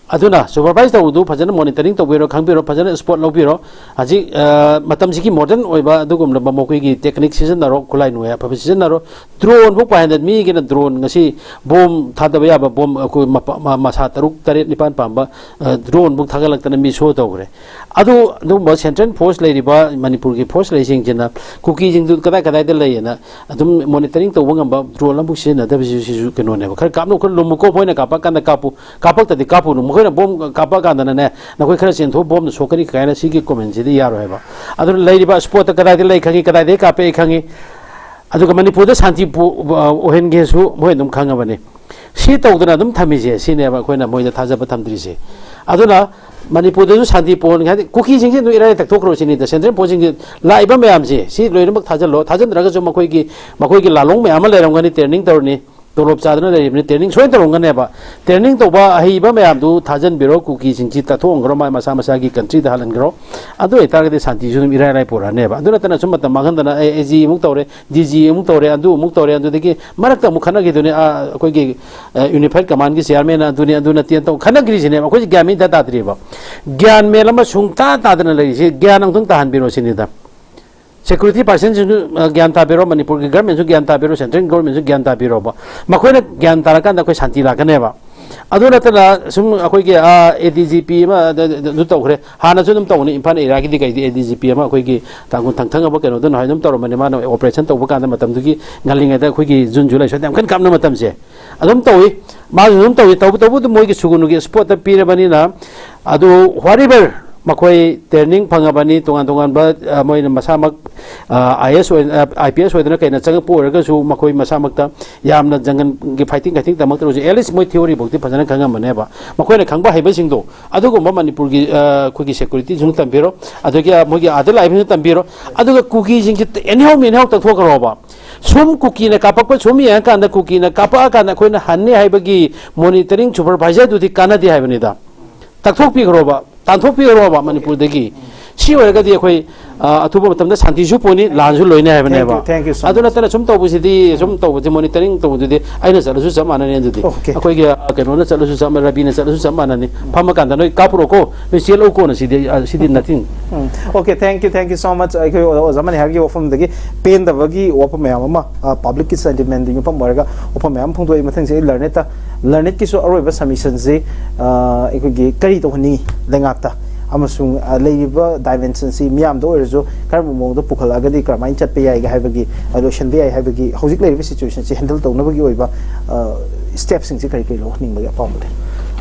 ꯑꯗꯨꯅ ꯁꯨꯄꯔꯚꯥꯏꯁ ꯇꯧꯕꯗꯨ ꯐꯖꯅ ꯃꯣꯅꯤꯇꯔꯤꯡ ꯇꯧꯕꯤꯔꯣ, ꯈꯪꯕꯤꯔꯣ, ꯐꯖꯅ ꯁ꯭ꯄꯣꯠ ꯂꯧꯕꯤꯔꯣ꯫ ꯍꯧꯖꯤꯛ, ꯑ, ꯃꯇꯝꯁꯤꯒꯤ ꯃꯣꯗꯔꯟ ꯑꯣꯏꯕ ꯑꯗꯨꯒꯨꯝꯂꯕ ꯃꯈꯣꯏꯒꯤ ꯇꯦꯛꯅꯤꯛ ꯁꯤꯖꯤꯟꯅꯔꯣ, ꯈꯨꯠꯂꯥꯏ ꯅꯨꯡꯂꯥꯏ ꯑꯐꯕ ꯁꯤꯖꯤꯟꯅꯔꯣ꯫ ꯗ꯭ꯔꯣꯟ ꯐꯥꯎ ꯄꯥꯏꯍꯟꯗ, ꯃꯤꯒꯤꯅ ꯗ꯭ꯔꯣꯟ ꯉꯁꯤ ꯕꯣꯝ ꯊꯥꯗꯕ ꯌꯥꯕ ꯕꯣꯝ, ꯑꯩꯈꯣꯏ ꯃꯄꯥ-, ꯃ-, ꯃꯁꯥ ꯇꯔꯨꯛ, ꯇꯔꯦꯠ, ꯅꯤꯄꯥꯟ ꯄꯥꯟꯕ, ꯑ, ꯗ꯭ꯔꯣꯟ ꯐꯥꯎ ꯊꯥꯒꯠꯂꯛꯇꯅ ꯃꯤ ꯁꯣ ꯇꯧꯈ꯭ꯔꯦ꯫ ꯑꯗꯨ, ꯑꯗꯨꯒꯨꯝꯕ ꯁꯦꯟꯇ꯭ꯔꯦꯜ ꯐꯣꯔꯁ ꯂꯩꯔꯤꯕ ꯃꯅꯤꯄꯨꯔꯒꯤ ꯐꯣꯔꯁ ꯂꯩꯁꯤꯡꯁꯤꯅ ꯀꯨꯀꯤꯁꯤꯡꯗꯨ ꯀꯗꯥꯏ ꯀꯗꯥꯏꯗ ꯂꯩꯌꯦꯅ ꯑꯗꯨꯝ ꯃꯣꯅꯤꯇꯔꯤꯡ ꯇꯧꯕ ꯉꯝꯕ ꯗ꯭ꯔꯣꯟ ꯑꯃꯐꯥꯎ ꯁꯤꯖꯤꯟꯅꯗꯕꯁꯤꯁꯨ ꯁꯤꯁꯨ ꯀꯩꯅꯣꯅꯦꯕ꯫ ꯈꯔ ꯀꯥꯞꯅ ꯈꯔ ꯂꯨꯝꯃꯨꯀꯣ, ꯃꯣꯏꯅ ꯀꯥꯞꯄ ꯀꯥꯟꯗ ꯀꯥꯞꯄꯨ, ꯀꯥꯞꯄꯛꯇꯗꯤ ꯀꯥꯞꯄꯨꯅꯨ꯫ ꯃꯈꯣꯏꯅ ꯕꯣꯝ ꯀꯥꯞꯄꯛ ꯀꯥꯟꯗꯅꯅꯦ, ꯅꯈꯣꯏ ꯈꯔ ꯆꯦꯟꯊꯣꯛ, ꯕꯣꯝꯅ ꯁꯣꯛꯀꯅꯤ ꯀꯥꯏꯅ ꯁꯤꯒꯤ ꯀꯣꯃꯦꯟꯁꯤꯗꯤ ꯌꯥꯔꯣꯏ ꯍꯥꯏꯕ꯫ ꯑꯗꯨꯅ ꯂꯩꯔꯤꯕ ꯁ꯭ꯄꯣꯠꯇ ꯀꯗꯥꯏꯗ ꯂꯩ ꯈꯪꯉꯤ, ꯀꯗꯥꯏꯗꯒꯤ ꯀꯥꯞꯄꯛꯏ ꯈꯪꯉꯤ, ꯑꯗꯨꯒ ꯃꯅꯤꯄꯨꯔꯗ ꯁꯥꯟꯇꯤ ꯄꯨ-, ꯑꯣꯏꯍꯟꯒꯦꯁꯨ ꯃꯣꯏ ꯑꯗꯨꯝ ꯈꯪꯉꯕꯅꯤ꯫ ꯁꯤ ꯇꯧꯗꯅ ꯑꯗꯨꯝ ꯊꯝꯃꯤꯁꯦ, ꯁꯤꯅꯦꯕ ꯑꯩꯈꯣꯏꯅ ꯃꯣꯏꯗ ꯊꯥꯖꯕ ꯊꯝꯗ꯭ꯔꯤꯁꯦ꯫ ꯑꯗꯨꯅ ꯃꯅꯤꯄꯨꯔꯗꯁꯨ ꯁꯥꯟꯇꯤ ꯄꯨꯍꯟꯒꯦ ꯍꯥꯏꯗꯤ ꯀꯨꯀꯤꯁꯤꯡꯁꯦ ꯑꯗꯨꯝ ꯏꯔꯥꯏ ꯇꯛꯊꯣꯛꯈ꯭ꯔꯣ ꯁꯤꯅꯤꯗ꯫ ꯁꯦꯟꯇ꯭ꯔꯦꯜ ꯐꯣꯔꯁꯁꯤꯡꯁꯦ ꯂꯥꯛꯏꯕ ꯃꯌꯥꯝꯁꯦ ꯁꯤ ꯂꯣꯏꯅꯃꯛ ꯊꯥꯖꯤꯜꯂꯣ꯫ ꯊꯥꯖꯤꯟꯗ꯭ꯔꯒꯁꯨ ꯃꯈꯣꯏꯒꯤ, ꯃꯈꯣꯏꯒꯤ ꯂꯥꯂꯣꯡ ꯃꯌꯥꯝ ꯑꯃ ꯂꯩꯔꯝꯒꯅꯤ, ꯇ꯭ꯔꯦꯅꯤꯡ ꯇꯧꯔꯅꯤ, ꯇꯣꯂꯣꯞ ꯆꯥꯗꯅ ꯂꯩꯔꯤꯕꯅꯤ, ꯇ꯭ꯔꯦꯅꯤꯡ ꯁꯣꯏꯅ ꯇꯧꯔꯝꯒꯅꯦꯕ꯫ ꯇ꯭ꯔꯦꯅꯤꯡ ꯇꯧꯕ ꯑꯍꯩꯕ ꯃꯌꯥꯝꯗꯨ ꯊꯥꯖꯤꯟꯕꯤꯔꯣ, ꯀꯨꯀꯤꯁꯤꯡꯁꯤ ꯇꯛꯊꯣꯛꯍꯟꯈ꯭ꯔꯣ, ꯃꯥ ꯃꯁꯥ ꯃꯁꯥꯒꯤ ꯀꯟꯇ꯭ꯔꯤꯗ ꯍꯜꯍꯟꯈ꯭ꯔꯣ꯫ ꯑꯗꯨ ꯑꯣꯏꯇꯥꯔꯒꯗꯤ ꯁꯥꯟꯇꯤꯁꯨ ꯑꯗꯨꯝ ꯏꯔꯥꯏ ꯂꯥꯏ ꯄꯨꯔꯛꯑꯅꯦꯕ꯫ ꯑꯗꯨ ꯅꯠꯇꯅ ꯁꯨꯝ ꯃꯇꯝ ꯃꯥꯡꯍꯟꯗꯅ ꯑꯦ ꯑꯦ ꯖꯤ ꯑꯃꯨꯛ ꯇꯧꯔꯦ, ꯗꯤ ꯖꯤ ꯑꯃꯨꯛ ꯇꯧꯔꯦ, ꯑꯗꯨ ꯑꯃꯨꯛ ꯇꯧꯔꯦ, ꯑꯗꯨꯗꯒꯤ ꯃꯔꯛꯇ ꯑꯃꯨꯛ ꯈꯠꯅꯈꯤꯗꯨꯅꯤ, ꯑꯥ, ꯑꯩꯈꯣꯏꯒꯤ, ꯑ, ꯌꯨꯅꯤꯐꯥꯏꯠ ꯀꯃꯥꯟꯒꯤ ꯆꯤꯌꯥꯔꯃꯦꯟ ꯑꯗꯨꯅꯤ ꯑꯗꯨ ꯅꯠꯇꯦ ꯇꯧ ꯈꯠꯅꯈ꯭ꯔꯤꯁꯤꯅꯦꯕ꯫ ꯑꯩꯈꯣꯏꯁꯦ ꯒ꯭ꯌꯥꯟ ꯃꯦꯟ ꯏꯇꯥ ꯇꯥꯗ꯭ꯔꯤꯕ꯫ ꯒ꯭ꯌꯥꯟ ꯃꯦꯟ ꯑꯃ ꯁꯨꯡꯇꯥ ꯇꯥꯗꯅ ꯂꯩꯔꯤꯁꯦ, ꯒ꯭ꯌꯥꯟ ꯑꯃꯨꯛꯇꯪ ꯇꯥꯍꯟꯕꯤꯔꯣ ꯁꯤꯅꯤꯗ꯫ ꯁꯦꯀ꯭ꯌꯨꯔꯤꯇꯤ ꯄꯥꯔꯁꯟꯁꯤꯡꯁꯨ, ꯑ, ꯒ꯭ꯌꯥꯟ ꯇꯥꯕꯤꯔꯣ, ꯃꯅꯤꯄꯨꯔꯒꯤ ꯒꯔꯃꯦꯟꯁꯨ ꯒ꯭ꯌꯥꯟ ꯇꯥꯕꯤꯔꯣ, ꯁꯦꯟꯇ꯭ꯔꯦꯜ ꯒꯣꯔꯃꯦꯟꯁꯨ ꯒ꯭ꯌꯥꯟ ꯇꯥꯕꯤꯔꯣꯕ꯫ ꯃꯈꯣꯏꯅ ꯒ꯭ꯌꯥꯟ ꯇꯥꯔꯀꯥꯟꯗ ꯑꯩꯈꯣꯏ ꯁꯥꯟꯇꯤ ꯂꯥꯛꯀꯅꯦꯕ꯫ ꯑꯗꯨ ꯅꯠꯇꯅ ꯁꯨꯝ ꯑꯩꯈꯣꯏꯒꯤ ꯑꯦ ꯗꯤ ꯖꯤ ꯄꯤ ꯑꯃ ꯑꯗꯨ ꯇꯧꯈ꯭ꯔꯦ꯫ ꯍꯥꯟꯅꯁꯨ ꯑꯗꯨꯝ ꯇꯧꯕꯅꯤ, ꯏꯝꯐꯥꯜ ꯑꯦꯔꯤꯌꯥꯒꯤꯗꯤ ꯀꯩꯗꯤ ꯑꯦ ꯗꯤ ꯖꯤ ꯄꯤ ꯑꯃ ꯑꯩꯈꯣꯏꯒꯤ ꯇꯥꯡꯈꯨꯜ ꯊꯪꯊꯪ ꯑꯃ ꯀꯩꯅꯣꯗꯨꯅ ꯑꯗꯨꯝ ꯇꯧꯔꯝꯕꯅꯤ꯫ ꯃꯥꯅ ꯑꯣꯄꯔꯦꯁꯟ ꯇꯧꯕ ꯀꯥꯟꯗ ꯃꯇꯝꯗꯨꯒꯤ ꯉꯜꯂꯤꯉꯩꯗ ꯑꯩꯈꯣꯏꯒꯤ ꯖꯨꯟ ꯖꯨꯂꯥꯏ ꯁ꯭ꯋꯥꯏꯗ ꯌꯥꯝ ꯀꯟꯅ ꯀꯥꯞꯅ ꯃꯇꯝꯁꯦ ꯑꯗꯨꯝ ꯇꯧꯏ꯫ ꯃꯥꯁꯨ ꯑꯗꯨꯝ ꯇꯧꯏ꯫ ꯇꯧꯕꯇꯕꯨ ꯑꯗꯨꯝ ꯃꯣꯏꯒꯤ ꯁꯨꯒꯨꯅꯨꯒꯤ ꯏꯁꯄꯣꯠꯇ ꯄꯤꯔꯕꯅꯤꯅ ꯑꯗꯨ whatever ꯃꯈꯣꯏ ꯇ꯭ꯔꯦꯅꯤꯡ ꯐꯪꯉꯕꯅꯤ꯫ ꯇꯣꯉꯥꯟ ꯇꯣꯉꯥꯟꯕ ꯑ, ꯃꯣꯏꯅ ꯃꯁꯥꯃꯛ ꯑꯥꯏ ꯑꯦꯁ ꯑꯣꯏ ꯑꯥꯏ ꯄꯤ ꯑꯦꯁ ꯑꯣꯏꯗꯅ ꯀꯩꯅ ꯆꯪꯉꯛꯄ ꯑꯣꯏꯔꯒꯁꯨ ꯃꯈꯣꯏ ꯃꯁꯥꯃꯛꯇ ꯌꯥꯝꯅ ꯖꯪꯒꯜꯒꯤ ꯐꯥꯏꯇꯤꯡ ꯀꯥꯏꯇꯤꯡ ꯇꯝꯃꯛꯇ꯭ꯔꯁꯨ at least ꯃꯣꯏ ꯊꯤꯑꯣꯔꯤ ꯐꯥꯎꯗꯤ ꯐꯖꯅ ꯈꯪꯉꯝꯃꯅꯦꯕ꯫ ꯃꯈꯣꯏꯅ ꯈꯪꯕ ꯍꯩꯕꯁꯤꯡꯗꯣ ꯑꯗꯨꯒꯨꯝꯕ ꯃꯅꯤꯄꯨꯔꯒꯤ ꯑ, ꯑꯩꯈꯣꯏꯒꯤ ꯁꯦꯀ꯭ꯌꯨꯔꯤꯇꯤꯁꯨ ꯇꯝꯕꯤꯔꯣ, ꯑꯗꯒꯤ ꯑ, ꯃꯣꯏꯒꯤ ꯑꯥꯗ ꯂꯥꯛꯏꯕꯁꯤꯡꯁꯨ ꯇꯝꯕꯤꯔꯣ꯫ ꯑꯗꯨꯒ ꯀꯨꯀꯤꯁꯤꯡꯁꯤ ꯑꯦꯅꯤꯍꯥꯎ ꯃꯦꯅꯤꯍꯥꯎ ꯇꯛꯊꯣꯛꯈ꯭ꯔꯣꯕ꯫ ꯁꯨꯝ ꯀꯨꯀꯤꯅ ꯀꯥꯞꯄꯛꯄ ꯁꯨꯝ ꯌꯦꯡꯉꯀꯥꯟꯗ ꯀꯨꯀꯤꯅ ꯀꯥꯞꯄꯛꯑꯀꯥꯟꯗ ꯑꯩꯈꯣꯏꯅ ꯍꯟꯅꯤ ꯍꯥꯏꯕꯒꯤ ꯃꯣꯅꯤꯇꯔꯤꯡ ꯁꯨꯄꯔꯚꯥꯏꯖꯔꯗꯨꯗꯤ ꯀꯥꯟꯅꯗꯦ ꯍꯥꯏꯕꯅꯤꯗ꯫ ꯇꯛꯊꯣꯛꯄꯤꯈ꯭ꯔꯣꯕ, ꯇꯥꯟꯊꯣꯛꯄꯤꯈ꯭ꯔꯣꯕ ꯃꯅꯤꯄꯨꯔꯗꯒꯤ꯫ ꯁꯤ ꯑꯣꯏꯔꯒꯗꯤ ꯑꯩꯈꯣꯏ ꯑ, ꯑꯊꯨꯕ ꯃꯇꯝꯗ ꯁꯥꯟꯇꯤꯁꯨ ꯄꯨꯅꯤ, ꯂꯥꯟꯁꯨ ꯂꯣꯏꯅꯤ ꯍꯥꯏꯕꯅꯦꯕ꯫ Thank you, thank you so ꯑꯗꯨ much. ꯅꯠꯇꯅ ꯁꯨꯝ ꯇꯧꯕꯁꯤꯗꯤ, ꯁꯨꯝ ꯇꯧꯕꯁꯦ ꯃꯣꯅꯤꯇꯔꯤꯡ ꯇꯧꯕꯗꯨꯗꯤ ꯑꯩꯅ ꯆꯠꯂꯁꯨ ꯆꯞ ꯃꯥꯟꯅꯅꯤ꯫ ꯑꯗꯨꯗꯤ Okay. ꯑꯩꯈꯣꯏꯒꯤ ꯑ, ꯀꯩꯅꯣꯅ ꯆꯠꯂꯁꯨ ꯆꯞ ꯃꯥꯟꯅ, ꯔꯕꯤꯅ ꯆꯠꯂꯁꯨ ꯆꯞ ꯃꯥꯟꯅꯅꯤ꯫ ꯐꯝꯃꯀꯥꯟꯗ ꯅꯣꯏ ꯀꯥꯞꯄꯨꯔꯣꯀꯣ, ꯅꯣꯏ ꯆꯦꯜꯂꯧꯀꯣꯅ ꯁꯤꯗꯤ ꯑ, ꯁꯤꯗꯤ nothing꯫ Um, okay, thank you, thank you so much. ꯑꯩꯈꯣꯏ ꯑꯣꯖꯥ ꯃꯅꯤ ꯍꯥꯏꯕꯒꯤ ꯋꯥꯐꯝꯗꯒꯤ ꯄꯦꯟꯗꯕꯒꯤ ꯋꯥꯐꯝ ꯃꯌꯥꯝ ꯑꯃ, ꯄꯕ꯭ꯂꯤꯛꯀꯤ ꯁꯦꯟꯇꯤꯃꯦꯟꯗ ꯌꯨꯝꯐꯝ ꯑꯣꯏꯔꯒ ꯋꯥꯐꯝ ꯃꯌꯥꯝ ꯑꯃ ꯐꯣꯡꯗꯣꯛꯏ꯫ ꯃꯊꯪꯁꯤ ꯑꯩ ꯂꯔꯅꯦꯠꯇ, ꯂꯔꯅꯦꯠꯀꯤꯁꯨ ꯑꯔꯣꯏꯕ ꯁꯕꯃꯤꯁꯟꯁꯤ ꯑꯩꯈꯣꯏꯒꯤ ꯀꯔꯤ ꯇꯧꯍꯟꯅꯤꯡꯉꯤ ꯂꯩꯉꯥꯛꯇ, ꯑꯃꯁꯨꯡ ꯑ, ꯂꯩꯔꯤꯕ ꯗꯥꯏꯃꯦꯟꯁꯟꯁꯤ ꯃꯤꯌꯥꯝꯗ ꯑꯣꯏꯔꯁꯨ ꯀꯔꯝꯕ ꯃꯑꯣꯡꯗ ꯄꯨꯈꯠꯂꯛꯑꯒꯗꯤ ꯀꯔꯝꯍꯥꯏꯅ ꯆꯠꯄ ꯌꯥꯏꯒꯦ ꯍꯥꯏꯕꯒꯤ, ꯑ, ꯂꯣꯏꯁꯤꯟꯕ ꯌꯥꯏ ꯍꯥꯏꯕꯒꯤ ꯍꯧꯖꯤꯛ ꯂꯩꯔꯤꯕ ꯁꯤꯆꯨꯋꯦꯁꯟꯁꯤ ꯍꯦꯟꯗꯜ ꯇꯧꯅꯕꯒꯤ ꯑꯣꯏꯕ ꯁ꯭ꯇꯦꯞꯁꯤꯡꯁꯤ ꯀꯔꯤ ꯀꯔꯤ ꯂꯧꯍꯟꯅꯤꯡꯕꯒꯦ ꯑꯄꯥꯝꯕꯗꯤ?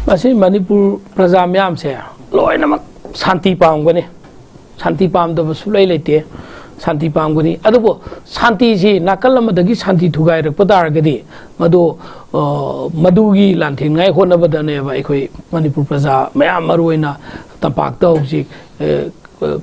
ꯃꯁꯤ ꯃꯅꯤꯄꯨꯔ ꯄ꯭ꯔꯖꯥ ꯃꯌꯥꯝꯁꯦ ꯂꯣꯏꯅꯃꯛ ꯁꯥꯟꯇꯤ ꯄꯥꯝꯒꯅꯤ꯫ ꯁꯥꯟꯇꯤ ꯄꯥꯝꯗꯕ ꯁꯨꯛꯂꯩ ꯂꯩꯇꯦ꯫ ꯁꯥꯟꯇꯤ ꯄꯥꯝꯒꯅꯤ꯫ ꯑꯗꯨꯕꯨ ꯁꯥꯟꯇꯤꯁꯤ ꯅꯥꯀꯜ ꯑꯃꯗꯒꯤ ꯁꯥꯟꯇꯤ ꯊꯨꯒꯥꯏꯔꯛꯄ ꯇꯥꯔꯒꯗꯤ ꯃꯗꯨ, ꯑ, ꯃꯗꯨꯒꯤ ꯂꯥꯟꯊꯦꯡꯅꯉꯥꯏ ꯍꯣꯠꯅꯕꯗꯅꯦꯕ ꯑꯩꯈꯣꯏ ꯃꯅꯤꯄꯨꯔ ꯄ꯭ꯔꯖꯥ ꯃꯌꯥꯝ, ꯃꯔꯨꯑꯣꯏꯅ ꯇꯝꯄꯥꯛꯇ ꯍꯧꯖꯤꯛ, ꯑ,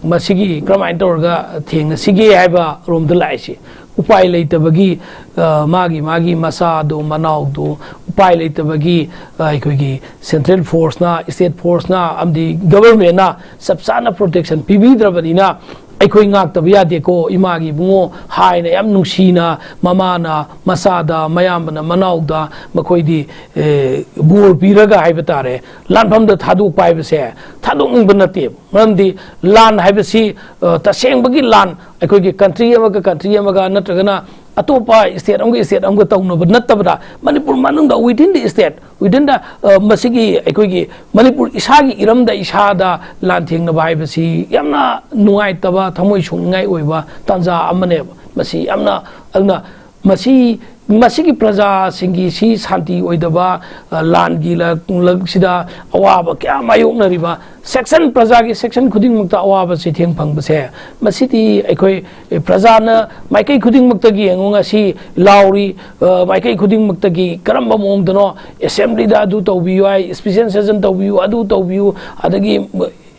ꯃꯁꯤꯒꯤ ꯀꯔꯝꯍꯥꯏꯅ ꯇꯧꯔꯒ ꯊꯦꯡꯅꯁꯤꯒꯦ ꯍꯥꯏꯕ ꯔꯣꯝꯗ ꯂꯥꯛꯏꯁꯤ꯫ ꯎꯄꯥꯏ ꯂꯩꯇꯕꯒꯤ, ꯑ, ꯃꯥꯒꯤ, ꯃꯥꯒꯤ ꯃꯆꯥꯗꯣ, ꯃꯅꯥꯎꯗꯣ ꯎꯄꯥꯏ ꯂꯩꯇꯕꯒꯤ, ꯑ, ꯑꯩꯈꯣꯏꯒꯤ ꯁꯦꯟꯇ꯭ꯔꯦꯜ ꯐꯣꯔꯁꯅ, ꯁ꯭ꯇꯦꯠ ꯐꯣꯔꯁꯅ ꯑꯃꯗꯤ ꯒꯕꯔꯃꯦꯟꯅ ꯆꯞ ꯆꯥꯅ ꯄ꯭ꯔꯣꯇꯦꯛꯁꯟ ꯄꯤꯕꯤꯗ꯭ꯔꯕꯅꯤꯅ ꯑꯩꯈꯣꯏ ꯉꯥꯛꯇꯕ ꯌꯥꯗꯦꯀꯣ, ꯏꯃꯥꯒꯤ ꯏꯕꯨꯡꯉꯣ ꯍꯥꯏꯅ ꯌꯥꯝ ꯅꯨꯡꯁꯤꯅ ꯃꯃꯥꯅ ꯃꯆꯥꯗ, ꯃꯌꯥꯝꯕꯅ ꯃꯅꯥꯎꯗ ꯃꯈꯣꯏꯗꯤ, ꯑꯦ, ꯕꯣꯔ ꯄꯤꯔꯒ ꯍꯥꯏꯕ ꯇꯥꯔꯦ, ꯂꯥꯟꯐꯝꯗ ꯊꯥꯗꯣꯛꯄ ꯍꯥꯏꯕꯁꯦ ꯊꯥꯗꯣꯛꯅꯤꯡꯕ ꯅꯠꯇꯦꯕ꯫ ꯃꯔꯝꯗꯤ ꯂꯥꯟ ꯍꯥꯏꯕꯁꯤ, ꯑ, ꯇꯁꯦꯡꯕꯒꯤ ꯂꯥꯟ, ꯑꯩꯈꯣꯏꯒꯤ ꯀꯟꯇ꯭ꯔꯤ ꯑꯃꯒ ꯀꯟꯇ꯭ꯔꯤ ꯑꯃꯒ ꯅꯠꯇ꯭ꯔꯒꯅ ꯑꯇꯣꯞꯄ state ꯑꯃꯒ state ꯑꯃꯒ ꯇꯧꯅꯕ ꯅꯠꯇꯕꯗ, ꯃꯅꯤꯄꯨꯔ ꯃꯅꯨꯡꯗ, within the state, within the, ꯑ, ꯃꯁꯤꯒꯤ ꯑꯩꯈꯣꯏꯒꯤ ꯃꯅꯤꯄꯨꯔ ꯏꯁꯥꯒꯤ ꯏꯔꯝꯗ ꯏꯁꯥꯗ ꯂꯥꯟꯊꯦꯡꯅꯕ ꯍꯥꯏꯕꯁꯤ ꯌꯥꯝꯅ ꯅꯨꯡꯉꯥꯏꯇꯕ, ꯊꯃꯣꯏ ꯁꯣꯛꯅꯤꯡꯉꯥꯏ ꯑꯣꯏꯕ ꯇꯥꯟꯖꯥ ꯑꯃꯅꯦꯕ꯫ ꯃꯁꯤ ꯌꯥꯝꯅ, ꯑꯗꯨꯅ ꯃꯁꯤ, ꯃꯁꯤꯒꯤ ꯄ꯭ꯔꯖꯥꯁꯤꯡꯒꯤ ꯁꯤ ꯁꯥꯟꯇꯤ ꯑꯣꯏꯗꯕ, ꯑ, ꯂꯥꯟꯒꯤ ꯂ-, ꯂꯛꯁꯤꯗ ꯑꯋꯥꯕ ꯀꯌꯥ ꯃꯥꯌꯣꯛꯅꯔꯤꯕ section, ꯄ꯭ꯔꯖꯥꯒꯤ section ꯈꯨꯗꯤꯡꯃꯛꯇ ꯑꯋꯥꯕ ꯆꯩꯊꯦꯡ ꯐꯪꯕꯁꯦ, ꯃꯁꯤꯗꯤ ꯑꯩꯈꯣꯏ, ꯑꯦ, ꯄ꯭ꯔꯖꯥꯅ ꯃꯥꯏꯀꯩ ꯈꯨꯗꯤꯡꯃꯛꯇꯒꯤ ꯌꯦꯡꯉꯨ, ꯉꯁꯤ ꯂꯥꯎꯔꯤ, ꯑ, ꯃꯥꯏꯀꯩ ꯈꯨꯗꯤꯡꯃꯛꯇꯒꯤ ꯀꯔꯝꯕ ꯃꯑꯣꯡꯗꯅꯣ, assembly ꯗ ꯑꯗꯨ ꯇꯧꯕꯤꯌꯨ ꯍꯥꯏ, special session ꯇꯧꯕꯤꯌꯨ, ꯑꯗꯨ ꯇꯧꯕꯤꯌꯨ, ꯑꯗꯒꯤ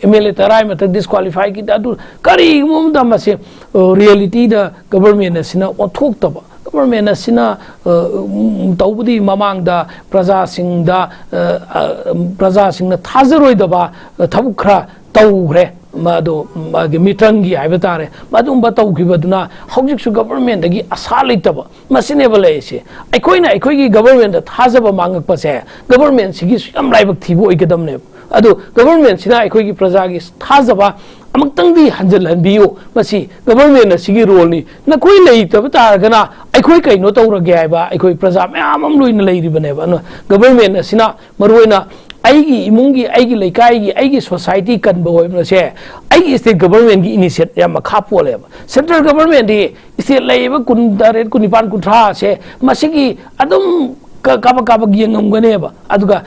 M L A ꯇꯔꯥ ꯃꯊꯛ disqualify ꯀꯤꯗ, ꯑꯗꯨ ꯀꯔꯤꯒꯨꯝꯕ ꯑꯃꯗ ꯃꯁꯤ, ꯑ, reality ꯗ government ꯑꯁꯤꯅ ꯑꯣꯟꯊꯣꯛꯇꯕ, government ꯑꯁꯤꯅ, ꯑ, ꯎꯝ, ꯇꯧꯕꯗꯤ ꯃꯃꯥꯡꯗ ꯄ꯭ꯔꯖꯥꯁꯤꯡꯗ, ꯑ, ꯑ, ꯄ꯭ꯔꯖꯥꯁꯤꯡꯅ ꯊꯥꯖꯔꯣꯏꯗꯕ, ꯑ, ꯊꯕꯛ ꯈꯔ ꯇꯧꯈ꯭ꯔꯦ꯫ ꯃꯗꯨ ꯃꯥꯒꯤ ꯃꯤꯇ꯭ꯔꯪꯒꯤ ꯍꯥꯏꯕ ꯇꯥꯔꯦ, ꯃꯗꯨꯒꯨꯝꯕ ꯇꯧꯈꯤꯕꯗꯨꯅ ꯍꯧꯖꯤꯛꯁꯨ government ꯗꯒꯤ ꯑꯁꯥ ꯂꯩꯇꯕ, ꯃꯁꯤꯅꯦꯕ ꯂꯩꯔꯤꯁꯦ꯫ ꯑꯩꯈꯣꯏꯅ ꯑꯩꯈꯣꯏꯒꯤ government ꯇ ꯊꯥꯖꯕ ꯃꯥꯡꯉꯛꯄꯁꯦ government ꯁꯤꯒꯤꯁꯨ ꯌꯥꯝ ꯂꯥꯏꯕꯛ ꯊꯤꯕ ꯑꯣꯏꯒꯗꯕꯅꯦꯕ꯫ ꯑꯗꯨ government ꯁꯤꯅ ꯑꯩꯈꯣꯏꯒꯤ ꯄ꯭ꯔꯖꯥꯒꯤ ꯊꯥꯖꯕ ꯑꯃꯨꯛꯇꯪꯗꯤ ꯍꯟꯖꯤꯜꯍꯟꯕꯤꯌꯨ꯫ ꯃꯁꯤ government ꯑꯁꯤꯒꯤ role ꯅꯤ꯫ ꯅꯈꯣꯏ ꯂꯩꯇꯕ ꯇꯥꯔꯒꯅ ꯑꯩꯈꯣꯏ ꯀꯩꯅꯣ ꯇꯧꯔꯒꯦ ꯍꯥꯏꯕ ꯑꯩꯈꯣꯏ ꯄ꯭ꯔꯖꯥ ꯃꯌꯥꯝ ꯑꯃ ꯂꯣꯏꯅ ꯂꯩꯔꯤꯕꯅꯦꯕ꯫ ꯑꯗꯨꯅ government ꯑꯁꯤꯅ ꯃꯔꯨꯑꯣꯏꯅ ꯑꯩꯒꯤ ꯏꯃꯨꯡꯒꯤ, ꯑꯩꯒꯤ ꯂꯩꯀꯥꯏꯒꯤ, ꯑꯩꯒꯤ society ꯀꯟꯕ ꯑꯣꯏꯕꯁꯦ ꯑꯩꯒꯤ state government ꯀꯤ initiate ꯌꯥꯝ ꯃꯈꯥ ꯄꯣꯜꯂꯦꯕ꯫ Central government ꯗꯤ state ꯂꯩꯔꯤꯕ ꯀꯨꯟ ꯇꯔꯦꯠ, ꯀꯨꯟ ꯅꯤꯄꯥꯟ, ꯀꯨꯟꯊ꯭ꯔꯥ ꯁꯦ ꯃꯁꯤꯒꯤ ꯑꯗꯨꯝ ꯀ-, ꯀꯥꯕꯛ ꯀꯥꯕꯛ ꯌꯦꯡꯉꯝꯒꯅꯦꯕ꯫ ꯑꯗꯨꯒ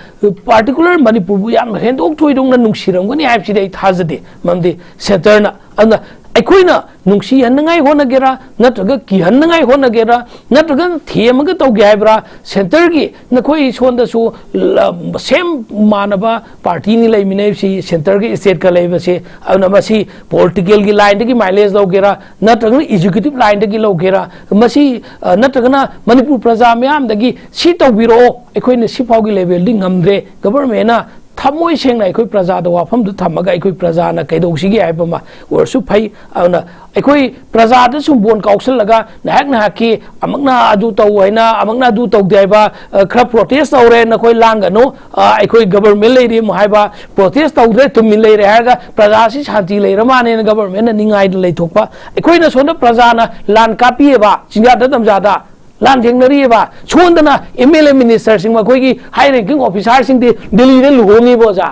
particular ꯃꯅꯤꯄꯨꯔꯕꯨ ꯌꯥꯝꯅ ꯍꯦꯟꯗꯣꯛ ꯊꯣꯏꯗꯣꯛꯅ ꯅꯨꯡꯁꯤꯔꯝꯒꯅꯤ ꯍꯥꯏꯕꯁꯤꯗꯤ ꯑꯩ ꯊꯥꯖꯗꯦ꯫ ꯃꯔꯝꯗꯤ centre ꯅ, ꯑꯗꯨꯅ ꯑꯩꯈꯣꯏꯅ ꯅꯨꯡꯁꯤꯍꯟꯅꯉꯥꯏ ꯍꯣꯠꯅꯒꯦꯔꯥ, ꯅꯠꯇ꯭ꯔꯒ ꯀꯤꯍꯟꯅꯉꯥꯏ ꯍꯣꯠꯅꯒꯦꯔꯥ, ꯅꯠꯇ꯭ꯔꯒ ꯊꯦꯝꯃꯒ ꯇꯧꯒꯦ ꯍꯥꯏꯕ꯭ꯔꯥ? Centre ꯒꯤ ꯅꯈꯣꯏ ꯁꯣꯝꯗꯁꯨ ꯂ-, same ꯃꯥꯟꯅꯕ party ꯅꯤ ꯂꯩꯃꯤꯟꯅꯩꯁꯤ, centre ꯒ state ꯀ ꯂꯩꯕꯁꯦ꯫ ꯑꯗꯨꯅ ꯃꯁꯤ political ꯒꯤ line ꯗꯒꯤ mileage ꯂꯧꯒꯦꯔꯥ, ꯅꯠꯇ꯭ꯔꯒꯅ executive line ꯗꯒꯤ ꯂꯧꯒꯦꯔꯥ, ꯃꯁꯤ, ꯑ, ꯅꯠꯇ꯭ꯔꯒꯅ ꯃꯅꯤꯄꯨꯔ ꯄ꯭ꯔꯖꯥ ꯃꯤꯌꯥꯝꯗꯒꯤ ꯁꯤ ꯇꯧꯕꯤꯔꯛꯑꯣ, ꯑꯩꯈꯣꯏꯅ ꯁꯤ ꯐꯥꯎꯒꯤ level ꯗꯤ ꯉꯝꯗ꯭ꯔꯦ, government ꯅ ꯊꯃꯣꯏ ꯁꯦꯡꯅ ꯑꯩꯈꯣꯏ ꯄ꯭ꯔꯖꯥꯗ ꯋꯥꯐꯝꯗꯨ ꯊꯝꯃꯒ ꯑꯩꯈꯣꯏ ꯄ꯭ꯔꯖꯥꯅ ꯀꯩꯗꯧꯁꯤꯒꯦ ꯍꯥꯏꯕ ꯑꯃ ꯑꯣꯏꯔꯁꯨ ꯐꯩ꯫ ꯑꯗꯨꯅ ꯑꯩꯈꯣꯏ ꯄ꯭ꯔꯖꯥꯗ ꯁꯨꯝ ꯕꯣꯟ ꯀꯥꯎꯁꯜꯂꯒ ꯅꯍꯥꯛ ꯅꯍꯥꯛꯀꯤ ꯑꯃꯨꯛꯅ ꯑꯗꯨ ꯇꯧ ꯍꯥꯏꯅ, ꯑꯃꯨꯛꯅ ꯑꯗꯨ ꯇꯧꯗꯦ ꯍꯥꯏꯕ, ꯑ, ꯈꯔ ꯄ꯭ꯔꯣꯇꯦꯁ ꯇꯧꯔꯦ, ꯅꯈꯣꯏ ꯂꯥꯡꯒꯅꯨ, ꯑ, ꯑꯩꯈꯣꯏ ꯒꯕꯔꯃꯦꯟ ꯂꯩꯔꯤ ꯑꯃꯨꯛ ꯍꯥꯏꯕ, ꯄ꯭ꯔꯣꯇꯦꯁ ꯇꯧꯗ꯭ꯔꯦ, ꯇꯨꯃꯤꯟ ꯂꯩꯔꯦ ꯍꯥꯏꯔꯒ ꯄ꯭ꯔꯖꯥꯁꯤ ꯁꯥꯟꯇꯤ ꯂꯩꯔ ꯃꯥꯅꯦꯅ ꯒꯕꯔꯃꯦꯟꯅ ꯅꯤꯡꯉꯥꯏꯗ ꯂꯩꯊꯣꯛꯄ, ꯑꯩꯈꯣꯏꯅ ꯁꯣꯝꯗ ꯄ꯭ꯔꯖꯥꯅ ꯂꯥꯟ ꯀꯥꯞꯄꯤꯑꯕ, ꯆꯤꯡꯖꯥꯗ ꯇꯝꯖꯥꯗ ꯂꯥꯟ ꯊꯦꯡꯅꯔꯤꯑꯕ, ꯁꯣꯝꯗꯅ ꯑꯦꯝ ꯑꯦꯜ ꯑꯦ ꯃꯤꯅꯤꯁꯇꯔꯁꯤꯡ, ꯃꯈꯣꯏꯒꯤ ꯍꯥꯏ ꯔꯦꯡꯀꯤꯡ ꯑꯣꯐꯤꯁꯥꯔꯁꯤꯡꯗꯤ ꯗꯤꯜꯂꯤꯗ ꯂꯨꯍꯣꯡꯉꯤꯕ ꯑꯣꯖꯥ,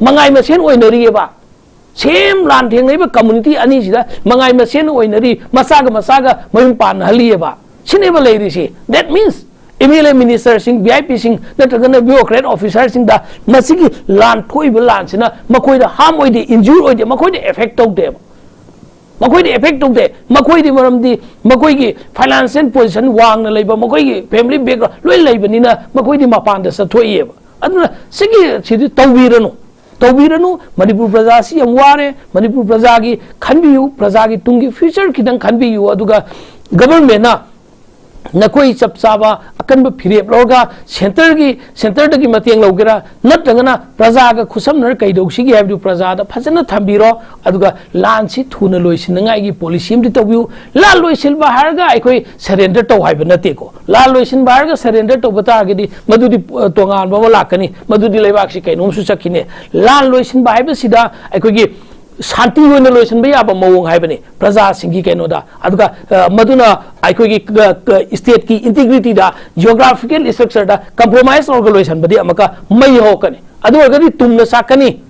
ꯃꯉꯥꯏ ꯃꯁꯦꯟ ꯑꯣꯏꯅꯔꯤꯑꯕ꯫ ꯁꯦꯝ ꯂꯥꯟ ꯊꯦꯡꯅꯔꯤꯕ ꯀꯝꯃꯨꯅꯤꯇꯤ ꯑꯅꯤꯁꯤꯗ ꯃꯉꯥꯏ ꯃꯁꯦꯟ ꯑꯣꯏꯅꯔꯤ, ꯃꯆꯥꯒ ꯃꯆꯥꯒ ꯃꯌꯨꯝ ꯄꯥꯟꯅꯍꯜꯂꯤꯑꯕ꯫ ꯁꯤꯅꯦꯕ ꯂꯩꯔꯤꯁꯤ꯫ That means, M L A ꯃꯤꯅꯤꯁꯇꯔꯁꯤꯡ, ꯚꯤ ꯑꯥꯏ ꯄꯤꯁꯤꯡ ꯅꯠꯇ꯭ꯔꯒꯅ ꯕ꯭ꯌꯨꯔꯣꯀ꯭ꯔꯦꯠ ꯑꯣꯐꯤꯁꯥꯔꯁꯤꯡꯗ ꯃꯁꯤꯒꯤ ꯂꯥꯟ ꯊꯣꯛꯏꯕ ꯂꯥꯟꯁꯤꯅ ꯃꯈꯣꯏꯗ ꯍꯥꯔꯝ ꯑꯣꯏꯗꯦ, ꯏꯟꯖꯨꯔ ꯑꯣꯏꯗꯦ, ꯃꯈꯣꯏꯗ ꯑꯦꯐꯦꯛ ꯇꯧꯗꯦꯕ꯫ ꯃꯈꯣꯏꯗꯤ ꯑꯦꯐꯦꯛ ꯇꯧꯗꯦ꯫ ꯃꯈꯣꯏꯗꯤ ꯃꯔꯝꯗꯤ ꯃꯈꯣꯏꯒꯤ ꯐꯥꯏꯅꯥꯟꯁꯤꯌꯦꯜ ꯄꯣꯖꯤꯁꯟ ꯋꯥꯡꯅ ꯂꯩꯕ, ꯃꯈꯣꯏꯒꯤ ꯐꯦꯃꯤꯂꯤ ꯕꯦꯛꯒ꯭ꯔꯥꯎꯟ ꯂꯣꯏ ꯂꯩꯕꯅꯤꯅ ꯃꯈꯣꯏꯗꯤ ꯃꯄꯥꯟꯗ ꯆꯠꯊꯣꯛꯏꯑꯕ꯫ ꯑꯗꯨꯅ ꯁꯤꯒꯤ ꯁꯤꯗꯤ ꯇꯧꯕꯤꯔꯅꯨ, ꯇꯧꯕꯤꯔꯅꯨ꯫ ꯃꯅꯤꯄꯨꯔ ꯄ꯭ꯔꯖꯥꯁꯤ ꯌꯥꯝ ꯋꯥꯔꯦ꯫ ꯃꯅꯤꯄꯨꯔ ꯄ꯭ꯔꯖꯥꯒꯤ ꯈꯟꯕꯤꯌꯨ, ꯄ꯭ꯔꯖꯥꯒꯤ ꯇꯨꯡꯒꯤ ꯐ꯭ꯌꯨꯆꯔ ꯈꯤꯇꯪ ꯈꯟꯕꯤꯌꯨ꯫ ꯑꯗꯨꯒ ꯒꯕꯔꯃꯦꯟꯅ ꯅꯈꯣꯏ ꯆꯞ ꯆꯥꯕ ꯑꯀꯟꯕ ꯐꯤꯔꯦꯞ ꯂꯧꯔꯒ ꯁꯦꯟꯇꯔꯒꯤ, ꯁꯦꯟꯇꯔꯗꯒꯤ ꯃꯇꯦꯡ ꯂꯧꯒꯦꯔꯥ, ꯅꯠꯇ꯭ꯔꯒꯅ ꯄ꯭ꯔꯖꯥꯒ ꯈꯨꯠꯁꯝꯅꯔ ꯀꯩꯗꯧꯁꯤꯒꯦ ꯍꯥꯏꯕꯗꯨ ꯄ꯭ꯔꯖꯥꯗ ꯐꯖꯅ ꯊꯝꯕꯤꯔꯣ꯫ ꯑꯗꯨꯒ ꯂꯥꯟꯁꯤ ꯊꯨꯅ ꯂꯣꯏꯁꯤꯟꯅꯉꯥꯏꯒꯤ ꯄꯣꯂꯤꯁꯤ ꯑꯃꯗꯤ ꯇꯧꯕꯤꯌꯨ꯫ ꯂꯥꯟ ꯂꯣꯏꯁꯤꯟꯕ ꯍꯥꯏꯔꯒ ꯑꯩꯈꯣꯏ ꯁꯔꯦꯟꯗꯔ ꯇꯧ ꯍꯥꯏꯕ ꯅꯠꯇꯦꯀꯣ꯫ ꯂꯥꯟ ꯂꯣꯏꯁꯤꯟꯕ ꯍꯥꯏꯔꯒ ꯁꯔꯦꯟꯗꯔ ꯇꯧꯕ ꯇꯥꯔꯒꯗꯤ ꯃꯗꯨꯗꯤ, ꯑ, ꯇꯣꯉꯥꯟꯕ ꯑꯃ ꯂꯥꯛꯀꯅꯤ, ꯃꯗꯨꯗꯤ ꯂꯩꯕꯥꯛꯁꯤ ꯀꯩꯅꯣꯝꯁꯨ ꯆꯠꯈꯤꯅꯤ꯫ ꯂꯥꯟ ꯂꯣꯏꯁꯤꯟꯕ ꯍꯥꯏꯕꯁꯤꯗ ꯑꯩꯈꯣꯏꯒꯤ ꯁꯥꯟꯇꯤ ꯑꯣꯏꯅ ꯂꯣꯏꯁꯤꯟꯕ ꯌꯥꯕ ꯃꯑꯣꯡ ꯍꯥꯏꯕꯅꯤ ꯄ꯭ꯔꯖꯥꯁꯤꯡꯒꯤ ꯀꯩꯅꯣꯗ꯫ ꯑꯗꯨꯒ, ꯑ, ꯃꯗꯨꯅ ꯑꯩꯈꯣꯏꯒꯤ ꯀ-, ꯀ-, ꯏꯁꯇꯦꯠꯀꯤ ꯏꯟꯇꯤꯒ꯭ꯔꯤꯇꯤꯗ, ꯖꯤꯑꯣꯒ꯭ꯔꯥꯐꯤꯀꯦꯜ ꯏꯁꯇ꯭ꯔꯛꯆꯔꯗ ꯀꯝꯄ꯭ꯔꯣꯃꯥꯏꯁ ꯇꯧꯔꯒ ꯂꯣꯏꯁꯤꯟꯕꯗꯤ ꯑꯃꯨꯛꯀ ꯃꯩ ꯍꯧꯔꯛꯀꯅꯤ꯫ ꯑꯗꯨ ꯑꯣꯏꯔꯒꯗꯤ ꯇꯨꯝꯅ ꯆꯥꯛꯀꯅꯤ꯫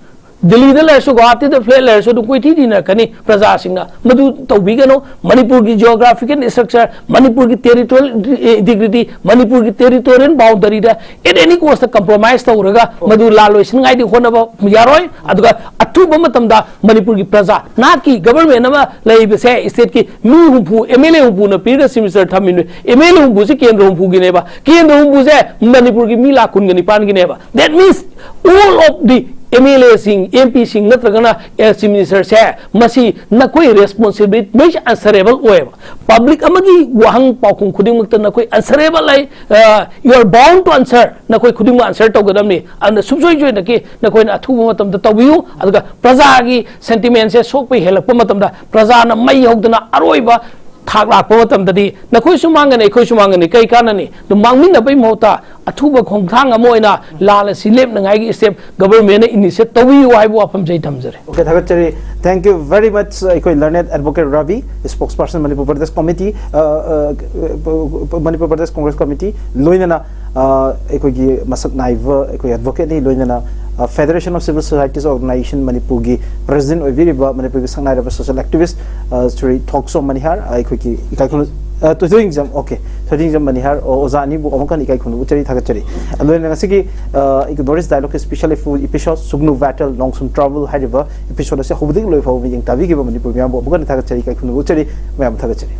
ꯗꯤꯜꯂꯤꯗ ꯂꯩꯔꯁꯨ, ꯒꯨꯋꯥꯍꯥꯇꯤꯗ ꯐ꯭ꯂꯦꯠ ꯂꯩꯔꯁꯨ ꯑꯗꯨꯝ ꯀꯣꯏꯊꯤ ꯊꯤꯅꯔꯛꯀꯅꯤ ꯄ꯭ꯔꯖꯥꯁꯤꯡꯅ꯫ ꯃꯗꯨ ꯇꯧꯕꯤꯒꯅꯨ꯫ ꯃꯅꯤꯄꯨꯔꯒꯤ ꯖꯤꯑꯣꯒ꯭ꯔꯥꯐꯤꯀꯦꯜ ꯏꯁꯇ꯭ꯔꯛꯆꯔ, ꯃꯅꯤꯄꯨꯔꯒꯤ ꯇꯦꯔꯤꯇꯣꯔꯤꯌꯦꯜ ꯏꯟꯇꯤꯒ꯭ꯔꯤꯇꯤ, ꯃꯅꯤꯄꯨꯔꯒꯤ territorial ꯕꯥꯎꯟꯗꯔꯤꯗ at any cost compromise ꯇꯧꯔꯒ ꯃꯗꯨ ꯂꯥꯟ ꯂꯣꯏꯁꯤꯟꯉꯥꯏꯗꯤ ꯍꯣꯠꯅꯕ ꯌꯥꯔꯣꯏ꯫ ꯑꯗꯨꯒ ꯑꯊꯨꯕ ꯃꯇꯝꯗ ꯃꯅꯤꯄꯨꯔꯒꯤ ꯄ꯭ꯔꯖꯥ, ꯅꯍꯥꯛꯀꯤ ꯒꯕꯔꯃꯦꯟ ꯑꯃ ꯂꯩꯕꯁꯦ, ꯏꯁꯇꯦꯠꯀꯤ ꯃꯤ ꯍꯨꯝꯐꯨ, ꯑꯦꯝ ꯑꯦꯜ ꯑꯦ ꯍꯨꯝꯐꯨꯅ ꯄꯤꯔꯒ ꯆꯤꯐ ꯃꯤꯅꯤꯁꯇꯔ ꯊꯝꯃꯤꯅꯤ꯫ ꯑꯦꯝ ꯑꯦꯜ ꯑꯦ ꯍꯨꯝꯐꯨꯁꯦ ꯀꯦꯟꯗ꯭ꯔ ꯍꯨꯝꯐꯨꯒꯤꯅꯦꯕ꯫ ꯀꯦꯟꯗ꯭ꯔ ꯍꯨꯝꯐꯨꯁꯦ ꯃꯅꯤꯄꯨꯔꯒꯤ ꯃꯤ ꯂꯥꯈ ꯀꯨꯟꯒ ꯅꯤꯄꯥꯟꯒꯤꯅꯦꯕ꯫ That means all of the M L ꯑꯦꯁꯤꯡ, ꯑꯦꯝ ꯄꯤꯁꯤꯡ ꯅꯠꯇ꯭ꯔꯒꯅ ꯆꯤꯐ ꯃꯤꯅꯤꯁꯇꯔꯁꯦ, ꯃꯁꯤ ꯅꯈꯣꯏ ꯔꯦꯁꯄꯣꯟꯁꯤꯕꯤꯂꯤꯇꯤ answerable ꯑꯣꯏꯌꯦꯕ꯫ ꯄꯕ꯭ꯂꯤꯛ ꯑꯃꯒꯤ ꯋꯥꯍꯪ ꯄꯥꯎꯈꯨꯝ ꯈꯨꯗꯤꯡꯃꯛꯇ ꯅꯈꯣꯏ answerable ꯂꯩ, you are bound to answer, ꯅꯈꯣꯏ ꯈꯨꯗꯤꯡꯃꯛ answer ꯇꯧꯒꯗꯕꯅꯤ꯫ ꯑꯗꯨꯅ ꯁꯨꯡꯁꯣꯏ ꯁꯣꯏꯗꯅꯀꯤ ꯅꯈꯣꯏꯅ ꯑꯊꯨꯕ ꯃꯇꯝꯗ ꯇꯧꯕꯤꯌꯨ꯫ ꯑꯗꯨꯒ ꯄ꯭ꯔꯖꯥꯒꯤ ꯁꯦꯟꯇꯤꯃꯦꯟꯁꯦ ꯁꯣꯛꯄ ꯍꯦꯜꯂꯛꯄ ꯃꯇꯝꯗ, ꯄ꯭ꯔꯖꯥꯅ ꯃꯩ ꯍꯧꯗꯅ ꯑꯔꯣꯏꯕ ꯊꯥꯛ ꯂꯥꯛꯄ ꯃꯇꯝꯗꯗꯤ ꯅꯈꯣꯏꯁꯨ ꯃꯥꯡꯒꯅꯤ, ꯑꯩꯈꯣꯏꯁꯨ ꯃꯥꯡꯒꯅꯤ꯫ ꯀꯩ ꯀꯥꯟꯅꯅꯤ? ꯑꯗꯨ ꯃꯥꯡꯃꯤꯟꯅꯕꯒꯤ ꯃꯍꯨꯠꯇ ꯑꯊꯨꯕ ꯈꯣꯡꯊꯥꯡ ꯑꯃ ꯑꯣꯏꯅ ꯂꯥꯟ ꯑꯁꯤ ꯂꯦꯞꯅꯉꯥꯏꯒꯤ step government ꯅ initiate ꯇꯧꯕꯤꯌꯨ ꯍꯥꯏꯕ ꯋꯥꯐꯝꯁꯦ ꯑꯩ ꯊꯝꯖꯔꯦ꯫ Okay, ꯊꯥꯒꯠꯆꯔꯤ꯫ Thank you very much, ꯑꯩꯈꯣꯏ learned advocate Ravi, spokesperson Manipur Pradesh Committee, Manipur Pradesh Congress Committee, ꯂꯣꯏꯅꯅ ꯑꯩꯈꯣꯏꯒꯤ ꯃꯁꯛ ꯅꯥꯏꯕ ꯑꯩꯈꯣꯏ advocate ꯅꯤ, ꯂꯣꯏꯅꯅ Federation of Civil Societies Organization ꯃꯅꯤꯄꯨꯔꯒꯤ president ꯑꯣꯏꯕꯤꯔꯤꯕ ꯃꯅꯤꯄꯨꯔꯒꯤ ꯁꯛꯅꯥꯏꯔꯕ social activist ꯁ꯭ꯔꯤ ꯊꯣꯛꯆꯣꯝ ꯃꯅꯤꯍꯥꯔ, ꯑꯩꯈꯣꯏꯒꯤ ꯏꯀꯥꯏ ꯈꯨꯝꯅ, ꯊꯣꯏꯊꯣꯏꯖꯝ, okay, ꯊꯣꯏꯊꯣꯏꯖꯝ ꯃꯅꯤꯍꯥꯔ ꯑꯣꯖꯥ ꯑꯅꯤꯕꯨ ꯑꯃꯨꯛ ꯍꯟꯅ ꯏꯀꯥꯏ ꯈꯨꯝꯅꯕ ꯎꯠꯆꯔꯤ, ꯊꯥꯒꯠꯆꯔꯤ꯫ ꯂꯣꯏꯅꯅ ꯉꯁꯤꯒꯤ ꯑꯩꯈꯣꯏ North East Dialogue ꯒꯤ special episode ꯁꯨꯒꯅꯨ ꯕꯦꯇꯜ ꯅꯣꯡꯁꯨꯝ travel ꯍꯥꯏꯔꯤꯕ episode ꯑꯁꯤ ꯍꯧꯕꯗꯒꯤ ꯂꯣꯏ ꯐꯥꯎꯕ ꯃꯤꯠꯌꯦꯡ ꯇꯥꯕꯤꯈꯤꯕ ꯃꯅꯤꯄꯨꯔ ꯃꯤꯌꯥꯝꯕꯨ ꯑꯃꯨꯛ ꯍꯟꯅ ꯊꯥꯒꯠꯆꯔꯤ, ꯏꯀꯥꯏ ꯈꯨꯝꯅꯕ ꯎꯠꯆꯔꯤ, ꯃꯌꯥꯝ ꯊꯥꯒꯠꯆꯔꯤ꯫